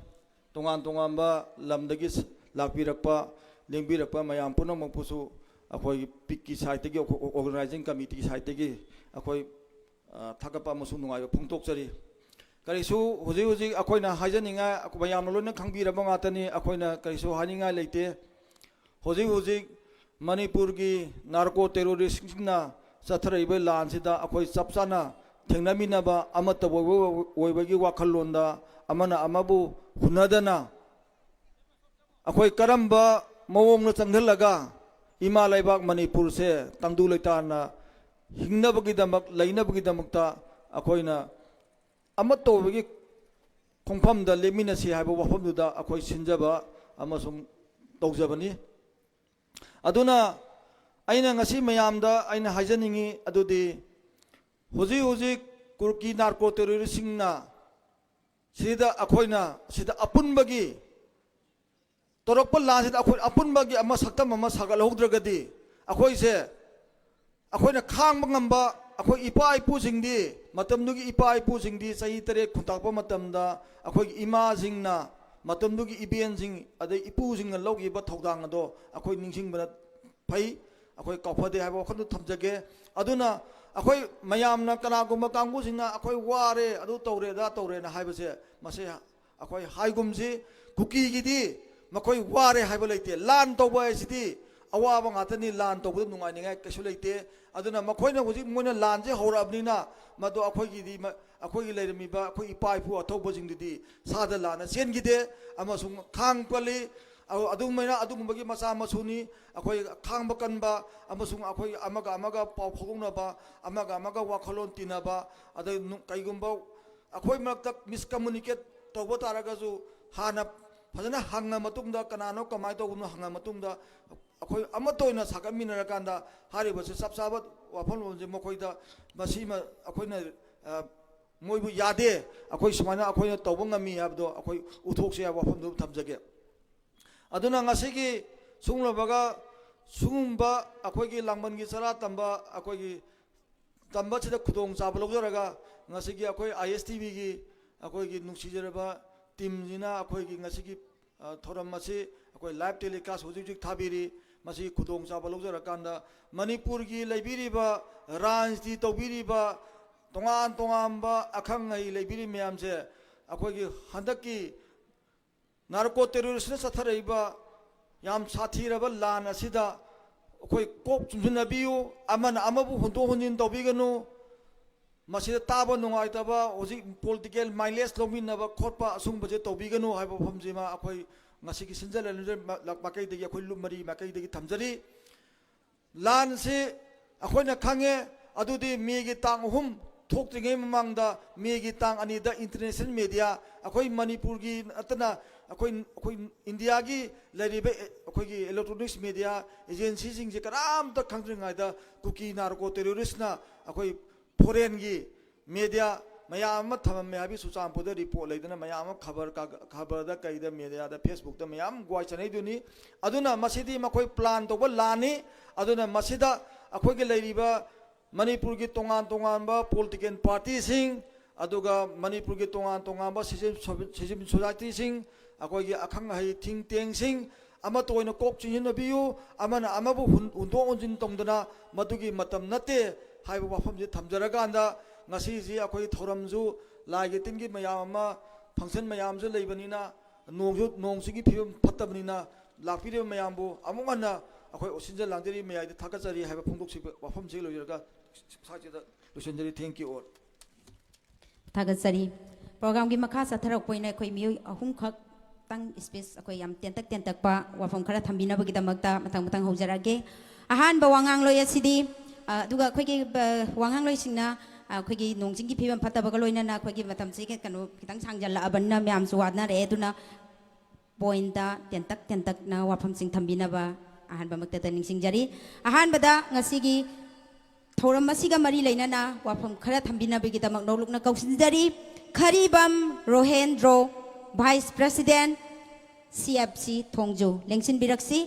ꯇꯣꯉꯥꯟ ꯇꯣꯉꯥꯟꯕ ꯂꯝꯗꯒꯤ ꯂꯥꯛꯄꯤꯔꯛꯄ, ꯂꯦꯡꯕꯤꯔꯛꯄ ꯃꯌꯥꯝ ꯄꯨꯝꯅꯃꯛꯄꯨꯁꯨ ꯑꯩꯈꯣꯏꯒꯤ ꯄꯤꯛꯀꯤ ꯁꯥꯏꯠꯇꯒꯤ, ꯑꯣꯔꯒꯅꯥꯏꯖꯤꯡ ꯀꯃꯤꯇꯤꯒꯤ ꯁꯥꯏꯠꯇꯒꯤ ꯑꯩꯈꯣꯏ, ꯑ, ꯊꯥꯒꯠꯄ ꯑꯃꯁꯨꯡ ꯅꯨꯡꯉꯥꯏꯕ ꯐꯣꯡꯗꯣꯛꯆꯔꯤ꯫ ꯀꯔꯤꯁꯨ ꯍꯧꯖꯤꯛ ꯍꯧꯖꯤꯛ ꯑꯩꯈꯣꯏꯅ ꯍꯥꯏꯖꯅꯤꯡꯉꯥꯏ, ꯃꯌꯥꯝꯅ ꯂꯣꯏꯅ ꯈꯪꯕꯤꯔꯕ ꯉꯥꯛꯇꯅꯤ, ꯑꯩꯈꯣꯏꯅ ꯀꯔꯤꯁꯨ ꯍꯥꯏꯅꯤꯡꯉꯥꯏ ꯂꯩꯇꯦ꯫ ꯍꯧꯖꯤꯛ ꯍꯧꯖꯤꯛ ꯃꯅꯤꯄꯨꯔꯒꯤ ꯅꯥꯔꯀꯣ ꯇꯦꯔꯣꯔꯤꯁꯁꯤꯡꯅ ꯆꯠꯊꯔꯛꯏꯕ ꯂꯥꯟꯁꯤꯗ ꯑꯩꯈꯣꯏ ꯆꯞ ꯆꯥꯅ ꯊꯦꯡꯅꯃꯤꯟꯅꯕ, ꯑꯃꯠꯇ ꯑꯣꯏꯕ, ꯑꯣꯏꯕꯒꯤ ꯋꯥꯈꯜꯂꯣꯟꯗ ꯑꯃꯅ ꯑꯃꯕꯨ ꯍꯨꯟꯅꯗꯅ ꯑꯩꯈꯣꯏ ꯀꯔꯝꯕ ꯃꯑꯣꯡꯗ ꯆꯪꯁꯤꯜꯂꯒ ꯏꯃꯥ ꯂꯩꯕꯥꯛ ꯃꯅꯤꯄꯨꯔꯁꯦ ꯇꯪꯗꯨ ꯂꯩꯇꯥꯅ ꯍꯤꯡꯅꯕꯒꯤꯗꯃꯛ, ꯂꯩꯅꯕꯒꯤꯗꯃꯛꯇ ꯑꯩꯈꯣꯏꯅ ꯑꯃꯠꯇ ꯑꯣꯏꯕꯒꯤ ꯈꯣꯡꯐꯝꯗ ꯂꯦꯞꯃꯤꯟꯅꯁꯤ ꯍꯥꯏꯕ ꯋꯥꯐꯝꯗꯨꯗ ꯑꯩꯈꯣꯏ ꯁꯤꯟꯖꯕ ꯑꯃꯁꯨꯡ ꯇꯧꯖꯕꯅꯤ꯫ ꯑꯗꯨꯅ ꯑꯩꯅ ꯉꯁꯤ ꯃꯌꯥꯝꯗ ꯑꯩꯅ ꯍꯥꯏꯖꯅꯤꯡꯉꯤ ꯑꯗꯨꯗꯤ, ꯍꯧꯖꯤꯛ ꯍꯧꯖꯤꯛ ꯀꯨꯔꯀꯤ ꯅꯥꯔꯀꯣ ꯇꯦꯔꯣꯔꯤꯁꯁꯤꯡꯅ ꯁꯤꯗ ꯑꯩꯈꯣꯏꯅ ꯁꯤꯗ ꯑꯄꯨꯟꯕꯒꯤ ꯇꯧꯔꯛꯄ ꯂꯥꯟꯁꯤꯗ ꯑꯩꯈꯣꯏ ꯑꯄꯨꯟꯕꯒꯤ ꯑꯃ ꯁꯛꯇꯝ ꯑꯃ ꯁꯥꯒꯠꯍꯧꯗ꯭ꯔꯒꯗꯤ, ꯑꯩꯈꯣꯏꯁꯦ, ꯑꯩꯈꯣꯏꯅ ꯈꯥꯡꯕ ꯉꯝꯕ, ꯑꯩꯈꯣꯏ ꯏꯄꯥ ꯏꯄꯨꯁꯤꯡꯗꯤ, ꯃꯇꯝꯗꯨꯒꯤ ꯏꯄꯥ ꯏꯄꯨꯁꯤꯡꯗꯤ ꯆꯍꯤ ꯇꯔꯦꯠ ꯈꯨꯟꯇꯥꯛꯄ ꯃꯇꯝꯗ ꯑꯩꯈꯣꯏꯒꯤ ꯏꯃꯥꯁꯤꯡꯅ, ꯃꯇꯝꯗꯨꯒꯤ ꯏꯕꯦꯟꯁꯤꯡ ꯑꯗꯩ ꯏꯄꯨꯁꯤꯡꯅ ꯂꯧꯈꯤꯕ ꯊꯧꯗꯥꯡ ꯑꯗꯣ ꯑꯩꯈꯣꯏ ꯅꯤꯡꯁꯤꯡꯕꯅ ꯐꯩ, ꯑꯩꯈꯣꯏ ꯀꯥꯎꯐꯗꯦ ꯍꯥꯏꯕ ꯋꯥꯈꯜꯗꯨ ꯊꯝꯖꯒꯦ꯫ ꯑꯗꯨꯅ ꯑꯩꯈꯣꯏ ꯃꯌꯥꯝꯅ ꯀꯅꯥꯒꯨꯝꯕ ꯀꯥꯡꯕꯨꯁꯤꯡꯅ ꯑꯩꯈꯣꯏ ꯋꯥꯔꯦ, ꯑꯗꯨ ꯇꯧꯔꯦ, ꯑꯗꯥ ꯇꯧꯔꯦꯅ ꯍꯥꯏꯕꯁꯦ, ꯃꯁꯤ ꯑꯩꯈꯣꯏ ꯍꯥꯏꯒꯨꯝꯁꯤ, ꯀꯨꯀꯤꯒꯤꯗꯤ ꯃꯈꯣꯏ ꯋꯥꯔꯦ ꯍꯥꯏꯕ ꯂꯩꯇꯦ꯫ ꯂꯥꯟ ꯇꯧꯕ ꯍꯥꯏꯁꯤꯗꯤ ꯑꯋꯥꯕ ꯉꯥꯛꯇꯅꯤ, ꯂꯥꯟ ꯇꯧꯕꯗ ꯅꯨꯡꯉꯥꯏꯅꯤꯡꯉꯥꯏ ꯀꯩꯁꯨ ꯂꯩꯇꯦ꯫ ꯑꯗꯨꯅ ꯃꯈꯣꯏꯅ ꯍꯧꯖꯤꯛ ꯃꯣꯏꯅ ꯂꯥꯟꯁꯦ ꯍꯧꯔꯛꯑꯕꯅꯤꯅ, ꯃꯗꯨ ꯑꯩꯈꯣꯏꯒꯤꯗꯤ ꯃ-, ꯑꯩꯈꯣꯏꯒꯤ ꯂꯩꯔꯝꯃꯤꯕ ꯑꯩꯈꯣꯏ ꯏꯄꯥ ꯏꯄꯨ ꯑꯊꯧꯕꯁꯤꯡꯗꯨꯗꯤ ꯁꯥꯗ ꯂꯥꯟꯅ ꯆꯦꯟꯈꯤꯗꯦ ꯑꯃꯁꯨꯡ ꯈꯥꯡ ꯀꯜꯂꯤ꯫ ꯑ-, ꯑꯗꯨꯃꯥꯏꯅ ꯑꯗꯨꯒꯨꯝꯕꯒꯤ ꯃꯆꯥ ꯃꯁꯨꯅꯤ꯫ ꯑꯩꯈꯣꯏ ꯈꯥꯡꯕ ꯀꯟꯕ ꯑꯃꯁꯨꯡ ꯑꯩꯈꯣꯏ ꯑꯃꯒ ꯑꯃꯒ ꯄꯥꯎ ꯐꯥꯎꯗꯣꯛꯅꯕ, ꯑꯃꯒ ꯑꯃꯒ ꯋꯥꯈꯜꯂꯣꯟ ꯇꯤꯟꯅꯕ, ꯑꯗꯩ ꯅꯨ-, ꯀꯩꯒꯨꯝꯕ ꯑꯩꯈꯣꯏ ꯃꯔꯛꯇ ꯃꯤꯁꯀꯝꯃꯨꯅꯤꯀꯦꯠ ꯇꯧꯕ ꯇꯥꯔꯒꯁꯨ, ꯍꯥꯟꯅ ꯐꯖꯅ ꯍꯪꯉ ꯃꯇꯨꯡꯗ, ꯀꯅꯥꯅꯣ ꯀꯃꯥꯏꯅ ꯇꯧꯕꯅꯣ ꯍꯪꯉ ꯃꯇꯨꯡꯗ, ꯑꯩꯈꯣꯏ ꯑꯃꯠꯇ ꯑꯣꯏꯅ ꯁꯥꯒꯠꯃꯤꯟꯅꯔꯀꯥꯟꯗ, ꯍꯥꯏꯔꯤꯕꯁꯤ ꯆꯞ ꯆꯥꯕ ꯋꯥꯐꯝꯂꯣꯟꯁꯦ ꯃꯈꯣꯏꯗ, ꯃꯁꯤꯃ ꯑꯩꯈꯣꯏꯅ, ꯑ, ꯃꯣꯏꯕꯨ ꯌꯥꯗꯦ, ꯑꯩꯈꯣꯏ ꯁꯨꯃꯥꯏꯅ ꯑꯩꯈꯣꯏꯅ ꯇꯧꯕ ꯉꯝꯃꯤ ꯍꯥꯏꯕꯗꯣ ꯑꯩꯈꯣꯏ ꯎꯠꯊꯣꯛꯁꯦ ꯍꯥꯏꯕ ꯋꯥꯐꯝꯗꯨ ꯊꯝꯖꯒꯦ꯫ ꯑꯗꯨꯅ ꯉꯁꯤꯒꯤ ꯁꯨꯡꯂꯕꯒ ꯁꯤꯒꯨꯝꯕ ꯑꯩꯈꯣꯏꯒꯤ ꯂꯥꯡꯕꯟꯒꯤ ꯆꯔꯥ ꯇꯝꯕ, ꯑꯩꯈꯣꯏꯒꯤ ꯇꯝꯕꯁꯤꯗ ꯈꯨꯗꯣꯡꯆꯥꯕ ꯂꯧꯖꯔꯒ, ꯉꯁꯤꯒꯤ ꯑꯩꯈꯣꯏ ꯑꯥꯏ ꯑꯦꯁ ꯇꯤ ꯚꯤꯒꯤ ꯑꯩꯈꯣꯏꯒꯤ ꯅꯨꯡꯁꯤꯖꯔꯕ ꯇꯤꯝꯁꯤꯅ ꯑꯩꯈꯣꯏꯒꯤ ꯉꯁꯤꯒꯤ, ꯑ, ꯊꯧꯔꯝ ꯑꯁꯤ ꯑꯩꯈꯣꯏ ꯂꯥꯏꯚ ꯇꯦꯂꯤꯀꯥꯁ ꯍꯧꯖꯤꯛ ꯍꯧꯖꯤꯛ ꯊꯥꯕꯤꯔꯤ꯫ ꯃꯁꯤ ꯈꯨꯗꯣꯡꯆꯥꯕ ꯂꯧꯖꯔꯀꯥꯟꯗ ꯃꯅꯤꯄꯨꯔꯒꯤ ꯂꯩꯕꯤꯔꯤꯕ, ꯔꯥꯖꯅꯤꯇꯤ ꯇꯧꯕꯤꯔꯤꯕ, ꯇꯣꯉꯥꯟ ꯇꯣꯉꯥꯟꯕ ꯑꯈꯪ ꯑꯍꯩ ꯂꯩꯕꯤꯔꯤꯕ ꯃꯌꯥꯝꯁꯦ, ꯑꯩꯈꯣꯏꯒꯤ ꯍꯟꯗꯛꯀꯤ ꯅꯥꯔꯀꯣ ꯇꯦꯔꯣꯔꯤꯁꯅ ꯆꯠꯊꯔꯛꯏꯕ ꯌꯥꯝ ꯁꯥꯊꯤꯔꯕ ꯂꯥꯟ ꯑꯁꯤꯗ ꯑꯩꯈꯣꯏ ꯀꯣꯛ ꯆꯨꯝꯁꯤꯟꯅꯕꯤꯌꯨ꯫ ꯑꯃꯅ ꯑꯃꯕꯨ ꯍꯨꯟꯗꯣꯛ ꯍꯨꯟꯖꯤꯟ ꯇꯧꯕꯤꯒꯅꯨ꯫ ꯃꯁꯤꯗ ꯇꯥꯕ ꯅꯨꯡꯉꯥꯏꯇꯕ, ꯍꯧꯖꯤꯛ ꯄꯣꯂꯤꯇꯤꯀꯦꯜ ꯃꯥꯏꯂꯦꯖ ꯂꯧꯃꯤꯟꯅꯕ ꯈꯣꯠꯄ ꯑꯁꯨꯝꯕꯁꯦ ꯇꯧꯕꯤꯒꯅꯨ ꯍꯥꯏꯕ ꯋꯥꯐꯝꯁꯤꯃ ꯑꯩꯈꯣꯏ ꯉꯁꯤꯒꯤ ꯁꯤꯟꯖ ꯂꯩꯔꯤꯕ ꯃꯥꯏꯀꯩꯗꯒꯤ, ꯑꯩꯈꯣꯏ ꯂꯨꯞ ꯃꯔꯤ ꯃꯥꯏꯀꯩꯗꯒꯤ ꯊꯝꯖꯔꯤ꯫ ꯂꯥꯟꯁꯤ ꯑꯩꯈꯣꯏꯅ ꯈꯪꯉꯦ, ꯑꯗꯨꯗꯤ ꯃꯦꯒꯤ ꯇꯥꯡ ꯑꯍꯨꯝ ꯊꯣꯛꯇ꯭ꯔꯤꯉꯩ ꯃꯃꯥꯡꯗ ꯃꯦꯒꯤ ꯇꯥꯡ ꯑꯅꯤꯗ ꯏꯟꯇꯔꯅꯦꯁꯅꯦꯜ ꯃꯦꯗꯤꯌꯥ, ꯑꯩꯈꯣꯏ ꯃꯅꯤꯄꯨꯔꯒꯤ ꯅꯠꯇꯅ ꯑꯩꯈꯣꯏ, ꯑꯩꯈꯣꯏ ꯏꯟꯗꯤꯌꯥꯒꯤ ꯂꯩꯔꯤꯕ ꯑꯦ-, ꯑꯩꯈꯣꯏꯒꯤ ꯏꯂꯦꯛꯇ꯭ꯔꯣꯅꯤꯛꯁ ꯃꯦꯗꯤꯌꯥ ꯑꯦꯖꯦꯟꯁꯤꯁꯤꯡꯁꯦ ꯀꯅꯥꯝꯇ ꯈꯪꯗ꯭ꯔꯤꯉꯩꯗ ꯀꯨꯀꯤ ꯅꯥꯔꯀꯣ ꯇꯦꯔꯣꯔꯤꯁꯅ ꯑꯩꯈꯣꯏ ꯐꯣꯔꯦꯟꯒꯤ ꯃꯦꯗꯤꯌꯥ ꯃꯌꯥꯝ ꯑꯃ ꯊꯝꯃꯝꯃꯦ ꯍꯥꯏꯕꯒꯤ ꯆꯨꯔꯆꯥꯟꯄꯨꯔꯗ ꯔꯤꯄꯣꯔꯠ ꯂꯩꯗꯅ ꯃꯌꯥꯝ ꯑꯃ ꯈꯕꯔ ꯀꯥꯒ-, ꯈꯕꯔꯗ ꯀꯩꯗ ꯃꯦꯗꯤꯌꯥꯗ ꯐꯦꯁꯕꯨꯛꯇ ꯃꯌꯥꯝ ꯒ꯭ꯋꯥꯏ ꯆꯥꯟꯅꯩꯗꯨꯅꯤ꯫ ꯑꯗꯨꯅ ꯃꯁꯤꯗꯤ ꯃꯈꯣꯏ ꯄ꯭ꯂꯥꯟ ꯇꯧꯕ ꯂꯥꯟꯅꯤ꯫ ꯑꯗꯨꯅ ꯃꯁꯤꯗ ꯑꯩꯈꯣꯏꯒꯤ ꯂꯩꯔꯤꯕ ꯃꯅꯤꯄꯨꯔꯒꯤ ꯇꯣꯉꯥꯟ ꯇꯣꯉꯥꯟꯕ ꯄꯣꯂꯤꯇꯤꯀꯦꯜ ꯄꯥꯔꯇꯤꯁꯤꯡ, ꯑꯗꯨꯒ ꯃꯅꯤꯄꯨꯔꯒꯤ ꯇꯣꯉꯥꯟ ꯇꯣꯉꯥꯟꯕ ꯁꯤꯖꯤꯝ ꯁꯣ-, ꯁꯤꯖꯤꯝ ꯁꯣꯁꯥꯏꯇꯤꯁꯤꯡ, ꯑꯩꯈꯣꯏꯒꯤ ꯑꯈꯪ ꯑꯍꯩ ꯊꯤꯡ ꯇꯦꯡꯁꯤꯡ ꯑꯃꯠꯇ ꯑꯣꯏꯅ ꯀꯣꯛ ꯆꯤꯡꯁꯤꯟꯅꯕꯤꯌꯨ꯫ ꯑꯃꯅ ꯑꯃꯕꯨ ꯍꯨꯟ-, ꯍꯨꯟꯗꯣꯛ ꯍꯨꯟꯖꯤꯟ ꯇꯧꯗꯅ ꯃꯗꯨꯒꯤ ꯃꯇꯝ ꯅꯠꯇꯦ ꯍꯥꯏꯕ ꯋꯥꯐꯝꯁꯤ ꯊꯝꯖꯔꯀꯥꯟꯗ, ꯉꯁꯤꯁꯤ ꯑꯩꯈꯣꯏ ꯊꯧꯔꯝꯁꯨ ꯂꯥꯏꯒꯤ ꯇꯤꯟꯒꯤ ꯃꯌꯥꯝ ꯑꯃ, ꯐꯪꯁꯟ ꯃꯌꯥꯝꯁꯨ ꯂꯩꯕꯅꯤꯅ, ꯅꯣꯡꯁꯨ, ꯅꯣꯡ ꯆꯤꯡꯒꯤ ꯐꯤꯕꯝ ꯐꯠꯇꯕꯅꯤꯅ, ꯂꯥꯛꯄꯤꯔꯤꯕ ꯃꯌꯥꯝꯕꯨ ꯑꯃꯨꯛ ꯍꯟꯅ ꯑꯩꯈꯣꯏ ꯁꯤꯟꯖ ꯂꯥꯡꯖꯔꯤ ꯃꯌꯥꯏꯗ ꯊꯥꯒꯠꯆꯔꯤ ꯍꯥꯏꯕ ꯐꯣꯡꯗꯣꯛꯆꯕ ꯋꯥꯐꯝꯁꯤ ꯂꯣꯏꯔꯒ ꯁ꯭ꯋꯥꯏꯁꯤꯗ ꯂꯣꯏꯁꯤꯟꯖꯔꯤ꯫ Thank you all꯫ ꯊꯥꯒꯠꯆꯔꯤ꯫ ꯄ꯭ꯔꯣꯒ꯭ꯔꯥꯝꯒꯤ ꯃꯈꯥ ꯆꯠꯊꯔꯛꯄ ꯑꯣꯏꯅ ꯑꯩꯈꯣꯏ ꯃꯤꯑꯣꯏ ꯑꯍꯨꯝꯈꯛꯇꯪ ꯁ꯭ꯄꯤꯆ, ꯑꯩꯈꯣꯏ ꯌꯥꯝ ꯇꯦꯟꯇꯛ ꯇꯦꯟꯇꯛꯄ ꯋꯥꯐꯝ ꯈꯔ ꯊꯝꯕꯤꯅꯕꯒꯤꯗꯃꯛꯇ ꯃꯊꯪ ꯃꯊꯪ ꯍꯧꯖꯔꯛꯑꯒꯦ꯫ ꯑꯍꯥꯟꯕ ꯋꯥꯉꯥꯡꯂꯣꯏ ꯑꯁꯤꯗꯤ, ꯑ, ꯑꯗꯨꯒ ꯑꯩꯈꯣꯏꯒꯤ, ꯑ, ꯋꯥꯉꯥꯡꯂꯣꯏꯁꯤꯡꯅ, ꯑ, ꯑꯩꯈꯣꯏꯒꯤ ꯅꯣꯡ ꯆꯤꯡꯒꯤ ꯐꯤꯕꯝ ꯐꯠꯇꯕꯒ ꯂꯣꯏꯅꯅ ꯑꯩꯈꯣꯏꯒꯤ ꯃꯇꯝꯁꯤ ꯀꯩꯅꯣ ꯈꯤꯇꯪ ꯁꯥꯡꯖꯜꯂꯛꯑꯕꯅꯤꯅ ꯃꯌꯥꯝꯁꯨ ꯋꯥꯅꯔꯛꯑꯦ꯫ ꯑꯗꯨꯅ ꯄꯣꯏꯟꯠꯇ ꯇꯦꯟꯇꯛ ꯇꯦꯟꯇꯛꯅ ꯋꯥꯐꯝꯁꯤꯡ ꯊꯝꯕꯤꯅꯕ ꯑꯍꯥꯟꯕꯃꯛꯇꯗ ꯅꯤꯡꯁꯤꯡꯖꯔꯤ꯫ ꯑꯍꯥꯟꯕꯗ ꯉꯁꯤꯒꯤ ꯊꯧꯔꯝ ꯑꯁꯤꯒ ꯃꯔꯤ ꯂꯩꯅꯅ ꯋꯥꯐꯝ ꯈꯔ ꯊꯝꯕꯤꯅꯕꯒꯤꯗꯃꯛ ꯅꯧꯂꯨꯛꯅ ꯀꯧꯁꯤꯟꯖꯔꯤ꯫ Kharibam Rohendro, vice president, C F C Thongju, ꯂꯦꯡꯁꯤꯟꯕꯤꯔꯛꯁꯤ꯫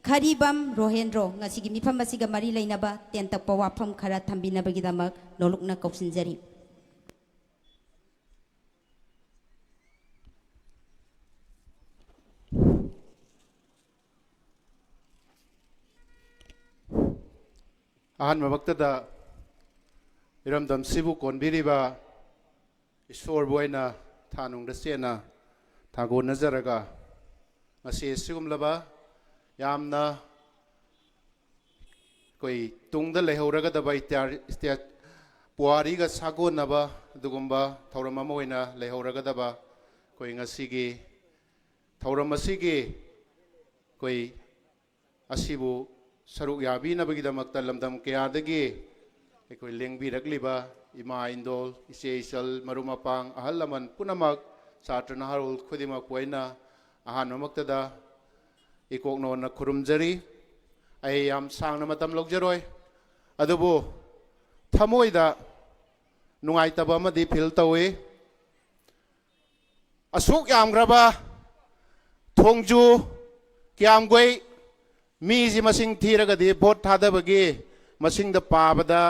ꯈꯔꯤꯕꯝ ꯔꯣꯍꯦꯟꯗ꯭ꯔꯣ, ꯉꯁꯤꯒꯤ ꯃꯤꯐꯝ ꯑꯁꯤꯒ ꯃꯔꯤ ꯂꯩꯅꯕ ꯇꯦꯟꯇꯛꯄ ꯋꯥꯐꯝ ꯈꯔ ꯊꯝꯕꯤꯅꯕꯒꯤꯗꯃꯛ ꯅꯧꯂꯨꯛꯅ ꯀꯧꯁꯤꯟꯖꯔꯤ꯫ ꯑꯍꯥꯟꯕꯃꯛꯇꯗ ꯏꯔꯝꯗꯝꯁꯤꯕꯨ ꯀꯣꯟꯕꯤꯔꯤꯕ ꯏꯁꯣꯔꯕꯨ ꯑꯩꯅ ꯊꯥꯅꯨꯡꯗ ꯆꯦꯟꯅ ꯊꯥꯒꯣꯟꯅꯖꯔꯒ, ꯉꯁꯤ ꯑꯁꯤꯒꯨꯝꯂꯕ ꯌꯥꯝꯅ ꯑꯩꯈꯣꯏ ꯇꯨꯡꯗ ꯂꯩꯍꯧꯔꯒꯗꯕ ꯏꯇꯤꯍꯥ-, ꯏꯇꯤꯍꯥ-, ꯄꯨꯋꯥꯔꯤꯒ ꯁꯥꯒꯣꯟꯅꯕ ꯑꯗꯨꯒꯨꯝꯕ ꯊꯧꯔꯝ ꯑꯃ ꯑꯣꯏꯅ ꯂꯩꯍꯧꯔꯒꯗꯕ ꯑꯩꯈꯣꯏ ꯉꯁꯤꯒꯤ ꯊꯧꯔꯝ ꯑꯁꯤꯒꯤ ꯑꯩꯈꯣꯏ ꯑꯁꯤꯕꯨ ꯁꯔꯨꯛ ꯌꯥꯕꯤꯅꯕꯒꯤꯗꯃꯛꯇ ꯂꯝꯗꯝ ꯀꯌꯥꯗꯒꯤ ꯑꯩꯈꯣꯏ ꯂꯦꯡꯕꯤꯔꯛꯂꯤꯕ ꯏꯃꯥ ꯏꯟꯗꯣꯜ, ꯏꯆꯦ ꯏꯆꯜ, ꯃꯔꯨꯞ ꯃꯄꯥꯡ, ꯑꯍꯜ ꯂꯃꯟ ꯄꯨꯝꯅꯃꯛ, ꯁꯥꯇ꯭ꯔ ꯅꯍꯥꯔꯣꯜ ꯈꯨꯗꯤꯡꯃꯛꯄꯨ ꯑꯩꯅ ꯑꯍꯥꯟꯕꯃꯛꯇꯗ ꯏꯀꯣꯛꯅꯣꯟꯅ ꯈꯨꯔꯨꯝꯖꯔꯤ꯫ ꯑꯩ ꯌꯥꯝ ꯁꯥꯡꯅ ꯃꯇꯝ ꯂꯧꯖꯔꯣꯏ, ꯑꯗꯨꯕꯨ ꯊꯃꯣꯏꯗ ꯅꯨꯡꯉꯥꯏꯇꯕ ꯑꯃꯗꯤ ꯐꯤꯜ ꯇꯧꯏ꯫ ꯑꯁꯨꯛ ꯌꯥꯝꯈ꯭ꯔꯕ ꯊꯣꯡꯖꯨ, ꯀꯤꯌꯥꯝꯒꯩ, ꯃꯤꯁꯤ ꯃꯁꯤꯡ ꯊꯤꯔꯒꯗꯤ ꯚꯣꯠ ꯊꯥꯗꯕꯒꯤ ꯃꯁꯤꯡꯗ ꯄꯥꯕꯗ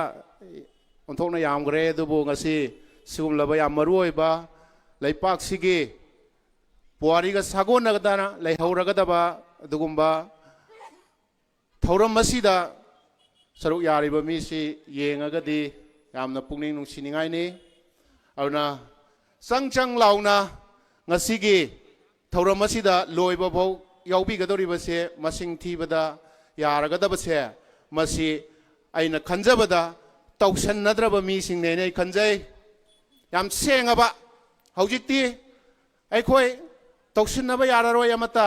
ꯑꯣꯟꯊꯣꯛꯅ ꯌꯥꯝꯈ꯭ꯔꯦ꯫ ꯑꯗꯨꯕꯨ ꯉꯁꯤ ꯁꯤꯒꯨꯝꯂꯕ ꯌꯥꯝ ꯃꯔꯨ ꯑꯣꯏꯕ ꯂꯩꯄꯥꯛꯁꯤꯒꯤ ꯄꯨꯋꯥꯔꯤꯒ ꯁꯥꯒꯣꯟꯅꯒꯗꯅ ꯂꯩꯍꯧꯔꯒꯗꯕ ꯑꯗꯨꯒꯨꯝꯕ ꯊꯧꯔꯝ ꯑꯁꯤꯗ ꯁꯔꯨꯛ ꯌꯥꯔꯤꯕ ꯃꯤꯁꯤ ꯌꯦꯡꯉꯒꯗꯤ ꯌꯥꯝꯅ ꯄꯨꯛꯅꯤꯡ ꯅꯨꯡꯁꯤꯅꯤꯡꯉꯥꯏꯅꯤ꯫ ꯑꯗꯨꯅ ꯆꯪ ꯆꯪ ꯂꯥꯎꯅ ꯉꯁꯤꯒꯤ ꯊꯧꯔꯝ ꯑꯁꯤꯗ ꯂꯣꯏꯕ ꯐꯥꯎ ꯌꯥꯎꯕꯤꯒꯗꯧꯔꯤꯕꯁꯦ, ꯃꯁꯤꯡ ꯊꯤꯕꯗ ꯌꯥꯔꯒꯗꯕꯁꯦ, ꯃꯁꯤ ꯑꯩꯅ ꯈꯟꯖꯕꯗ ꯇꯧꯁꯟꯅꯗ꯭ꯔꯕ ꯃꯤꯁꯤꯡꯅꯦꯅ ꯑꯩ ꯈꯟꯖꯩ꯫ ꯌꯥꯝ ꯁꯦꯡꯉꯕ, ꯍꯧꯖꯤꯛꯇꯤ ꯑꯩꯈꯣꯏ ꯇꯧꯁꯤꯟꯅꯕ ꯌꯥꯔꯔꯣꯏ ꯑꯃꯠꯇ꯫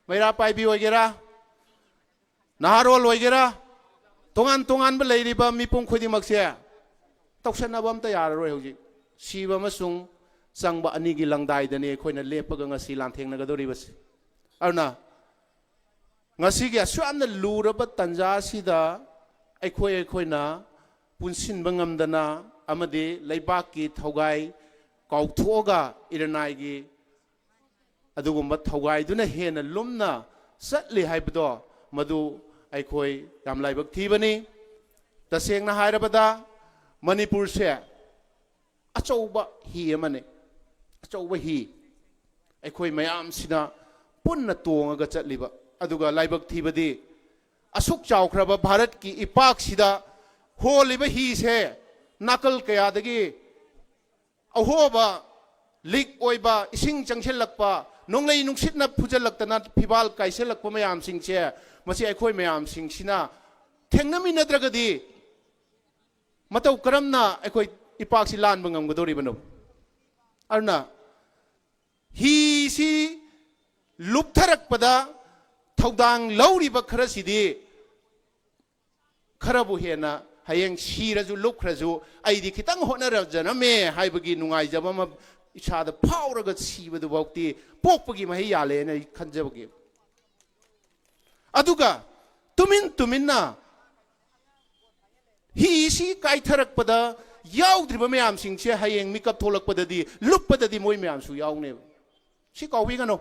ꯃꯩꯔꯥ ꯄꯥꯏꯕꯤ ꯑꯣꯏꯒꯦꯔꯥ, ꯅꯍꯥꯔꯣꯜ ꯑꯣꯏꯒꯦꯔꯥ, ꯇꯣꯉꯥꯟ ꯇꯣꯉꯥꯟꯕ ꯂꯩꯔꯤꯕ ꯃꯤꯄꯨꯝ ꯈꯨꯗꯤꯡꯃꯛꯁꯦ ꯇꯧꯁꯟꯅꯕ ꯑꯝꯇ ꯌꯥꯔꯔꯣꯏ꯫ ꯍꯧꯖꯤꯛ ꯁꯤꯕ ꯑꯃꯁꯨꯡ ꯆꯪꯕ ꯑꯅꯤꯒꯤ ꯂꯪꯗꯥꯏꯗꯅꯤ ꯑꯩꯈꯣꯏꯅ ꯂꯦꯞꯄꯒ ꯉꯁꯤ ꯂꯥꯟꯊꯦꯡꯅꯒꯗꯧꯔꯤꯕꯁꯦ꯫ ꯑꯗꯨꯅ ꯉꯁꯤꯒꯤ ꯑꯁꯨꯛ ꯌꯥꯝꯅ ꯂꯨꯔꯕ ꯇꯥꯟꯖꯥ ꯑꯁꯤꯗ ꯑꯩꯈꯣꯏ ꯑꯩꯈꯣꯏꯅ ꯄꯨꯟꯁꯤꯟꯕ ꯉꯝꯗꯅ ꯑꯃꯗꯤ ꯂꯩꯕꯥꯛꯀꯤ ꯊꯧꯒꯥꯏ ꯀꯥꯎꯊꯣꯛꯑꯒ ꯏꯔꯅꯥꯏꯒꯤ ꯑꯗꯨꯒꯨꯝꯕ ꯊꯧꯒꯥꯏꯗꯨꯅ ꯍꯦꯟꯅ ꯂꯨꯝꯅ ꯆꯠꯂꯤ ꯍꯥꯏꯕꯗꯣ, ꯃꯗꯨ ꯑꯩꯈꯣꯏ ꯌꯥꯝ ꯂꯥꯏꯕꯛ ꯊꯤꯕꯅꯤ꯫ ꯇꯁꯦꯡꯅ ꯍꯥꯏꯔꯕꯗ, ꯃꯅꯤꯄꯨꯔꯁꯦ ꯑꯆꯧꯕ ꯍꯤ ꯑꯃꯅꯤ, ꯑꯆꯧꯕ ꯍꯤ꯫ ꯑꯩꯈꯣꯏ ꯃꯌꯥꯝꯁꯤꯅ ꯄꯨꯟꯅ ꯇꯣꯡꯉꯒ ꯆꯠꯂꯤꯕ, ꯑꯗꯨꯒ ꯂꯥꯏꯕꯛ ꯊꯤꯕꯗꯤ ꯑꯁꯨꯛ ꯆꯥꯎꯈ꯭ꯔꯕ ꯚꯥꯔꯠꯀꯤ ꯏꯄꯥꯛꯁꯤꯗ ꯍꯣꯜꯂꯤꯕ ꯍꯤꯁꯦ ꯅꯥꯀꯜ ꯀꯌꯥꯗꯒꯤ ꯑꯍꯣꯕ ꯂꯤꯛ ꯑꯣꯏꯕ, ꯏꯁꯤꯡ ꯆꯪꯁꯤꯜꯂꯛꯄ, ꯅꯣꯡꯂꯩ ꯅꯨꯡꯁꯤꯠꯅ ꯐꯨꯖꯜꯂꯛꯇꯅ ꯐꯤꯕꯥꯜ ꯀꯥꯏꯁꯤꯜꯂꯛꯄ ꯃꯌꯥꯝꯁꯤꯡꯁꯦ, ꯃꯁꯤ ꯑꯩꯈꯣꯏ ꯃꯌꯥꯝꯁꯤꯡꯁꯤꯅ ꯊꯦꯡꯅꯃꯤꯟꯅꯗ꯭ꯔꯒꯗꯤ ꯃꯇꯧ ꯀꯔꯝꯅ ꯑꯩꯈꯣꯏ ꯏꯄꯥꯛꯁꯤ ꯂꯥꯟꯕ ꯉꯝꯒꯗꯧꯔꯤꯕꯅꯣ? ꯑꯗꯨꯅ ꯍꯤꯁꯤ ꯂꯨꯞꯊꯔꯛꯄꯗ ꯊꯧꯗꯥꯡ ꯂꯧꯔꯤꯕ ꯈꯔꯁꯤꯗꯤ ꯈꯔꯕꯨ ꯍꯦꯟꯅ ꯍꯌꯦꯡ ꯁꯤꯔꯁꯨ ꯂꯨꯞꯈ꯭ꯔꯁꯨ ꯑꯩꯗꯤ ꯈꯤꯇꯪ ꯍꯣꯠꯅꯔꯖꯔꯝꯃꯦ ꯍꯥꯏꯕꯒꯤ ꯅꯨꯡꯉꯥꯏꯖꯕ ꯑꯃ ꯏꯁꯥꯗ ꯐꯥꯎꯔꯒ ꯁꯤꯕꯗꯨꯐꯥꯎꯗꯤ ꯄꯣꯛꯄꯒꯤ ꯃꯍꯩ ꯌꯥꯜꯂꯦꯅ ꯑꯩ ꯈꯟꯖꯕꯒꯤ꯫ ꯑꯗꯨꯒ ꯇꯨꯃꯤꯟ ꯇꯨꯃꯤꯟꯅ ꯍꯤꯁꯤ ꯀꯥꯏꯊꯔꯛꯄꯗ ꯌꯥꯎꯗ꯭ꯔꯤꯕ ꯃꯌꯥꯝꯁꯤꯡꯁꯦ ꯍꯌꯦꯡ ꯃꯤꯀꯞ ꯊꯣꯛꯂꯛꯄꯗꯗꯤ, ꯂꯨꯞꯄꯗꯗꯤ ꯃꯣꯏ ꯃꯌꯥꯝꯁꯨ ꯌꯥꯎꯅꯦꯕ꯫ ꯁꯤ ꯀꯥꯎꯕꯤꯒꯅꯨ꯫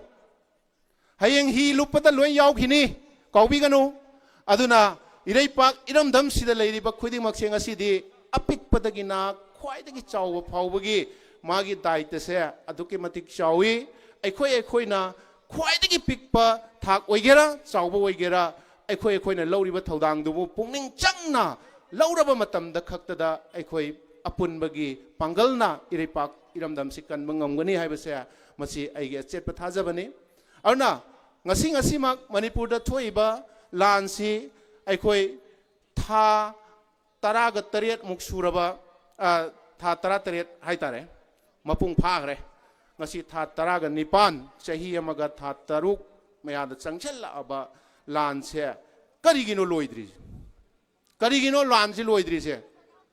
ꯍꯌꯦꯡ ꯍꯤ ꯂꯨꯞꯄꯗ ꯂꯣꯏ ꯌꯥꯎꯈꯤꯅꯤ, ꯀꯥꯎꯕꯤꯒꯅꯨ꯫ ꯑꯗꯨꯅ ꯏꯔꯩꯄꯥꯛ ꯏꯔꯝꯗꯝꯁꯤꯗ ꯂꯩꯔꯤꯕ ꯈꯨꯗꯤꯡꯃꯛꯁꯦ ꯉꯁꯤꯗꯤ ꯑꯄꯤꯛꯄꯗꯒꯤꯅ ꯈ꯭ꯋꯥꯏꯗꯒꯤ ꯆꯥꯎꯕ ꯐꯥꯎꯕꯒꯤ ꯃꯥꯒꯤ ꯗꯥꯏꯇꯁꯦ ꯑꯗꯨꯛꯀꯤ ꯃꯇꯤꯛ ꯆꯥꯎꯏ꯫ ꯑꯩꯈꯣꯏ ꯑꯩꯈꯣꯏꯅ ꯈ꯭ꯋꯥꯏꯗꯒꯤ ꯄꯤꯛꯄ ꯊꯥꯛ ꯑꯣꯏꯒꯦꯔꯥ, ꯆꯥꯎꯕ ꯑꯣꯏꯒꯦꯔꯥ, ꯑꯩꯈꯣꯏ ꯑꯩꯈꯣꯏꯅ ꯂꯧꯔꯤꯕ ꯊꯧꯗꯥꯡꯗꯨꯕꯨ ꯄꯨꯛꯅꯤꯡ ꯆꯪꯅ ꯂꯧꯔꯕ ꯃꯇꯝꯗ ꯈꯛꯇꯗ ꯑꯩꯈꯣꯏ ꯑꯄꯨꯟꯕꯒꯤ ꯄꯥꯡꯒꯜꯅ ꯏꯔꯩꯄꯥꯛ ꯏꯔꯝꯗꯝꯁꯤ ꯀꯟꯕ ꯉꯝꯒꯅꯤ ꯍꯥꯏꯕꯁꯦ ꯃꯁꯤ ꯑꯩꯒꯤ ꯑꯆꯦꯠꯄ ꯊꯥꯖꯕꯅꯤ꯫ ꯑꯗꯨꯅ ꯉꯁꯤ, ꯉꯁꯤꯃꯛ ꯃꯅꯤꯄꯨꯔꯗ ꯊꯣꯛꯏꯕ ꯂꯥꯟꯁꯤ ꯑꯩꯈꯣꯏ ꯊꯥ ꯇꯔꯥꯒ ꯇꯔꯦꯠꯃꯨꯛ ꯁꯨꯔꯕ, ꯑ, ꯊꯥ ꯇꯔꯥꯇꯔꯦꯠ ꯍꯥꯏꯇꯥꯔꯦ, ꯃꯄꯨꯡ ꯐꯥꯈ꯭ꯔꯦ꯫ ꯉꯁꯤ ꯊꯥ ꯇꯔꯥꯒ ꯅꯤꯄꯥꯟ, ꯆꯍꯤ ꯑꯃꯒ ꯊꯥ ꯇꯔꯨꯛ ꯃꯌꯥꯗ ꯆꯪꯁꯤꯜꯂꯛꯑꯕ ꯂꯥꯟꯁꯦ ꯀꯔꯤꯒꯤꯅꯣ ꯂꯣꯏꯗ꯭ꯔꯤꯁꯦ? ꯀꯔꯤꯒꯤꯅꯣ ꯂꯥꯟꯁꯤ ꯂꯣꯏꯗ꯭ꯔꯤꯁꯦ?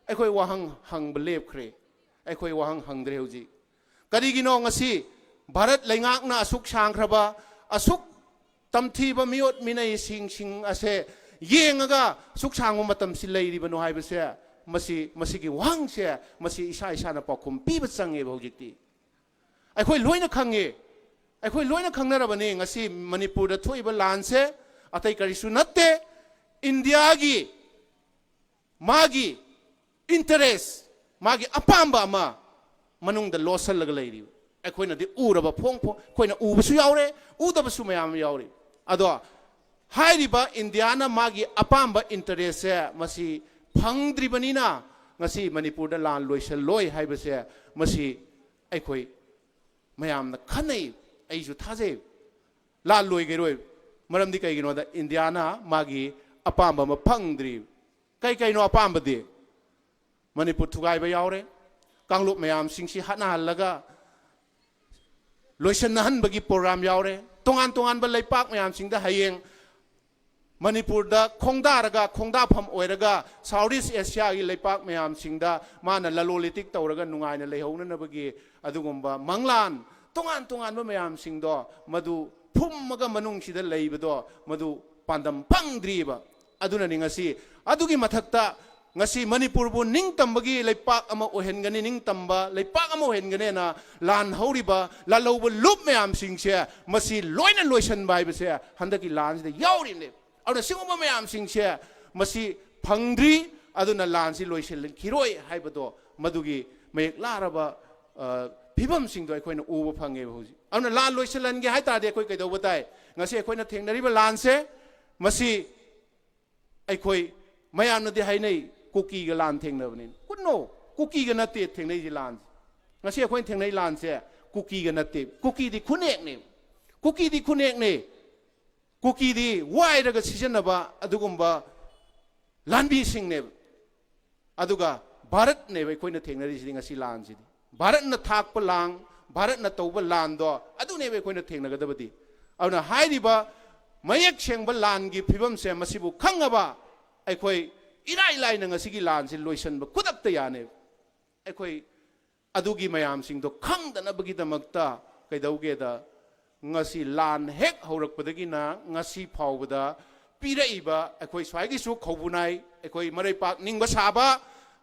ꯑꯩꯈꯣꯏ ꯋꯥꯍꯪ ꯍꯪꯕ ꯂꯦꯞꯈ꯭ꯔꯦ꯫ ꯑꯩꯈꯣꯏ ꯋꯥꯍꯪ ꯍꯪꯗ꯭ꯔꯦ ꯍꯧꯖꯤꯛ꯫ ꯀꯔꯤꯒꯤꯅꯣ ꯉꯁꯤ ꯚꯥꯔꯠ ꯂꯩꯉꯥꯛꯅ ꯑꯁꯨꯛ ꯁꯥꯡꯈ꯭ꯔꯕ, ꯑꯁꯨꯛ ꯇꯝꯊꯤꯕ ꯃꯤꯑꯣꯠ ꯃꯤꯅꯩꯁꯤꯡꯁꯤꯡ ꯑꯁꯦ ꯌꯦꯡꯉꯒ ꯑꯁꯨꯛ ꯁꯥꯡꯕ ꯃꯇꯝꯁꯤ ꯂꯩꯔꯤꯕꯅꯣ ꯍꯥꯏꯕꯁꯦ, ꯃꯁꯤ, ꯃꯁꯤꯒꯤ ꯋꯥꯍꯪꯁꯦ, ꯃꯁꯤ ꯏꯁꯥ ꯏꯁꯥꯅ ꯄꯥꯎꯈꯨꯝ ꯄꯤꯕ ꯆꯪꯉꯦꯕ ꯍꯧꯖꯤꯛꯇꯤ꯫ ꯑꯩꯈꯣꯏ ꯂꯣꯏꯅ ꯈꯪꯉꯤ, ꯑꯩꯈꯣꯏ ꯂꯣꯏꯅ ꯈꯪꯅꯔꯕꯅꯤ꯫ ꯉꯁꯤ ꯃꯅꯤꯄꯨꯔꯗ ꯊꯣꯛꯏꯕ ꯂꯥꯟꯁꯦ ꯑꯇꯩ ꯀꯔꯤꯁꯨ ꯅꯠꯇꯦ, ꯏꯟꯗꯤꯌꯥꯒꯤ ꯃꯥꯒꯤ ꯏꯟꯇꯔꯦꯁ, ꯃꯥꯒꯤ ꯑꯄꯥꯝꯕ ꯑꯃ ꯃꯅꯨꯡꯗ ꯂꯣꯠꯁꯤꯜꯂꯒ ꯂꯩꯔꯤꯕ꯫ ꯑꯩꯈꯣꯏꯅꯗꯤ ꯎꯔꯕ ꯐꯣꯡ ꯐꯣꯡ, ꯑꯩꯈꯣꯏꯅ ꯎꯕꯁꯨ ꯌꯥꯎꯔꯦ, ꯎꯗꯕꯁꯨ ꯃꯌꯥꯝ ꯑꯃ ꯌꯥꯎꯔꯤ꯫ ꯑꯗꯣ ꯍꯥꯏꯔꯤꯕ ꯏꯟꯗꯤꯌꯥꯅ ꯃꯥꯒꯤ ꯑꯄꯥꯝꯕ ꯏꯟꯇꯔꯦꯁꯁꯦ ꯃꯁꯤ ꯐꯪꯗ꯭ꯔꯤꯕꯅꯤꯅ ꯉꯁꯤ ꯃꯅꯤꯄꯨꯔꯗ ꯂꯥꯟ ꯂꯣꯏꯁꯤꯜꯂꯣꯏ ꯍꯥꯏꯕꯁꯦ ꯃꯁꯤ ꯑꯩꯈꯣꯏ ꯃꯌꯥꯝꯅ ꯈꯟꯅꯩ, ꯑꯩꯁꯨ ꯊꯥꯖꯩ꯫ ꯂꯥꯟ ꯂꯣꯏꯒꯦꯔꯣꯏ꯫ ꯃꯔꯝꯗꯤ ꯀꯩꯒꯤꯅꯣꯗ ꯏꯟꯗꯤꯌꯥꯅ ꯃꯥꯒꯤ ꯑꯄꯥꯝꯕ ꯑꯃ ꯐꯪꯗ꯭ꯔꯤ꯫ ꯀꯩ ꯀꯩꯅꯣ ꯑꯄꯥꯝꯕꯗꯤ? ꯃꯅꯤꯄꯨꯔ ꯊꯨꯒꯥꯏꯕ ꯌꯥꯎꯔꯦ, ꯀꯥꯡꯂꯨꯞ ꯃꯌꯥꯝꯁꯤꯡꯁꯤ ꯍꯥꯠꯅꯍꯜꯂꯒ ꯂꯣꯏꯁꯤꯟꯅꯍꯟꯕꯒꯤ ꯄ꯭ꯔꯣꯒ꯭ꯔꯥꯝ ꯌꯥꯎꯔꯦ, ꯇꯣꯉꯥꯟ ꯇꯣꯉꯥꯟꯕ ꯂꯩꯄꯥꯛ ꯃꯌꯥꯝꯁꯤꯡꯗ ꯍꯌꯦꯡ ꯃꯅꯤꯄꯨꯔꯗ ꯈꯣꯡꯗꯥꯔꯒ, ꯈꯣꯡꯗꯥꯐꯝ ꯑꯣꯏꯔꯒ ꯁꯥꯎꯠ ꯏꯁ ꯑꯦꯁꯤꯌꯥꯒꯤ ꯂꯩꯄꯥꯛ ꯃꯌꯥꯝꯁꯤꯡꯗ ꯃꯥꯅ ꯂꯂꯣꯟ ꯏꯇꯤꯛ ꯇꯧꯔꯒ ꯅꯨꯡꯉꯥꯏꯅ ꯂꯩꯍꯧꯅꯅꯕꯒꯤ ꯑꯗꯨꯒꯨꯝꯕ ꯃꯪꯂꯥꯟ, ꯇꯣꯉꯥꯟ ꯇꯣꯉꯥꯟꯕ ꯃꯌꯥꯝꯁꯤꯡꯗꯣ ꯃꯗꯨ ꯐꯨꯝꯃꯒ ꯃꯅꯨꯡꯁꯤꯗ ꯂꯩꯕꯗꯣ ꯃꯗꯨ ꯄꯥꯟꯗꯝ ꯐꯪꯗ꯭ꯔꯤꯕ꯫ ꯑꯗꯨꯅꯅꯤ ꯉꯁꯤ ꯑꯗꯨꯒꯤ ꯃꯊꯛꯇ ꯉꯁꯤ ꯃꯅꯤꯄꯨꯔꯕꯨ ꯅꯤꯡꯇꯝꯕꯒꯤ ꯂꯩꯄꯥꯛ ꯑꯃ ꯑꯣꯏꯍꯟꯒꯅꯤ, ꯅꯤꯡꯇꯝꯕ ꯂꯩꯄꯥꯛ ꯑꯃ ꯑꯣꯏꯍꯟꯒꯅꯦꯅ ꯂꯥꯟ ꯍꯧꯔꯤꯕ ꯂꯥꯜꯍꯧꯕ ꯂꯨꯞ ꯃꯌꯥꯝꯁꯤꯡꯁꯦ ꯃꯁꯤ ꯂꯣꯏꯅ ꯂꯣꯏꯁꯤꯟꯕ ꯍꯥꯏꯕꯁꯦ ꯍꯟꯗꯛꯀꯤ ꯂꯥꯟꯁꯤꯗ ꯌꯥꯎꯔꯤꯅꯦ꯫ ꯑꯗꯨꯅ ꯁꯤꯒꯨꯝꯕ ꯃꯌꯥꯝꯁꯤꯡꯁꯦ ꯃꯁꯤ ꯐꯪꯗ꯭ꯔꯤ, ꯑꯗꯨꯅ ꯂꯥꯟꯁꯤ ꯂꯣꯏꯁꯤꯜꯂꯛꯈꯤꯔꯣꯏ ꯍꯥꯏꯕꯗꯣ ꯃꯗꯨꯒꯤ ꯃꯌꯦꯛ ꯂꯥꯔꯕ, ꯑ, ꯐꯤꯕꯝꯁꯤꯡꯗꯣ ꯑꯩꯈꯣꯏꯅ ꯎꯕ ꯐꯪꯉꯦꯕ ꯍꯧꯖꯤꯛ꯫ ꯑꯗꯨꯅ ꯂꯥꯟ ꯂꯣꯏꯁꯤꯜꯍꯟꯒꯦ ꯍꯥꯏ ꯇꯥꯔꯗꯤ ꯑꯩꯈꯣꯏ ꯀꯩꯗꯧꯕ ꯇꯥꯏ? ꯉꯁꯤ ꯑꯩꯈꯣꯏꯅ ꯊꯦꯡꯅꯔꯤꯕ ꯂꯥꯟꯁꯦ ꯃꯁꯤ ꯑꯩꯈꯣꯏ ꯃꯌꯥꯝꯅꯗꯤ ꯍꯥꯏꯅꯩ ꯀꯨꯀꯤꯒ ꯂꯥꯟ ꯊꯦꯡꯅꯕꯅꯤ꯫ ꯀꯨꯠꯅꯣ, ꯀꯨꯀꯤꯒ ꯅꯠꯇꯦ ꯊꯦꯡꯅꯩꯁꯤ ꯂꯥꯟꯁꯦ꯫ ꯉꯁꯤ ꯑꯩꯈꯣꯏꯅ ꯊꯦꯡꯅꯩ ꯂꯥꯟꯁꯦ ꯀꯨꯀꯤꯒ ꯅꯠꯇꯦ꯫ ꯀꯨꯀꯤꯗꯤ ꯈꯨꯅꯦꯛꯅꯦ꯫ ꯀꯨꯀꯤꯗꯤ ꯈꯨꯅꯦꯛꯅꯦ꯫ ꯀꯨꯀꯤꯗꯤ ꯋꯥꯏꯔꯒ ꯁꯤꯖꯤꯟꯅꯕ ꯑꯗꯨꯒꯨꯝꯕ ꯂꯥꯟꯕꯤꯁꯤꯡꯅꯦꯕ꯫ ꯑꯗꯨꯒ ꯚꯥꯔꯠꯅꯦꯕ ꯑꯩꯈꯣꯏꯅ ꯊꯦꯡꯅꯔꯤꯁꯤꯗꯤ ꯉꯁꯤ ꯂꯥꯟꯁꯤꯗꯤ꯫ ꯚꯥꯔꯠꯅ ꯊꯥꯛꯄ ꯂꯥꯡ, ꯚꯥꯔꯠꯅ ꯇꯧꯕ ꯂꯥꯟꯗꯣ ꯑꯗꯨꯅꯦꯕ ꯑꯩꯈꯣꯏꯅ ꯊꯦꯡꯅꯒꯗꯕꯗꯤ꯫ ꯑꯗꯨꯅ ꯍꯥꯏꯔꯤꯕ ꯃꯌꯦꯛ ꯁꯦꯡꯕ ꯂꯥꯟꯒꯤ ꯐꯤꯕꯝꯁꯦ ꯃꯁꯤꯕꯨ ꯈꯪꯉꯕ ꯑꯩꯈꯣꯏ ꯏꯔꯥꯏ ꯂꯥꯏꯅ ꯉꯁꯤꯒꯤ ꯂꯥꯟꯁꯤ ꯂꯣꯏꯁꯤꯟꯕ ꯈꯨꯗꯛꯇ ꯌꯥꯅꯦꯕ꯫ ꯑꯩꯈꯣꯏ ꯑꯗꯨꯒꯤ ꯃꯌꯥꯝꯁꯤꯡꯗꯣ ꯈꯪꯗꯅꯕꯒꯤꯗꯃꯛꯇ ꯀꯩꯗꯧꯒꯦꯗ, ꯉꯁꯤ ꯂꯥꯟ ꯍꯦꯛ ꯍꯧꯔꯛꯄꯗꯒꯤꯅ ꯉꯁꯤ ꯐꯥꯎꯕꯗ ꯄꯤꯔꯛꯏꯕ ꯑꯩꯈꯣꯏ ꯁ꯭ꯋꯥꯏꯒꯤꯁꯨ ꯈꯧꯕꯨꯅꯥꯏ, ꯑꯩꯈꯣꯏ ꯃꯔꯩꯄꯥꯛ ꯅꯤꯡꯕ ꯁꯥꯕ,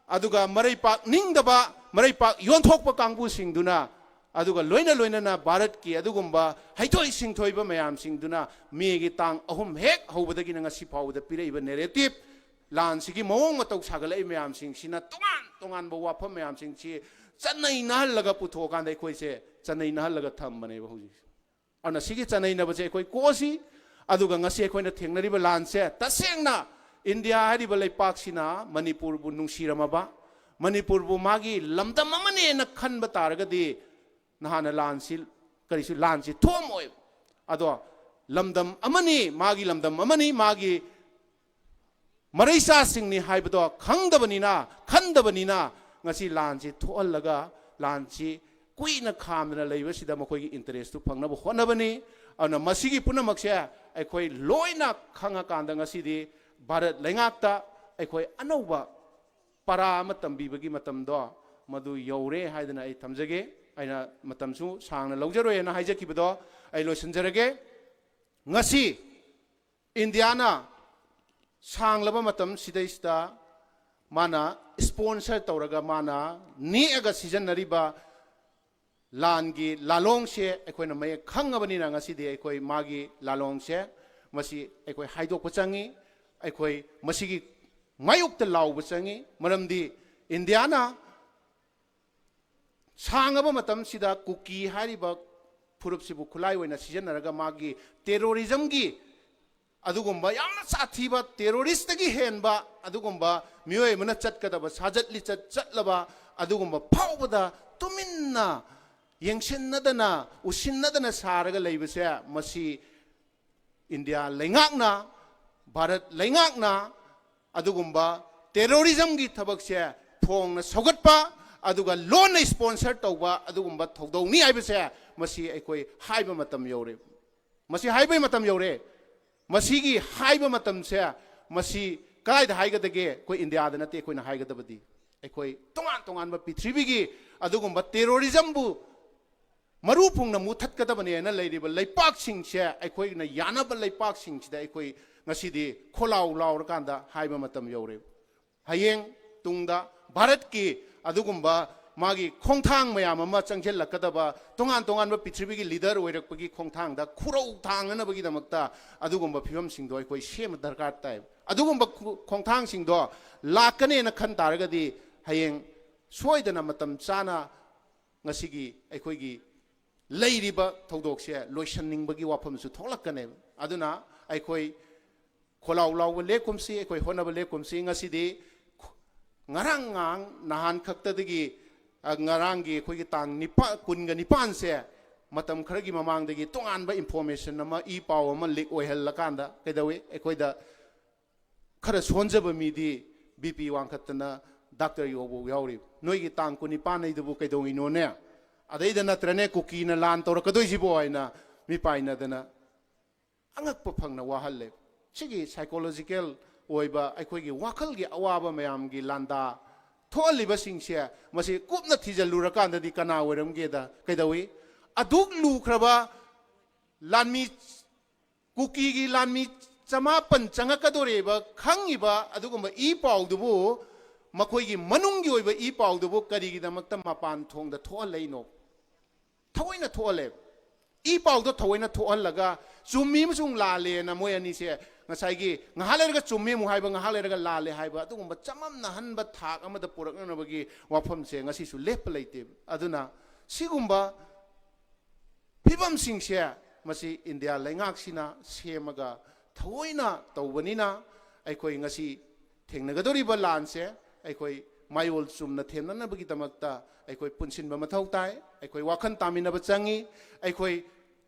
ꯑꯗꯨꯒ ꯃꯔꯩꯄꯥꯛ ꯅꯤꯡꯗꯕ, ꯃꯔꯩꯄꯥꯛ ꯌꯣꯟꯊꯣꯛꯄ ꯀꯥꯡꯕꯨꯁꯤꯡꯗꯨꯅ, ꯑꯗꯨꯒ ꯂꯣꯏꯅ ꯂꯣꯏꯅꯅ ꯚꯥꯔꯠꯀꯤ ꯑꯗꯨꯒꯨꯝꯕ ꯍꯩꯊꯣꯏ ꯁꯤꯡꯊꯣꯏꯕ ꯃꯌꯥꯝꯁꯤꯡꯗꯨꯅ ꯃꯦꯒꯤ ꯇꯥꯡ ꯑꯍꯨꯝ ꯍꯦꯛ ꯍꯧꯕꯗꯒꯤꯅ ꯉꯁꯤ ꯐꯥꯎꯕꯗ ꯄꯤꯔꯛꯏꯕ ꯅꯦꯔꯦꯇꯤꯞ, ꯂꯥꯟꯁꯤꯒꯤ ꯃꯑꯣꯡ ꯃꯇꯧ ꯁꯥꯒꯠꯂꯛꯏ ꯃꯌꯥꯝꯁꯤꯡꯁꯤꯅ ꯇꯣꯉꯥꯟ ꯇꯣꯉꯥꯟꯕ ꯋꯥꯐꯝ ꯃꯌꯥꯝꯁꯤꯡꯁꯤ ꯆꯠꯅꯩꯅꯍꯜꯂꯒ ꯄꯨꯊꯣꯛꯑꯀꯥꯟꯗ ꯑꯩꯈꯣꯏꯁꯦ ꯆꯠꯅꯩꯅꯍꯜꯂꯒ ꯊꯝꯕꯅꯦꯕ ꯍꯧꯖꯤꯛꯁꯦ꯫ ꯑꯗꯨꯅ ꯁꯤꯒꯤ ꯆꯠꯅꯩꯅꯕꯁꯦ ꯑꯩꯈꯣꯏ ꯀꯣꯛꯑꯁꯤ, ꯑꯗꯨꯒ ꯉꯁꯤ ꯑꯩꯈꯣꯏꯅ ꯊꯦꯡꯅꯔꯤꯕ ꯂꯥꯟꯁꯦ, ꯇꯁꯦꯡꯅ ꯏꯟꯗꯤꯌꯥ ꯍꯥꯏꯔꯤꯕ ꯂꯩꯄꯥꯛꯁꯤꯅ ꯃꯅꯤꯄꯨꯔꯕꯨ ꯅꯨꯡꯁꯤꯔꯝꯃꯕ, ꯃꯅꯤꯄꯨꯔꯕꯨ ꯃꯥꯒꯤ ꯂꯝꯗꯝ ꯑꯃꯅꯦꯅ ꯈꯟꯕ ꯇꯥꯔꯒꯗꯤ, ꯅꯍꯥꯟꯅ ꯂꯥꯟꯁꯤ, ꯀꯔꯤꯁꯨ, ꯂꯥꯟꯁꯤ ꯊꯣꯛꯑꯝꯃꯣꯏ꯫ ꯑꯗꯣ ꯂꯝꯗꯝ ꯑꯃꯅꯤ, ꯃꯥꯒꯤ ꯂꯝꯗꯝ ꯑꯃꯅꯤ, ꯃꯥꯒꯤ ꯃꯔꯩꯆꯥꯁꯤꯡꯅꯤ ꯍꯥꯏꯕꯗꯣ ꯈꯪꯗꯕꯅꯤꯅ, ꯈꯟꯗꯕꯅꯤꯅ, ꯉꯁꯤ ꯂꯥꯟꯁꯤ ꯊꯣꯛꯍꯜꯂꯒ, ꯂꯥꯟꯁꯤ ꯀꯨꯏꯅ ꯈꯥꯝꯗꯅ ꯂꯩꯕꯁꯤꯗ ꯃꯈꯣꯏꯒꯤ interest ꯇꯨ ꯐꯪꯅꯕ ꯍꯣꯠꯅꯕꯅꯤ꯫ ꯑꯗꯨꯅ ꯃꯁꯤꯒꯤ ꯄꯨꯝꯅꯃꯛꯁꯦ ꯑꯩꯈꯣꯏ ꯂꯣꯏꯅ ꯈꯪꯉꯀꯥꯟꯗ, ꯉꯁꯤꯗꯤ ꯚꯥꯔꯠ ꯂꯩꯉꯥꯛꯇ ꯑꯩꯈꯣꯏ ꯑꯅꯧꯕ ꯄꯔꯥ ꯑꯃ ꯇꯝꯕꯤꯕꯒꯤ ꯃꯇꯝꯗꯣ ꯃꯗꯨ ꯌꯧꯔꯦ ꯍꯥꯏꯗꯅ ꯑꯩ ꯊꯝꯖꯒꯦ꯫ ꯑꯩꯅ ꯃꯇꯝꯁꯨ ꯁꯥꯡꯅ ꯂꯧꯖꯔꯣꯏꯅ ꯍꯥꯏꯖꯈꯤꯕꯗꯣ ꯑꯩ ꯂꯣꯏꯁꯤꯟꯖꯔꯒꯦ꯫ ꯉꯁꯤ ꯏꯟꯗꯤꯌꯥꯅ ꯁꯥꯡꯂꯕ ꯃꯇꯝ ꯁꯤꯗꯩꯁꯤꯗ ꯃꯥꯅ sponsor ꯇꯧꯔꯒ, ꯃꯥꯅ ꯅꯦꯛꯑꯒ ꯁꯤꯖꯤꯟꯅꯔꯤꯕ ꯂꯥꯟꯒꯤ ꯂꯥꯂꯣꯡꯁꯦ ꯑꯩꯈꯣꯏꯅ ꯃꯌꯦꯛ ꯈꯪꯉꯕꯅꯤꯅ, ꯉꯁꯤꯗꯤ ꯑꯩꯈꯣꯏ ꯃꯥꯒꯤ ꯂꯥꯂꯣꯡꯁꯦ, ꯃꯁꯤ ꯑꯩꯈꯣꯏ ꯍꯥꯏꯗꯣꯛꯄ ꯆꯪꯉꯤ꯫ ꯑꯩꯈꯣꯏ ꯃꯁꯤꯒꯤ ꯃꯥꯌꯣꯛꯇ ꯂꯥꯎꯕ ꯆꯪꯉꯤ꯫ ꯃꯔꯝꯗꯤ ꯏꯟꯗꯤꯌꯥꯅ ꯁꯥꯡꯉꯕ ꯃꯇꯝꯁꯤꯗ ꯀꯨꯀꯤ ꯍꯥꯏꯔꯤꯕ ꯐꯨꯔꯨꯞꯁꯤꯕꯨ ꯈꯨꯠꯂꯥꯏ ꯑꯣꯏꯅ ꯁꯤꯖꯤꯟꯅꯔꯒ ꯃꯥꯒꯤ terrorism ꯒꯤ ꯑꯗꯨꯒꯨꯝꯕ ꯌꯥꯝꯅ ꯁꯥꯊꯤꯕ terrorist ꯇꯒꯤ ꯍꯦꯟꯕ ꯑꯗꯨꯒꯨꯝꯕ ꯃꯤꯑꯣꯏ ꯑꯃꯅ ꯆꯠꯀꯗꯕ ꯁꯥꯖꯠ ꯂꯤꯆꯠ ꯆꯠꯂꯕ ꯑꯗꯨꯒꯨꯝꯕ ꯐꯥꯎꯕꯗ ꯇꯨꯃꯤꯟꯅ ꯌꯦꯡꯁꯤꯟꯅꯗꯅ ꯎꯁꯤꯟꯅꯗꯅ ꯁꯥꯔꯒ ꯂꯩꯕꯁꯦ, ꯃꯁꯤ ꯏꯟꯗꯤꯌꯥ ꯂꯩꯉꯥꯛꯅ, ꯚꯥꯔꯠ ꯂꯩꯉꯥꯛꯅ ꯑꯗꯨꯒꯨꯝꯕ terrorism ꯒꯤ ꯊꯕꯛꯁꯦ ꯐꯣꯡꯅ ꯁꯧꯒꯠꯄ, ꯑꯗꯨꯒ ꯂꯣꯟꯅ sponsor ꯇꯧꯕ ꯑꯗꯨꯒꯨꯝꯕ ꯊꯧꯗꯧꯅꯤ ꯍꯥꯏꯕꯁꯦ, ꯃꯁꯤ ꯑꯩꯈꯣꯏ ꯍꯥꯏꯕ ꯃꯇꯝ ꯌꯧꯔꯦ꯫ ꯃꯁꯤ ꯍꯥꯏꯕꯒꯤ ꯃꯇꯝ ꯌꯧꯔꯦ꯫ ꯃꯁꯤꯒꯤ ꯍꯥꯏꯕ ꯃꯇꯝꯁꯦ, ꯃꯁꯤ ꯀꯗꯥꯏꯗ ꯍꯥꯏꯒꯗꯒꯦ? ꯑꯩꯈꯣꯏ ꯏꯟꯗꯤꯌꯥꯗ ꯅꯠꯇꯦ ꯑꯩꯈꯣꯏꯅ ꯍꯥꯏꯒꯗꯕꯗꯤ꯫ ꯑꯩꯈꯣꯏ ꯇꯣꯉꯥꯟ ꯇꯣꯉꯥꯟꯕ ꯄ꯭ꯔꯤꯊꯤꯕꯤꯒꯤ ꯑꯗꯨꯒꯨꯝꯕ terrorism ꯕꯨ ꯃꯔꯨ ꯐꯨꯡꯅ ꯃꯨꯊꯠꯀꯗꯕꯅꯦꯅ ꯂꯩꯔꯤꯕ ꯂꯩꯄꯥꯛꯁꯤꯡꯁꯦ, ꯑꯩꯈꯣꯏꯅ ꯌꯥꯅꯕ ꯂꯩꯄꯥꯛꯁꯤꯡꯁꯤꯗ ꯑꯩꯈꯣꯏ ꯉꯁꯤꯗꯤ ꯈꯣꯂꯥꯎ ꯂꯥꯎꯔꯀꯥꯟꯗ ꯍꯥꯏꯕ ꯃꯇꯝ ꯌꯧꯔꯦ꯫ ꯍꯌꯦꯡ ꯇꯨꯡꯗ ꯚꯥꯔꯠꯀꯤ ꯑꯗꯨꯒꯨꯝꯕ ꯃꯥꯒꯤ ꯈꯣꯡꯊꯥꯡ ꯃꯌꯥꯝ ꯑꯃ ꯆꯪꯁꯤꯜꯂꯛꯀꯗꯕ, ꯇꯣꯉꯥꯟ ꯇꯣꯉꯥꯟꯕ ꯄ꯭ꯔꯤꯊꯤꯕꯤꯒꯤ leader ꯑꯣꯏꯔꯛꯄꯒꯤ ꯈꯣꯡꯊꯥꯡꯗ ꯈꯨꯔꯧ ꯊꯥꯡꯅꯅꯕꯒꯤꯗꯃꯛꯇ ꯑꯗꯨꯒꯨꯝꯕ ꯐꯤꯕꯝꯁꯤꯡꯗꯣ ꯑꯩꯈꯣꯏ ꯁꯦꯝꯕ ꯗꯔꯀꯥꯔ ꯇꯥꯏ꯫ ꯑꯗꯨꯒꯨꯝꯕ ꯈꯨ-, ꯈꯣꯡꯊꯥꯡꯁꯤꯡꯗꯣ ꯂꯥꯛꯀꯅꯦꯅ ꯈꯟ ꯇꯥꯔꯒꯗꯤ, ꯍꯌꯦꯡ ꯁꯣꯏꯗꯅ ꯃꯇꯝ ꯆꯥꯅ ꯉꯁꯤꯒꯤ ꯑꯩꯈꯣꯏꯒꯤ ꯂꯩꯔꯤꯕ ꯊꯧꯗꯣꯛꯁꯦ ꯂꯣꯏꯁꯟꯅꯤꯡꯕꯒꯤ ꯋꯥꯐꯝꯁꯨ ꯊꯣꯛꯂꯛꯀꯅꯦꯕ꯫ ꯑꯗꯨꯅ ꯑꯩꯈꯣꯏ ꯈꯣꯜꯂꯥꯎ ꯂꯥꯎꯕ ꯂꯦꯞꯀꯨꯝꯁꯤ, ꯑꯩꯈꯣꯏ ꯍꯣꯠꯅꯕ ꯂꯦꯞꯀꯨꯝꯁꯤ꯫ ꯉꯁꯤꯗꯤ ꯉꯔꯥꯡ ꯉꯥꯡ ꯅꯍꯥꯟ ꯈꯛꯇꯗꯒꯤ, ꯑ, ꯉꯔꯥꯡꯒꯤ ꯑꯩꯈꯣꯏꯒꯤ ꯇꯥꯡ ꯅꯤꯄꯥꯜ, ꯀꯨꯟꯒ ꯅꯤꯄꯥꯟꯁꯦ ꯃꯇꯝ ꯈꯔꯒꯤ ꯃꯃꯥꯡꯗꯒꯤ ꯇꯣꯉꯥꯟꯕ information ꯑꯃ, ꯏ ꯄꯥꯎ ꯑꯃ leak ꯑꯣꯏꯍꯜꯂꯀꯥꯟꯗ ꯀꯩꯗꯧꯏ? ꯑꯩꯈꯣꯏꯗ ꯈꯔ ꯁꯣꯟꯖꯕ ꯃꯤꯗꯤ BP ꯋꯥꯡꯈꯠꯇꯅ ꯗꯥꯛꯇꯔ ꯌꯧꯕ ꯌꯥꯎꯔꯤ꯫ ꯅꯣꯏꯒꯤ ꯇꯥꯡ ꯀꯨꯟꯅꯤꯄꯥꯟ ꯍꯥꯏꯗꯨꯕꯨ ꯀꯩꯗꯧꯉꯤꯅꯣꯅꯦ? ꯑꯗꯩꯗ ꯅꯠꯇ꯭ꯔꯅꯦ ꯀꯨꯀꯤꯅ ꯂꯥꯟ ꯇꯧꯔꯛꯀꯗꯣꯏꯁꯤꯕꯣ ꯍꯥꯏꯅ ꯃꯤꯄꯥꯏꯅꯗꯅ ꯑꯉꯛꯄ ꯐꯪꯅ ꯋꯥꯍꯜꯂꯦ꯫ ꯁꯤꯒꯤ psychological ꯑꯣꯏꯕ ꯑꯩꯈꯣꯏꯒꯤ ꯋꯥꯈꯜꯒꯤ ꯑꯋꯥꯕ ꯃꯌꯥꯝꯒꯤ ꯂꯥꯟꯗꯥ ꯊꯣꯛꯍꯜꯂꯤꯕꯁꯤꯡꯁꯦ, ꯃꯁꯤ ꯀꯨꯞꯅ ꯊꯤꯖꯤꯜꯂꯨꯔꯀꯥꯟꯗꯗꯤ ꯀꯅꯥ ꯑꯣꯏꯔꯝꯒꯦꯗ ꯀꯩꯗꯧꯏ? ꯑꯗꯨꯛ ꯂꯨꯈ꯭ꯔꯕ ꯂꯥꯟꯃꯤ, ꯀꯨꯀꯤꯒꯤ ꯂꯥꯟꯃꯤ ꯆꯃꯥꯄꯟ ꯆꯪꯉꯛꯀꯗꯣꯔꯦꯕ ꯈꯪꯉꯤꯕ ꯑꯗꯨꯒꯨꯝꯕ ꯏ ꯄꯥꯎꯗꯨꯕꯨ, ꯃꯈꯣꯏꯒꯤ ꯃꯅꯨꯡꯒꯤ ꯑꯣꯏꯕ ꯏ ꯄꯥꯎꯗꯨꯕꯨ ꯀꯔꯤꯒꯤꯗꯃꯛꯇ ꯃꯄꯥꯟ ꯊꯣꯡꯗ ꯊꯣꯛꯍꯜꯂꯛꯏꯅꯣ? ꯊꯑꯣꯏꯅ ꯊꯣꯛꯍꯜꯂꯦ꯫ ꯏ ꯄꯥꯎꯗꯣ ꯊꯑꯣꯏꯅ ꯊꯣꯛꯍꯜꯂꯒ ꯆꯨꯝꯃꯤ ꯑꯃꯁꯨꯡ ꯂꯥꯜꯂꯦꯅ ꯃꯣꯏ ꯑꯅꯤꯁꯦ ꯉꯁꯥꯏꯒꯤ ꯉꯥꯏꯍꯥꯛ ꯂꯩꯔꯒ ꯆꯨꯝꯃꯤ ꯑꯃꯨꯛ ꯍꯥꯏꯕ, ꯉꯥꯏꯍꯥꯛ ꯂꯩꯔꯒ ꯂꯥꯜꯂꯦ ꯍꯥꯏꯕ, ꯑꯗꯨꯒꯨꯝꯕ ꯆꯃꯝꯅꯍꯟꯕ ꯊꯥꯛ ꯑꯃꯗ ꯄꯨꯔꯛꯅꯅꯕꯒꯤ ꯋꯥꯐꯝꯁꯦ ꯉꯁꯤꯁꯨ ꯂꯦꯞꯄ ꯂꯩꯇꯦ꯫ ꯑꯗꯨꯅ ꯁꯤꯒꯨꯝꯕ ꯐꯤꯕꯝꯁꯤꯡꯁꯦ ꯃꯁꯤ ꯏꯟꯗꯤꯌꯥ ꯂꯩꯉꯥꯛꯁꯤꯅ ꯁꯦꯝꯃꯒ ꯊꯑꯣꯏꯅ ꯇꯧꯕꯅꯤꯅ, ꯑꯩꯈꯣꯏ ꯉꯁꯤ ꯊꯦꯡꯅꯒꯗꯧꯔꯤꯕ ꯂꯥꯟꯁꯦ ꯑꯩꯈꯣꯏ ꯃꯌꯣꯜ ꯆꯨꯝꯅ ꯊꯦꯡꯅꯅꯕꯒꯤꯗꯃꯛꯇ ꯑꯩꯈꯣꯏ ꯄꯨꯟꯁꯤꯟꯕ ꯃꯊꯧ ꯇꯥꯏ꯫ ꯑꯩꯈꯣꯏ ꯋꯥꯈꯜ ꯇꯥꯃꯤꯟꯅꯕ ꯆꯪꯉꯤ꯫ ꯑꯩꯈꯣꯏ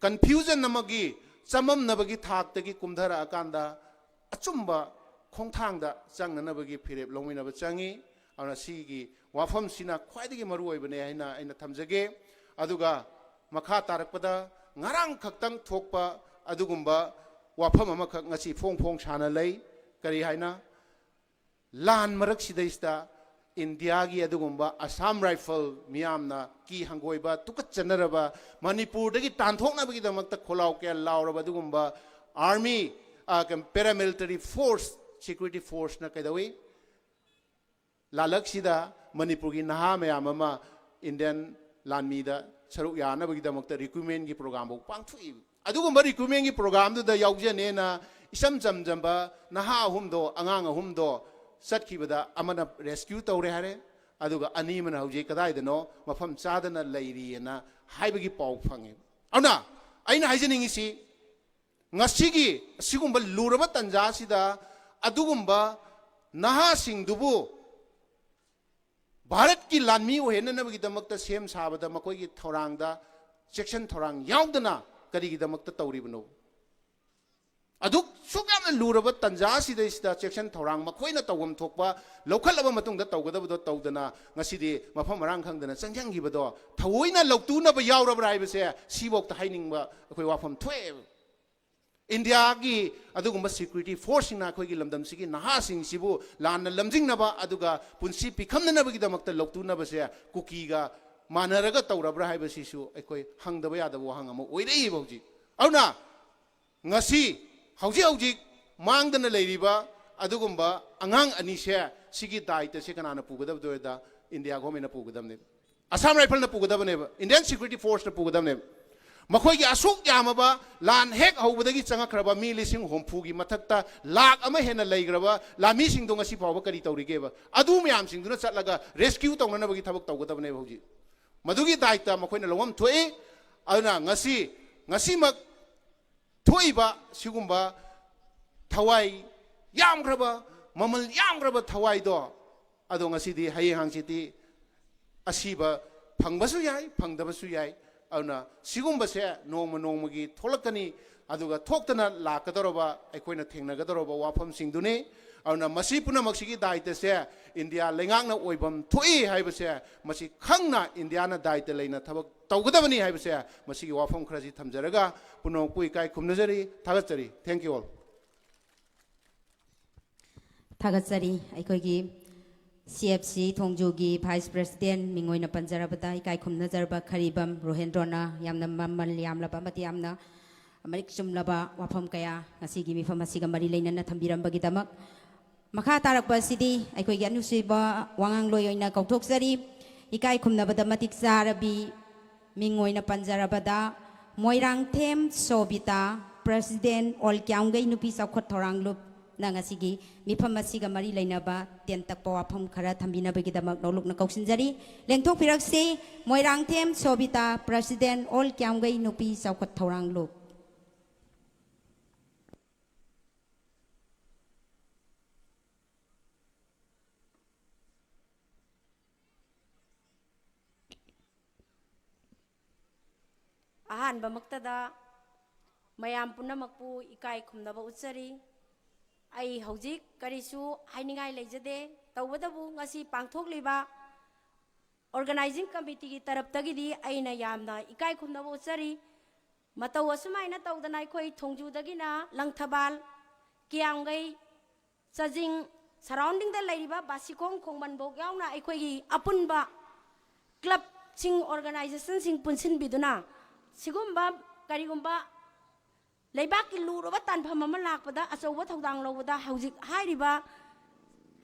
confusion ꯑꯃꯒꯤ, ꯆꯃꯝꯅꯕꯒꯤ ꯊꯥꯛꯇꯒꯤ ꯀꯨꯝꯊꯔꯛꯑꯀꯥꯟꯗ ꯑꯆꯨꯝꯕ ꯈꯣꯡꯊꯥꯡꯗ ꯆꯪꯅꯅꯕꯒꯤ ꯐꯤꯔꯦꯞ ꯂꯧꯃꯤꯟꯅꯕ ꯆꯪꯉꯤ꯫ ꯑꯗꯨꯅ ꯁꯤꯒꯤ ꯋꯥꯐꯝꯁꯤꯅ ꯈ꯭ꯋꯥꯏꯗꯒꯤ ꯃꯔꯨ ꯑꯣꯏꯕꯅꯦ ꯍꯥꯏꯅ ꯑꯩꯅ ꯊꯝꯖꯒꯦ꯫ ꯑꯗꯨꯒ ꯃꯈꯥ ꯇꯥꯔꯛꯄꯗ ꯉꯔꯥꯡ ꯈꯛꯇꯪ ꯊꯣꯛꯄ ꯑꯗꯨꯒꯨꯝꯕ ꯋꯥꯐꯝ ꯑꯃꯈꯛ ꯉꯁꯤ ꯐꯣꯡ ꯐꯣꯡ ꯁꯥꯅ ꯂꯩ꯫ ꯀꯔꯤ ꯍꯥꯏꯅ? ꯂꯥꯟ ꯃꯔꯛꯁꯤꯗꯩꯁꯤꯗ ꯏꯟꯗꯤꯌꯥꯒꯤ ꯑꯗꯨꯒꯨꯝꯕ ꯑꯁꯥꯝ ꯔꯥꯏꯐꯜ ꯃꯤꯌꯥꯝꯅ ꯀꯤ ꯍꯪꯒꯣꯏꯕ, ꯇꯨꯀꯠꯆꯅꯔꯕ, ꯃꯅꯤꯄꯨꯔꯗꯒꯤ ꯇꯥꯟꯊꯣꯛꯅꯕꯒꯤꯗꯃꯛꯇ ꯈꯣꯜꯂꯥꯎ ꯀꯌꯥ ꯂꯥꯎꯔꯕ ꯑꯗꯨꯒꯨꯝꯕ army, ꯑ, ꯀꯩ-, paramilitary force, security forceꯅ ꯀꯩꯗꯧꯏ? ꯂꯥꯂꯛꯁꯤꯗ ꯃꯅꯤꯄꯨꯔꯒꯤ ꯅꯍꯥ ꯃꯌꯥꯝ ꯑꯃ ꯏꯟꯗꯤꯌꯟ ꯂꯥꯟꯃꯤꯗ ꯁꯔꯨꯛ ꯌꯥꯅꯕꯒꯤꯗꯃꯛꯇ recruitmentꯀꯤ programꯐꯥꯎ ꯄꯥꯡꯊꯣꯛꯏ꯫ ꯑꯗꯨꯒꯨꯝꯕ recruitmentꯀꯤ programꯗꯨꯗ ꯌꯥꯎꯖꯅꯦꯅ ꯏꯆꯝ ꯆꯝꯖꯕ ꯅꯍꯥ ꯑꯍꯨꯝꯗꯣ, ꯑꯉꯥꯡ ꯑꯍꯨꯝꯗꯣ ꯆꯠꯈꯤꯕꯗ ꯑꯃꯅ rescue ꯇꯧꯔꯦ ꯍꯥꯏꯔꯦ, ꯑꯗꯨꯒ ꯑꯅꯤ ꯑꯃꯅ ꯍꯧꯖꯤꯛ ꯀꯗꯥꯏꯗꯅꯣ ꯃꯐꯝ ꯆꯥꯗꯅ ꯂꯩꯔꯤꯑꯅ ꯍꯥꯏꯕꯒꯤ ꯄꯥꯎ ꯐꯪꯉꯦ꯫ ꯑꯗꯨꯅ ꯑꯩꯅ ꯍꯥꯏꯖꯅꯤꯡꯉꯤꯁꯤ, ꯉꯁꯤꯒꯤ ꯑꯁꯤꯒꯨꯝꯕ ꯂꯨꯔꯕ ꯇꯥꯟꯖꯥ ꯑꯁꯤꯗ ꯑꯗꯨꯒꯨꯝꯕ ꯅꯍꯥꯁꯤꯡꯗꯨꯕꯨ ꯚꯥꯔꯠꯀꯤ ꯂꯥꯟꯃꯤ ꯑꯣꯏꯍꯟꯅꯅꯕꯒꯤꯗꯃꯛꯇ ꯁꯦꯝ ꯁꯥꯕꯗ ꯃꯈꯣꯏꯒꯤ ꯊꯧꯔꯥꯡꯗ ꯆꯦꯛꯁꯤꯟ ꯊꯧꯔꯥꯡ ꯌꯥꯎꯗꯅ ꯀꯔꯤꯒꯤꯗꯃꯛꯇ ꯇꯧꯔꯤꯕꯅꯣ? ꯑꯗꯨꯛ ꯁꯨꯛ ꯌꯥꯝꯅ ꯂꯨꯔꯕ ꯇꯥꯟꯖꯥ ꯑꯁꯤꯗꯩꯁꯤꯗ ꯆꯦꯛꯁꯤꯟ ꯊꯧꯔꯥꯡ ꯃꯈꯣꯏꯅ ꯇꯧꯐꯝ ꯊꯣꯛꯄ ꯂꯧꯈꯠꯂꯕ ꯃꯇꯨꯡꯗ ꯇꯧꯒꯗꯕꯗꯣ ꯇꯧꯗꯅ ꯉꯁꯤꯗꯤ ꯃꯐꯝ ꯃꯔꯥꯡ ꯈꯪꯗꯅ ꯆꯪꯁꯤꯟꯈꯤꯕꯗꯣ ꯊꯑꯣꯏꯅ ꯂꯧꯇꯨꯅꯕ ꯌꯥꯎꯔꯕ꯭ꯔꯥ ꯍꯥꯏꯕꯁꯦ ꯁꯤꯐꯥꯎꯗ ꯍꯥꯏꯅꯤꯡꯕ ꯑꯩꯈꯣꯏ ꯋꯥꯐꯝ ꯊꯣꯛꯑꯦꯕ꯫ ꯏꯟꯗꯤꯌꯥꯒꯤ ꯑꯗꯨꯒꯨꯝꯕ ꯁꯦꯀ꯭ꯌꯨꯔꯤꯇꯤ ꯐꯣꯔꯁꯁꯤꯡꯅ ꯑꯩꯈꯣꯏꯒꯤ ꯂꯝꯗꯝꯁꯤꯒꯤ ꯅꯍꯥꯁꯤꯡꯁꯤꯕꯨ ꯂꯥꯟꯅ ꯂꯝꯖꯤꯡꯅꯕ ꯑꯗꯨꯒ ꯄꯨꯟꯁꯤ ꯄꯤꯈꯝꯅꯅꯕꯒꯤꯗꯃꯛꯇ ꯂꯧꯇꯨꯅꯕꯁꯦ ꯀꯨꯀꯤꯒ ꯃꯥꯟꯅꯔꯒ ꯇꯧꯔꯕ꯭ꯔꯥ ꯍꯥꯏꯕꯁꯤꯁꯨ ꯑꯩꯈꯣꯏ ꯍꯪꯗꯕ ꯌꯥꯗꯕ ꯋꯥꯍꯪ ꯑꯃ ꯑꯣꯏꯔꯛꯏꯕ ꯍꯧꯖꯤꯛ꯫ ꯑꯗꯨꯅ ꯉꯁꯤ ꯍꯧꯖꯤꯛ ꯍꯧꯖꯤꯛ ꯃꯥꯡꯗꯅ ꯂꯩꯔꯤꯕ ꯑꯗꯨꯒꯨꯝꯕ ꯑꯉꯥꯡ ꯑꯅꯤꯁꯦ ꯁꯤꯒꯤ ꯗꯥꯏꯇꯁꯦ ꯀꯅꯥꯅ ꯄꯨꯒꯗꯕꯗꯣ ꯍꯥꯏꯗ ꯏꯟꯗꯤꯌꯥ ꯒꯣꯔꯃꯦꯟꯅ ꯄꯨꯒꯗꯕꯅꯦꯕ꯫ ꯑꯁꯥꯝ ꯔꯥꯏꯐꯜꯅ ꯄꯨꯒꯗꯕꯅꯦꯕ, ꯏꯟꯗꯤꯌꯟ ꯁꯦꯀ꯭ꯌꯨꯔꯤꯇꯤ ꯐꯣꯔꯁꯅ ꯄꯨꯒꯗꯕꯅꯦꯕ꯫ ꯃꯈꯣꯏꯒꯤ ꯑꯁꯨꯛ ꯌꯥꯝꯃꯕ ꯂꯥꯟ ꯍꯦꯛ ꯍꯧꯕꯗꯒꯤ ꯆꯪꯉꯛꯈ꯭ꯔꯕ ꯃꯤ ꯂꯤꯁꯤꯡ ꯍꯨꯝꯐꯨꯒꯤ ꯃꯊꯛꯇ ꯂꯥꯛ ꯑꯃ ꯍꯦꯟꯅ ꯂꯩꯈ꯭ꯔꯕ ꯂꯥꯟꯃꯤꯁꯤꯡꯗꯣ ꯉꯁꯤ ꯐꯥꯎꯕ ꯀꯔꯤ ꯇꯧꯔꯤꯒꯦꯕ? ꯑꯗꯨ ꯃꯌꯥꯝꯁꯤꯡꯗꯨꯅ ꯆꯠꯂꯒ ꯔꯦꯁꯀ꯭ꯌꯨ ꯇꯧꯅꯅꯕꯒꯤ ꯊꯕꯛ ꯇꯧꯒꯗꯕꯅꯦꯕ ꯍꯧꯖꯤꯛ꯫ ꯃꯗꯨꯒꯤ ꯗꯥꯏꯇ ꯃꯈꯣꯏꯅ ꯂꯧꯐꯝ ꯊꯣꯛꯏ꯫ ꯑꯗꯨꯅ ꯉꯁꯤ, ꯉꯁꯤꯃꯛ ꯊꯣꯛꯏꯕ ꯁꯤꯒꯨꯝꯕ ꯊꯋꯥꯏ ꯌꯥꯝꯈ꯭ꯔꯕ, ꯃꯃꯜ ꯌꯥꯝꯈ꯭ꯔꯕ ꯊꯋꯥꯏꯗꯣ, ꯑꯗꯣ ꯉꯁꯤꯗꯤ, ꯍꯌꯦꯡ ꯍꯪꯆꯤꯠꯇꯤ ꯑꯁꯤꯕ ꯐꯪꯕꯁꯨ ꯌꯥꯏ, ꯐꯪꯗꯕꯁꯨ ꯌꯥꯏ꯫ ꯑꯗꯨꯅ ꯁꯤꯒꯨꯝꯕꯁꯦ ꯅꯣꯡꯃ ꯅꯣꯡꯃꯒꯤ ꯊꯣꯛꯂꯛꯀꯅꯤ꯫ ꯑꯗꯨꯒ ꯊꯣꯛꯇꯅ ꯂꯥꯛꯀꯗꯧꯔꯕ ꯑꯩꯈꯣꯏꯅ ꯊꯦꯡꯅꯒꯗꯧꯔꯕ ꯋꯥꯐꯝꯁꯤꯡꯗꯨꯅꯤ꯫ ꯑꯗꯨꯅ ꯃꯁꯤ ꯄꯨꯝꯅꯃꯛꯁꯤꯒꯤ ꯗꯥꯏꯇꯁꯦ ꯏꯟꯗꯤꯌꯥ ꯂꯩꯉꯥꯛꯅ ꯑꯣꯏꯐꯝ ꯊꯣꯛꯏ ꯍꯥꯏꯕꯁꯦ ꯃꯁꯤ ꯈꯪꯅ ꯏꯟꯗꯤꯌꯥꯅ ꯗꯥꯏꯇ ꯂꯩꯅ ꯊꯕꯛ ꯇꯧꯒꯗꯕꯅꯤ ꯍꯥꯏꯕꯁꯦ ꯃꯁꯤꯒꯤ ꯋꯥꯐꯝ ꯈꯔꯁꯤ ꯊꯝꯖꯔꯒ ꯄꯨꯝꯅꯃꯛꯄꯨ ꯏꯀꯥꯏ ꯈꯨꯝꯅꯖꯔꯤ, ꯊꯥꯒꯠꯆꯔꯤ꯫ Thank you all. ꯊꯥꯒꯠꯆꯔꯤ꯫ ꯑꯩꯈꯣꯏꯒꯤ ꯁꯤ ꯑꯦꯐ ꯁꯤ ꯊꯣꯡꯖꯨꯒꯤ ꯚꯥꯏꯁ ꯄ꯭ꯔꯦꯁꯤꯗꯦꯟ ꯃꯤꯡ ꯑꯣꯏꯅ ꯄꯟꯖꯔꯕꯗ ꯏꯀꯥꯏ ꯈꯨꯝꯅꯖꯔꯕ ꯈꯔꯤꯕꯝ ꯔꯣꯍꯦꯟꯗ꯭ꯔꯣꯅ ꯌꯥꯝꯅ ꯃꯃꯜ ꯌꯥꯝꯂꯕ ꯑꯃꯗꯤ ꯌꯥꯝꯅ ꯃꯔꯤꯛ ꯆꯨꯝꯂꯕ ꯋꯥꯐꯝ ꯀꯌꯥ ꯉꯁꯤꯒꯤ ꯃꯤꯐꯝ ꯑꯁꯤꯒ ꯃꯔꯤ ꯂꯩꯅꯅ ꯊꯝꯕꯤꯔꯝꯕꯒꯤꯗꯃꯛ꯫ ꯃꯈꯥ ꯇꯥꯔꯛꯄ ꯑꯁꯤꯗꯤ ꯑꯩꯈꯣꯏꯒꯤ ꯑꯅꯨꯁꯤꯕ ꯋꯥꯉꯥꯡꯂꯣꯏ ꯑꯣꯏꯅ ꯀꯧꯊꯣꯛꯆꯔꯤ꯫ ꯏꯀꯥꯏ ꯈꯨꯝꯅꯕꯗ ꯃꯇꯤꯛ ꯆꯥꯔꯕꯤ ꯃꯤꯡ ꯑꯣꯏꯅ ꯄꯟꯖꯔꯕꯗ ꯃꯣꯏꯔꯥꯡꯊꯦꯝ ꯁꯣꯕꯤꯇꯥ, ꯄ꯭ꯔꯦꯁꯤꯗꯦꯟ ꯑꯣꯜ ꯀ꯭ꯌꯥꯝꯒꯩ ꯅꯨꯄꯤ ꯆꯥꯎꯈꯠ ꯊꯧꯔꯥꯡ ꯂꯨꯞꯅ ꯉꯁꯤꯒꯤ ꯃꯤꯐꯝ ꯑꯁꯤꯒ ꯃꯔꯤ ꯂꯩꯅꯕ ꯇꯦꯟ ꯇꯛꯄ ꯋꯥꯐꯝ ꯈꯔ ꯊꯝꯕꯤꯅꯕꯒꯤꯗꯃꯛ ꯅꯧꯂꯨꯛꯅ ꯀꯧꯁꯤꯟꯖꯔꯤ꯫ ꯂꯦꯡꯊꯣꯛꯄꯤꯔꯛꯁꯤ, ꯃꯣꯏꯔꯥꯡꯊꯦꯝ ꯁꯣꯕꯤꯇꯥ, ꯄ꯭ꯔꯦꯁꯤꯗꯦꯟ ꯑꯣꯜ ꯀ꯭ꯌꯥꯝꯒꯩ ꯅꯨꯄꯤ ꯆꯥꯎꯈꯠ ꯊꯧꯔꯥꯡ ꯂꯨꯞ꯫ ꯑꯍꯥꯟꯕꯃꯛꯇꯗ ꯃꯌꯥꯝ ꯄꯨꯝꯅꯃꯛꯄꯨ ꯏꯀꯥꯏ ꯈꯨꯝꯅꯕ ꯎꯠꯆꯔꯤ꯫ ꯑꯩ ꯍꯧꯖꯤꯛ ꯀꯔꯤꯁꯨ ꯍꯥꯏꯅꯤꯡꯉꯥꯏ ꯂꯩꯖꯗꯦ꯫ ꯇꯧꯕꯇꯕꯨ ꯉꯁꯤ ꯄꯥꯡꯊꯣꯛꯂꯤꯕ organizing committeeꯒꯤ ꯇꯔꯞꯇꯒꯤꯗꯤ ꯑꯩꯅ ꯌꯥꯝꯅ ꯏꯀꯥꯏ ꯈꯨꯝꯅꯕ ꯎꯠꯆꯔꯤ꯫ ꯃꯇꯧ ꯑꯁꯨꯃꯥꯏꯅ ꯇꯧꯗꯅ ꯑꯩꯈꯣꯏ ꯊꯣꯡꯖꯨꯗꯒꯤꯅ ꯂꯪꯊꯕꯥꯜ, ꯀꯤꯌꯥꯝꯒꯩ, ꯆꯥꯖꯤꯡ, surroundingꯗ ꯂꯩꯔꯤꯕ ꯕꯥꯁꯤꯈꯣꯡ, ꯈꯣꯡꯃꯟꯐꯧ ꯌꯥꯎꯅ ꯑꯩꯈꯣꯏꯒꯤ ꯑꯄꯨꯟꯕ clubꯁꯤꯡ, organizationꯁꯤꯡ ꯄꯨꯟꯁꯤꯟꯕꯤꯗꯨꯅ ꯁꯤꯒꯨꯝꯕ ꯀꯔꯤꯒꯨꯝꯕ ꯂꯩꯕꯥꯛꯀꯤ ꯂꯨꯔꯕ ꯇꯥꯟꯐꯝ ꯑꯃ ꯂꯥꯛꯄꯗ ꯑꯆꯧꯕ ꯊꯧꯗꯥꯡ ꯂꯧꯕꯗ ꯍꯧꯖꯤꯛ ꯍꯥꯏꯔꯤꯕ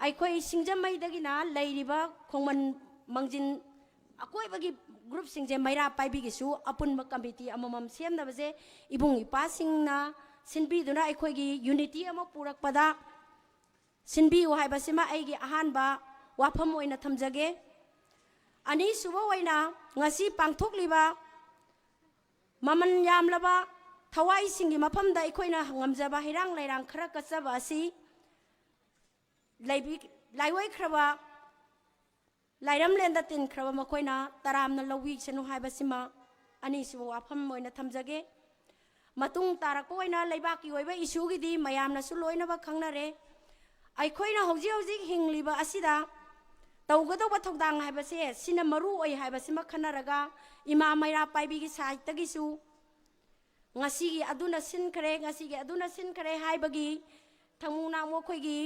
ꯑꯩꯈꯣꯏ ꯁꯤꯡꯖꯃꯩꯗꯒꯤꯅ ꯂꯩꯔꯤꯕ ꯈꯣꯡꯃꯟ, ꯃꯥꯡꯖꯤꯟ ꯑꯀꯣꯏꯕꯒꯤ groupꯁꯤꯡꯁꯦ ꯃꯩꯔꯥ ꯄꯥꯏꯕꯤꯒꯤꯁꯨ ꯑꯄꯨꯟꯕ committee ꯑꯃꯃꯝ ꯁꯦꯝꯅꯕꯁꯦ ꯏꯕꯨꯡ ꯏꯄ꯭ꯋꯥꯁꯤꯡꯅ ꯁꯤꯟꯕꯤꯗꯨꯅ ꯑꯩꯈꯣꯏꯒꯤ unity ꯑꯃ ꯄꯨꯔꯛꯄꯗ ꯁꯤꯟꯕꯤꯌꯨ ꯍꯥꯏꯕꯁꯤꯃ ꯑꯩꯒꯤ ꯑꯍꯥꯟꯕ ꯋꯥꯐꯝ ꯑꯣꯏꯅ ꯊꯝꯖꯒꯦ꯫ ꯑꯅꯤꯁꯨꯕ ꯑꯣꯏꯅ ꯉꯁꯤ ꯄꯥꯡꯊꯣꯛꯂꯤꯕ ꯃꯃꯜ ꯌꯥꯝꯂꯕ ꯊꯋꯥꯏꯁꯤꯡꯒꯤ ꯃꯐꯝꯗ ꯑꯩꯈꯣꯏꯅ ꯉꯝꯖꯕ ꯍꯩꯔꯥꯡ ꯂꯩꯔꯥꯡ ꯈꯔ ꯀꯠꯆꯕ ꯑꯁꯤ ꯂꯩꯕꯤ-, ꯂꯥꯏꯑꯣꯏꯈ꯭ꯔꯕ, ꯂꯥꯏꯔꯝꯂꯦꯟꯗ ꯇꯤꯟꯈ꯭ꯔꯕ ꯃꯈꯣꯏꯅ ꯇꯔꯥꯝꯅ ꯂꯧꯕꯤꯁꯅꯨ ꯍꯥꯏꯕꯁꯤꯃ ꯑꯅꯤꯁꯨꯕ ꯋꯥꯐꯝ ꯑꯣꯏꯅ ꯊꯝꯖꯒꯦ꯫ ꯃꯇꯨꯡ ꯇꯥꯔꯛꯄ ꯑꯣꯏꯅ ꯂꯩꯕꯥꯛꯀꯤ ꯑꯣꯏꯕ issueꯒꯤꯗꯤ ꯃꯌꯥꯝꯅꯁꯨ ꯂꯣꯏꯅꯃꯛ ꯈꯪꯅꯔꯦ꯫ ꯑꯩꯈꯣꯏꯅ ꯍꯧꯖꯤꯛ ꯍꯧꯖꯤꯛ ꯍꯤꯡꯂꯤꯕ ꯑꯁꯤꯗ ꯇꯧꯒꯗꯧꯕ ꯊꯧꯗꯥꯡ ꯍꯥꯏꯕꯁꯦ ꯁꯤꯅ ꯃꯔꯨ ꯑꯣꯏ ꯍꯥꯏꯕꯁꯤꯃ ꯈꯟꯅꯔꯒ ꯏꯃꯥ ꯃꯩꯔꯥ ꯄꯥꯏꯕꯤꯒꯤ sideꯇꯒꯤꯁꯨ ꯉꯁꯤꯒꯤ ꯑꯗꯨꯅ ꯁꯤꯟꯈ꯭ꯔꯦ, ꯉꯁꯤꯒꯤ ꯑꯗꯨꯅ ꯁꯤꯟꯈ꯭ꯔꯦ ꯍꯥꯏꯕꯒꯤ ꯊꯃꯨ ꯅꯥꯃꯨ ꯑꯩꯈꯣꯏꯒꯤ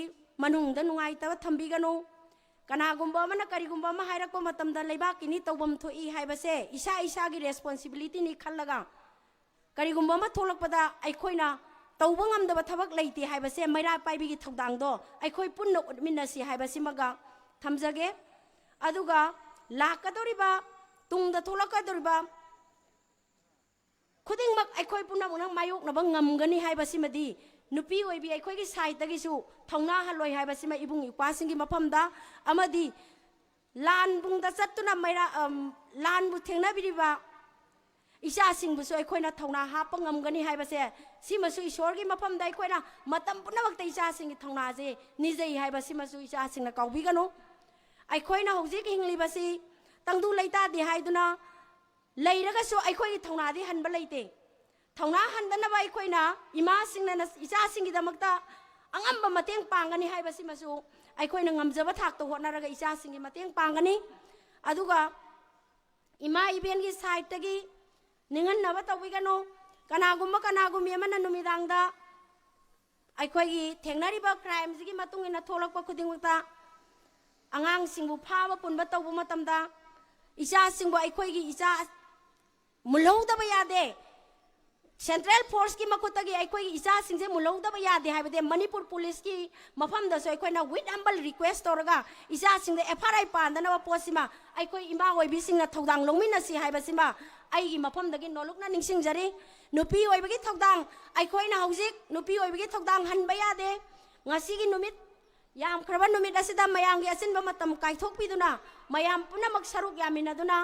ꯃꯅꯨꯡꯗ ꯅꯨꯡꯉꯥꯏꯇꯕ ꯊꯝꯕꯤꯒꯅꯨ꯫ ꯀꯅꯥꯒꯨꯝꯕ ꯑꯃꯅ ꯀꯔꯤꯒꯨꯝꯕ ꯑꯃ ꯍꯥꯏꯔꯛꯄ ꯃꯇꯝꯗ ꯂꯩꯕꯥꯛꯀꯤꯅꯤ, ꯇꯧꯐꯝ ꯊꯣꯛꯏ ꯍꯥꯏꯕꯁꯦ ꯏꯁꯥ ꯏꯁꯥꯒꯤ responsibilityꯅꯤ ꯈꯜꯂꯒ ꯀꯔꯤꯒꯨꯝꯕ ꯑꯃ ꯊꯣꯛꯂꯛꯄꯗ ꯑꯩꯈꯣꯏꯅ ꯇꯧꯕ ꯉꯝꯗꯕ ꯊꯕꯛ ꯂꯩꯇꯦ ꯍꯥꯏꯕꯁꯦ ꯃꯩꯔꯥ ꯄꯥꯏꯕꯤꯒꯤ ꯊꯧꯗꯥꯡꯗꯣ ꯑꯩꯈꯣꯏ ꯄꯨꯟꯅ ꯎꯠꯃꯤꯟꯅꯁꯤ ꯍꯥꯏꯕꯁꯤꯃꯒ ꯊꯝꯖꯒꯦ꯫ ꯑꯗꯨꯒ ꯂꯥꯛꯀꯗꯧꯔꯤꯕ, ꯇꯨꯡꯗ ꯊꯣꯛꯂꯛꯀꯗꯧꯔꯤꯕ ꯈꯨꯗꯤꯡꯃꯛ ꯑꯩꯈꯣꯏ ꯄꯨꯝꯅꯃꯛꯅ ꯃꯥꯌꯣꯛꯅꯕ ꯉꯝꯒꯅꯤ ꯍꯥꯏꯕꯁꯤꯃꯗꯤ ꯅꯨꯄꯤ ꯑꯣꯏꯕꯤ ꯑꯩꯈꯣꯏꯒꯤ sideꯇꯒꯤꯁꯨ ꯊꯧꯅꯥ ꯍꯜꯂꯣꯏ ꯍꯥꯏꯕꯁꯤꯃ ꯏꯕꯨꯡ ꯏꯄ꯭ꯋꯥꯁꯤꯡꯒꯤ ꯃꯐꯝꯗ, ꯑꯃꯗꯤ ꯂꯥꯟꯕꯨꯡꯗ ꯆꯠꯇꯨꯅ ꯃꯩꯔꯥ-, ꯑꯝ, ꯂꯥꯟꯕꯨ ꯊꯦꯡꯅꯕꯤꯔꯤꯕ ꯏꯆꯥꯁꯤꯡꯕꯨꯁꯨ ꯑꯩꯈꯣꯏꯅ ꯊꯧꯅꯥ ꯍꯥꯞꯄ ꯉꯝꯒꯅꯤ ꯍꯥꯏꯕꯁꯦ, ꯁꯤꯃꯁꯨ ꯏꯁꯣꯔꯒꯤ ꯃꯐꯝꯗ ꯑꯩꯈꯣꯏꯅ ꯃꯇꯝ ꯄꯨꯝꯅꯃꯛꯇ ꯏꯆꯥꯁꯤꯡꯒꯤ ꯊꯧꯅꯥꯁꯦ ꯅꯤꯖꯩ ꯍꯥꯏꯕꯁꯤꯃꯁꯨ ꯏꯆꯥꯁꯤꯡꯅ ꯀꯥꯎꯕꯤꯒꯅꯨ꯫ ꯑꯩꯈꯣꯏꯅ ꯍꯧꯖꯤꯛ ꯍꯤꯡꯂꯤꯕꯁꯤ ꯇꯪꯗꯨ ꯂꯩꯇꯥꯗꯦ ꯍꯥꯏꯗꯨꯅ ꯂꯩꯔꯒꯁꯨ ꯑꯩꯈꯣꯏꯒꯤ ꯊꯧꯅꯥꯗꯤ ꯍꯟꯕ ꯂꯩꯇꯦ꯫ ꯊꯧꯅꯥ ꯍꯟꯗꯅꯕ ꯑꯩꯈꯣꯏꯅ ꯏꯃꯥꯁꯤꯡꯅ ꯅ-, ꯏꯆꯥꯁꯤꯡꯒꯤꯗꯃꯛꯇ ꯑꯉꯝꯕ ꯃꯇꯦꯡ ꯄꯥꯡꯒꯅꯤ ꯍꯥꯏꯕꯁꯤꯃꯁꯨ ꯑꯩꯈꯣꯏꯅ ꯉꯝꯖꯕ ꯊꯥꯛꯇ ꯍꯣꯠꯅꯔꯒ ꯏꯆꯥꯁꯤꯡꯒꯤ ꯃꯇꯦꯡ ꯄꯥꯡꯒꯅꯤ꯫ ꯑꯗꯨꯒ ꯏꯃꯥ ꯏꯕꯦꯟꯒꯤ ꯁꯥꯏꯠꯇꯒꯤ ꯅꯤꯡꯍꯟꯅꯕ ꯇꯧꯕꯤꯒꯅꯨ꯫ ꯀꯅꯥꯒꯨꯝꯕ ꯀꯅꯥꯒꯨꯝꯕꯤ ꯑꯃꯅ ꯅꯨꯃꯤꯗꯥꯡꯗ ꯑꯩꯈꯣꯏꯒꯤ ꯊꯦꯡꯅꯔꯤꯕ ꯀ꯭ꯔꯥꯏꯝꯁꯤꯒꯤ ꯃꯇꯨꯡ ꯏꯟꯅ ꯊꯣꯛꯂꯛꯄ ꯈꯨꯗꯤꯡꯃꯛꯇ ꯑꯉꯥꯡꯁꯤꯡꯕꯨ ꯐꯥꯕ ꯄꯨꯟꯕ ꯇꯧꯕ ꯃꯇꯝꯗ ꯏꯆꯥꯁꯤꯡꯕꯨ ꯑꯩꯈꯣꯏꯒꯤ ꯏꯆꯥ ꯃꯨꯜꯍꯧꯗꯕ ꯌꯥꯗꯦ꯫ ꯁꯦꯟꯇ꯭ꯔꯦꯜ ꯐꯣꯔꯁꯀꯤ ꯃꯈꯨꯠꯇꯒꯤ ꯑꯩꯈꯣꯏꯒꯤ ꯏꯆꯥꯁꯤꯡꯁꯦ ꯃꯨꯜꯍꯧꯗꯕ ꯌꯥꯗꯦ ꯍꯥꯏꯕꯗꯤ ꯃꯅꯤꯄꯨꯔ ꯄꯨꯂꯤꯁꯀꯤ ꯃꯐꯝꯗꯁꯨ ꯑꯩꯈꯣꯏꯅ with humble request ꯇꯧꯔꯒ ꯏꯆꯥꯁꯤꯡꯗ ꯑꯦꯐ ꯑꯥꯏ ꯑꯥꯔ ꯄꯥꯟꯗꯅꯕ ꯄꯣꯠꯁꯤꯃ ꯑꯩꯈꯣꯏ ꯏꯃꯥ ꯑꯣꯏꯕꯤꯁꯤꯡꯅ ꯊꯧꯗꯥꯡ ꯂꯧꯃꯤꯟꯅꯁꯤ ꯍꯥꯏꯕꯁꯤꯃ ꯑꯩꯒꯤ ꯃꯐꯝꯗꯒꯤ ꯅꯣꯂꯨꯛꯅ ꯅꯤꯡꯁꯤꯡꯖꯔꯤ꯫ ꯅꯨꯄꯤ ꯑꯣꯏꯕꯒꯤ ꯊꯧꯗꯥꯡ ꯑꯩꯈꯣꯏꯅ ꯍꯧꯖꯤꯛ ꯅꯨꯄꯤ ꯑꯣꯏꯕꯒꯤ ꯊꯧꯗꯥꯡ ꯍꯟꯕ ꯌꯥꯗꯦ꯫ ꯉꯁꯤꯒꯤ ꯅꯨꯃꯤꯠ ꯌꯥꯝꯈ꯭ꯔꯕ ꯅꯨꯃꯤꯠ ꯑꯁꯤꯗ ꯃꯌꯥꯝꯒꯤ ꯑꯆꯤꯟꯕ ꯃꯇꯝ ꯀꯥꯏꯊꯣꯛꯄꯤꯗꯨꯅ ꯃꯌꯥꯝ ꯄꯨꯝꯅꯃꯛ ꯁꯔꯨꯛ ꯌꯥꯃꯤꯟꯅꯗꯨꯅ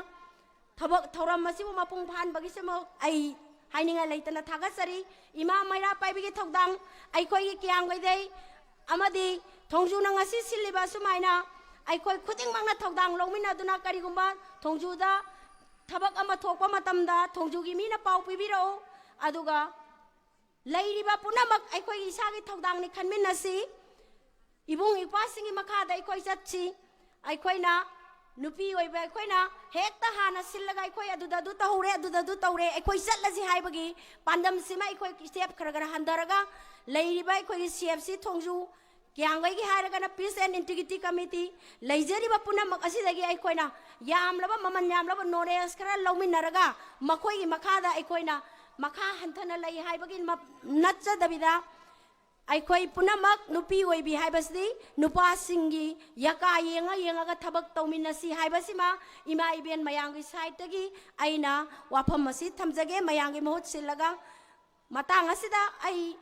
ꯊꯕꯛ ꯊꯧꯔꯝ ꯑꯁꯤꯕꯨ ꯃꯄꯨꯡ ꯐꯥꯍꯟꯕꯒꯤꯁꯤꯃꯛ ꯑꯩ ꯍꯥꯏꯅꯤꯡꯉꯥꯏ ꯂꯩꯇꯅ ꯊꯥꯒꯠꯆꯔꯤ꯫ ꯏꯃꯥ ꯃꯩꯔꯥ ꯄꯥꯏꯕꯤꯒꯤ ꯊꯧꯗꯥꯡ ꯑꯩꯈꯣꯏꯒꯤ ꯀꯤꯌꯥꯝꯒꯩꯗꯩ ꯑꯃꯗꯤ ꯊꯣꯡꯖꯨꯅ ꯉꯁꯤ ꯁꯤꯜꯂꯤꯕ ꯑꯁꯨꯃꯥꯏꯅ ꯑꯩꯈꯣꯏ ꯈꯨꯗꯤꯡꯃꯛꯅ ꯊꯧꯗꯥꯡ ꯂꯧꯃꯤꯟꯅꯗꯨꯅ ꯀꯔꯤꯒꯨꯝꯕ ꯊꯣꯡꯖꯨꯗ ꯊꯕꯛ ꯑꯃ ꯊꯣꯛꯄ ꯃꯇꯝꯗ ꯊꯣꯡꯖꯨꯒꯤ ꯃꯤꯅ ꯄꯥꯎ ꯄꯤꯕꯤꯔꯛꯎ꯫ ꯑꯗꯨꯒ ꯂꯩꯔꯤꯕ ꯄꯨꯝꯅꯃꯛ ꯑꯩꯈꯣꯏꯒꯤ ꯏꯁꯥꯒꯤ ꯊꯧꯗꯥꯡꯅꯤ ꯈꯟꯃꯤꯟꯅꯁꯤ꯫ ꯏꯕꯨꯡ ꯏꯄ꯭ꯋꯥꯁꯤꯡꯒꯤ ꯃꯈꯥꯗ ꯑꯩꯈꯣꯏ ꯆꯠꯁꯤ꯫ ꯑꯩꯈꯣꯏꯅ ꯅꯨꯄꯤ ꯑꯣꯏꯕ ꯑꯩꯈꯣꯏꯅ ꯍꯦꯛꯇ ꯍꯥꯟꯅ ꯁꯤꯜꯂꯒ ꯑꯩꯈꯣꯏ ꯑꯗꯨꯗ ꯑꯗꯨ ꯇꯧꯍꯧꯔꯦ, ꯑꯗꯨꯗ ꯑꯗꯨ ꯇꯧꯔꯦ, ꯑꯩꯈꯣꯏ ꯆꯠꯂꯁꯤ ꯍꯥꯏꯕꯒꯤ ꯄꯥꯟꯗꯝꯁꯤꯃ ꯑꯩꯈꯣꯏ ꯁ꯭ꯇꯦꯞ ꯈꯔ ꯈꯔ ꯍꯟꯊꯔꯒ ꯂꯩꯔꯤꯕ ꯑꯩꯈꯣꯏꯒꯤ ꯁꯤ ꯑꯦꯐ ꯁꯤ ꯊꯣꯡꯖꯨ ꯀꯤꯌꯥꯝꯒꯩꯒꯤ ꯍꯥꯏꯔꯒꯅ Peace and Integrity Committee ꯂꯩꯖꯔꯤꯕ ꯄꯨꯝꯅꯃꯛ ꯑꯁꯤꯗꯒꯤ ꯑꯩꯈꯣꯏꯅ ꯌꯥꯝꯂꯕ, ꯃꯃꯜ ꯌꯥꯝꯂꯕ ꯅꯣꯂꯦꯖ ꯈꯔ ꯂꯧꯃꯤꯟꯅꯔꯒ ꯃꯈꯣꯏꯒꯤ ꯃꯈꯥꯗ ꯑꯩꯈꯣꯏꯅ ꯃꯈꯥ ꯍꯟꯊꯅ ꯂꯩ ꯍꯥꯏꯕꯒꯤ ꯃ-, ꯅꯠꯆꯗꯕꯤꯗ ꯑꯩꯈꯣꯏ ꯄꯨꯝꯅꯃꯛ ꯅꯨꯄꯤ ꯑꯣꯏꯕꯤ ꯍꯥꯏꯕꯁꯤꯗꯤ ꯅꯨꯄꯥꯁꯤꯡꯒꯤ ꯌꯀꯥ ꯌꯦꯡꯉ ꯌꯦꯡꯉꯒ ꯊꯕꯛ ꯇꯧꯃꯤꯟꯅꯁꯤ ꯍꯥꯏꯕꯁꯤꯃ ꯏꯃꯥ ꯏꯕꯦꯟ ꯃꯌꯥꯝꯒꯤ ꯁꯥꯏꯠꯇꯒꯤ ꯑꯩꯅ ꯋꯥꯐꯝ ꯑꯁꯤ ꯊꯝꯖꯒꯦ꯫ ꯃꯌꯥꯝꯒꯤ ꯃꯍꯨꯠ ꯁꯤꯜꯂꯒ ꯃꯇꯥꯡ ꯑꯁꯤꯗ ꯑꯩ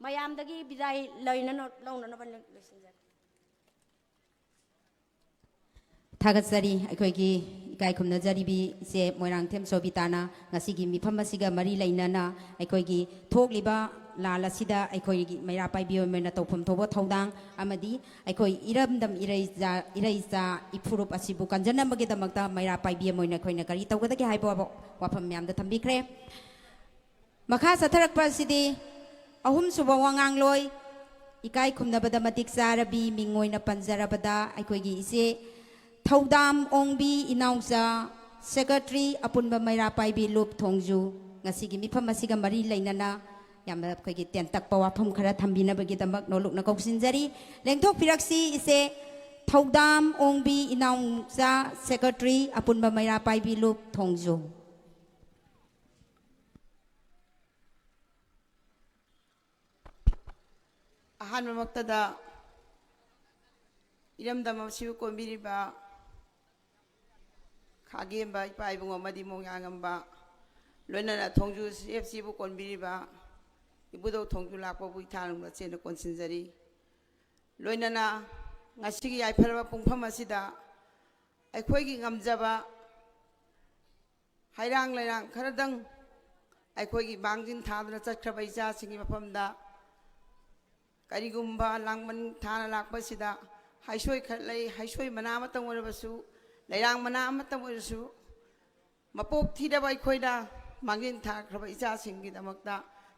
ꯃꯌꯥꯝꯗꯒꯤ ꯕꯤꯗꯥꯏ ꯂꯩꯅꯅ-, ꯂꯧꯅꯅꯕ ꯂꯣꯏꯁꯤꯟꯖꯔꯦ꯫ ꯊꯥꯒꯠꯆꯔꯤ ꯑꯩꯈꯣꯏꯒꯤ ꯏꯀꯥꯏ ꯈꯨꯝꯅꯖꯔꯤꯕꯤ ꯏꯆꯦ ꯃꯣꯏꯔꯥꯡꯊꯦꯝ ꯁꯣꯕꯤꯇꯥꯅ ꯉꯁꯤꯒꯤ ꯃꯤꯐꯝ ꯑꯁꯤꯒ ꯃꯔꯤ ꯂꯩꯅꯅ ꯑꯩꯈꯣꯏꯒꯤ ꯊꯣꯛꯂꯤꯕ ꯂꯥꯜ ꯑꯁꯤꯗ ꯑꯩꯈꯣꯏꯒꯤ ꯃꯩꯔꯥ ꯄꯥꯏꯕꯤ ꯑꯃ ꯑꯣꯏꯅ ꯇꯧꯐꯝ ꯊꯣꯛꯄ ꯊꯧꯗꯥꯡ ꯑꯃꯗꯤ ꯑꯩꯈꯣꯏ ꯏꯔꯝꯗꯝ ꯏꯔꯩꯆꯥ, ꯏꯔꯩꯆꯥ ꯏꯐꯨꯔꯨꯞ ꯑꯁꯤꯕꯨ ꯀꯟꯖꯅꯕꯒꯤꯗꯃꯛꯇ ꯃꯩꯔꯥ ꯄꯥꯏꯕꯤ ꯑꯃ ꯑꯣꯏꯅ ꯑꯩꯈꯣꯏꯅ ꯀꯔꯤ ꯇꯧꯒꯗꯒꯦ ꯍꯥꯏꯕ ꯋꯥꯐꯝ ꯃꯌꯥꯝꯗ ꯊꯝꯕꯤꯈ꯭ꯔꯦ꯫ ꯃꯈꯥ ꯆꯠꯊꯔꯛꯄ ꯑꯁꯤꯗꯤ ꯑꯍꯨꯝꯁꯨꯕ ꯋꯥꯉꯥꯡꯂꯣꯏ, ꯏꯀꯥꯏ ꯈꯨꯝꯅꯕꯗ ꯃꯇꯤꯛ ꯆꯥꯔꯕꯤ, ꯃꯤꯡ ꯑꯣꯏꯅ ꯄꯟꯖꯔꯕꯗ ꯑꯩꯈꯣꯏꯒꯤ ꯏꯆꯦ ꯊꯧꯗꯥꯝ ꯑꯣꯡꯕꯤ ꯏꯅꯥꯎꯆꯥ, ꯁꯦꯀ꯭ꯔꯦꯇꯔꯤ ꯑꯄꯨꯟꯕ ꯃꯩꯔꯥ ꯄꯥꯏꯕꯤ ꯂꯨꯞ ꯊꯣꯡꯖꯨ, ꯉꯁꯤꯒꯤ ꯃꯤꯐꯝ ꯑꯁꯤꯒ ꯃꯔꯤ ꯂꯩꯅꯅ ꯌꯥꯝꯅ ꯑꯩꯈꯣꯏꯒꯤ ꯇꯦꯟꯇꯛꯄ ꯋꯥꯐꯝ ꯈꯔ ꯊꯝꯕꯤꯅꯕꯒꯤꯗꯃꯛ ꯅꯣꯂꯨꯛꯅ ꯀꯧꯁꯤꯟꯖꯔꯤ꯫ ꯂꯦꯡꯊꯣꯛꯄꯤꯔꯛꯁꯤ ꯏꯆꯦ ꯊꯧꯗꯥꯝ ꯑꯣꯡꯕꯤ ꯏꯅꯥꯎꯆꯥ, ꯁꯦꯀ꯭ꯔꯦꯇꯔꯤ ꯑꯄꯨꯟꯕ ꯃꯩꯔꯥ ꯄꯥꯏꯕꯤ ꯂꯨꯞ ꯊꯣꯡꯖꯨ꯫ ꯑꯍꯥꯟꯕꯃꯛꯇꯗ ꯏꯔꯝꯗꯝ ꯑꯁꯤꯕꯨ ꯀꯣꯟꯕꯤꯔꯤꯕ ꯈꯥꯒꯦꯝꯕ ꯏꯄꯥ ꯏꯕꯨꯡ ꯑꯃꯗꯤ ꯃꯣꯡꯌꯥꯉꯝꯕ, ꯂꯣꯏꯅꯅ ꯊꯣꯡꯖꯨ ꯁꯤ ꯑꯦꯐ ꯁꯤꯕꯨ ꯀꯣꯟꯕꯤꯔꯤꯕ ꯏꯕꯨꯙꯧ ꯊꯣꯡꯖꯨ ꯂꯥꯛꯄꯕꯨ ꯏꯊꯥꯅꯨꯡ ꯂꯠꯆꯦꯟꯅ ꯀꯣꯟꯁꯤꯟꯖꯔꯤ꯫ ꯂꯣꯏꯅꯅ ꯉꯁꯤꯒꯤ ꯌꯥꯏꯐꯔꯕ ꯄꯨꯡꯐꯝ ꯑꯁꯤꯗ ꯑꯩꯈꯣꯏꯒꯤ ꯉꯝꯖꯕ ꯍꯩꯔꯥꯡ ꯂꯩꯔꯥꯡ ꯈꯔꯗꯪ ꯑꯩꯈꯣꯏꯒꯤ ꯃꯥꯡꯖꯤꯟ ꯊꯥꯗꯨꯅ ꯆꯠꯈ꯭ꯔꯕ ꯏꯆꯥꯁꯤꯡꯒꯤ ꯃꯐꯝꯗ ꯀꯔꯤꯒꯨꯝꯕ ꯂꯥꯡꯕꯟ ꯊꯥꯅ ꯂꯥꯛꯄꯁꯤꯗ ꯍꯩꯁꯣꯏ ꯈꯔ ꯂꯩ, ꯍꯩꯁꯣꯏ ꯃꯅꯥ ꯑꯃꯇꯪ ꯑꯣꯏꯔꯕꯁꯨ, ꯂꯩꯔꯥꯡ ꯃꯅꯥ ꯑꯃꯇꯪ ꯑꯣꯏꯔꯁꯨ, ꯃꯄꯣꯛ ꯊꯤꯗꯕ ꯑꯩꯈꯣꯏꯅ ꯃꯥꯡꯖꯤꯟ ꯊꯥꯈ꯭ꯔꯕ ꯏꯆꯥꯁꯤꯡꯒꯤꯗꯃꯛꯇ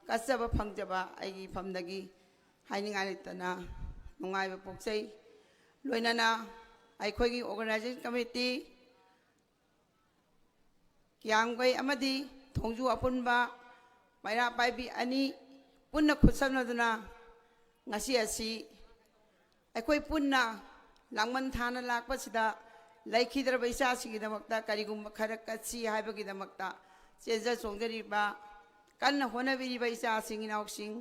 ꯀꯠꯆꯕ ꯐꯪꯖꯕ ꯑꯩꯒꯤ ꯏꯐꯝꯗꯒꯤ ꯍꯥꯏꯅꯤꯡꯉꯥꯏ ꯂꯩꯇꯅ ꯅꯨꯡꯉꯥꯏꯕ ꯄꯣꯛꯆꯩ꯫ ꯂꯣꯏꯅꯅ ꯑꯩꯈꯣꯏꯒꯤ organizing committee, ꯀꯤꯌꯥꯝꯒꯩ ꯑꯃꯗꯤ ꯊꯣꯡꯖꯨ ꯑꯄꯨꯟꯕ ꯃꯩꯔꯥ ꯄꯥꯏꯕꯤ ꯑꯅꯤ ꯄꯨꯟꯅ ꯈꯨꯠꯁꯝꯅꯗꯨꯅ ꯉꯁꯤ ꯑꯁꯤ ꯑꯩꯈꯣꯏ ꯄꯨꯟꯅ ꯂꯥꯡꯕꯟ ꯊꯥꯅ ꯂꯥꯛꯄꯁꯤꯗ ꯂꯩꯈꯤꯗ꯭ꯔꯕ ꯏꯆꯥꯁꯤꯡꯒꯤꯗꯃꯛꯇ ꯀꯔꯤꯒꯨꯝꯕ ꯈꯔ ꯀꯠꯁꯤ ꯍꯥꯏꯕꯒꯤꯗꯃꯛꯇ ꯆꯦꯟꯖ ꯆꯣꯡꯖꯔꯤꯕ, ꯀꯟꯅ ꯍꯣꯠꯅꯕꯤꯔꯤꯕ ꯏꯆꯥꯁꯤꯡ ꯏꯅꯥꯎꯁꯤꯡ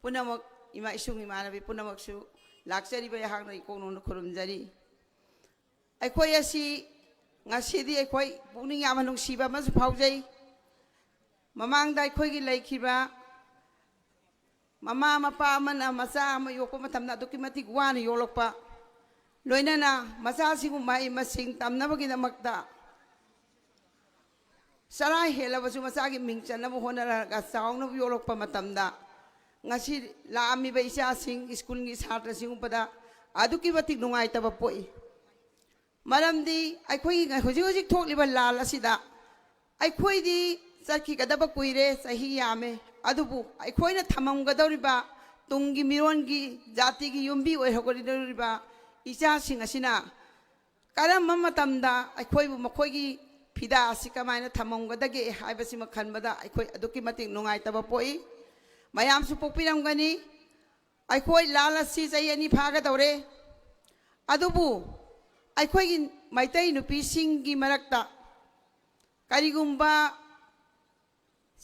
ꯄꯨꯝꯅꯃꯛ, ꯏꯃꯥ ꯏꯁꯨꯡ ꯏꯃꯥꯟꯅꯕꯤ ꯄꯨꯝꯅꯃꯛꯁꯨ ꯂꯥꯛꯆꯔꯤꯕ ꯑꯩꯍꯥꯛꯅ ꯏꯀꯣꯛ ꯅꯧꯅ ꯈꯨꯔꯨꯝꯖꯔꯤ꯫ ꯑꯩꯈꯣꯏ ꯑꯁꯤ ꯉꯁꯤꯗꯤ ꯑꯩꯈꯣꯏ ꯄꯨꯛꯅꯤꯡ ꯌꯥꯝꯅ ꯅꯨꯡꯁꯤꯕ ꯑꯃꯁꯨ ꯐꯥꯎꯖꯩ꯫ ꯃꯃꯥꯡꯗ ꯑꯩꯈꯣꯏꯒꯤ ꯂꯩꯈꯤꯕ ꯃꯃꯥ ꯃꯄꯥ ꯑꯃꯅ ꯃꯆꯥ ꯑꯃ ꯌꯣꯛꯄ ꯃꯇꯝꯗ ꯑꯗꯨꯛꯀꯤ ꯃꯇꯤꯛ ꯋꯥꯅ ꯌꯣꯛꯂꯛꯄ, ꯂꯣꯏꯅꯅ ꯃꯆꯥꯁꯤꯡꯕꯨ ꯃꯍꯩ ꯃꯁꯤꯡ ꯇꯝꯅꯕꯒꯤꯗꯃꯛꯇ ꯆꯔꯥ ꯍꯦꯜꯂꯕꯁꯨ ꯃꯆꯥꯒꯤ ꯃꯤꯡ ꯆꯟꯅꯕ ꯍꯣꯠꯅꯔꯒ ꯆꯥꯎꯅꯕ ꯌꯣꯛꯂꯛꯄ ꯃꯇꯝꯗ ꯉꯁꯤ ꯂꯥꯛꯂꯝꯂꯤꯕ ꯏꯆꯥꯁꯤꯡ, ꯁ꯭ꯀꯨꯜꯒꯤ ꯁꯥꯇ꯭ꯔꯁꯤꯡ ꯎꯕꯗ ꯑꯗꯨꯛꯀꯤ ꯃꯇꯤꯛ ꯅꯨꯡꯉꯥꯏꯇꯕ ꯄꯣꯛꯏ꯫ ꯃꯔꯝꯗꯤ ꯑꯩꯈꯣꯏꯒꯤ ꯍꯧꯖꯤꯛ ꯍꯧꯖꯤꯛ ꯊꯣꯛꯂꯤꯕ ꯂꯥꯟ ꯑꯁꯤꯗ ꯑꯩꯈꯣꯏꯗꯤ ꯆꯠꯈꯤꯒꯗꯕ ꯀꯨꯏꯔꯦ, ꯆꯍꯤ ꯌꯥꯝꯃꯦ, ꯑꯗꯨꯕꯨ ꯑꯩꯈꯣꯏꯅ ꯊꯝꯂꯝꯒꯗꯧꯔꯤꯕ ꯇꯨꯡꯒꯤ ꯃꯤꯔꯣꯟꯒꯤ, ꯖꯥꯇꯤꯒꯤ ꯌꯨꯝꯕꯤ ꯑꯣꯏꯍꯧꯒꯗꯧꯔꯤꯕ ꯏꯆꯥꯁꯤꯡ ꯑꯁꯤꯅ ꯀꯔꯝꯕ ꯃꯇꯝꯗ ꯑꯩꯈꯣꯏꯕꯨ ꯃꯈꯣꯏꯒꯤ ꯐꯤꯗꯥ ꯑꯁꯤ ꯀꯃꯥꯏꯅ ꯊꯝꯂꯝꯒꯗꯒꯦ ꯍꯥꯏꯕꯁꯤꯃ ꯈꯟꯕꯗ ꯑꯩꯈꯣꯏ ꯑꯗꯨꯛꯀꯤ ꯃꯇꯤꯛ ꯅꯨꯡꯉꯥꯏꯇꯕ ꯄꯣꯛꯏ꯫ ꯃꯌꯥꯝꯁꯨ ꯄꯣꯛꯄꯤꯔꯝꯒꯅꯤ꯫ ꯑꯩꯈꯣꯏ ꯂꯥꯟ ꯑꯁꯤ ꯆꯍꯤ ꯑꯅꯤ ꯐꯥꯒꯗꯧꯔꯦ꯫ ꯑꯗꯨꯕꯨ ꯑꯩꯈꯣꯏꯒꯤ ꯃꯩꯇꯩ ꯅꯨꯄꯤꯁꯤꯡꯒꯤ ꯃꯔꯛꯇ ꯀꯔꯤꯒꯨꯝꯕ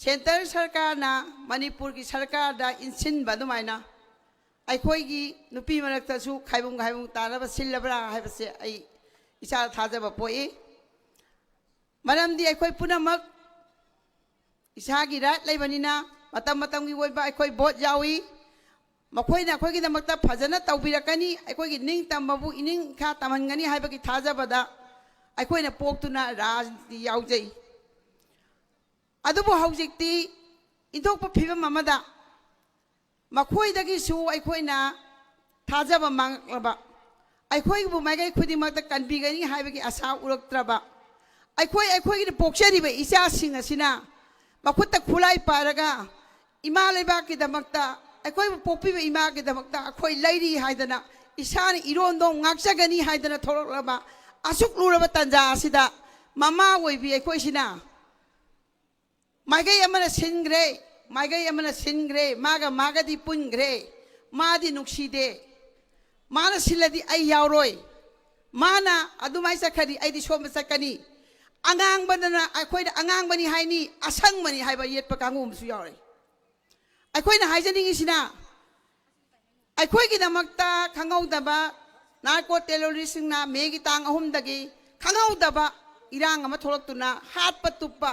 ꯁꯦꯟꯇꯔ ꯁꯔꯀꯥꯔꯅ ꯃꯅꯤꯄꯨꯔꯒꯤ ꯁꯔꯀꯥꯔꯗ ꯏꯟꯁꯤꯟꯕ ꯑꯗꯨꯃꯥꯏꯅ ꯑꯩꯈꯣꯏꯒꯤ ꯅꯨꯄꯤ ꯃꯔꯛꯇꯁꯨ ꯈꯥꯏꯕꯨꯡ ꯈꯥꯏꯕꯨꯡ ꯇꯥꯅꯕ ꯁꯤꯜꯂꯕ꯭ꯔꯥ ꯍꯥꯏꯕꯁꯦ ꯑꯩ ꯏꯁꯥꯗ ꯊꯥꯖꯕ ꯄꯣꯛꯏ꯫ ꯃꯔꯝꯗꯤ ꯑꯩꯈꯣꯏ ꯄꯨꯝꯅꯃꯛ ꯏꯁꯥꯒꯤ ꯔꯥꯏꯠ ꯂꯩꯕꯅꯤꯅ, ꯃꯇꯝ ꯃꯇꯝꯒꯤ ꯑꯣꯏꯕ ꯑꯩꯈꯣꯏ ꯚꯣꯠ ꯌꯥꯎꯏ꯫ ꯃꯈꯣꯏꯅ ꯑꯩꯈꯣꯏꯒꯤꯗꯃꯛꯇ ꯐꯖꯅ ꯇꯧꯕꯤꯔꯛꯀꯅꯤ, ꯑꯩꯈꯣꯏꯒꯤ ꯅꯤꯡꯇꯝꯕꯕꯨ ꯏꯅꯤꯡ ꯏꯈꯥ ꯇꯝꯍꯟꯒꯅꯤ ꯍꯥꯏꯕꯒꯤ ꯊꯥꯖꯕꯗ ꯑꯩꯈꯣꯏꯅ ꯄꯣꯛꯇꯨꯅ ꯔꯥꯖꯅꯤꯇꯤ ꯌꯥꯎꯖꯩ꯫ ꯑꯗꯨꯕꯨ ꯍꯧꯖꯤꯛꯇꯤ ꯏꯟꯊꯣꯛꯄ ꯐꯤꯕꯝ ꯑꯃꯗ ꯃꯈꯣꯏꯗꯒꯤꯁꯨ ꯑꯩꯈꯣꯏꯅ ꯊꯥꯖꯕ ꯃꯥꯡꯂꯛꯂꯕ, ꯑꯩꯈꯣꯏꯕꯨ ꯃꯥꯏꯀꯩ ꯈꯨꯗꯤꯡꯃꯛꯇ ꯀꯟꯕꯤꯒꯅꯤ ꯍꯥꯏꯕꯒꯤ ꯑꯁꯥ ꯎꯔꯛꯇ꯭ꯔꯕ, ꯑꯩꯈꯣꯏ ꯑꯩꯈꯣꯏꯒꯤꯅ ꯄꯣꯛꯆꯔꯤꯕ ꯏꯆꯥꯁꯤꯡ ꯑꯁꯤꯅ ꯃꯈꯨꯠꯇ ꯈꯨꯠꯂꯥꯏ ꯄꯥꯏꯔꯒ ꯏꯃꯥ ꯂꯩꯕꯥꯛꯀꯤꯗꯃꯛꯇ, ꯑꯩꯈꯣꯏꯕꯨ ꯄꯣꯛꯄꯤꯕ ꯏꯃꯥꯒꯤꯗꯃꯛꯇ ꯑꯩꯈꯣꯏ ꯂꯩꯔꯤ ꯍꯥꯏꯗꯅ, ꯏꯁꯥꯅ ꯏꯔꯣꯟꯗꯣꯝ ꯉꯥꯛꯆꯒꯅꯤ ꯍꯥꯏꯗꯅ ꯊꯣꯛꯂꯛꯂꯕ ꯑꯁꯨꯛ ꯂꯨꯔꯕ ꯇꯥꯟꯖꯥ ꯑꯁꯤꯗ ꯃꯃꯥ ꯑꯣꯏꯕꯤ ꯑꯩꯈꯣꯏꯁꯤꯅ ꯃꯥꯏꯀꯩ ꯑꯃꯅ ꯁꯤꯟꯈ꯭ꯔꯦ, ꯃꯥꯏꯀꯩ ꯑꯃꯅ ꯁꯤꯟꯈ꯭ꯔꯦ, ꯃꯥꯒ ꯃꯥꯒꯗꯤ ꯄꯨꯟꯈ꯭ꯔꯦ, ꯃꯥꯗꯤ ꯅꯨꯡꯁꯤꯗꯦ, ꯃꯥꯅ ꯁꯤꯜꯂꯗꯤ ꯑꯩ ꯌꯥꯎꯔꯣꯏ, ꯃꯥꯅ ꯑꯗꯨꯃꯥꯏꯅ ꯆꯠꯈ꯭ꯔꯗꯤ ꯑꯩꯗꯤ ꯁꯣꯝꯗ ꯆꯠꯀꯅꯤ꯫ ꯑꯉꯥꯡꯕꯗꯅ ꯑꯩꯈꯣꯏꯅ ꯑꯉꯥꯡꯕꯅꯤ ꯍꯥꯏꯅꯤ, ꯑꯁꯪꯕꯅꯤ ꯍꯥꯏꯕ ꯌꯦꯠꯄ ꯀꯥꯡꯕꯨ ꯑꯃꯁꯨ ꯌꯥꯎꯔꯦ꯫ ꯑꯩꯈꯣꯏꯅ ꯍꯥꯏꯖꯅꯤꯡꯉꯤꯁꯤꯅ, ꯑꯩꯈꯣꯏꯒꯤꯗꯃꯛꯇ ꯈꯪꯍꯧꯗꯕ ꯅꯥꯔꯀꯣ ꯇꯦꯔꯣꯔꯤꯁꯁꯤꯡꯅ ꯃꯦꯒꯤ ꯇꯥꯡ ꯑꯍꯨꯝꯗꯒꯤ ꯈꯪꯍꯧꯗꯕ ꯏꯔꯥꯡ ꯑꯃ ꯊꯣꯛꯂꯛꯇꯨꯅ ꯍꯥꯠꯄ ꯇꯨꯞꯄ,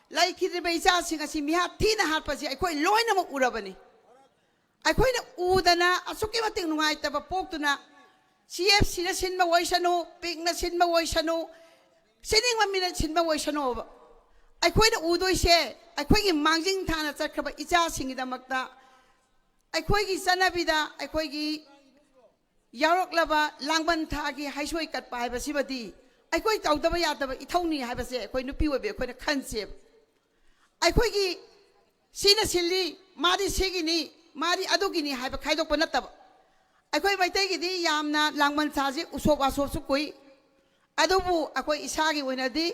ꯂꯩꯈꯤꯗ꯭ꯔꯤꯕ ꯏꯆꯥꯁꯤꯡ ꯑꯁꯤ ꯃꯤꯍꯥꯠ ꯊꯤꯅ ꯍꯥꯠꯄꯁꯤ ꯑꯩꯈꯣꯏ ꯂꯣꯏꯅꯃꯛ ꯎꯔꯕꯅꯤ꯫ ꯑꯩꯈꯣꯏꯅ ꯎꯗꯅ ꯑꯁꯨꯛꯀꯤ ꯃꯇꯤꯛ ꯅꯨꯡꯉꯥꯏꯇꯕ ꯄꯣꯛꯇꯨꯅ, ꯁꯤ ꯑꯦꯐ ꯁꯤꯅ ꯁꯤꯟꯕ ꯑꯣꯏꯁꯅꯨ, ꯄꯤꯛꯅ ꯁꯤꯟꯕ ꯑꯣꯏꯁꯅꯨ, ꯁꯤꯅꯤꯡꯕ ꯃꯤꯅ ꯁꯤꯟꯕ ꯑꯣꯏꯁꯅꯨꯕ, ꯑꯩꯈꯣꯏꯅ ꯎꯗꯣꯏꯁꯦ ꯑꯩꯈꯣꯏꯒꯤ ꯃꯥꯡꯖꯤꯟ ꯊꯥꯅ ꯆꯠꯈ꯭ꯔꯕ ꯏꯆꯥꯁꯤꯡꯒꯤꯗꯃꯛꯇ ꯑꯩꯈꯣꯏꯒꯤ ꯆꯠꯅꯕꯤꯗ ꯑꯩꯈꯣꯏꯒꯤ ꯌꯥꯎꯔꯛꯂꯕ ꯂꯥꯡꯕꯟ ꯊꯥꯒꯤ ꯍꯩꯁꯣꯏ ꯀꯠꯄ ꯍꯥꯏꯕꯁꯤꯃꯗꯤ ꯑꯩꯈꯣꯏ ꯇꯧꯗꯕ ꯌꯥꯗꯕ ꯏꯊꯧꯅꯤ ꯍꯥꯏꯕꯁꯦ ꯑꯩꯈꯣꯏ ꯅꯨꯄꯤ ꯑꯣꯏꯕꯤ ꯑꯩꯈꯣꯏꯅ ꯈꯟꯁꯦꯕ꯫ ꯑꯩꯈꯣꯏꯒꯤ ꯁꯤꯅ ꯁꯤꯜꯂꯤ, ꯃꯥꯗꯤ ꯁꯤꯒꯤꯅꯤ, ꯃꯥꯗꯤ ꯑꯗꯨꯒꯤꯅꯤ ꯍꯥꯏꯕ ꯈꯥꯏꯗꯣꯛꯄ ꯅꯠꯇꯕ, ꯑꯩꯈꯣꯏ ꯃꯩꯇꯩꯒꯤꯗꯤ ꯌꯥꯝꯅ ꯂꯥꯡꯕꯟ ꯊꯥꯁꯤ ꯎꯁꯣꯞ ꯋꯥꯁꯣꯞꯁꯨ ꯀꯨꯏ꯫ ꯑꯗꯨꯕꯨ ꯑꯩꯈꯣꯏ ꯏꯁꯥꯒꯤ ꯑꯣꯏꯅꯗꯤ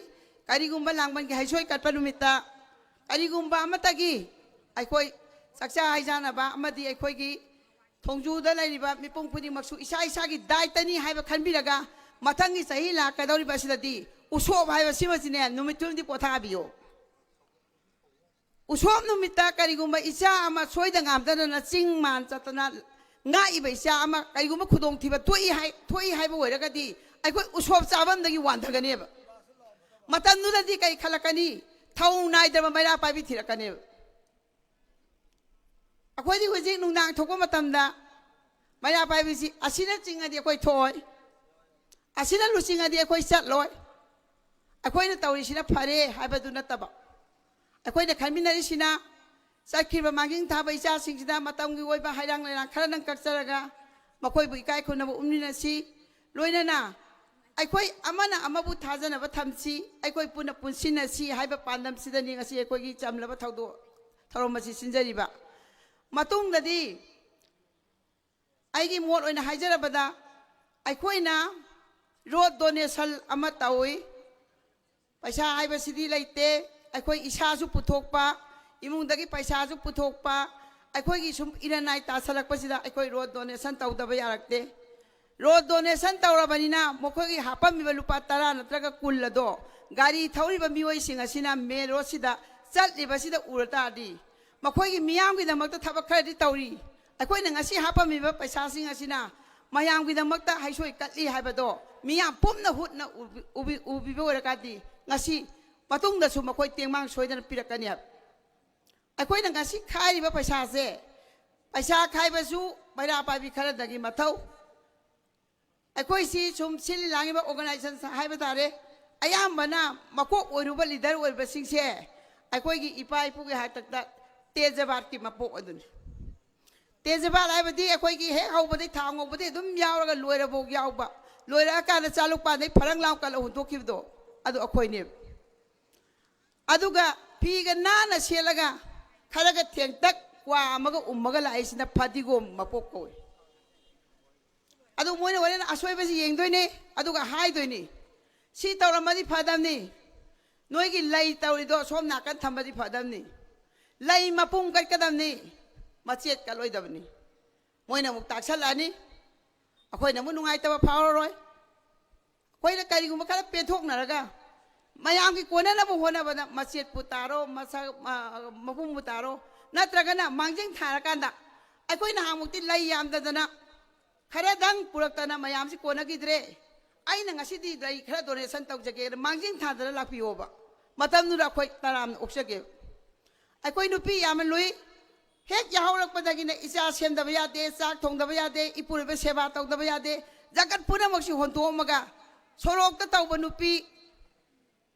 ꯀꯔꯤꯒꯨꯝꯕ ꯂꯥꯡꯕꯟꯒꯤ ꯍꯩꯁꯣꯏ ꯀꯠꯄ ꯅꯨꯃꯤꯠꯇ ꯀꯔꯤꯒꯨꯝꯕ ꯑꯃꯠꯇꯒꯤ ꯑꯩꯈꯣꯏ ꯆꯥꯛꯆꯥ ꯍꯩꯖꯥꯟꯅꯕ ꯑꯃꯗꯤ ꯑꯩꯈꯣꯏꯒꯤ ꯊꯣꯡꯖꯨꯗ ꯂꯩꯔꯤꯕ ꯃꯤꯄꯨꯝ ꯈꯨꯗꯤꯡꯃꯛꯁꯨ ꯏꯁꯥ ꯏꯁꯥꯒꯤ ꯗꯥꯏꯇꯅꯤ ꯍꯥꯏꯕ ꯈꯟꯕꯤꯔꯒ, ꯃꯊꯪꯒꯤ ꯆꯍꯤ ꯂꯥꯛꯀꯗꯧꯔꯤꯕ ꯑꯁꯤꯗꯗꯤ ꯎꯁꯣꯞ ꯍꯥꯏꯕꯁꯤꯃꯁꯤꯅꯦ ꯅꯨꯃꯤꯠꯇꯨꯃꯗꯤ ꯄꯣꯊꯥꯕꯤꯌꯣ꯫ ꯎꯁꯣꯞ ꯅꯨꯃꯤꯠꯇ ꯀꯔꯤꯒꯨꯝꯕ ꯏꯆꯥ ꯑꯃ ꯁꯣꯏꯗ ꯉꯥꯝꯗꯅ ꯆꯤꯡ ꯃꯥꯟ ꯆꯠꯇꯅ ꯉꯥꯛꯏꯕ ꯏꯆꯥ ꯑꯃ ꯀꯔꯤꯒꯨꯝꯕ ꯈꯨꯗꯣꯡꯊꯤꯕ ꯊꯣꯛꯏ ꯍꯥꯏ-, ꯊꯣꯛꯏ ꯍꯥꯏꯕ ꯑꯣꯏꯔꯒꯗꯤ, ꯑꯩꯈꯣꯏ ꯎꯁꯣꯞ ꯆꯥꯐꯝꯗꯒꯤ ꯋꯥꯟꯊꯒꯅꯦꯕ꯫ ꯃꯇꯝꯗꯨꯗꯗꯤ ꯀꯩ ꯈꯜꯂꯛꯀꯅꯤ? ꯊꯧ ꯅꯥꯏꯗ꯭ꯔꯕ ꯃꯩꯔꯥ ꯄꯥꯏꯕꯤ ꯊꯤꯔꯛꯀꯅꯦꯕ꯫ ꯑꯩꯈꯣꯏꯗꯤ ꯍꯧꯖꯤꯛ ꯅꯨꯡꯗꯥꯡ ꯊꯣꯛꯄ ꯃꯇꯝꯗ ꯃꯩꯔꯥ ꯄꯥꯏꯕꯤꯁꯤ ꯑꯁꯤꯅ ꯆꯤꯡꯉꯗꯤ ꯑꯩꯈꯣꯏ ꯊꯣꯛꯑꯣꯏ, ꯑꯁꯤꯅ ꯂꯨꯆꯤꯡꯉꯗꯤ ꯑꯩꯈꯣꯏ ꯆꯠꯂꯣꯏ꯫ ꯑꯩꯈꯣꯏꯅ ꯇꯧꯔꯤꯁꯤꯅ ꯐꯔꯦ ꯍꯥꯏꯕꯗꯨ ꯅꯠꯇꯕ, ꯑꯩꯈꯣꯏꯅ ꯈꯟꯃꯤꯟꯅꯔꯤꯁꯤꯅ ꯆꯠꯈ꯭ꯔꯤꯕ ꯃꯥꯡꯖꯤꯟ ꯊꯥꯕ ꯏꯆꯥꯁꯤꯡꯁꯤꯗ ꯃꯇꯝꯒꯤ ꯑꯣꯏꯕ ꯍꯩꯔꯥꯡ ꯂꯩꯔꯥꯡ ꯈꯔꯗꯪ ꯀꯛꯆꯔꯒ ꯃꯈꯣꯏꯕꯨ ꯏꯀꯥꯏ ꯈꯨꯝꯅꯕ ꯎꯠꯃꯤꯟꯅꯁꯤ꯫ ꯂꯣꯏꯅꯅ ꯑꯩꯈꯣꯏ ꯑꯃꯅ ꯑꯃꯕꯨ ꯊꯥꯖꯅꯕ ꯊꯝꯁꯤ, ꯑꯩꯈꯣꯏ ꯄꯨꯟꯅ ꯄꯨꯟꯁꯤꯟꯅꯁꯤ ꯍꯥꯏꯕ ꯄꯥꯟꯗꯝꯁꯤꯗꯅꯤ ꯉꯁꯤ ꯑꯩꯈꯣꯏꯒꯤ ꯆꯝꯂꯕ ꯊꯧꯗꯣꯛ ꯊꯧꯔꯝ ꯑꯁꯤ ꯁꯤꯟꯖꯔꯤꯕ꯫ ꯃꯇꯨꯡꯗꯗꯤ ꯑꯩꯒꯤ ꯃꯣꯠ ꯑꯣꯏꯅ ꯍꯥꯏꯖꯔꯕꯗ, ꯑꯩꯈꯣꯏꯅ ꯔꯣꯗ ꯗꯣꯅꯦꯁꯟ ꯑꯃ ꯇꯧꯏ꯫ ꯄꯩꯁꯥ ꯍꯥꯏꯕꯁꯤꯗꯤ ꯂꯩꯇꯦ꯫ ꯑꯩꯈꯣꯏ ꯏꯁꯥꯁꯨ ꯄꯨꯊꯣꯛꯄ, ꯏꯃꯨꯡꯗꯒꯤ ꯄꯩꯁꯥꯁꯨ ꯄꯨꯊꯣꯛꯄ, ꯑꯩꯈꯣꯏꯒꯤ ꯁꯨꯝ ꯏꯔꯟ ꯅꯥꯏ ꯇꯥꯁꯜꯂꯛꯄꯁꯤꯗ ꯑꯩꯈꯣꯏ ꯔꯣꯗ ꯗꯣꯅꯦꯁꯟ ꯇꯧꯗꯕ ꯌꯥꯔꯛꯇꯦ꯫ ꯔꯣꯗ ꯗꯣꯅꯦꯁꯟ ꯇꯧꯔꯕꯅꯤꯅ ꯃꯈꯣꯏꯒꯤ ꯍꯥꯞꯄꯝꯃꯤꯕ ꯂꯨꯄꯥ ꯇꯔꯥ ꯅꯠꯇ꯭ꯔꯒ ꯀꯨꯟ ꯑꯗꯣ ꯒꯥꯔꯤ ꯊꯧꯔꯤꯕ ꯃꯤꯑꯣꯏꯁꯤꯡ ꯑꯁꯤꯅ ꯃꯦꯟ ꯔꯣꯗꯁꯤꯗ ꯆꯠꯂꯤꯕꯁꯤꯗ ꯎꯔ ꯇꯥꯔꯗꯤ, ꯃꯈꯣꯏꯒꯤ ꯃꯤꯌꯥꯝꯒꯤꯗꯃꯛꯇ ꯊꯕꯛ ꯈꯔꯗꯤ ꯇꯧꯔꯤ꯫ ꯑꯩꯈꯣꯏꯅ ꯉꯁꯤ ꯍꯥꯞꯄꯝꯃꯤꯕ ꯄꯩꯁꯥꯁꯤꯡ ꯑꯁꯤꯅ ꯃꯌꯥꯝꯒꯤꯗꯃꯛꯇ ꯍꯩꯁꯣꯏ ꯀꯠꯂꯤ ꯍꯥꯏꯕꯗꯣ ꯃꯤꯌꯥꯝ ꯄꯨꯝꯅ ꯍꯨꯠꯅ ꯎꯕꯤ-, ꯎꯕꯤ-, ꯎꯕꯤꯕ ꯑꯣꯏꯔꯒꯗꯤ ꯉꯁꯤ ꯃꯇꯨꯡꯗꯁꯨ ꯃꯈꯣꯏ ꯇꯦꯡꯃꯥꯡ ꯁꯣꯏꯗꯅ ꯄꯤꯔꯛꯀꯅꯤ ꯍꯥꯏꯕ꯫ ꯑꯩꯈꯣꯏꯅ ꯉꯁꯤ ꯈꯥꯏꯔꯤꯕ ꯄꯩꯁꯥꯁꯦ, ꯄꯩꯁꯥ ꯈꯥꯏꯕꯁꯨ ꯃꯩꯔꯥ ꯄꯥꯏꯕꯤ ꯈꯔꯗꯒꯤ ꯃꯊꯧ꯫ ꯑꯩꯈꯣꯏꯁꯤ ꯁꯨꯝ ꯁꯤꯜꯂꯤ ꯂꯥꯡꯉꯤꯕ ꯑꯣꯔꯒꯅꯥꯏꯖꯦꯁꯟ ꯍꯥꯏꯕ ꯇꯥꯔꯦ, ꯑꯌꯥꯝꯕꯅ ꯃꯀꯣꯛ ꯑꯣꯏꯔꯨꯕ ꯂꯤꯗꯔ ꯑꯣꯏꯕꯁꯤꯡꯁꯦ ꯑꯩꯈꯣꯏꯒꯤ ꯏꯄꯥ ꯏꯄꯨꯒꯤ ꯍꯥꯛꯇꯛꯇ ꯇꯦꯖꯕꯥꯠꯀꯤ ꯃꯄꯣꯛ ꯑꯗꯨꯅꯤ꯫ ꯇꯦꯖꯕꯥꯜ ꯍꯥꯏꯕꯗꯤ ꯑꯩꯈꯣꯏꯒꯤ ꯍꯦꯛ ꯍꯧꯕꯗꯩ ꯊꯥꯎ ꯉꯧꯕꯗꯩ ꯑꯗꯨꯝ ꯌꯥꯎꯔꯒ ꯂꯣꯏꯔꯐꯥꯎ ꯌꯥꯎꯕ, ꯂꯣꯏꯔꯛꯑꯀꯥꯟꯗ ꯆꯥꯂꯨꯛꯄꯥꯟꯗꯩ ꯐꯔꯪ ꯂꯥꯎ ꯀꯜꯂ ꯍꯨꯟꯗꯣꯛꯈꯤꯕꯗꯣ, ꯑꯗꯨ ꯑꯩꯈꯣꯏꯅꯦꯕ꯫ ꯑꯗꯨꯒ ꯐꯤꯒ ꯅꯥꯟꯅ ꯁꯦꯠꯂꯒ ꯈꯔꯒ ꯊꯦꯡꯇꯛ ꯀ꯭ꯋꯥ ꯑꯃꯒ ꯎꯝꯃꯒ ꯂꯥꯛꯏꯁꯤꯅ ꯐꯗꯤꯒꯣꯝ ꯃꯄꯣꯛ ꯀꯧꯏ꯫ ꯑꯗꯨ ꯃꯣꯏꯅ ꯍꯣꯔꯦꯟ ꯑꯁꯣꯏꯕꯁꯤ ꯌꯦꯡꯗꯣꯏꯅꯤ, ꯑꯗꯨꯒ ꯍꯥꯏꯗꯣꯏꯅꯤ, "ꯁꯤ ꯇꯧꯔꯝꯃꯗꯤ ꯐꯗꯝꯅꯤ, ꯅꯣꯏꯒꯤ ꯂꯩ ꯇꯧꯔꯤꯗꯣ ꯁꯣꯝ ꯅꯥꯀꯟ ꯊꯝꯕꯗꯤ ꯐꯗꯝꯅꯤ, ꯂꯩ ꯃꯄꯨꯝ ꯀꯠꯀꯗꯝꯅꯤ, ꯃꯆꯦꯠ ꯀꯠꯂꯣꯏꯗꯕꯅꯤ"꯫ ꯃꯣꯏꯅ ꯑꯃꯨꯛ ꯇꯥꯛꯁꯜꯂꯛꯑꯅꯤ, ꯑꯩꯈꯣꯏꯅ ꯑꯃꯨꯛ ꯅꯨꯡꯉꯥꯏꯇꯕ ꯐꯥꯎꯔꯔꯣꯏ꯫ ꯑꯩꯈꯣꯏꯅ ꯀꯔꯤꯒꯨꯝꯕ ꯈꯔ ꯄꯦꯟꯊꯣꯛꯅꯔꯒ ꯃꯌꯥꯝꯒꯤ ꯀꯣꯟꯅꯅꯕ ꯍꯣꯠꯅꯕꯗ ꯃꯆꯦꯠꯄꯨ ꯇꯥꯔꯣ, ꯃꯁꯛ, ꯃ-, ꯃꯄꯨꯝꯕꯨ ꯇꯥꯔꯣ, ꯅꯠꯇ꯭ꯔꯒꯅ ꯃꯥꯡꯖꯤꯟ ꯊꯥꯔꯀꯥꯟꯗ ꯑꯩꯈꯣꯏ ꯅꯍꯥꯟꯃꯨꯛꯇꯤ ꯂꯩ ꯌꯥꯝꯗꯗꯅ ꯈꯔꯗꯪ ꯄꯨꯔꯛꯇꯅ ꯃꯌꯥꯝꯁꯤ ꯀꯣꯟꯅꯈꯤꯗ꯭ꯔꯦ꯫ ꯑꯩꯅ ꯉꯁꯤꯗꯤ ꯂꯩ ꯈꯔ donation ꯇꯧꯖꯒꯦꯅ ꯃꯥꯡꯖꯤꯟ ꯊꯥꯗꯅ ꯂꯥꯛꯄꯤꯌꯣꯕ꯫ ꯃꯇꯝꯗꯨꯗ ꯑꯩꯈꯣꯏ ꯇꯔꯥꯝꯅ ꯑꯣꯛꯆꯒꯦꯕ꯫ ꯑꯩꯈꯣꯏ ꯅꯨꯄꯤ ꯌꯥꯝꯅ ꯂꯨꯏ꯫ ꯍꯦꯛ ꯌꯥꯍꯧꯔꯛꯄꯗꯒꯤꯅ ꯏꯆꯥ ꯁꯦꯝꯗꯕ ꯌꯥꯗꯦ, ꯆꯥꯛ ꯊꯣꯡꯗꯕ ꯌꯥꯗꯦ, ꯏꯄꯨꯔꯣꯏꯕ ꯁꯦꯕꯥ ꯇꯧꯗꯕ ꯌꯥꯗꯦ, ꯖꯒꯠ ꯄꯨꯝꯅꯃꯛꯁꯤ ꯍꯣꯟꯗꯣꯛꯑꯝꯃꯒ ꯁꯣꯔꯣꯛꯇ ꯇꯧꯕ ꯅꯨꯄꯤ,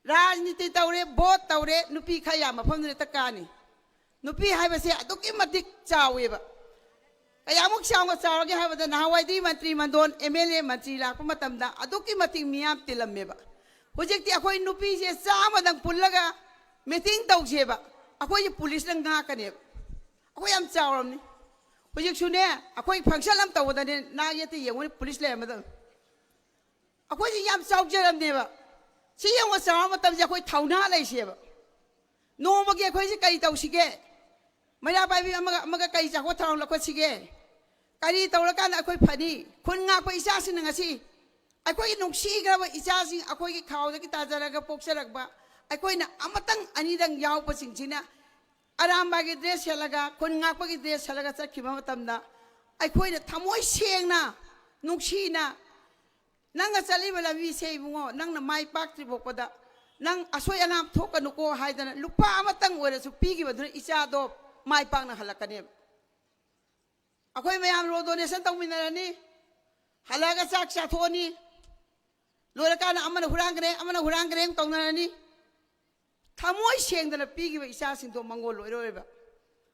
ꯔꯥꯖꯅꯤꯇꯤ ꯇꯧꯔꯦ, ꯚꯣꯠ ꯇꯧꯔꯦ, ꯅꯨꯄꯤ ꯈꯔ ꯌꯥꯝ ꯃꯐꯝꯗꯨꯗ ꯍꯦꯛꯇ ꯀꯥꯅꯤ꯫ ꯅꯨꯄꯤ ꯍꯥꯏꯕꯁꯦ ꯑꯗꯨꯛꯀꯤ ꯃꯇꯤꯛ ꯆꯥꯎꯋꯦꯕ꯫ ꯀꯌꯥꯃꯨꯛ ꯆꯥꯎꯅ ꯆꯥꯎꯔꯒꯦ ꯍꯥꯏꯕꯗ, ꯅꯍꯥꯟꯋꯥꯏꯗꯤ ꯃꯟꯇ꯭ꯔꯤ ꯃꯟꯗꯣꯟ, MLA, ꯃꯟꯇ꯭ꯔꯤ ꯂꯥꯛꯄ ꯃꯇꯝꯗ ꯑꯗꯨꯛꯀꯤ ꯃꯇꯤꯛ ꯃꯤꯌꯥꯝ ꯇꯤꯜꯂꯝꯃꯦꯕ꯫ ꯍꯧꯖꯤꯛꯇꯤ ꯑꯩꯈꯣꯏ ꯅꯨꯄꯤꯁꯦ ꯆꯥꯝꯃꯗꯪ ꯄꯨꯜꯂꯒ meeting ꯇꯧꯁꯦꯕ, ꯑꯩꯈꯣꯏꯁꯦ ꯄꯨꯂꯤꯁꯅ ꯉꯥꯛꯀꯅꯦꯕ꯫ ꯑꯩꯈꯣꯏ ꯌꯥꯝ ꯆꯥꯎꯔꯝꯅꯤ꯫ ꯍꯧꯖꯤꯛꯁꯨꯅꯦ, ꯑꯩꯈꯣꯏ function ꯑꯃ ꯇꯧꯕꯗꯅꯦ, ꯅꯥꯛ ꯌꯦꯠꯇ ꯌꯦꯡꯉꯨꯅꯦ, ꯄꯨꯂꯤꯁ ꯂꯩꯔꯝꯃꯗꯕꯅꯤ꯫ ꯑꯩꯈꯣꯏꯁꯦ ꯌꯥꯝ ꯆꯥꯎꯖꯔꯝꯅꯦꯕ꯫ ꯁꯤ ꯌꯦꯡꯉꯣ, ꯆꯥꯎꯔ ꯃꯇꯝꯁꯦ ꯑꯩꯈꯣꯏ ꯊꯧꯅꯥ ꯂꯩꯁꯦꯕ꯫ ꯅꯣꯡꯃꯒꯤ ꯑꯩꯈꯣꯏꯁꯦ ꯀꯔꯤ ꯇꯧꯁꯤꯒꯦ? ꯃꯩꯔꯥ ꯄꯥꯏꯕꯤ ꯑꯃꯒ ꯑꯃꯒ ꯀꯔꯤ ꯆꯥꯛꯈꯣꯠ ꯊꯧꯔꯥꯡ ꯂꯧꯈꯠꯁꯤꯒꯦ? ꯀꯔꯤ ꯇꯧꯔꯀꯥꯟꯗ ꯑꯩꯈꯣꯏ ꯐꯅꯤ? ꯈꯨꯟ ꯉꯥꯛꯄ ꯏꯆꯥꯁꯤꯡꯅ ꯉꯁꯤ ꯑꯩꯈꯣꯏꯒꯤ ꯅꯨꯡꯁꯤꯈ꯭ꯔꯕ ꯏꯆꯥꯁꯤꯡ, ꯑꯩꯈꯣꯏꯒꯤ ꯈꯥꯎꯗꯒꯤ ꯇꯥꯖꯔꯒ ꯄꯣꯛꯆꯔꯛꯄ, ꯑꯩꯈꯣꯏꯅ ꯑꯃꯇꯪ ꯑꯅꯤꯗꯪ ꯌꯥꯎꯕꯁꯤꯡꯁꯤꯅ ꯑꯔꯥꯝꯕꯥꯏꯒꯤ dress ꯁꯦꯠꯂꯒ, ꯈꯨꯟ ꯉꯥꯛꯄꯒꯤ dress ꯁꯦꯠꯂꯒ ꯆꯠꯈꯤꯕ ꯃꯇꯝꯗ, ꯑꯩꯈꯣꯏꯅ ꯊꯃꯣꯏ ꯁꯦꯡꯅ, ꯅꯨꯡꯁꯤꯅ, "ꯅꯪꯅ ꯆꯠꯂꯤꯕ ꯂꯝꯕꯤꯁꯦ ꯏꯕꯨꯡꯉꯣ, ꯅꯪꯅ ꯃꯥꯏ ꯄꯥꯛꯇ꯭ꯔꯤ ꯐꯥꯎꯕꯗ ꯅꯪ ꯑꯁꯣꯏ ꯑꯉꯥꯝ ꯊꯣꯛꯀꯅꯨꯀꯣ" ꯍꯥꯏꯗꯅ ꯂꯨꯄꯥ ꯑꯃꯇꯪ ꯑꯣꯏꯔꯁꯨ ꯄꯤꯈꯤꯕꯗꯨꯅ ꯏꯆꯥꯗꯣ ꯃꯥꯏ ꯄꯥꯛꯅ ꯍꯜꯂꯛꯀꯅꯦꯕ꯫ ꯑꯩꯈꯣꯏ ꯃꯌꯥꯝ ꯔꯣ donation ꯇꯧꯃꯤꯟꯅꯔꯅꯤ, ꯍꯜꯂꯛꯑꯒ ꯆꯥꯛ ꯆꯥꯊꯣꯛꯑꯅꯤ, ꯂꯣꯏꯔꯀꯥꯟꯗ ꯑꯃꯅ ꯍꯨꯔꯥꯟꯈ꯭ꯔꯦ, ꯑꯃꯅ ꯍꯨꯔꯥꯟꯈ꯭ꯔꯦ ꯇꯧꯅꯔꯅꯤ꯫ ꯊꯃꯣꯏ ꯁꯦꯡꯗꯅ ꯄꯤꯈꯤꯕ ꯏꯆꯥꯁꯤꯡꯗꯣ ꯃꯪꯒꯣꯜ ꯑꯣꯏꯔꯣꯏꯕ꯫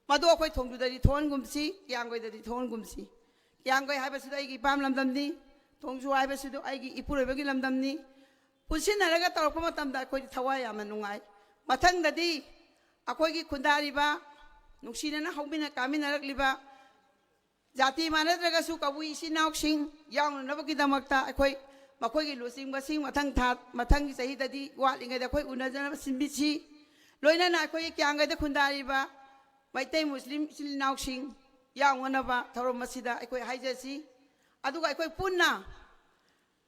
ꯃꯗꯨ ꯑꯩꯈꯣꯏ ꯊꯣꯡꯖꯨꯗꯗꯤ ꯊꯣꯛꯍꯟꯒꯨꯝꯁꯤ, ꯀꯤꯌꯥꯝꯒꯩꯗꯗꯤ ꯊꯣꯛꯍꯟꯒꯨꯝꯁꯤ꯫ ꯀꯤꯌꯥꯝꯒꯩ ꯍꯥꯏꯕꯁꯤꯗ ꯑꯩꯒꯤ ꯏꯄꯥꯝ ꯂꯝꯗꯝꯅꯤ, ꯊꯣꯡꯖꯨ ꯍꯥꯏꯕꯁꯤꯗ ꯑꯩꯒꯤ ꯏꯄꯨꯔꯣꯏꯕꯒꯤ ꯂꯝꯗꯝꯅꯤ꯫ ꯄꯨꯟꯁꯤꯟꯅꯔꯒ ꯇꯧꯔꯛꯄ ꯃꯇꯝꯗ ꯑꯩꯈꯣꯏꯗꯤ ꯊꯋꯥꯏ ꯌꯥꯝꯅ ꯅꯨꯡꯉꯥꯏ꯫ ꯃꯊꯪꯗꯗꯤ ꯑꯩꯈꯣꯏꯒꯤ ꯈꯨꯟꯗꯥꯔꯤꯕ, ꯅꯨꯡꯁꯤꯅꯅ ꯍꯧꯃꯤꯟꯅ ꯀꯥꯃꯤꯟꯅꯔꯛꯂꯤꯕ ꯖꯥꯇꯤ ꯃꯥꯟꯅꯗ꯭ꯔꯒꯁꯨ ꯀꯕꯨꯏ ꯏꯆꯤꯟ ꯏꯅꯥꯎꯁꯤꯡ ꯌꯥꯎꯅꯅꯕꯒꯤꯗꯃꯛꯇ ꯑꯩꯈꯣꯏ ꯃꯈꯣꯏꯒꯤ ꯂꯨꯆꯤꯡꯕꯁꯤꯡ ꯃꯊꯪ ꯊꯥ, ꯃꯊꯪꯒꯤ ꯆꯍꯤꯗꯗꯤ ꯋꯥꯠꯂꯤꯉꯩꯗ ꯑꯩꯈꯣꯏ ꯎꯅꯖꯅꯕ ꯁꯤꯟꯕꯤꯁꯤ꯫ ꯂꯣꯏꯅꯅ ꯑꯩꯈꯣꯏꯒꯤ ꯀꯤꯌꯥꯝꯒꯩꯗ ꯈꯨꯟꯗꯥꯔꯤꯕ ꯃꯩꯇꯩ ꯃꯨꯁꯂꯤꯝ ꯏꯆꯤꯜ ꯏꯅꯥꯎꯁꯤꯡ ꯌꯥꯎꯅꯅꯕ ꯊꯧꯔꯝ ꯑꯁꯤꯗ ꯑꯩꯈꯣꯏ ꯍꯥꯏꯖꯁꯤ꯫ ꯑꯗꯨꯒ ꯑꯩꯈꯣꯏ ꯄꯨꯟꯅ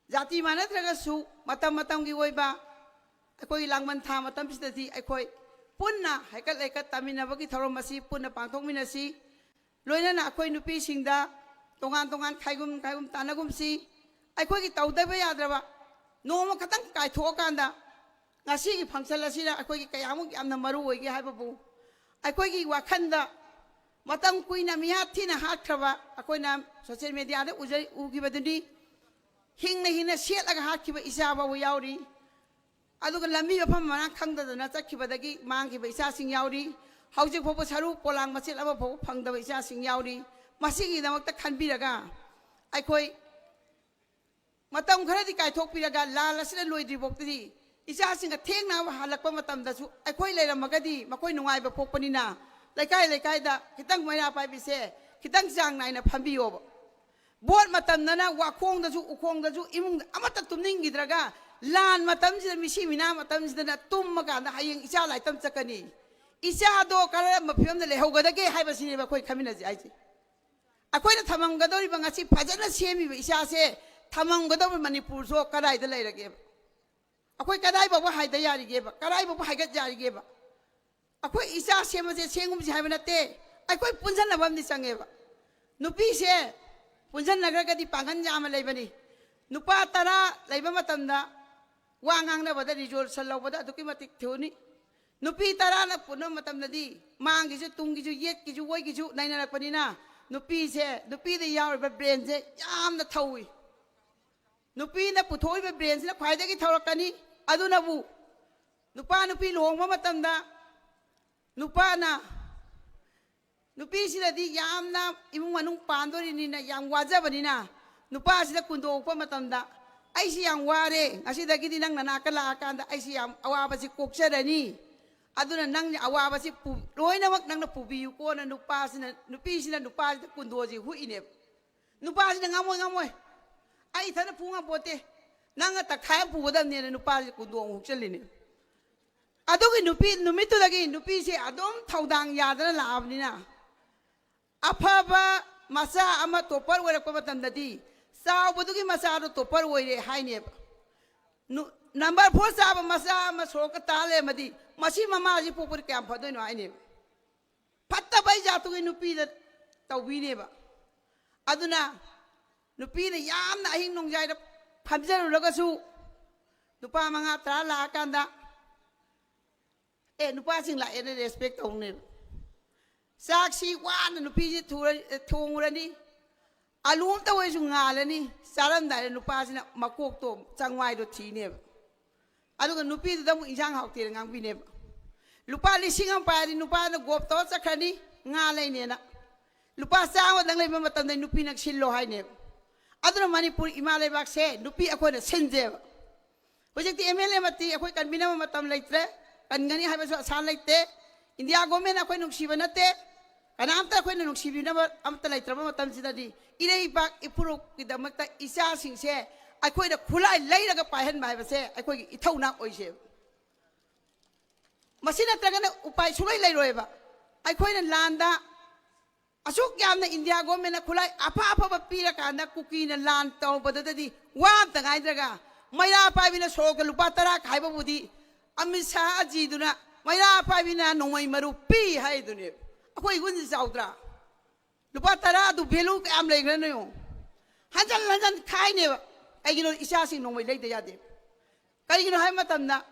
ꯖꯥꯇꯤ ꯃꯥꯟꯅꯗ꯭ꯔꯒꯁꯨ ꯃꯇꯝ ꯃꯇꯝꯒꯤ ꯑꯣꯏꯕ ꯑꯩꯈꯣꯏꯒꯤ ꯂꯥꯡꯕꯟ ꯊꯥ ꯃꯇꯝꯁꯤꯗꯗꯤ ꯑꯩꯈꯣꯏ ꯄꯨꯟꯅ ꯍꯩꯀꯠ ꯂꯩꯀꯠ ꯇꯥꯃꯤꯟꯅꯕꯒꯤ ꯊꯧꯔꯝ ꯑꯁꯤ ꯄꯨꯟꯅ ꯄꯥꯡꯊꯣꯛꯃꯤꯟꯅꯁꯤ꯫ ꯂꯣꯏꯅꯅ ꯑꯩꯈꯣꯏ ꯅꯨꯄꯤꯁꯤꯡꯗ ꯇꯣꯉꯥꯟ ꯇꯣꯉꯥꯟ ꯈꯥꯏꯒꯨꯝ ꯈꯥꯏꯒꯨꯝ ꯇꯥꯟꯅꯒꯨꯝꯁꯤ꯫ ꯑꯩꯈꯣꯏꯒꯤ ꯇꯧꯗꯕ ꯌꯥꯗ꯭ꯔꯕ ꯅꯣꯡꯃ ꯈꯛꯇꯪ ꯀꯥꯏꯊꯣꯛꯑꯀꯥꯟꯗ ꯉꯁꯤꯒꯤ function ꯑꯁꯤꯅ ꯑꯩꯈꯣꯏꯒꯤ ꯀꯌꯥꯃꯨꯛ ꯌꯥꯝꯅ ꯃꯔꯨ ꯑꯣꯏꯒꯦ ꯍꯥꯏꯕꯕꯨ ꯑꯩꯈꯣꯏꯒꯤ ꯋꯥꯈꯜꯗ ꯃꯇꯝ ꯀꯨꯏꯅ ꯃꯤꯍꯥꯠ ꯊꯤꯅ ꯍꯥꯠꯈ꯭ꯔꯕ ꯑꯩꯈꯣꯏꯅ social mediaꯗ ꯎꯖ-, ꯎꯈꯤꯕꯗꯨꯅꯤ꯫ ꯍꯤꯡꯅ ꯍꯤꯡꯅ ꯁꯦꯠꯂꯒ ꯍꯥꯠꯈꯤꯕ ꯏꯆꯥ ꯐꯥꯎꯕ ꯌꯥꯎꯔꯤ꯫ ꯑꯗꯨꯒ ꯂꯝꯕꯤ ꯃꯐꯝ ꯃꯔꯥꯡ ꯈꯪꯗꯗꯅ ꯆꯠꯈꯤꯕꯗꯒꯤ ꯃꯥꯡꯈꯤꯕ ꯏꯆꯥꯁꯤꯡ ꯌꯥꯎꯔꯤ꯫ ꯍꯧꯖꯤꯛ ꯐꯥꯎꯕ ꯁꯔꯨ ꯄꯣꯂꯥꯡ ꯃꯆꯦꯠ ꯑꯃ ꯐꯥꯎꯕ ꯐꯪꯗꯕ ꯏꯆꯥꯁꯤꯡ ꯌꯥꯎꯔꯤ꯫ ꯃꯁꯤꯒꯤꯗꯃꯛꯇ ꯈꯟꯕꯤꯔꯒ ꯑꯩꯈꯣꯏ ꯃꯇꯝ ꯈꯔꯗꯤ ꯀꯥꯏꯊꯣꯛꯄꯤꯔꯒ ꯂꯥꯟ ꯑꯁꯤꯅ ꯂꯣꯏꯗ꯭ꯔꯤ ꯐꯥꯎꯕꯗꯤ ꯏꯆꯥꯁꯤꯡꯒ ꯊꯦꯡꯅꯕ ꯍꯜꯂꯛꯄ ꯃꯇꯝꯗꯁꯨ ꯑꯩꯈꯣꯏ ꯂꯩꯔꯝꯃꯒꯗꯤ ꯃꯈꯣꯏ ꯅꯨꯡꯉꯥꯏꯕ ꯄꯣꯛꯄꯅꯤꯅ ꯂꯩꯀꯥꯏ ꯂꯩꯀꯥꯏꯗ ꯈꯤꯇꯪ ꯃꯩꯔꯥ ꯄꯥꯏꯕꯤꯁꯦ ꯈꯤꯇꯪ ꯆꯥꯡ ꯅꯥꯏꯅ ꯐꯝꯕꯤꯌꯣꯕ꯫ ꯚꯣꯠ ꯃꯇꯝꯗꯅ ꯋꯥꯈꯣꯡꯗꯁꯨ ꯎꯈꯣꯡꯗꯁꯨ ꯏꯃꯨꯡꯗ ꯑꯃꯠꯇ ꯇꯨꯝꯅꯤꯡꯈꯤꯗ꯭ꯔꯒ ꯂꯥꯟ ꯃꯇꯝꯁꯤꯗ ꯃꯤꯁꯤ ꯃꯤꯅꯥ ꯃꯇꯝꯁꯤꯗꯅ ꯇꯨꯝꯃꯀꯥꯟꯗ ꯍꯌꯦꯡ ꯏꯆꯥ ꯂꯥꯏꯇꯝ ꯆꯠꯀꯅꯤ꯫ ꯏꯆꯥꯗꯣ ꯀꯔꯝꯕ ꯐꯤꯕꯝꯗ ꯂꯩꯍꯧꯒꯗꯒꯦ ꯍꯥꯏꯕꯁꯤꯅꯦꯕ ꯑꯩꯈꯣꯏ ꯈꯟꯃꯤꯟꯅꯁꯦ ꯍꯥꯏꯁꯦ꯫ ꯑꯩꯈꯣꯏꯅ ꯊꯝꯃꯝꯒꯗꯧꯔꯤꯕ ꯉꯁꯤ ꯐꯖꯅ ꯁꯦꯝꯃꯤꯕ ꯏꯆꯥꯁꯦ ꯊꯝꯃꯝꯒꯗꯧꯔꯤꯕ ꯃꯅꯤꯄꯨꯔꯁꯨ ꯀꯗꯥꯏꯗ ꯂꯩꯔꯒꯦꯕ? ꯑꯩꯈꯣꯏ ꯀꯗꯥꯏ ꯐꯥꯎꯕ ꯍꯥꯏꯗ ꯌꯥꯔꯤꯒꯦꯕ? ꯀꯗꯥꯏ ꯐꯥꯎꯕ ꯍꯥꯏꯒꯠ ꯌꯥꯔꯤꯒꯦꯕ? ꯑꯩꯈꯣꯏ ꯏꯆꯥ ꯁꯦꯝꯕꯁꯦ ꯁꯦꯝꯒꯨꯝꯁꯦ ꯍꯥꯏꯕ ꯅꯠꯇꯦ꯫ ꯑꯩꯈꯣꯏ ꯄꯨꯟꯁꯤꯟꯅꯕ ꯑꯃꯗꯤ ꯆꯪꯉꯦꯕ꯫ ꯅꯨꯄꯤꯁꯦ ꯄꯨꯟꯁꯤꯟꯅꯈ꯭ꯔꯒꯗꯤ ꯄꯥꯡꯒꯜ ꯌꯥꯝꯅ ꯂꯩꯕꯅꯤ꯫ ꯅꯨꯄꯥ ꯇꯔꯥ ꯂꯩꯕ ꯃꯇꯝꯗ ꯋꯥ ꯉꯥꯡꯅꯕꯗ resolution ꯂꯧꯕꯗ ꯑꯗꯨꯛꯀꯤ ꯃꯇꯤꯛ ꯊꯨꯅꯤ꯫ ꯅꯨꯄꯤ ꯇꯔꯥꯅ ꯄꯨꯟꯕ ꯃꯇꯝꯗꯗꯤ ꯃꯥꯡꯒꯤꯁꯨ ꯇꯨꯡꯒꯤꯁꯨ ꯌꯦꯠꯀꯤꯁꯨ ꯑꯣꯏꯒꯤꯁꯨ ꯅꯩꯅꯔꯛꯄꯅꯤꯅ ꯅꯨꯄꯤꯁꯦ, ꯅꯨꯄꯤꯗ ꯌꯥꯎꯔꯤꯕ brainꯁꯦ ꯌꯥꯝꯅ ꯊꯧꯏ꯫ ꯅꯨꯄꯤꯅ ꯄꯨꯊꯣꯛꯏꯕ brainꯁꯤꯅ ꯈ꯭ꯋꯥꯏꯗꯒꯤ ꯊꯧꯔꯛꯀꯅꯤ꯫ ꯑꯗꯨꯅꯕꯨ ꯅꯨꯄꯥ ꯅꯨꯄꯤ ꯂꯨꯍꯣꯡꯕ ꯃꯇꯝꯗ ꯅꯨꯄꯥꯅ ꯅꯨꯄꯤꯁꯤꯅꯗꯤ ꯌꯥꯝꯅ ꯏꯃꯨꯡ ꯃꯅꯨꯡ ꯄꯥꯟꯗꯣꯔꯤꯅꯤꯅ ꯌꯥꯝ ꯋꯥꯖꯕꯅꯤꯅ, ꯅꯨꯄꯥꯁꯤꯗ ꯀꯨꯟꯗꯣꯛꯄ ꯃꯇꯝꯗ, "ꯑꯩꯁꯤ ꯌꯥꯝ ꯋꯥꯔꯦ, ꯉꯁꯤꯗꯒꯤꯗꯤ ꯅꯪ ꯅꯅꯥꯛꯇ ꯂꯥꯛꯑꯀꯥꯟꯗ ꯑꯩꯁꯤ ꯌꯥꯝ ꯑꯋꯥꯕꯁꯤ ꯀꯣꯛꯆꯔꯅꯤ, ꯑꯗꯨꯅ ꯅꯪ ꯑꯋꯥꯕꯁꯤ ꯄꯨ-, ꯂꯣꯏꯅꯃꯛ ꯅꯪꯅ ꯄꯨꯕꯤꯌꯨꯀꯣꯅ" ꯅꯨꯄꯥꯁꯤꯅ, ꯅꯨꯄꯤꯁꯤꯅ ꯅꯨꯄꯥꯁꯤꯗ ꯀꯨꯟꯗꯣꯁꯤ ꯍꯨꯛꯏꯅꯦꯕ꯫ ꯅꯨꯄꯥꯁꯤꯅ "ꯉꯝꯃꯣꯏ, ꯉꯝꯃꯣꯏ, ꯑꯩ ꯏꯊꯟꯇ ꯄꯨ ꯉꯝꯄꯣꯠꯇꯦ, ꯅꯪꯅ ꯇꯪꯈꯥꯏ ꯑꯃ ꯄꯨꯒꯗꯕꯅꯦꯅ" ꯅꯨꯄꯥꯁꯤ ꯀꯨꯟꯗꯣ ꯑꯃꯨꯛ ꯍꯨꯛꯆꯜꯂꯤꯅꯦ꯫ ꯑꯗꯨꯒꯤ ꯅꯨꯄꯤ, ꯅꯨꯃꯤꯠꯇꯨꯗꯒꯤ ꯅꯨꯄꯤꯁꯦ ꯑꯗꯨꯝ ꯊꯧꯗꯥꯡ ꯌꯥꯗꯅ ꯂꯥꯛꯑꯕꯅꯤꯅ, ꯑꯐꯕ ꯃꯆꯥ ꯑꯃ ꯇꯣꯞꯄꯔ ꯑꯣꯏꯔꯛꯄ ꯃꯇꯝꯗꯗꯤ, ꯆꯥꯎꯕꯗꯨꯒꯤ ꯃꯆꯥꯗꯣ ꯇꯣꯞꯄꯔ ꯑꯣꯏꯔꯦ ꯍꯥꯏꯅꯦꯕ꯫ ꯅꯨ-, ꯅꯝꯕꯔ ꯐꯣꯔ ꯆꯥꯕ ꯃꯆꯥ ꯑꯃ ꯁꯣꯔꯣꯛꯇ ꯇꯥ ꯂꯩꯔꯝꯃꯗꯤ, ꯃꯁꯤ ꯃꯃꯥꯁꯤ ꯄꯣꯛꯄꯗꯤ ꯀꯌꯥꯝ ꯐꯗꯣꯏꯅꯣ ꯍꯥꯏꯅꯦꯕ꯫ ꯐꯠꯇꯕ ꯖꯥꯠꯇꯨꯒꯤ ꯅꯨꯄꯤꯗ ꯇꯧꯕꯤꯅꯦꯕ꯫ ꯑꯗꯨꯅ ꯅꯨꯄꯤꯅ ꯌꯥꯝꯅ ꯑꯍꯤꯡ ꯅꯣꯡꯌꯥꯏꯗ ꯐꯝꯖꯔꯨꯔꯒꯁꯨ, ꯅꯨꯄꯥ ꯃꯉꯥ ꯇꯔꯥ ꯂꯥꯛꯑꯀꯥꯟꯗ, "ꯑꯦ, ꯅꯨꯄꯥꯁꯤꯡ ꯂꯥꯛꯑꯦꯅ" ꯔꯦꯁꯄꯦꯛ ꯇꯧꯅꯦꯕ꯫ ꯆꯥꯛꯁꯤ ꯋꯥꯅ ꯅꯨꯄꯤꯁꯤ ꯊꯨꯔ-, ꯊꯣꯡꯉꯨꯔꯅꯤ, ꯑꯂꯨ ꯑꯝꯇ ꯑꯣꯏꯔꯁꯨ ꯉꯥꯜꯂꯅꯤ, ꯆꯥꯔꯝꯗꯥꯏꯗ ꯅꯨꯄꯥꯁꯤꯅ ꯃꯀꯣꯛꯇꯣ, ꯆꯪꯋꯥꯏꯗꯣ ꯊꯤꯅꯦꯕ꯫ ꯑꯗꯨꯒ ꯅꯨꯄꯤꯗꯨꯗ ꯑꯃꯨꯛ ꯏꯟꯁꯥꯡ ꯍꯥꯎꯇꯦꯅ ꯉꯥꯡꯕꯤꯅꯦꯕ꯫ ꯂꯨꯄꯥ ꯂꯤꯁꯤꯡ ꯑꯃ ꯄꯥꯏꯔꯗꯤ ꯅꯨꯄꯥꯅ ꯒꯣꯞ ꯇꯧꯔ ꯆꯠꯈ꯭ꯔꯅꯤ, ꯉꯥ ꯂꯩꯅꯦꯅ꯫ ꯂꯨꯄꯥ ꯆꯥꯝꯃꯗꯪ ꯂꯩꯕ ꯃꯇꯝꯗ ꯅꯨꯄꯤꯅ ꯁꯤꯜꯂꯣ ꯍꯥꯏꯅꯦꯕ꯫ ꯑꯗꯨꯅ ꯃꯅꯤꯄꯨꯔ ꯏꯃꯥ ꯂꯩꯕꯥꯛꯁꯦ ꯅꯨꯄꯤ ꯑꯩꯈꯣꯏꯅ ꯁꯤꯟꯁꯦꯕ꯫ ꯍꯧꯖꯤꯛꯇꯤ ꯑꯦꯝ ꯑꯦꯜ ꯑꯦ ꯃꯇꯤ ꯑꯩꯈꯣꯏ ꯀꯟꯕꯤꯅꯕ ꯃꯇꯝ ꯂꯩꯇ꯭ꯔꯦ, ꯀꯟꯒꯅꯤ ꯍꯥꯏꯕꯁꯨ ꯑꯁꯥ ꯂꯩꯇꯦ꯫ ꯏꯟꯗꯤꯌꯥ ꯒꯣꯔꯃꯦꯟ ꯑꯩꯈꯣꯏ ꯅꯨꯡꯁꯤꯕ ꯅꯠꯇꯦ, ꯀꯅꯥꯝꯇ ꯑꯩꯈꯣꯏꯅ ꯅꯨꯡꯁꯤꯕꯤꯅꯕ ꯑꯃꯠꯇ ꯂꯩꯇ꯭ꯔꯕ ꯃꯇꯝꯁꯤꯗꯗꯤ, ꯏꯔꯩꯕꯥꯛ ꯏꯄꯨꯔꯨꯞꯀꯤꯗꯃꯛꯇ ꯏꯆꯥꯁꯤꯡꯁꯦ ꯑꯩꯈꯣꯏꯅ ꯈꯨꯠꯂꯥꯏ ꯂꯩꯔꯒ ꯄꯥꯏꯍꯟꯕ ꯍꯥꯏꯕꯁꯦ ꯑꯩꯈꯣꯏꯒꯤ ꯏꯊꯧꯅꯥ ꯑꯣꯏꯁꯦꯕ꯫ ꯃꯁꯤ ꯅꯠꯇ꯭ꯔꯒꯅ ꯎꯄꯥꯏ ꯁꯨꯡꯂꯩ ꯂꯩꯔꯣꯏꯕ꯫ ꯑꯩꯈꯣꯏꯅ ꯂꯥꯟꯗ ꯑꯁꯨꯛ ꯌꯥꯝꯅ ꯏꯟꯗꯤꯌꯥ ꯒꯣꯔꯃꯦꯟꯅ ꯈꯨꯠꯂꯥꯏ ꯑꯐ ꯑꯐꯕ ꯄꯤꯔꯀꯥꯟꯗ ꯀꯨꯀꯤꯅ ꯂꯥꯟ ꯇꯧꯕꯗꯨꯗꯗꯤ ꯋꯥ ꯑꯝꯇ ꯉꯥꯏꯗ꯭ꯔꯒ, ꯃꯩꯔꯥ ꯄꯥꯏꯕꯤꯅ ꯁꯣꯔꯣꯛꯇ ꯂꯨꯄꯥ ꯇꯔꯥ ꯈꯥꯏꯕꯕꯨꯗꯤ ꯑꯃꯤꯠ ꯁꯥꯍ ꯑꯖꯤꯗꯨꯅ ꯃꯩꯔꯥ ꯄꯥꯏꯕꯤꯅ ꯅꯣꯡꯃꯩ ꯃꯔꯨ ꯄꯤ ꯍꯥꯏꯗꯨꯅꯦꯕ꯫ ꯑꯩꯈꯣꯏ ꯏꯒꯨꯟꯁꯤ ꯆꯥꯎꯗ꯭ꯔꯥ? ꯂꯨꯄꯥ ꯇꯔꯥ ꯑꯗꯨ ꯚꯦꯂꯨ ꯀꯌꯥꯝ ꯂꯩꯈ꯭ꯔꯅꯣ ꯌꯦꯡꯉꯣ꯫ ꯍꯟꯖꯟ ꯍꯟꯖꯟ ꯈꯥꯏꯅꯦꯕ꯫ ꯀꯩꯒꯤꯅꯣ? ꯏꯆꯥꯁꯤꯡ ꯅꯣꯡꯃꯩ ꯂꯩꯗ ꯌꯥꯗꯦ꯫ ꯀꯔꯤꯒꯤꯅꯣ ꯍꯥꯏꯕ ꯃꯇꯝꯗ,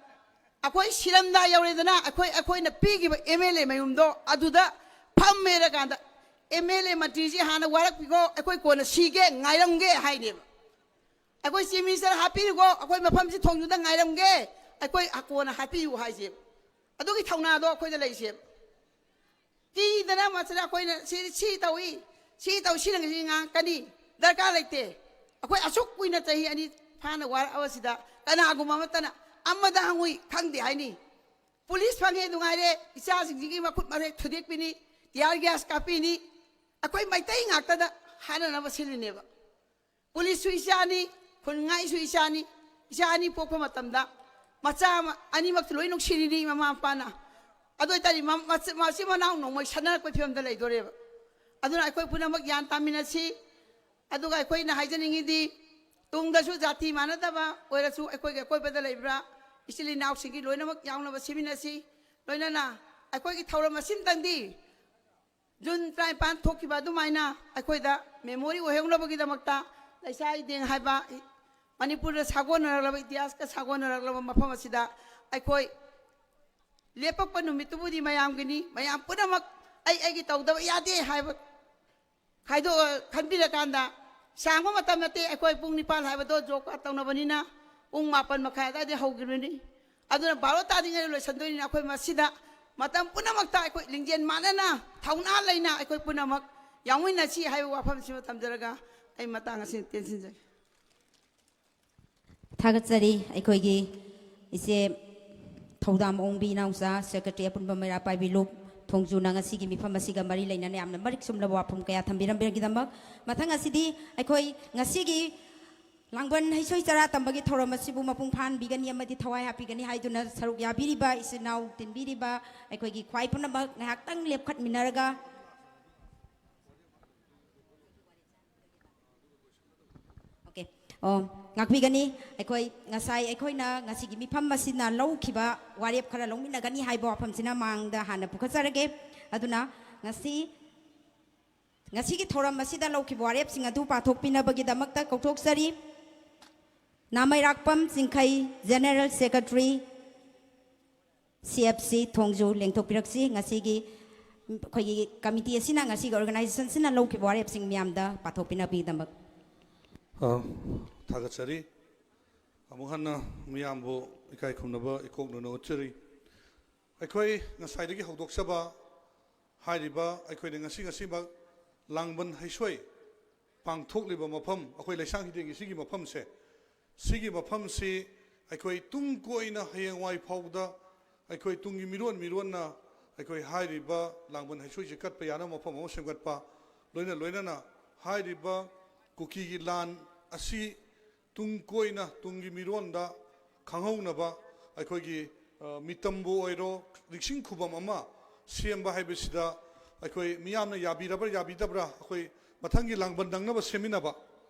ꯑꯩꯈꯣꯏ ꯁꯤꯔꯝꯗꯥ ꯌꯧꯔꯦꯗꯅ, ꯑꯩꯈꯣꯏ, ꯑꯩꯈꯣꯏꯅ ꯄꯤꯈꯤꯕ ꯑꯦꯝ ꯑꯦꯜ ꯑꯦ ꯃꯌꯨꯝꯗꯣ ꯑꯗꯨꯗ ꯐꯝꯃꯦꯔ ꯀꯥꯟꯗ, "ꯑꯦꯝ ꯑꯦꯜ ꯑꯦ ꯃꯟꯇ꯭ꯔꯤꯁꯤ ꯍꯥꯟꯅ ꯋꯥꯔꯛꯄꯤꯈꯣ, ꯑꯩꯈꯣꯏ ꯀꯣꯟꯅ ꯁꯤꯒꯦ, ꯉꯥꯏꯔꯝꯒꯦ" ꯍꯥꯏꯅꯦꯕ꯫ "ꯑꯩꯈꯣꯏ ꯆꯤꯐ ꯃꯤꯅꯤꯁꯇꯔ ꯍꯥꯞꯄꯤꯌꯨꯀꯣ, ꯑꯩꯈꯣꯏ ꯃꯐꯝꯁꯤ ꯊꯣꯡꯗꯨꯗ ꯉꯥꯏꯔꯝꯒꯦ, ꯑꯩꯈꯣꯏ ꯀꯣꯟꯅ ꯍꯥꯞꯄꯤꯌꯨ" ꯍꯥꯏꯁꯦꯕ꯫ ꯑꯗꯨꯒꯤ ꯊꯧꯅꯥꯗꯣ ꯑꯩꯈꯣꯏꯗ ꯂꯩꯁꯦꯕ꯫ ꯀꯤꯗꯅ ꯃꯁꯤꯗ ꯑꯩꯈꯣꯏꯅ ꯁꯤ ꯁꯤ ꯇꯧꯏ, ꯁꯤ ꯇꯧꯏ, ꯁꯤꯅ ꯉꯁꯤ ꯉꯥꯡꯉꯛꯀꯅꯤ, ꯗꯔꯀꯥꯔ ꯂꯩꯇꯦ꯫ ꯑꯩꯈꯣꯏ ꯑꯁꯨꯛ ꯀꯨꯏꯅ ꯆꯍꯤ ꯑꯅꯤ ꯐꯥꯅ ꯋꯥꯔꯛꯑꯕꯁꯤꯗ ꯀꯅꯥꯒꯨꯝꯕ ꯑꯃꯠꯇꯅ ꯑꯃꯗ ꯍꯪꯉꯨꯏ ꯈꯪꯗꯦ ꯍꯥꯏꯅꯤ꯫ ꯄꯨꯂꯤꯁ ꯐꯪꯉꯦ ꯅꯨꯡꯉꯥꯏꯔꯦ, ꯏꯆꯥꯁꯤꯡꯁꯤꯒꯤ ꯃꯈꯨꯠ ꯃꯔꯦ ꯊꯨꯗꯦꯛꯄꯤꯅꯤ, ꯇꯤꯌꯥꯔ ꯒ꯭ꯌꯥꯁ ꯀꯥꯞꯄꯤꯅꯤ꯫ ꯑꯩꯈꯣꯏ ꯃꯩꯇꯩ ꯉꯥꯛꯇꯗ ꯍꯥꯏꯅꯅꯕ ꯁꯤꯜꯂꯤꯅꯦꯕ꯫ ꯄꯨꯂꯤꯁꯁꯨ ꯏꯆꯥꯅꯤ, ꯈꯨꯟꯉꯥꯛꯏꯁꯨ ꯏꯆꯥꯅꯤ꯫ ꯏꯆꯥ ꯑꯅꯤ ꯄꯣꯛꯄ ꯃꯇꯝꯗ ꯃꯆꯥ ꯑꯃ, ꯑꯅꯤꯃꯛꯇ ꯂꯣꯏ ꯅꯨꯡꯁꯤꯔꯤꯅꯤ ꯃꯃꯥ ꯃꯄꯥꯅ꯫ ꯑꯗꯨ ꯑꯣꯏꯇꯥꯔꯗꯤ ꯃ-, ꯃꯆ-, ꯃꯆꯤꯟ ꯃꯅꯥꯎ ꯅꯣꯡꯃꯩ ꯁꯟꯅꯔꯛꯄꯒꯤ ꯐꯤꯕꯝꯗ ꯂꯩꯗꯣꯔꯦꯕ꯫ ꯑꯗꯨꯅ ꯑꯩꯈꯣꯏ ꯄꯨꯝꯅꯃꯛ ꯒ꯭ꯌꯥꯟ ꯇꯥꯃꯤꯟꯅꯁꯤ꯫ ꯑꯗꯨꯒ ꯑꯩꯈꯣꯏꯅ ꯍꯥꯏꯖꯅꯤꯡꯉꯤꯗꯤ, ꯇꯨꯡꯗꯁꯨ ꯖꯥꯇꯤ ꯃꯥꯟꯅꯗꯕ ꯑꯣꯏꯔꯁꯨ, ꯑꯩꯈꯣꯏꯒꯤ ꯑꯀꯣꯏꯕꯗ ꯂꯩꯕ꯭ꯔꯥ, ꯏꯆꯤꯜ ꯏꯅꯥꯎꯁꯤꯡꯒꯤ ꯂꯣꯏꯅꯃꯛ ꯌꯥꯎꯅꯕ ꯁꯤꯃꯤꯟꯅꯁꯤ꯫ ꯂꯣꯏꯅꯅ ꯑꯩꯈꯣꯏꯒꯤ ꯊꯧꯔꯝ ꯑꯁꯤꯝꯇꯪꯗꯤ ꯖꯨꯟ ꯇꯔꯥꯅꯤꯄꯥꯟ ꯊꯣꯛꯈꯤꯕ ꯑꯗꯨꯃꯥꯏꯅ ꯑꯩꯈꯣꯏꯗ memory ꯑꯣꯏꯍꯧꯅꯕꯒꯤꯗꯃꯛꯇ ꯂꯩꯁꯥ ꯏꯗꯦꯡ ꯍꯥꯏꯕ ꯃꯅꯤꯄꯨꯔꯗ ꯁꯥꯒꯣꯟꯅꯔꯛꯂꯕ, ꯏꯇꯤꯍꯥꯁꯀ ꯁꯥꯒꯣꯟꯅꯔꯛꯂꯕ ꯃꯐꯝ ꯑꯁꯤꯗ ꯑꯩꯈꯣꯏ ꯂꯦꯞꯄꯛꯄ ꯅꯨꯃꯤꯠꯇꯨꯕꯨꯗꯤ ꯃꯌꯥꯝꯒꯤꯅꯤ꯫ ꯃꯌꯥꯝ ꯄꯨꯝꯅꯃꯛ ꯑꯩ ꯑꯩꯒꯤ ꯇꯧꯗꯕ ꯌꯥꯗꯦ ꯍꯥꯏꯕ ꯈꯥꯏꯗꯣꯛꯑ ꯈꯟꯕꯤꯔꯀꯥꯟꯗ, ꯁꯥꯡꯕ ꯃꯇꯝ ꯅꯠꯇꯦ꯫ ꯑꯩꯈꯣꯏ ꯄꯨꯡ ꯅꯤꯄꯥꯟ ꯍꯥꯏꯕꯗꯣ job card ꯇꯧꯅꯕꯅꯤꯅ ꯄꯨꯡ ꯃꯥꯄꯟ ꯃꯈꯥꯏ ꯑꯗꯨꯋꯥꯏꯗ ꯍꯧꯈꯤꯕꯅꯤ꯫ ꯑꯗꯨꯅ ꯕꯥꯔꯣ ꯇꯥꯗ꯭ꯔꯤꯉꯩꯗ ꯂꯣꯏꯁꯤꯟꯗꯣꯏꯅꯤꯅ, ꯑꯩꯈꯣꯏ ꯃꯁꯤꯗ ꯃꯇꯝ ꯄꯨꯝꯅꯃꯛꯇ ꯑꯩꯈꯣꯏ ꯂꯤꯡꯖꯦꯜ ꯃꯥꯟꯅꯅ, ꯊꯧꯅꯥ ꯂꯩꯅ ꯑꯩꯈꯣꯏ ꯄꯨꯝꯅꯃꯛ ꯌꯥꯎꯃꯤꯟꯅꯁꯤ ꯍꯥꯏꯕ ꯋꯥꯐꯝꯁꯤꯃ ꯊꯝꯖꯔꯒ ꯑꯩ ꯃꯇꯥꯡ ꯑꯁꯤꯗ ꯇꯦꯟꯁꯤꯟꯖꯒꯦ꯫ ꯊꯥꯒꯠꯆꯔꯤ ꯑꯩꯈꯣꯏꯒꯤ ꯏꯆꯦ ꯊꯧꯗꯥꯝ ꯑꯣꯡꯕꯤ ꯏꯅꯥꯎꯆꯥ, secretary ꯑꯄꯨꯟꯕ ꯃꯩꯔꯥ ꯄꯥꯏꯕꯤ ꯂꯨꯞ ꯊꯣꯡꯖꯨꯅ ꯉꯁꯤꯒꯤ ꯃꯤꯐꯝ ꯑꯁꯤꯒ ꯃꯔꯤ ꯂꯩꯅꯅ ꯌꯥꯝꯅ ꯃꯔꯤꯛ ꯆꯨꯝꯂꯕ ꯋꯥꯐꯝ ꯀꯌꯥ ꯊꯝꯕꯤꯔꯝꯕꯒꯤꯗꯃꯛ꯫ ꯃꯊꯪ ꯑꯁꯤꯗꯤ ꯑꯩꯈꯣꯏ ꯉꯁꯤꯒꯤ ꯂꯥꯡꯕꯟ ꯍꯩꯁꯣꯏ ꯆꯔꯥ ꯇꯝꯕꯒꯤ ꯊꯧꯔꯝ ꯑꯁꯤꯕꯨ ꯃꯄꯨꯡ ꯐꯥꯍꯟꯕꯤꯒꯅꯤ ꯑꯃꯗꯤ ꯊꯋꯥꯏ ꯍꯥꯞꯄꯤꯒꯅꯤ ꯍꯥꯏꯗꯨꯅ ꯁꯔꯨꯛ ꯌꯥꯕꯤꯔꯤꯕ ꯏꯆꯤꯟ ꯏꯅꯥꯎ ꯇꯤꯟꯕꯤꯔꯤꯕ ꯑꯩꯈꯣꯏꯒꯤ ꯈ꯭ꯋꯥꯏ ꯄꯨꯝꯅꯃꯛ ꯉꯥꯏꯍꯥꯛꯇꯪ ꯂꯦꯞꯈꯠꯃꯤꯟꯅꯔꯒ Okay. ꯑꯣ, ꯉꯥꯛꯄꯤꯒꯅꯤ꯫ ꯑꯩꯈꯣꯏ ꯉꯁꯥꯏ ꯑꯩꯈꯣꯏꯅ ꯉꯁꯤꯒꯤ ꯃꯤꯐꯝ ꯑꯁꯤꯅ ꯂꯧꯈꯤꯕ ꯋꯥꯔꯦꯞ ꯈꯔ ꯂꯧꯃꯤꯟꯅꯒꯅꯤ ꯍꯥꯏꯕ ꯋꯥꯐꯝꯁꯤꯅ ꯃꯥꯡꯗ ꯍꯥꯟꯅ ꯄꯨꯈꯠꯆꯔꯒꯦ꯫ ꯑꯗꯨꯅ ꯉꯁꯤ, ꯉꯁꯤꯒꯤ ꯊꯧꯔꯝ ꯑꯁꯤꯗ ꯂꯧꯈꯤꯕ ꯋꯥꯔꯦꯞꯁꯤꯡ ꯑꯗꯨ ꯄꯥꯊꯣꯛꯄꯤꯅꯕꯒꯤꯗꯃꯛꯇ ꯀꯧꯊꯣꯛꯆꯔꯤ꯫ ꯅꯥꯃꯩꯔꯥꯛꯄꯝ Chingkhei, General Secretary, C F C ꯊꯣꯡꯖꯨ ꯂꯦꯡꯊꯣꯛꯄꯤꯔꯛꯁꯤ꯫ ꯉꯁꯤꯒꯤ ꯑꯩꯈꯣꯏꯒꯤ committee ꯑꯁꯤꯅ, ꯉꯁꯤꯒꯤ organization ꯁꯤꯅ ꯂꯧꯈꯤꯕ ꯋꯥꯔꯦꯞꯁꯤꯡ ꯃꯤꯌꯥꯝꯗ ꯄꯥꯊꯣꯛꯄꯤꯅꯕꯒꯤꯗꯃꯛ꯫ ꯑ, ꯊꯥꯒꯠꯆꯔꯤ꯫ ꯑꯃꯨꯛ ꯍꯟꯅ ꯃꯤꯌꯥꯝꯕꯨ ꯏꯀꯥꯏ ꯈꯨꯝꯅꯕ ꯏꯀꯣꯛꯅꯅ ꯎꯠꯆꯔꯤ꯫ ꯑꯩꯈꯣꯏ ꯉꯁꯥꯏꯗꯒꯤ ꯍꯧꯗꯣꯛꯆꯕ ꯍꯥꯏꯔꯤꯕ ꯑꯩꯈꯣꯏꯅ ꯉꯁꯤ ꯉꯁꯤꯃꯛ ꯂꯥꯡꯕꯟ ꯍꯩꯁꯣꯏ ꯄꯥꯡꯊꯣꯛꯂꯤꯕ ꯃꯐꯝ, ꯑꯩꯈꯣꯏ ꯂꯩꯁꯥꯡ ꯍꯤꯗꯦꯟꯒꯤ ꯁꯤꯒꯤ ꯃꯐꯝꯁꯦ, ꯁꯤꯒꯤ ꯃꯐꯝꯁꯤ ꯑꯩꯈꯣꯏ ꯇꯨꯡ ꯀꯣꯏꯅ ꯍꯌꯦꯡꯋꯥꯏ ꯐꯥꯎꯕꯗ ꯑꯩꯈꯣꯏ ꯇꯨꯡꯒꯤ ꯃꯤꯔꯣꯟ ꯃꯤꯔꯣꯟꯅ ꯑꯩꯈꯣꯏ ꯍꯥꯏꯔꯤꯕ ꯂꯥꯡꯕꯟ ꯍꯩꯁꯣꯏꯁꯤ ꯀꯠꯄ ꯌꯥꯅꯕ ꯃꯐꯝ ꯑꯃ ꯁꯦꯝꯒꯠꯄ, ꯂꯣꯏꯅ ꯂꯣꯏꯅꯅ ꯍꯥꯏꯔꯤꯕ ꯀꯨꯀꯤꯒꯤ ꯂꯥꯟ ꯑꯁꯤ ꯇꯨꯡ ꯀꯣꯏꯅ ꯇꯨꯡꯒꯤ ꯃꯤꯔꯣꯟꯗ ꯈꯪꯍꯧꯅꯕ ꯑꯩꯈꯣꯏꯒꯤ, ꯑ, ꯃꯤꯇꯝꯕꯨ ꯑꯣꯏꯔꯣ, ꯂꯤꯛꯁꯤꯡ ꯈꯨꯕꯝ ꯑꯃ ꯁꯦꯝꯕ ꯍꯥꯏꯕꯁꯤꯗ ꯑꯩꯈꯣꯏ ꯃꯤꯌꯥꯝꯅ ꯌꯥꯕꯤꯔꯕ꯭ꯔꯥ ꯌꯥꯕꯤꯗꯕ꯭ꯔꯥ, ꯑꯩꯈꯣꯏ ꯃꯊꯪꯒꯤ ꯂꯥꯡꯕꯟ ꯅꯪꯅꯕ ꯁꯦꯝꯃꯤꯟꯅꯕ꯫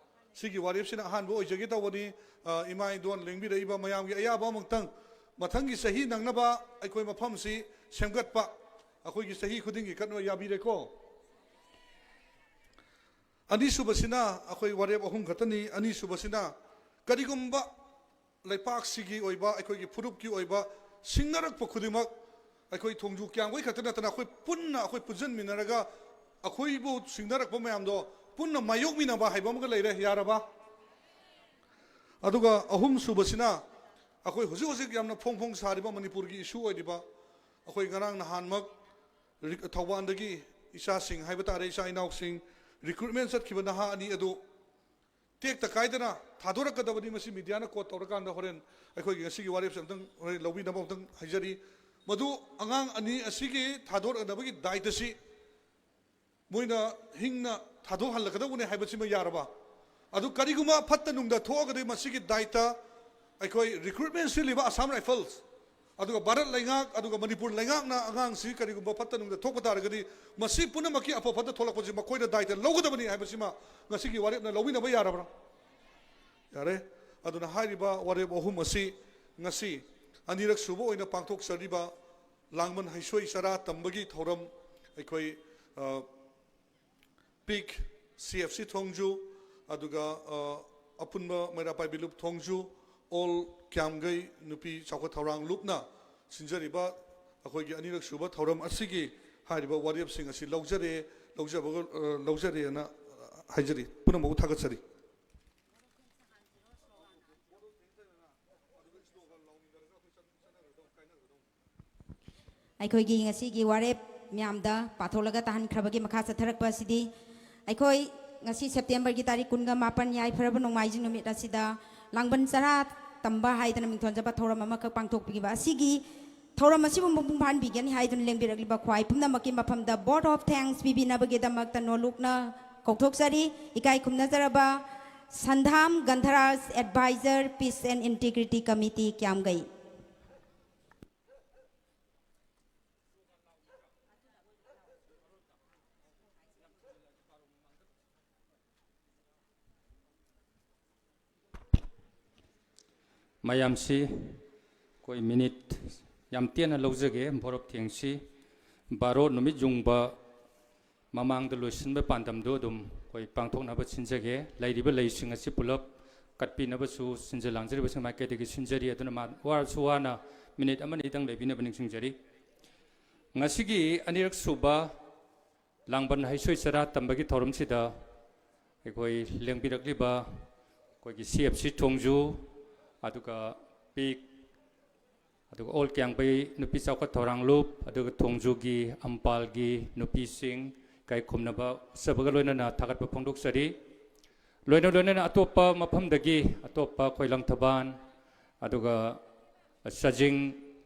ꯁꯤꯒꯤ ꯋꯥꯔꯦꯞꯁꯤꯅ ꯑꯍꯥꯟꯕ ꯑꯣꯏꯖꯒꯦ ꯇꯧꯕꯅꯤ꯫ ꯑ, ꯏꯃꯥ ꯏꯟꯗꯣꯟ ꯂꯦꯡꯕꯤꯔꯛꯏꯕ ꯃꯌꯥꯝꯒꯤ ꯑꯌꯥꯕ ꯑꯃꯨꯛꯇꯪ ꯃꯊꯪꯒꯤ ꯆꯍꯤ ꯅꯪꯅꯕ ꯑꯩꯈꯣꯏ ꯃꯐꯝꯁꯤ ꯁꯦꯝꯒꯠꯄ, ꯑꯩꯈꯣꯏꯒꯤ ꯆꯍꯤ ꯈꯨꯗꯤꯡꯒꯤ ꯀꯠꯅꯕ ꯌꯥꯕꯤꯔꯦꯀꯣ꯫ ꯑꯅꯤꯁꯨꯕꯁꯤꯅ ꯑꯩꯈꯣꯏ ꯋꯥꯔꯦꯞ ꯑꯍꯨꯝ ꯈꯛꯇꯅꯤ꯫ ꯑꯅꯤꯁꯨꯕꯁꯤꯅ ꯀꯔꯤꯒꯨꯝꯕ ꯂꯩꯄꯥꯛꯁꯤꯒꯤ ꯑꯣꯏꯕ, ꯑꯩꯈꯣꯏꯒꯤ ꯐꯨꯔꯨꯞꯀꯤ ꯑꯣꯏꯕ ꯁꯤꯡꯅꯔꯛꯄ ꯈꯨꯗꯤꯡꯃꯛ ꯑꯩꯈꯣꯏ ꯊꯣꯡꯖꯨ ꯀ꯭ꯌꯥꯝꯒꯩ ꯈꯛꯇ ꯅꯠꯇꯅ ꯑꯩꯈꯣꯏ ꯄꯨꯟꯅ ꯑꯩꯈꯣꯏ ꯄꯨꯟꯁꯤꯟꯃꯤꯟꯅꯔꯒ ꯑꯩꯈꯣꯏꯕꯨ ꯁꯤꯡꯅꯔꯛꯄ ꯃꯌꯥꯝꯗꯣ ꯄꯨꯟꯅ ꯃꯥꯌꯣꯛꯃꯤꯟꯅꯕ ꯍꯥꯏꯕ ꯑꯃꯒ ꯂꯩꯔꯦ, ꯌꯥꯔꯕ? ꯑꯗꯨꯒ ꯑꯍꯨꯝꯁꯨꯕꯁꯤꯅ ꯑꯩꯈꯣꯏ ꯍꯧꯖꯤꯛ ꯍꯧꯖꯤꯛ ꯌꯥꯝꯅ ꯐꯣꯡ ꯐꯣꯡ ꯁꯥꯔꯤꯕ ꯃꯅꯤꯄꯨꯔꯒꯤ ꯏꯁꯨ ꯑꯣꯏꯔꯤꯕ, ꯑꯩꯈꯣꯏ ꯉꯔꯥꯡ ꯅꯍꯥꯟꯃꯛ ꯔꯤ-, ꯊꯧꯕꯥꯜꯗꯒꯤ ꯏꯆꯥꯁꯤꯡ ꯍꯥꯏꯕ ꯇꯥꯔꯦ, ꯏꯆꯥ ꯏꯅꯥꯎꯁꯤꯡ, ꯔꯤꯀ꯭ꯔꯨꯠꯃꯦꯟ ꯆꯠꯈꯤꯕ ꯅꯍꯥ ꯑꯅꯤ ꯑꯗꯨ ꯇꯦꯛꯇ ꯀꯥꯏꯗꯅ ꯊꯥꯗꯣꯔꯛꯀꯗꯕꯅꯤ꯫ ꯃꯁꯤ ꯃꯤꯗꯤꯌꯥꯅ ꯀꯣꯠ ꯇꯧꯔꯀꯥꯟꯗ ꯍꯣꯔꯦꯟ ꯑꯩꯈꯣꯏꯒꯤ ꯉꯁꯤꯒꯤ ꯋꯥꯔꯦꯞꯁꯦ ꯑꯝꯇꯪ ꯍꯣꯔꯦꯟ ꯂꯧꯕꯤꯅꯕ ꯑꯝꯇꯪ ꯍꯥꯏꯖꯔꯤ꯫ ꯃꯗꯨ ꯑꯉꯥꯡ ꯑꯅꯤ ꯑꯁꯤꯒꯤ ꯊꯥꯗꯣꯔꯛꯅꯕꯒꯤ ꯗꯥꯏꯇꯁꯤ ꯃꯣꯏꯅ ꯍꯤꯡꯅ ꯊꯥꯗꯣꯛꯍꯜꯂꯛꯀꯗꯧꯕꯅꯤ ꯍꯥꯏꯕꯁꯤꯃ ꯌꯥꯔꯕ? ꯑꯗꯨ ꯀꯔꯤꯒꯨꯝꯕ ꯐꯠꯇ ꯅꯨꯡꯗ ꯊꯣꯛꯑꯒꯗꯤ ꯃꯁꯤꯒꯤ ꯗꯥꯏꯇ ꯑꯩꯈꯣꯏ ꯔꯤꯀ꯭ꯔꯨꯠꯃꯦꯟ ꯁꯤꯜꯂꯤꯕ ꯑꯁꯥꯝ ꯔꯥꯏꯐꯜꯁ, ꯑꯗꯨꯒ ꯚꯥꯔꯠ ꯂꯩꯉꯥꯛ, ꯑꯗꯨꯒ ꯃꯅꯤꯄꯨꯔ ꯂꯩꯉꯥꯛꯅ ꯑꯉꯥꯡꯁꯤ ꯀꯔꯤꯒꯨꯝꯕ ꯐꯠꯇ ꯅꯨꯡꯗ ꯊꯣꯛꯄ ꯇꯥꯔꯒꯗꯤ ꯃꯁꯤ ꯄꯨꯝꯅꯃꯛꯀꯤ ꯑꯐ ꯐꯠꯇ ꯊꯣꯛꯂꯛꯄꯁꯤ ꯃꯈꯣꯏꯅ ꯗꯥꯏꯇ ꯂꯧꯒꯗꯕꯅꯤ ꯍꯥꯏꯕꯁꯤꯃ ꯉꯁꯤꯒꯤ ꯋꯥꯔꯦꯞꯅ ꯂꯧꯃꯤꯟꯅꯕ ꯌꯥꯔꯕ꯭ꯔꯥ? ꯌꯥꯔꯦ꯫ ꯑꯗꯨꯅ ꯍꯥꯏꯔꯤꯕ ꯋꯥꯔꯦꯞ ꯑꯍꯨꯝ ꯑꯁꯤ ꯉꯁꯤ ꯑꯅꯤꯔꯛ ꯁꯨꯕ ꯑꯣꯏꯅ ꯄꯥꯡꯊꯣꯛꯆꯔꯤꯕ ꯂꯥꯡꯕꯟ ꯍꯩꯁꯣꯏ ꯆꯔꯥ ꯇꯝꯕꯒꯤ ꯊꯧꯔꯝ ꯑꯩꯈꯣꯏ, ꯑ, ꯄꯤꯛ ꯁꯤ ꯑꯦꯐ ꯁꯤ ꯊꯣꯡꯖꯨ, ꯑꯗꯨꯒ, ꯑ, ꯑꯄꯨꯟꯕ ꯃꯩꯔꯥ ꯄꯥꯏꯕꯤ ꯂꯨꯞ ꯊꯣꯡꯖꯨ, ꯑꯣꯜ ꯀ꯭ꯌꯥꯝꯒꯩ ꯅꯨꯄꯤ ꯆꯥꯎꯈꯠ ꯊꯧꯔꯥꯡ ꯂꯨꯞꯅ ꯁꯤꯟꯖꯔꯤꯕ ꯑꯩꯈꯣꯏꯒꯤ ꯑꯅꯤꯔꯛ ꯁꯨꯕ ꯊꯧꯔꯝ ꯑꯁꯤꯒꯤ ꯍꯥꯏꯔꯤꯕ ꯋꯥꯔꯦꯞꯁꯤꯡ ꯑꯁꯤ ꯂꯧꯖꯔꯦ, ꯂꯧꯖꯕꯒ, ꯑ, ꯂꯧꯖꯔꯦꯅ ꯍꯥꯏꯖꯔꯤ꯫ ꯄꯨꯝꯅꯃꯛꯄꯨ ꯊꯥꯒꯠꯆꯔꯤ꯫ ꯑꯩꯈꯣꯏꯒꯤ ꯉꯁꯤꯒꯤ ꯋꯥꯔꯦꯞ ꯃꯌꯥꯝꯗ ꯄꯥꯊꯣꯛꯂꯒ ꯇꯥꯍꯟꯈ꯭ꯔꯕꯒꯤ ꯃꯈꯥ ꯆꯠꯊꯔꯛꯄ ꯑꯁꯤꯗꯤ ꯑꯩꯈꯣꯏ ꯉꯁꯤ ꯁꯦꯞꯇꯦꯝꯕꯔꯒꯤ ꯇꯥꯔꯤꯛ ꯀꯨꯟꯒ ꯃꯥꯄꯟ ꯌꯥꯏꯐꯔꯕ ꯅꯣꯡꯃꯥꯏꯖꯤꯡ ꯅꯨꯃꯤꯠ ꯑꯁꯤꯗ ꯂꯥꯡꯕꯟ ꯆꯔꯥ ꯇꯝꯕ ꯍꯥꯏꯗꯅ ꯃꯤꯡꯊꯣꯟꯖꯕ ꯊꯧꯔꯝ ꯑꯃꯈꯛ ꯄꯥꯡꯊꯣꯛꯄꯤꯈꯤꯕ ꯑꯁꯤꯒꯤ ꯊꯧꯔꯝ ꯑꯁꯤꯕꯨ ꯃꯄꯨꯡ ꯐꯥꯍꯟꯕꯤꯒꯅꯤ ꯍꯥꯏꯗꯨꯅ ꯂꯦꯡꯕꯤꯔꯛꯂꯤꯕ ꯈ꯭ꯋꯥꯏ ꯄꯨꯝꯅꯃꯛꯀꯤ ꯃꯐꯝꯗ vote of thanks ꯄꯤꯕꯤꯅꯕꯒꯤꯗꯃꯛꯇ ꯅꯣꯂꯨꯛꯅ ꯀꯧꯊꯣꯛꯆꯔꯤ꯫ ꯏꯀꯥꯏ ꯈꯨꯝꯅꯖꯔꯕ ꯁꯟꯙꯥꯝ ꯒꯟꯙꯔꯥꯖ, Advisor, Peace and Integrity Committee, ꯀ꯭ꯌꯥꯝꯒꯩ꯫ ꯃꯌꯥꯝꯁꯤ ꯑꯩꯈꯣꯏ ꯃꯤꯅꯤꯠ ꯌꯥꯝ ꯇꯦꯟꯅ ꯂꯧꯖꯒꯦ꯫ ꯚꯣꯔꯣꯞ ꯊꯦꯡꯁꯤ ꯕꯥꯔꯣ ꯅꯨꯃꯤꯠ ꯌꯨꯡꯕ ꯃꯃꯥꯡꯗ ꯂꯣꯏꯁꯤꯟꯕ ꯄꯥꯟꯗꯝꯗꯨ ꯑꯗꯨꯝ ꯑꯩꯈꯣꯏ ꯄꯥꯡꯊꯣꯛꯅꯕ ꯁꯤꯟꯖꯒꯦ꯫ ꯂꯩꯔꯤꯕ ꯂꯩꯁꯤꯡ ꯑꯁꯤ ꯄꯨꯂꯞ ꯀꯠꯄꯤꯅꯕꯁꯨ ꯁꯤꯟꯖ ꯂꯥꯡꯖꯔꯤꯕꯁꯤꯡ ꯃꯥꯏꯀꯩꯗꯒꯤ ꯁꯤꯟꯖꯔꯤ꯫ ꯑꯗꯨꯅ ꯃꯥ-, ꯋꯥꯔꯁꯨ ꯋꯥꯅ ꯃꯤꯅꯤꯠ ꯑꯃ ꯑꯅꯤꯗꯪ ꯂꯩꯕꯤꯅꯕ ꯅꯤꯡꯁꯤꯡꯖꯔꯤ꯫ ꯉꯁꯤꯒꯤ ꯑꯅꯤꯔꯛ ꯁꯨꯕ ꯂꯥꯡꯕꯟ ꯍꯩꯁꯣꯏ ꯆꯔꯥ ꯇꯝꯕꯒꯤ ꯊꯧꯔꯝꯁꯤꯗ ꯑꯩꯈꯣꯏ ꯂꯦꯡꯕꯤꯔꯛꯂꯤꯕ ꯑꯩꯈꯣꯏꯒꯤ ꯁꯤ ꯑꯦꯐ ꯁꯤ ꯊꯣꯡꯖꯨ, ꯑꯗꯨꯒ ꯄꯤꯛ, ꯑꯗꯨꯒ ꯑꯣꯜ ꯀ꯭ꯌꯥꯡꯕꯩ ꯅꯨꯄꯤ ꯆꯥꯎꯈꯠ ꯊꯧꯔꯥꯡꯂꯨꯞ, ꯑꯗꯨꯒ ꯊꯣꯡꯖꯨꯒꯤ ꯑꯝꯄꯥꯜꯒꯤ ꯅꯨꯄꯤꯁꯤꯡ, ꯏꯀꯥꯏ ꯈꯨꯝꯅꯕ ꯎꯠꯆꯕꯒ ꯂꯣꯏꯅꯅ ꯊꯥꯒꯠꯄ ꯐꯣꯡꯗꯣꯛꯆꯔꯤ꯫ ꯂꯣꯏꯅ ꯂꯣꯏꯅꯅ ꯑꯇꯣꯞꯄ ꯃꯐꯝꯗꯒꯤ, ꯑꯇꯣꯞꯄ ꯑꯩꯈꯣꯏ ꯂꯪꯊꯕꯥꯜ, ꯑꯗꯨꯒ ꯆꯥꯖꯤꯡ,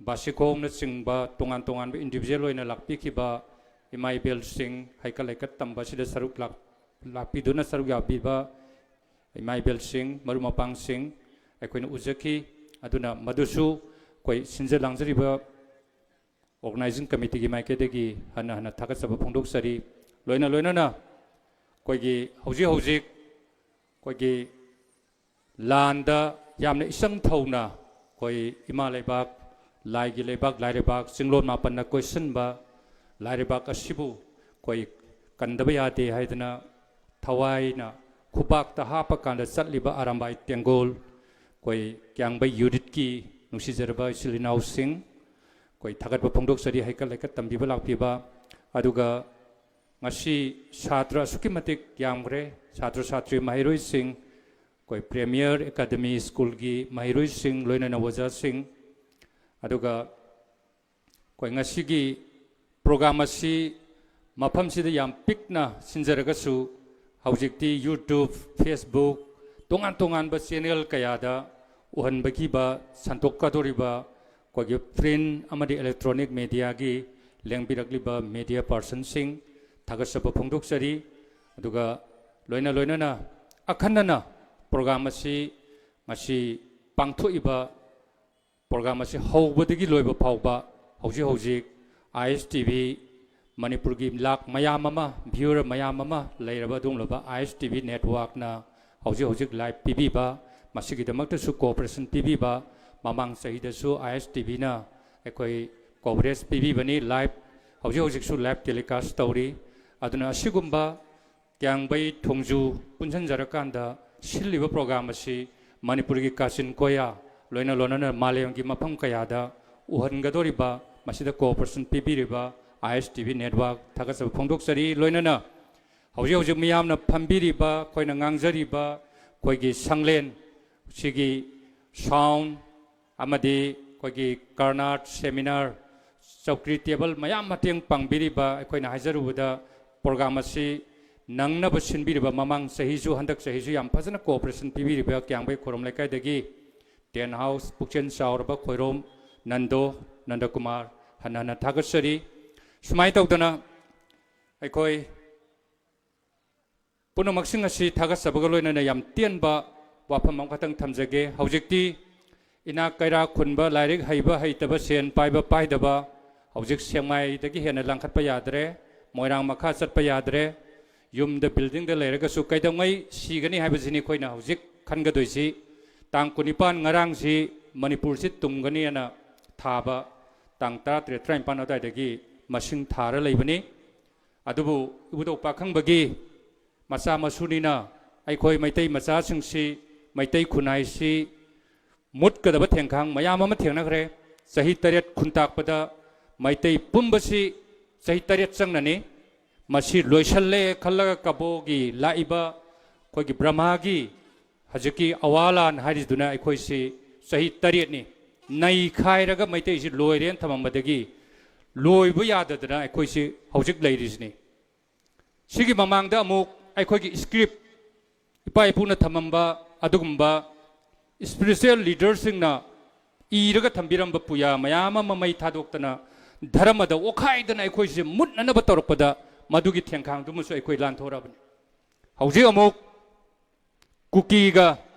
ꯕꯥꯁꯤꯈꯣꯡꯅꯆꯤꯡꯕ ꯇꯣꯉꯥꯟ ꯇꯣꯉꯥꯟꯕ individual ꯑꯣꯏꯅ ꯂꯥꯛꯄꯤꯈꯤꯕ ꯏꯃꯥ ꯏꯕꯦꯜꯁꯤꯡ, ꯍꯩꯀꯠ ꯂꯩꯀꯠ ꯇꯝꯕ ꯑꯁꯤꯗ ꯁꯔꯨꯛ ꯂꯥꯛ-, ꯂꯥꯛꯄꯤꯗꯨꯅ ꯁꯔꯨꯛ ꯌꯥꯕꯤꯕ ꯏꯃꯥ ꯏꯕꯦꯜꯁꯤꯡ, ꯃꯔꯨꯞ ꯃꯄꯥꯡꯁꯤꯡ ꯑꯩꯈꯣꯏꯅ ꯎꯖꯈꯤ꯫ ꯑꯗꯨꯅ ꯃꯗꯨꯁꯨ ꯑꯩꯈꯣꯏ ꯁꯤꯟꯖ ꯂꯥꯡꯖꯔꯤꯕ organizing committeeꯒꯤ ꯃꯥꯏꯀꯩꯗꯒꯤ ꯍꯟꯅ ꯍꯟꯅ ꯊꯥꯒꯠꯆꯕ ꯐꯣꯡꯗꯣꯛꯆꯔꯤ꯫ ꯂꯣꯏꯅ ꯂꯣꯏꯅꯅ ꯑꯩꯈꯣꯏꯒꯤ ꯍꯧꯖꯤꯛ ꯍꯧꯖꯤꯛ ꯑꯩꯈꯣꯏꯒꯤ ꯂꯥꯟꯗ ꯌꯥꯝꯅ ꯏꯆꯪ ꯊꯧꯅ ꯑꯩꯈꯣꯏ ꯏꯃꯥ ꯂꯩꯕꯥꯛ, ꯂꯥꯏꯒꯤ ꯂꯩꯕꯥꯛ, ꯂꯥꯏꯔꯩꯕꯥꯛ, ꯆꯤꯡꯂꯣꯟ ꯃꯥꯄꯟꯅ ꯀꯣꯏꯁꯤꯟꯕ ꯂꯥꯏꯔꯩꯕꯥꯛ ꯑꯁꯤꯕꯨ ꯑꯩꯈꯣꯏ ꯀꯟꯗꯕ ꯌꯥꯗꯦ ꯍꯥꯏꯗꯅ ꯊꯋꯥꯏꯅ ꯈꯨꯕꯥꯛꯇ ꯍꯥꯞꯄꯀꯥꯟꯗ ꯆꯠꯂꯤꯕ ꯑꯔꯥꯝꯕꯥꯏ ꯇꯦꯡꯒꯣꯜ, ꯑꯩꯈꯣꯏ ꯀ꯭ꯌꯥꯡꯕꯩ unitꯀꯤ ꯅꯨꯡꯁꯤꯖꯔꯕ ꯏꯆꯤꯜ ꯏꯅꯥꯎꯁꯤꯡ, ꯑꯩꯈꯣꯏ ꯊꯥꯒꯠꯄ ꯐꯣꯡꯗꯣꯛꯆꯔꯤ, ꯍꯩꯀꯠ ꯂꯩꯀꯠ ꯇꯝꯕꯤꯕ ꯂꯥꯛꯄꯤꯕ꯫ ꯑꯗꯨꯒ ꯉꯁꯤ ꯁꯥꯇ꯭ꯔ ꯑꯁꯨꯛꯀꯤ ꯃꯇꯤꯛ ꯌꯥꯝꯈ꯭ꯔꯦ, ꯁꯥꯇ꯭ꯔ ꯁꯥꯇ꯭ꯔꯤ ꯃꯍꯩꯔꯣꯏꯁꯤꯡ, ꯑꯩꯈꯣꯏ Premier Academy Schoolꯒꯤ ꯃꯍꯩꯔꯣꯏꯁꯤꯡ, ꯂꯣꯏꯅꯅ ꯑꯣꯖꯥꯁꯤꯡ, ꯑꯗꯨꯒ ꯑꯩꯈꯣꯏ ꯉꯁꯤꯒꯤ ꯄ꯭ꯔꯣꯒ꯭ꯔꯥꯝ ꯑꯁꯤ ꯃꯐꯝꯁꯤꯗ ꯌꯥꯝ ꯄꯤꯛꯅ ꯁꯤꯟꯖꯔꯒꯁꯨ, ꯍꯧꯖꯤꯛꯇꯤ YouTube, Facebook, ꯇꯣꯉꯥꯟ ꯇꯣꯉꯥꯟꯕ ꯆꯦꯅꯦꯜ ꯀꯌꯥꯗ ꯎꯍꯟꯕꯒꯤꯕ, ꯁꯟꯗꯣꯛꯀꯗꯧꯔꯤꯕ ꯑꯩꯈꯣꯏꯒꯤ ꯄ꯭ꯔꯤꯟ ꯑꯃꯗꯤ ꯏꯂꯦꯛꯇ꯭ꯔꯣꯅꯤꯛ ꯃꯦꯗꯤꯌꯥꯒꯤ ꯂꯦꯡꯕꯤꯔꯛꯂꯤꯕ ꯃꯦꯗꯤꯌꯥ ꯄꯥꯔꯁꯟꯁꯤꯡ ꯊꯥꯒꯠꯆꯕ ꯐꯣꯡꯗꯣꯛꯆꯔꯤ꯫ ꯑꯗꯨꯒ ꯂꯣꯏꯅ ꯂꯣꯏꯅꯅ ꯑꯈꯟꯅꯅ ꯄ꯭ꯔꯣꯒ꯭ꯔꯥꯝ ꯑꯁꯤ ꯉꯁꯤ ꯄꯥꯡꯊꯣꯛꯏꯕ ꯄ꯭ꯔꯣꯒ꯭ꯔꯥꯝ ꯑꯁꯤ ꯍꯧꯕꯗꯒꯤ ꯂꯣꯏꯕ ꯐꯥꯎꯕ ꯍꯧꯖꯤꯛ ꯍꯧꯖꯤꯛ ꯑꯥꯏ ꯑꯦꯁ ꯇꯤ ꯚꯤ ꯃꯅꯤꯄꯨꯔꯒꯤ ꯂꯥꯛ ꯃꯌꯥꯝ ꯑꯃ, ꯚ꯭ꯌꯨꯋꯔ ꯃꯌꯥꯝ ꯑꯃ ꯂꯩꯔꯕ ꯑꯗꯨꯒꯨꯝꯂꯕ ꯑꯥꯏ ꯑꯦꯁ ꯇꯤ ꯚꯤ ꯅꯦꯠꯋꯥꯔꯛꯅ ꯍꯧꯖꯤꯛ ꯍꯧꯖꯤꯛ ꯂꯥꯏꯚ ꯄꯤꯕꯤꯕ, ꯃꯁꯤꯒꯤꯗꯃꯛꯇꯁꯨ ꯀꯣꯑꯣꯄꯔꯦꯁꯟ ꯄꯤꯕꯤꯕ, ꯃꯃꯥꯡ ꯆꯍꯤꯗꯁꯨ ꯑꯥꯏ ꯑꯦꯁ ꯇꯤ ꯚꯤꯅ ꯑꯩꯈꯣꯏ ꯀꯣꯚꯔꯦꯖ ꯄꯤꯕꯤꯕꯅꯤ, ꯂꯥꯏꯚ, ꯍꯧꯖꯤꯛ ꯍꯧꯖꯤꯛꯁꯨ ꯂꯥꯏꯚ ꯇꯦꯂꯤꯀꯥꯁ ꯇꯧꯔꯤ꯫ ꯑꯗꯨꯅ ꯑꯁꯤꯒꯨꯝꯕ ꯀ꯭ꯌꯥꯝꯒꯩ ꯊꯣꯡꯖꯨ ꯄꯨꯟꯁꯤꯟꯖꯔꯀꯥꯟꯗ ꯁꯤꯜꯂꯤꯕ ꯄ꯭ꯔꯣꯒ꯭ꯔꯥꯝ ꯑꯁꯤ ꯃꯅꯤꯄꯨꯔꯒꯤ ꯀꯥꯆꯤꯟ ꯀꯣꯌꯥ, ꯂꯣꯏꯅ ꯂꯣꯏꯅꯅ ꯃꯥꯂꯦꯝꯒꯤ ꯃꯐꯝ ꯀꯌꯥꯗ ꯎꯍꯟꯒꯗꯧꯔꯤꯕ, ꯃꯁꯤꯗ ꯀꯣꯑꯣꯄꯔꯦꯁꯟ ꯄꯤꯕꯤꯔꯤꯕ ꯑꯥꯏ ꯑꯦꯁ ꯇꯤ ꯚꯤ ꯅꯦꯠꯋꯥꯔꯛ ꯊꯥꯒꯠꯆꯕ ꯐꯣꯡꯗꯣꯛꯆꯔꯤ꯫ ꯂꯣꯏꯅꯅ ꯍꯧꯖꯤꯛ ꯍꯧꯖꯤꯛ ꯃꯤꯌꯥꯝꯅ ꯐꯝꯕꯤꯔꯤꯕ, ꯑꯩꯈꯣꯏꯅ ꯉꯥꯡꯖꯔꯤꯕ ꯑꯩꯈꯣꯏꯒꯤ ꯁꯪꯂꯦꯟ, ꯁꯤꯒꯤ ꯁꯥꯎꯟ ꯑꯃꯗꯤ ꯑꯩꯈꯣꯏꯒꯤ ꯀꯔꯅꯥꯠ, ꯁꯦꯃꯤꯅꯥꯔ, ꯆꯧꯀ꯭ꯔꯤ ꯇꯦꯕꯜ ꯃꯌꯥꯝ ꯃꯇꯦꯡ ꯄꯥꯡꯕꯤꯔꯤꯕ, ꯑꯩꯈꯣꯏꯅ ꯍꯥꯏꯖꯔꯨꯕꯗ ꯄ꯭ꯔꯣꯒ꯭ꯔꯥꯝ ꯑꯁꯤ ꯅꯪꯅꯕ ꯁꯤꯟꯕꯤꯔꯤꯕ ꯃꯃꯥꯡ ꯆꯍꯤꯁꯨ ꯍꯟꯗꯛ ꯆꯍꯤꯁꯨ ꯌꯥꯝ ꯐꯖꯅ ꯀꯣꯑꯣꯄꯔꯦꯁꯟ ꯄꯤꯕꯤꯔꯤꯕ ꯀ꯭ꯌꯥꯝꯒꯩ ꯈꯨꯔꯝ ꯂꯩꯀꯥꯏꯗꯒꯤ ꯇꯦꯟ ꯍꯥꯎꯁ ꯄꯨꯛꯆꯦꯜ ꯆꯥꯎꯔꯕ ꯈꯣꯏꯔꯣꯝ ꯅꯟꯗꯣ ꯅꯟꯗꯀꯨꯃꯥꯔ ꯍꯟꯅ ꯍꯟꯅ ꯊꯥꯒꯠꯆꯔꯤ꯫ ꯁꯨꯃꯥꯏꯅ ꯇꯧꯗꯅ ꯑꯩꯈꯣꯏ ꯄꯨꯝꯅꯃꯛꯁꯤꯡ ꯑꯁꯤ ꯊꯥꯒꯠꯆꯕꯒ ꯂꯣꯏꯅꯅ ꯌꯥꯝ ꯇꯦꯟꯕ ꯋꯥꯐꯝ ꯑꯃꯈꯛꯇꯪ ꯊꯝꯖꯒꯦ꯫ ꯍꯧꯖꯤꯛꯇꯤ ꯏꯅꯥꯛ ꯀꯩꯔꯥꯛ ꯈꯨꯟꯕ, ꯂꯥꯏꯔꯤꯛ ꯍꯩꯕ ꯍꯩꯇꯕ, ꯁꯦꯟ ꯄꯥꯏꯕ ꯄꯥꯏꯗꯕ, ꯍꯧꯖꯤꯛ ꯁꯦꯛꯃꯥꯏꯗꯒꯤ ꯍꯦꯟꯅ ꯂꯥꯡꯈꯠꯄ ꯌꯥꯗ꯭ꯔꯦ, ꯃꯣꯏꯔꯥꯡ ꯃꯈꯥ ꯆꯠꯄ ꯌꯥꯗ꯭ꯔꯦ꯫ ꯌꯨꯝꯗ ꯕꯤꯜꯗꯤꯡꯗ ꯂꯩꯔꯒꯁꯨ ꯀꯩꯗꯧꯉꯩ ꯁꯤꯒꯅꯤ ꯍꯥꯏꯕꯁꯤꯅꯤ ꯑꯩꯈꯣꯏꯅ ꯍꯧꯖꯤꯛ ꯈꯟꯒꯗꯣꯏꯁꯤ꯫ ꯇꯥꯡ ꯀꯨꯟꯅꯤꯄꯥꯟ, ꯉꯔꯥꯡꯁꯤ ꯃꯅꯤꯄꯨꯔꯁꯤ ꯇꯨꯝꯒꯅꯤ ꯍꯥꯏꯅ ꯊꯥꯕ, ꯇꯥꯡ ꯇꯔꯥꯇꯔꯦꯠ, ꯇꯔꯥꯅꯤꯄꯥꯟ ꯑꯗꯨꯋꯥꯏꯗꯒꯤ ꯃꯁꯤꯡ ꯊꯥꯔ ꯂꯩꯕꯅꯤ꯫ ꯑꯗꯨꯕꯨ ꯏꯕꯨꯙꯧ ꯄꯥꯈꯪꯕꯒꯤ ꯃꯆꯥ ꯃꯁꯨꯅꯤꯅ ꯑꯩꯈꯣꯏ ꯃꯩꯇꯩ ꯃꯆꯥꯁꯤꯡꯁꯤ, ꯃꯩꯇꯩ ꯈꯨꯟꯅꯥꯏꯁꯤ ꯃꯨꯠꯀꯗꯕ ꯊꯦꯡꯈꯥꯡ ꯃꯌꯥꯝ ꯑꯃ ꯊꯦꯡꯅꯈ꯭ꯔꯦ꯫ ꯆꯍꯤ ꯇꯔꯦꯠ ꯈꯨꯟꯇꯥꯛꯄꯗ ꯃꯩꯇꯩ ꯄꯨꯝꯕꯁꯤ ꯆꯍꯤ ꯇꯔꯦꯠ ꯆꯪꯅꯅꯤ꯫ ꯃꯁꯤ ꯂꯣꯏꯁꯜꯂꯦ ꯈꯜꯂꯒ ꯀꯕꯣꯒꯤ ꯂꯥꯛꯏꯕ ꯑꯩꯈꯣꯏꯒꯤ ꯕ꯭ꯔꯍꯃꯥꯒꯤ ꯍꯧꯖꯤꯛꯀꯤ ꯑꯋꯥ ꯂꯥꯟ ꯍꯥꯏꯔꯤꯗꯨꯅ ꯑꯩꯈꯣꯏꯁꯤ ꯆꯍꯤ ꯇꯔꯦꯠꯅꯤ ꯅꯩꯈꯥꯏꯔꯒ ꯃꯩꯇꯩꯁꯤ ꯂꯣꯏꯔꯦꯅ ꯊꯝꯃꯝꯕꯗꯒꯤ ꯂꯣꯏꯕ ꯌꯥꯗꯗꯅ ꯑꯩꯈꯣꯏꯁꯤ ꯍꯧꯖꯤꯛ ꯂꯩꯔꯤꯁꯤꯅꯤ꯫ ꯁꯤꯒꯤ ꯃꯃꯥꯡꯗ ꯑꯃꯨꯛ ꯑꯩꯈꯣꯏꯒꯤ script, ꯏꯄꯥ ꯏꯄꯨꯅ ꯊꯝꯃꯝꯕ ꯑꯗꯨꯒꯨꯝꯕ spiritual leaderꯁꯤꯡꯅ ꯏꯔꯒ ꯊꯝꯕꯤꯔꯝꯕ ꯄꯨꯌꯥ ꯃꯌꯥꯝ ꯑꯃ ꯃꯩ ꯊꯥꯗꯣꯛꯇꯅ, ꯙꯔꯃꯗ ꯑꯣꯠꯈꯥꯏꯗꯅ ꯑꯩꯈꯣꯏꯁꯦ ꯃꯨꯠꯅꯅꯕ ꯇꯧꯔꯛꯄꯗ, ꯃꯗꯨꯒꯤ ꯊꯦꯡꯈꯥꯡꯗꯨꯃꯁꯨ ꯑꯩꯈꯣꯏ ꯂꯥꯟꯊꯣꯔꯛꯑꯕꯅꯤ꯫ ꯍꯧꯖꯤꯛ ꯑꯃꯨꯛ ꯀꯨꯀꯤꯒ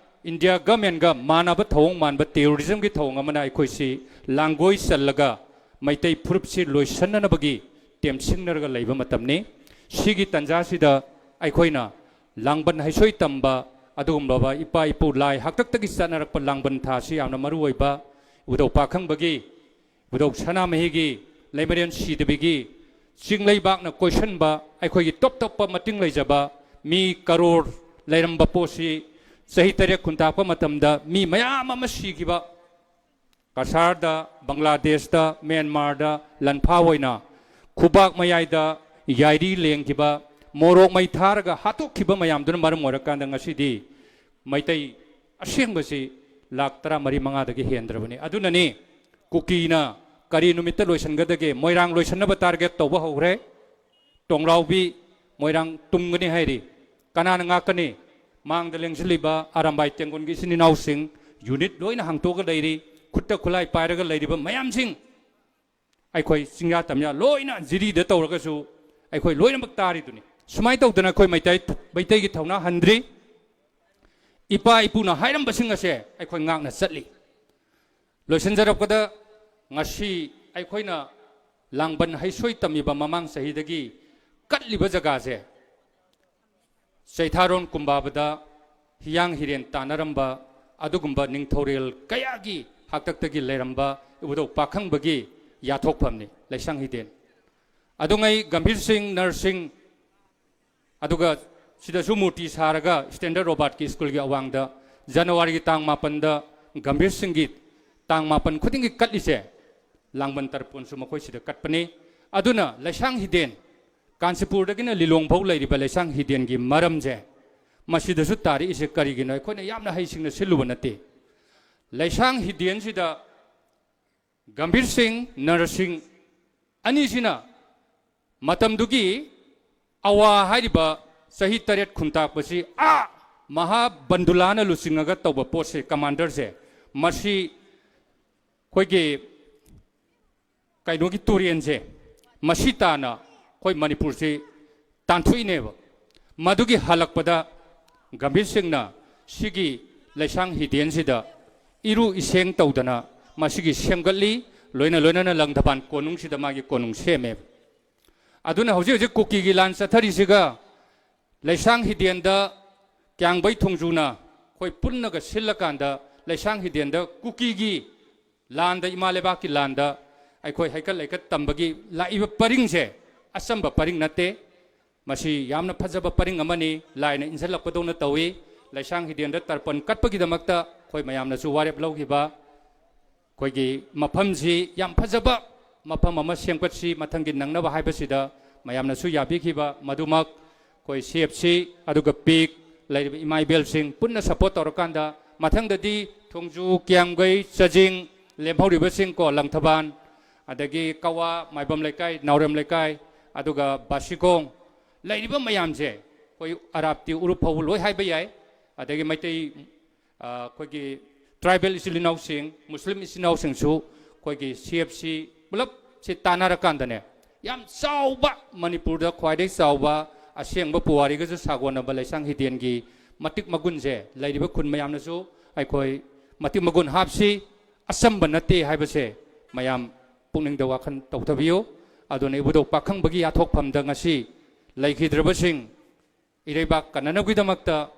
ꯏꯟꯗꯤꯌꯥ ꯒꯃꯦꯟꯒ ꯃꯥꯟꯅꯕ ꯊꯧꯑꯣꯡ ꯃꯥꯟꯕ terrorismꯒꯤ ꯊꯧꯑꯣꯡ ꯑꯃꯅ ꯑꯩꯈꯣꯏꯁꯤ ꯂꯥꯡꯒꯣꯏ ꯆꯜꯂꯒ ꯃꯩꯇꯩ ꯐꯨꯔꯨꯞꯁꯤ ꯂꯣꯏꯁꯤꯟꯅꯅꯕꯒꯤ ꯇꯦꯝꯁꯤꯡꯅꯔꯒ ꯂꯩꯕ ꯃꯇꯝꯅꯤ꯫ ꯁꯤꯒꯤ ꯇꯥꯟꯖꯥꯁꯤꯗ ꯑꯩꯈꯣꯏꯅ ꯂꯥꯡꯕꯟ ꯍꯩꯁꯣꯏ ꯇꯝꯕ ꯑꯗꯨꯒꯨꯝꯂꯕ ꯏꯄꯥ ꯏꯄꯨ ꯂꯥꯏ ꯍꯥꯛꯇꯛꯇꯒꯤ ꯆꯠꯅꯔꯛꯄ ꯂꯥꯡꯕꯟ ꯊꯥ ꯑꯁꯤ ꯌꯥꯝꯅ ꯃꯔꯨ ꯑꯣꯏꯕ ꯏꯕꯨꯙꯧ ꯄꯥꯈꯪꯕꯒꯤ, ꯏꯕꯨꯙꯧ ꯁꯅꯥꯃꯍꯤꯒꯤ, ꯂꯩꯃꯔꯦꯟ ꯁꯤꯗꯕꯤꯒꯤ, ꯆꯤꯡ ꯂꯩꯕꯥꯛꯅ ꯀꯣꯏꯁꯟꯕ ꯑꯩꯈꯣꯏꯒꯤ ꯇꯣꯞ ꯇꯣꯞꯄ ꯃꯇꯤꯡ ꯂꯩꯖꯕ ꯃꯤ ꯀꯔꯣꯔ ꯂꯩꯔꯝꯕ ꯄꯣꯠꯁꯤ ꯆꯍꯤ ꯇꯔꯦꯠ ꯈꯨꯟꯇꯥꯛꯄ ꯃꯇꯝꯗ ꯃꯤ ꯃꯌꯥꯝ ꯑꯃ ꯁꯤꯈꯤꯕ, ꯀꯁꯥꯔꯗ, ꯕꯪꯒ꯭ꯂꯥꯗꯦꯁꯇ, ꯃ꯭ꯌꯥꯟꯃꯥꯔꯗ ꯂꯥꯟꯐꯥ ꯑꯣꯏꯅ ꯈꯨꯕꯥꯛ ꯃꯌꯥꯏꯗ ꯌꯥꯏꯔꯤ ꯂꯦꯡꯈꯤꯕ, ꯃꯣꯔꯣꯛ ꯃꯩ ꯊꯥꯔꯒ ꯍꯥꯠꯇꯣꯛꯈꯤꯕ ꯃꯌꯥꯝꯗꯨꯅ ꯃꯔꯝ ꯑꯣꯏꯔꯀꯥꯟꯗ ꯉꯁꯤꯗꯤ ꯃꯩꯇꯩ ꯑꯁꯦꯡꯕꯁꯤ ꯂꯥꯈ ꯇꯔꯥꯃꯔꯤ ꯃꯉꯥꯗꯒꯤ ꯍꯦꯟꯗ꯭ꯔꯕꯅꯤ꯫ ꯑꯗꯨꯅꯅꯤ ꯀꯨꯀꯤꯅ ꯀꯔꯤ ꯅꯨꯃꯤꯠꯇ ꯂꯣꯏꯁꯤꯟꯒꯗꯒꯦ? ꯃꯣꯏꯔꯥꯡ ꯂꯣꯏꯁꯤꯟꯅꯕ target ꯇꯧꯕ ꯍꯧꯈ꯭ꯔꯦ꯫ ꯇꯣꯡꯂꯥꯎꯕꯤ ꯃꯣꯏꯔꯥꯡ ꯇꯨꯝꯒꯅꯤ ꯍꯥꯏꯔꯤ꯫ ꯀꯅꯥꯅ ꯉꯥꯛꯀꯅꯤ? ꯃꯥꯡꯗ ꯂꯦꯡꯁꯤꯜꯂꯤꯕ ꯑꯔꯥꯝꯕꯥꯏ ꯇꯦꯡꯒꯣꯟꯒꯤ ꯏꯆꯤꯟ ꯏꯅꯥꯎꯁꯤꯡ, unit ꯂꯣꯏꯅ ꯍꯥꯡꯇꯣꯛꯑꯒ ꯂꯩꯔꯤ, ꯈꯨꯠꯇ ꯈꯨꯠꯂꯥꯏ ꯄꯥꯏꯔꯒ ꯂꯩꯔꯤꯕ ꯃꯌꯥꯝꯁꯤꯡ, ꯑꯩꯈꯣꯏ ꯆꯤꯡꯌꯥ ꯇꯝꯌꯥ ꯂꯣꯏꯅ ꯖꯤꯔꯤꯗ ꯇꯧꯔꯒꯁꯨ ꯑꯩꯈꯣꯏ ꯂꯣꯏꯅꯃꯛ ꯇꯥꯔꯤꯗꯨꯅꯤ꯫ ꯁꯨꯃꯥꯏꯅ ꯇꯧꯗꯅ ꯑꯩꯈꯣꯏ ꯃꯩꯇꯩ, ꯃꯩꯇꯩꯒꯤ ꯊꯧꯅꯥ ꯍꯟꯗ꯭ꯔꯤ꯫ ꯏꯄꯥ ꯏꯄꯨꯅ ꯍꯥꯏꯔꯝꯕꯁꯤꯡ ꯑꯁꯦ ꯑꯩꯈꯣꯏ ꯉꯥꯛꯅ ꯆꯠꯂꯤ꯫ ꯂꯣꯏꯁꯤꯟꯖꯔꯛꯄꯗ, ꯉꯁꯤ ꯑꯩꯈꯣꯏꯅ ꯂꯥꯡꯕꯟ ꯍꯩꯁꯣꯏ ꯇꯝꯃꯤꯕ ꯃꯃꯥꯡ ꯆꯍꯤꯗꯒꯤ ꯀꯠꯂꯤꯕ ꯖꯒꯥꯁꯦ, ꯆꯩꯊꯥꯔꯣꯟ ꯀꯨꯝꯕꯥꯕꯗ ꯍꯤꯌꯥꯡ ꯍꯤꯔꯦꯟ ꯇꯥꯟꯅꯔꯝꯕ ꯑꯗꯨꯒꯨꯝꯕ ꯅꯤꯡꯊꯧꯔꯦꯜ ꯀꯌꯥꯒꯤ ꯍꯥꯛꯇꯛꯇꯒꯤ ꯂꯩꯔꯝꯕ ꯏꯕꯨꯙꯧ ꯄꯥꯈꯪꯕꯒꯤ ꯌꯥꯊꯣꯛꯐꯝꯅꯤ ꯂꯩꯁꯥꯡ ꯍꯤꯗꯦꯟ꯫ ꯑꯗꯨꯉꯩ ꯒꯝꯚꯤꯔ ꯁꯤꯡ, ꯅꯔ ꯁꯤꯡ, ꯑꯗꯨꯒ ꯁꯤꯗꯁꯨ ꯃꯨꯔꯇꯤ ꯁꯥꯔꯒ ꯁ꯭ꯇꯦꯟꯗꯔ ꯔꯣꯕꯥꯔꯠꯀꯤ ꯁ꯭ꯀꯨꯜꯒꯤ ꯑꯋꯥꯡꯗ ꯖꯅꯋꯥꯔꯤꯒꯤ ꯇꯥꯡ ꯃꯥꯄꯟꯗ ꯒꯝꯚꯤꯔ ꯁꯤꯡꯒꯤ ꯇꯥꯡ ꯃꯥꯄꯟ ꯈꯨꯗꯤꯡꯒꯤ ꯀꯠꯂꯤꯁꯦ, ꯂꯥꯡꯕꯟ ꯇꯔꯄꯣꯟꯁꯨ ꯃꯈꯣꯏꯁꯤꯗ ꯀꯠꯄꯅꯤ꯫ ꯑꯗꯨꯅ ꯂꯩꯁꯥꯡ ꯍꯤꯗꯦꯟ, ꯀꯥꯟꯆꯤꯄꯨꯔꯗꯒꯤꯅ ꯂꯤꯂꯣꯡ ꯐꯥꯎ ꯂꯩꯔꯤꯕ ꯂꯩꯁꯥꯡ ꯍꯤꯗꯦꯟꯒꯤ ꯃꯔꯝꯁꯦ ꯃꯁꯤꯗꯁꯨ ꯇꯥꯔꯛꯏꯁꯦ ꯀꯔꯤꯒꯤꯅꯣ? ꯑꯩꯈꯣꯏꯅ ꯌꯥꯝꯅ ꯍꯩꯁꯤꯡꯅ ꯁꯤꯜꯂꯨꯕ ꯅꯠꯇꯦ꯫ ꯂꯩꯁꯥꯡ ꯍꯤꯗꯦꯟꯁꯤꯗ ꯒꯝꯚꯤꯔ ꯁꯤꯡ, ꯅꯔ ꯁꯤꯡ, ꯑꯅꯤꯁꯤꯅ ꯃꯇꯝꯗꯨꯒꯤ ꯑꯋꯥ ꯍꯥꯏꯔꯤꯕ ꯆꯍꯤ ꯇꯔꯦꯠ ꯈꯨꯟꯇꯥꯛꯄꯁꯤ ꯑꯥ ꯃꯍꯥꯕꯟꯗꯨꯂꯥꯅ ꯂꯨꯆꯤꯡꯉꯒ ꯇꯧꯕ ꯄꯣꯠꯁꯦ, ꯀꯃꯥꯟꯗꯔꯁꯦ, ꯃꯁꯤ ꯑꯩꯈꯣꯏꯒꯤ ꯀꯩꯅꯣꯒꯤ ꯇꯨꯔꯦꯟꯁꯦ, ꯃꯁꯤ ꯇꯥꯅ ꯑꯩꯈꯣꯏ ꯃꯅꯤꯄꯨꯔꯁꯤ ꯇꯥꯟꯊꯣꯛꯏꯅꯦꯕ꯫ ꯃꯗꯨꯒꯤ ꯍꯜꯂꯛꯄꯗ ꯒꯝꯚꯤꯔ ꯁꯤꯡꯅ ꯁꯤꯒꯤ ꯂꯩꯁꯥꯡ ꯍꯤꯗꯦꯟꯁꯤꯗ ꯏꯔꯨ ꯏꯁꯦꯡ ꯇꯧꯗꯅ ꯃꯁꯤꯒꯤ ꯁꯦꯝꯒꯠꯂꯤ꯫ ꯂꯣꯏꯅ ꯂꯣꯏꯅꯅ ꯂꯪꯊꯕꯥꯜ ꯀꯣꯅꯨꯡꯁꯤꯗ ꯃꯥꯒꯤ ꯀꯣꯅꯨꯡ ꯁꯦꯝꯃꯦ꯫ ꯑꯗꯨꯅ ꯍꯧꯖꯤꯛ ꯍꯧꯖꯤꯛ ꯀꯨꯀꯤꯒꯤ ꯂꯥꯟ ꯆꯠꯊꯔꯤꯁꯤꯒ ꯂꯩꯁꯥꯡ ꯍꯤꯗꯦꯟꯗ ꯀ꯭ꯌꯥꯝꯒꯩ ꯊꯣꯡꯖꯨꯅ ꯑꯩꯈꯣꯏ ꯄꯨꯟꯅꯒ ꯁꯤꯜꯂꯀꯥꯟꯗ ꯂꯩꯁꯥꯡ ꯍꯤꯗꯦꯟꯗ ꯀꯨꯀꯤꯒꯤ ꯂꯥꯟꯗ, ꯏꯃꯥ ꯂꯩꯕꯥꯛꯀꯤ ꯂꯥꯟꯗ ꯑꯩꯈꯣꯏ ꯍꯩꯀꯠ ꯂꯩꯀꯠ ꯇꯝꯕꯒꯤ ꯂꯥꯛꯏꯕ ꯄꯔꯤꯡꯁꯦ ꯑꯆꯝꯕ ꯄꯔꯤꯡ ꯅꯠꯇꯦ꯫ ꯃꯁꯤ ꯌꯥꯝꯅ ꯐꯖꯕ ꯄꯔꯤꯡ ꯑꯃꯅꯤ, ꯂꯥꯏꯅ ꯏꯟꯁꯤꯜꯂꯛꯄꯗꯧꯅ ꯇꯧꯏ꯫ ꯂꯩꯁꯥꯡ ꯍꯤꯗꯦꯟꯗ ꯇꯔꯄꯟ ꯀꯠꯄꯒꯤꯗꯃꯛꯇ ꯑꯩꯈꯣꯏ ꯃꯌꯥꯝꯅꯁꯨ ꯋꯥꯔꯦꯞ ꯂꯧꯈꯤꯕ, ꯑꯩꯈꯣꯏꯒꯤ ꯃꯐꯝꯁꯤ ꯌꯥꯝ ꯐꯖꯕ ꯃꯐꯝ ꯑꯃ ꯁꯦꯝꯒꯠꯁꯤ ꯃꯊꯪꯒꯤ ꯅꯪꯅꯕ ꯍꯥꯏꯕꯁꯤꯗ ꯃꯌꯥꯝꯅꯁꯨ ꯌꯥꯕꯤꯈꯤꯕ꯫ ꯃꯗꯨꯃꯛ ꯑꯩꯈꯣꯏ ꯁꯤ ꯑꯦꯐ ꯁꯤ, ꯑꯗꯨꯒ ꯄꯤꯛ, ꯂꯩꯔꯤꯕ ꯏꯃꯥ ꯏꯕꯦꯜꯁꯤꯡ ꯄꯨꯟꯅ ꯁꯄꯣꯔꯠ ꯇꯧꯔꯀꯥꯟꯗ ꯃꯊꯪꯗꯗꯤ ꯊꯣꯡꯖꯨ, ꯀ꯭ꯌꯥꯝꯒꯩ, ꯆꯥꯖꯤꯡ, ꯂꯦꯝꯍꯧꯔꯤꯕꯁꯤꯡ ꯀꯣ, ꯂꯪꯊꯕꯥꯜ, ꯑꯗꯒꯤ ꯀꯋꯥ, ꯃꯥꯏꯕꯝ ꯂꯩꯀꯥꯏ, ꯅꯥꯎꯔꯦꯝ ꯂꯩꯀꯥꯏ, ꯑꯗꯨꯒ ꯕꯥꯁꯤꯈꯣꯡ, ꯂꯩꯔꯤꯕ ꯃꯌꯥꯝꯁꯦ ꯑꯩꯈꯣꯏ ꯑꯔꯥꯞꯇꯤ ꯎꯔꯨꯞ ꯐꯥꯎꯕ ꯂꯣꯏ ꯍꯥꯏꯕ ꯌꯥꯏ꯫ ꯑꯗꯒꯤ ꯃꯩꯇꯩ, ꯑ, ꯑꯩꯈꯣꯏꯒꯤ ꯇ꯭ꯔꯥꯏꯕꯦꯜ ꯏꯆꯤꯜ ꯏꯅꯥꯎꯁꯤꯡ, ꯃꯨꯁꯂꯤꯝ ꯏꯆꯤꯜ ꯏꯅꯥꯎꯁꯤꯡꯁꯨ ꯑꯩꯈꯣꯏꯒꯤ ꯁꯤ ꯑꯦꯐ ꯁꯤ ꯄꯨꯂꯞꯁꯤ ꯇꯥꯟꯅꯔꯀꯥꯟꯗꯅꯦ, ꯌꯥꯝ ꯆꯥꯎꯕ, ꯃꯅꯤꯄꯨꯔꯗ ꯈ꯭ꯋꯥꯏꯗꯒꯤ ꯆꯥꯎꯕ ꯑꯁꯦꯡꯕ ꯄꯨꯋꯥꯔꯤꯒꯁꯨ ꯁꯥꯒꯣꯟꯅꯕ ꯂꯩꯁꯥꯡ ꯍꯤꯗꯦꯟꯒꯤ ꯃꯇꯤꯛ ꯃꯒꯨꯟꯁꯦ ꯂꯩꯔꯤꯕ ꯈꯨꯟ ꯃꯌꯥꯝꯅꯁꯨ ꯑꯩꯈꯣꯏ ꯃꯇꯤꯛ ꯃꯒꯨꯟ ꯍꯥꯞꯁꯤ꯫ ꯑꯆꯝꯕ ꯅꯠꯇꯦ ꯍꯥꯏꯕꯁꯦ ꯃꯌꯥꯝ ꯄꯨꯛꯅꯤꯡꯗ ꯋꯥꯈꯜ ꯇꯧꯊꯕꯤꯌꯨ꯫ ꯑꯗꯨꯅ ꯏꯕꯨꯙꯧ ꯄꯥꯈꯪꯕꯒꯤ ꯌꯥꯊꯣꯛꯐꯝꯗ ꯉꯁꯤ ꯂꯩꯈꯤꯗ꯭ꯔꯕꯁꯤꯡ, ꯏꯔꯩꯕꯥꯛ ꯀꯟꯅꯅꯕꯒꯤꯗꯃꯛꯇ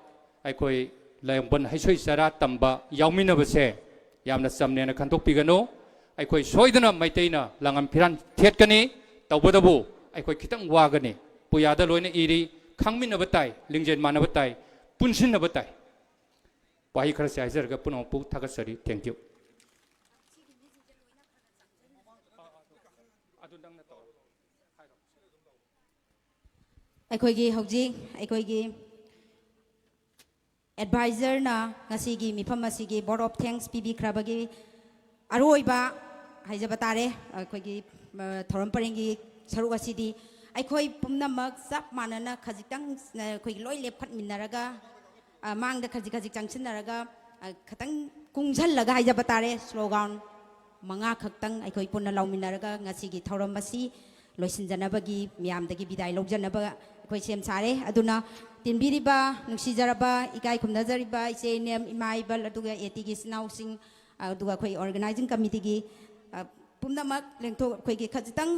ꯑꯩꯈꯣꯏ ꯂꯥꯏꯌꯣꯡꯕꯟ ꯍꯩꯁꯣꯏ ꯆꯔꯥ ꯇꯝꯕ ꯌꯥꯎꯃꯤꯟꯅꯕꯁꯦ ꯌꯥꯝꯅ ꯆꯝꯅꯦꯅ ꯈꯟꯗꯣꯛꯄꯤꯒꯅꯨ꯫ ꯑꯩꯈꯣꯏ ꯁꯣꯏꯗꯅ ꯃꯩꯇꯩꯅ ꯂꯪꯉꯝ ꯐꯤꯔꯥꯟ ꯊꯦꯠꯀꯅꯤ, ꯇꯧꯕꯇꯕꯨ ꯑꯩꯈꯣꯏ ꯈꯤꯇꯪ ꯋꯥꯒꯅꯤ꯫ ꯄꯨꯌꯥꯗ ꯂꯣꯏꯅ ꯏꯔꯤ, ꯈꯪꯃꯤꯟꯅꯕ ꯇꯥꯏ, ꯂꯤꯡꯖꯦꯜ ꯃꯥꯟꯅꯕ ꯇꯥꯏ, ꯄꯨꯟꯁꯤꯟꯅꯕ ꯇꯥꯏ꯫ ꯋꯥꯍꯩ ꯈꯔꯁꯦ ꯍꯥꯏꯖꯔꯒ ꯄꯨꯝꯅꯃꯛꯄꯨ ꯊꯥꯒꯠꯆꯔꯤ꯫ Thank you꯫ ꯑꯩꯈꯣꯏꯒꯤ ꯍꯧꯖꯤꯛ ꯑꯦꯗꯚꯥꯏꯖꯔꯅ ꯉꯁꯤꯒꯤ ꯃꯤꯐꯝ ꯑꯁꯤꯒꯤ vote of thanks ꯄꯤꯕꯤꯈ꯭ꯔꯕꯒꯤ ꯑꯔꯣꯏꯕ ꯍꯥꯏꯖꯕ ꯇꯥꯔꯦ, ꯑꯩꯈꯣꯏꯒꯤ ꯊꯧꯔꯝ ꯄꯔꯦꯡꯒꯤ ꯁꯔꯨꯛ ꯑꯁꯤꯗꯤ ꯑꯩꯈꯣꯏ ꯄꯨꯝꯅꯃꯛ ꯆꯞ ꯃꯥꯟꯅꯅ ꯈꯖꯤꯛꯇꯪ, ꯑ, ꯑꯩꯈꯣꯏꯒꯤ ꯂꯣꯏ ꯂꯦꯞꯈꯠꯃꯤꯟꯅꯔꯒ, ꯑ, ꯃꯥꯡꯗ ꯈꯖꯤꯛ ꯈꯖꯤꯛ ꯆꯪꯁꯤꯟꯅꯔꯒ, ꯑ, ꯈꯤꯇꯪ ꯀꯨꯡꯁꯜꯂꯒ ꯍꯥꯏꯖꯕ ꯇꯥꯔꯦ, ꯁ꯭ꯂꯣꯒꯥꯟ ꯃꯉꯥ ꯈꯛꯇꯪ ꯑꯩꯈꯣꯏ ꯄꯨꯟꯅ ꯂꯥꯎꯃꯤꯟꯅꯔꯒ ꯉꯁꯤꯒꯤ ꯊꯧꯔꯝ ꯑꯁꯤ ꯂꯣꯏꯁꯤꯟꯖꯅꯕꯒꯤ, ꯃꯤꯌꯥꯝꯗꯒꯤ ꯕꯤꯗꯥꯏ ꯂꯧꯖꯅꯕ ꯑꯩꯈꯣꯏ ꯁꯦꯝ ꯁꯥꯔꯦ꯫ ꯑꯗꯨꯅ ꯇꯤꯟꯕꯤꯔꯤꯕ, ꯅꯨꯡꯁꯤꯖꯔꯕ, ꯏꯀꯥꯏ ꯈꯨꯝꯅꯖꯔꯤꯕ ꯏꯆꯦ ꯏꯅꯦꯝ, ꯏꯃꯥ ꯏꯕꯜ, ꯑꯗꯨꯒ ꯑꯦ ꯇꯤꯒꯤ ꯏꯆꯤꯟ ꯏꯅꯥꯎꯁꯤꯡ, ꯑꯗꯨꯒ ꯑꯩꯈꯣꯏ organizing committeeꯒꯤ, ꯑ, ꯄꯨꯝꯅꯃꯛ ꯂꯦꯡꯊꯣꯛ-, ꯑꯩꯈꯣꯏꯒꯤ ꯈꯖꯤꯛꯇꯪ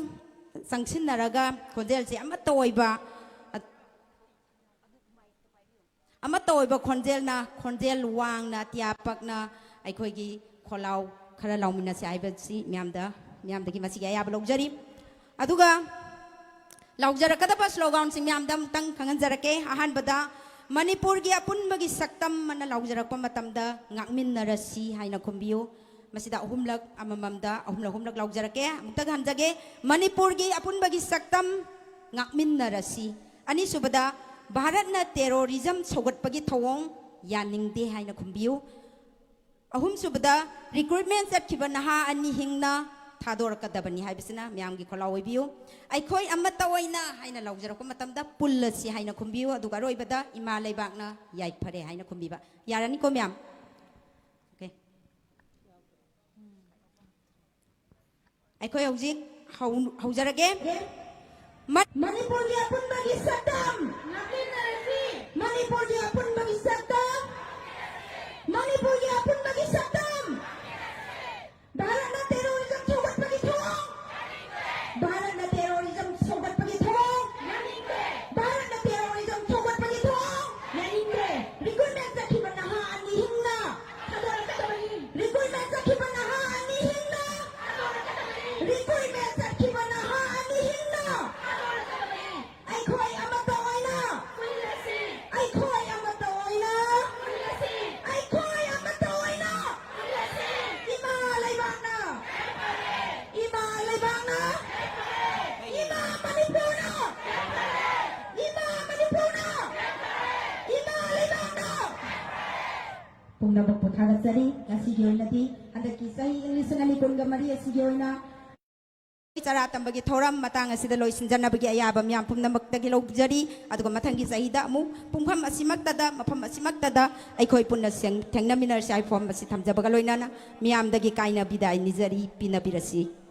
ꯆꯪꯁꯤꯟꯅꯔꯒ ꯈꯣꯟꯖꯦꯜꯁꯦ ꯑꯃꯠꯇ ꯑꯣꯏꯕ, ꯑ-, ꯑꯃꯠꯇ ꯑꯣꯏꯕ ꯈꯣꯟꯖꯦꯜꯅ, ꯈꯣꯟꯖꯦꯜ ꯋꯥꯡꯅ, ꯑꯇꯤꯌꯥ ꯄꯛꯅ ꯑꯩꯈꯣꯏꯒꯤ ꯈꯣꯜꯂꯥꯎ ꯈꯔ ꯂꯥꯎꯃꯤꯟꯅꯁꯤ ꯍꯥꯏꯕꯁꯤ ꯃꯌꯥꯝꯗ, ꯃꯌꯥꯝꯗꯒꯤ ꯃꯁꯤꯒꯤ ꯑꯌꯥꯕ ꯂꯧꯖꯔꯤ꯫ ꯑꯗꯨꯒ ꯂꯥꯎꯖꯔꯛꯀꯗꯕ ꯁ꯭ꯂꯣꯒꯥꯟꯁꯤꯡ ꯃꯌꯥꯝꯗ ꯑꯃꯨꯛꯇꯪ ꯈꯪꯍꯟꯖꯔꯛꯀꯦ꯫ ꯑꯍꯥꯟꯕꯗ, "ꯃꯅꯤꯄꯨꯔꯒꯤ ꯑꯄꯨꯟꯕꯒꯤ ꯁꯛꯇꯝ" ꯑꯅ ꯂꯥꯎꯖꯔꯛꯄ ꯃꯇꯝꯗ, "ꯉꯥꯛꯃꯤꯟꯅꯔꯁꯤ" ꯍꯥꯏꯅ ꯈꯨꯝꯕꯤꯌꯨ꯫ ꯃꯁꯤꯗ ꯑꯍꯨꯝꯂꯛ, ꯑꯃꯃꯝꯗ ꯑꯍꯨꯝꯂꯛ, ꯑꯍꯨꯝꯂꯛ ꯂꯥꯎꯖꯔꯛꯀꯦ꯫ ꯑꯃꯨꯛꯇꯪ ꯍꯟꯖꯒꯦ, "ꯃꯅꯤꯄꯨꯔꯒꯤ ꯑꯄꯨꯟꯕꯒꯤ ꯁꯛꯇꯝ, ꯉꯥꯛꯃꯤꯟꯅꯔꯁꯤ"꯫ ꯑꯅꯤꯁꯨꯕꯗ, "ꯚꯥꯔꯠꯅ terrorism ꯁꯧꯒꯠꯄꯒꯤ ꯊꯧꯑꯣꯡ ꯌꯥꯅꯤꯡꯗꯦ" ꯍꯥꯏꯅ ꯈꯨꯝꯕꯤꯌꯨ꯫ ꯑꯍꯨꯝꯁꯨꯕꯗ, "Recruitment ꯆꯠꯈꯤꯕ ꯅꯍꯥ ꯑꯅꯤ ꯍꯤꯡꯅ ꯊꯥꯗꯣꯔꯛꯀꯗꯕꯅꯤ" ꯍꯥꯏꯕꯁꯤꯅ ꯃꯌꯥꯝꯒꯤ ꯈꯣꯜꯂꯥꯎ ꯑꯣꯏꯕꯤꯌꯨ꯫ "ꯑꯩꯈꯣꯏ ꯑꯃꯠꯇ ꯑꯣꯏꯅ" ꯍꯥꯏꯅ ꯂꯥꯎꯖꯔꯛꯄ ꯃꯇꯝꯗ, "ꯄꯨꯜꯂꯁꯤ" ꯍꯥꯏꯅ ꯈꯨꯝꯕꯤꯌꯨ꯫ ꯑꯗꯨꯒ ꯑꯔꯣꯏꯕꯗ, "ꯏꯃꯥ ꯂꯩꯕꯥꯛꯅ ꯌꯥꯏꯐꯔꯦ" ꯍꯥꯏꯅ ꯈꯨꯝꯕꯤꯕ꯫ ꯌꯥꯔꯅꯤꯀꯣ ꯃꯌꯥꯝ? Okay. ꯑꯩꯈꯣꯏ ꯍꯧꯖꯤꯛ ꯍꯧ-, ꯍꯧꯖꯔꯒꯦ꯫ ꯃ-, ꯃꯅꯤꯄꯨꯔꯒꯤ ꯑꯄꯨꯟꯕꯒꯤ ꯁꯛꯇꯝ꯫ ꯃꯅꯤꯄꯨꯔꯒꯤ ꯑꯄꯨꯟꯕꯒꯤ ꯁꯛꯇꯝ꯫ ꯃꯅꯤꯄꯨꯔꯒꯤ ꯑꯄꯨꯟꯕꯒꯤ ꯁꯛꯇꯝ꯫ ꯚꯥꯔꯠꯅ terrorism ꯁꯧꯒꯠꯄꯒꯤ ꯊꯧꯑꯣꯡ꯫ ꯚꯥꯔꯠꯅ terrorism ꯁꯧꯒꯠꯄꯒꯤ ꯊꯧꯑꯣꯡ꯫ ꯚꯥꯔꯠꯅ terrorism ꯁꯧꯒꯠꯄꯒꯤ ꯊꯧꯑꯣꯡ꯫ Recruitment ꯆꯠꯈꯤꯕ ꯅꯍꯥ ꯑꯅꯤ ꯍꯤꯡꯅ ꯊꯥꯗꯣꯔꯛꯀꯗꯕꯅꯤ꯫ Recruitment ꯆꯠꯈꯤꯕ ꯅꯍꯥ ꯑꯅꯤ ꯍꯤꯡꯅ ꯊꯥꯗꯣꯔꯛꯀꯗꯕꯅꯤ꯫ Recruitment ꯆꯠꯈꯤꯕ ꯅꯍꯥ ꯑꯅꯤ ꯍꯤꯡꯅ ꯊꯥꯗꯣꯔꯛꯀꯗꯕꯅꯤ꯫ ꯑꯩꯈꯣꯏ ꯑꯃꯠꯇ ꯑꯣꯏꯅ ꯄꯨꯜꯂꯁꯤ꯫ ꯑꯩꯈꯣꯏ ꯑꯃꯠꯇ ꯑꯣꯏꯅ ꯄꯨꯜꯂꯁꯤ꯫ ꯑꯩꯈꯣꯏ ꯑꯃꯠꯇ ꯑꯣꯏꯅ ꯄꯨꯜꯂꯁꯤ꯫ ꯏꯃꯥ ꯂꯩꯕꯥꯛꯅ ꯌꯥꯏꯐꯔꯦ꯫ ꯏꯃꯥ ꯂꯩꯕꯥꯛꯅ ꯌꯥꯏꯐꯔꯦ꯫ ꯏꯃꯥ ꯃꯅꯤꯄꯨꯔꯅ ꯌꯥꯏꯐꯔꯦ꯫ ꯏꯃꯥ ꯃꯅꯤꯄꯨꯔꯅ ꯌꯥꯏꯐꯔꯦ꯫ ꯏꯃꯥ ꯂꯩꯕꯥꯛꯅ ꯌꯥꯏꯐꯔꯦ꯫ ꯄꯨꯝꯅꯃꯛꯄꯨ ꯊꯥꯒꯠꯆꯔꯤ꯫ ꯉꯁꯤꯒꯤ ꯑꯣꯏꯅꯗꯤ ꯍꯟꯗꯛꯀꯤ ꯆꯍꯤ ꯂꯤꯁꯤꯡ ꯑꯅꯤ ꯀꯨꯟꯒ ꯃꯔꯤ ꯑꯁꯤꯒꯤ ꯑꯣꯏꯅ ꯆꯔꯥ ꯇꯝꯕꯒꯤ ꯊꯧꯔꯝ ꯃꯇꯥꯡ ꯑꯁꯤꯗ ꯂꯣꯏꯁꯤꯟꯖꯅꯕꯒꯤ ꯑꯌꯥꯕ ꯃꯤꯌꯥꯝ ꯄꯨꯝꯅꯃꯛꯇꯒꯤ ꯂꯧꯖꯔꯤ꯫ ꯑꯗꯨꯒ ꯃꯊꯪꯒꯤ ꯆꯍꯤꯗ ꯑꯃꯨꯛ ꯄꯨꯡꯐꯝ ꯑꯁꯤꯃꯛꯇꯗ, ꯃꯐꯝ ꯑꯁꯤꯃꯛꯇꯗ ꯑꯩꯈꯣꯏ ꯄꯨꯟꯅ ꯁꯦꯡ-, ꯊꯦꯡꯅꯃꯤꯟꯅꯔꯁꯤ ꯍꯥꯏꯕ ꯋꯥꯐꯝ ꯑꯁꯤ ꯊꯝꯖꯕꯒ ꯂꯣꯏꯅꯅ ꯃꯤꯌꯥꯝꯗꯒꯤ ꯀꯥꯏꯅ ꯕꯤꯗꯥꯏ ꯅꯤꯖꯔꯤ꯫ ꯄꯤꯅꯕꯤꯔꯁꯤ꯫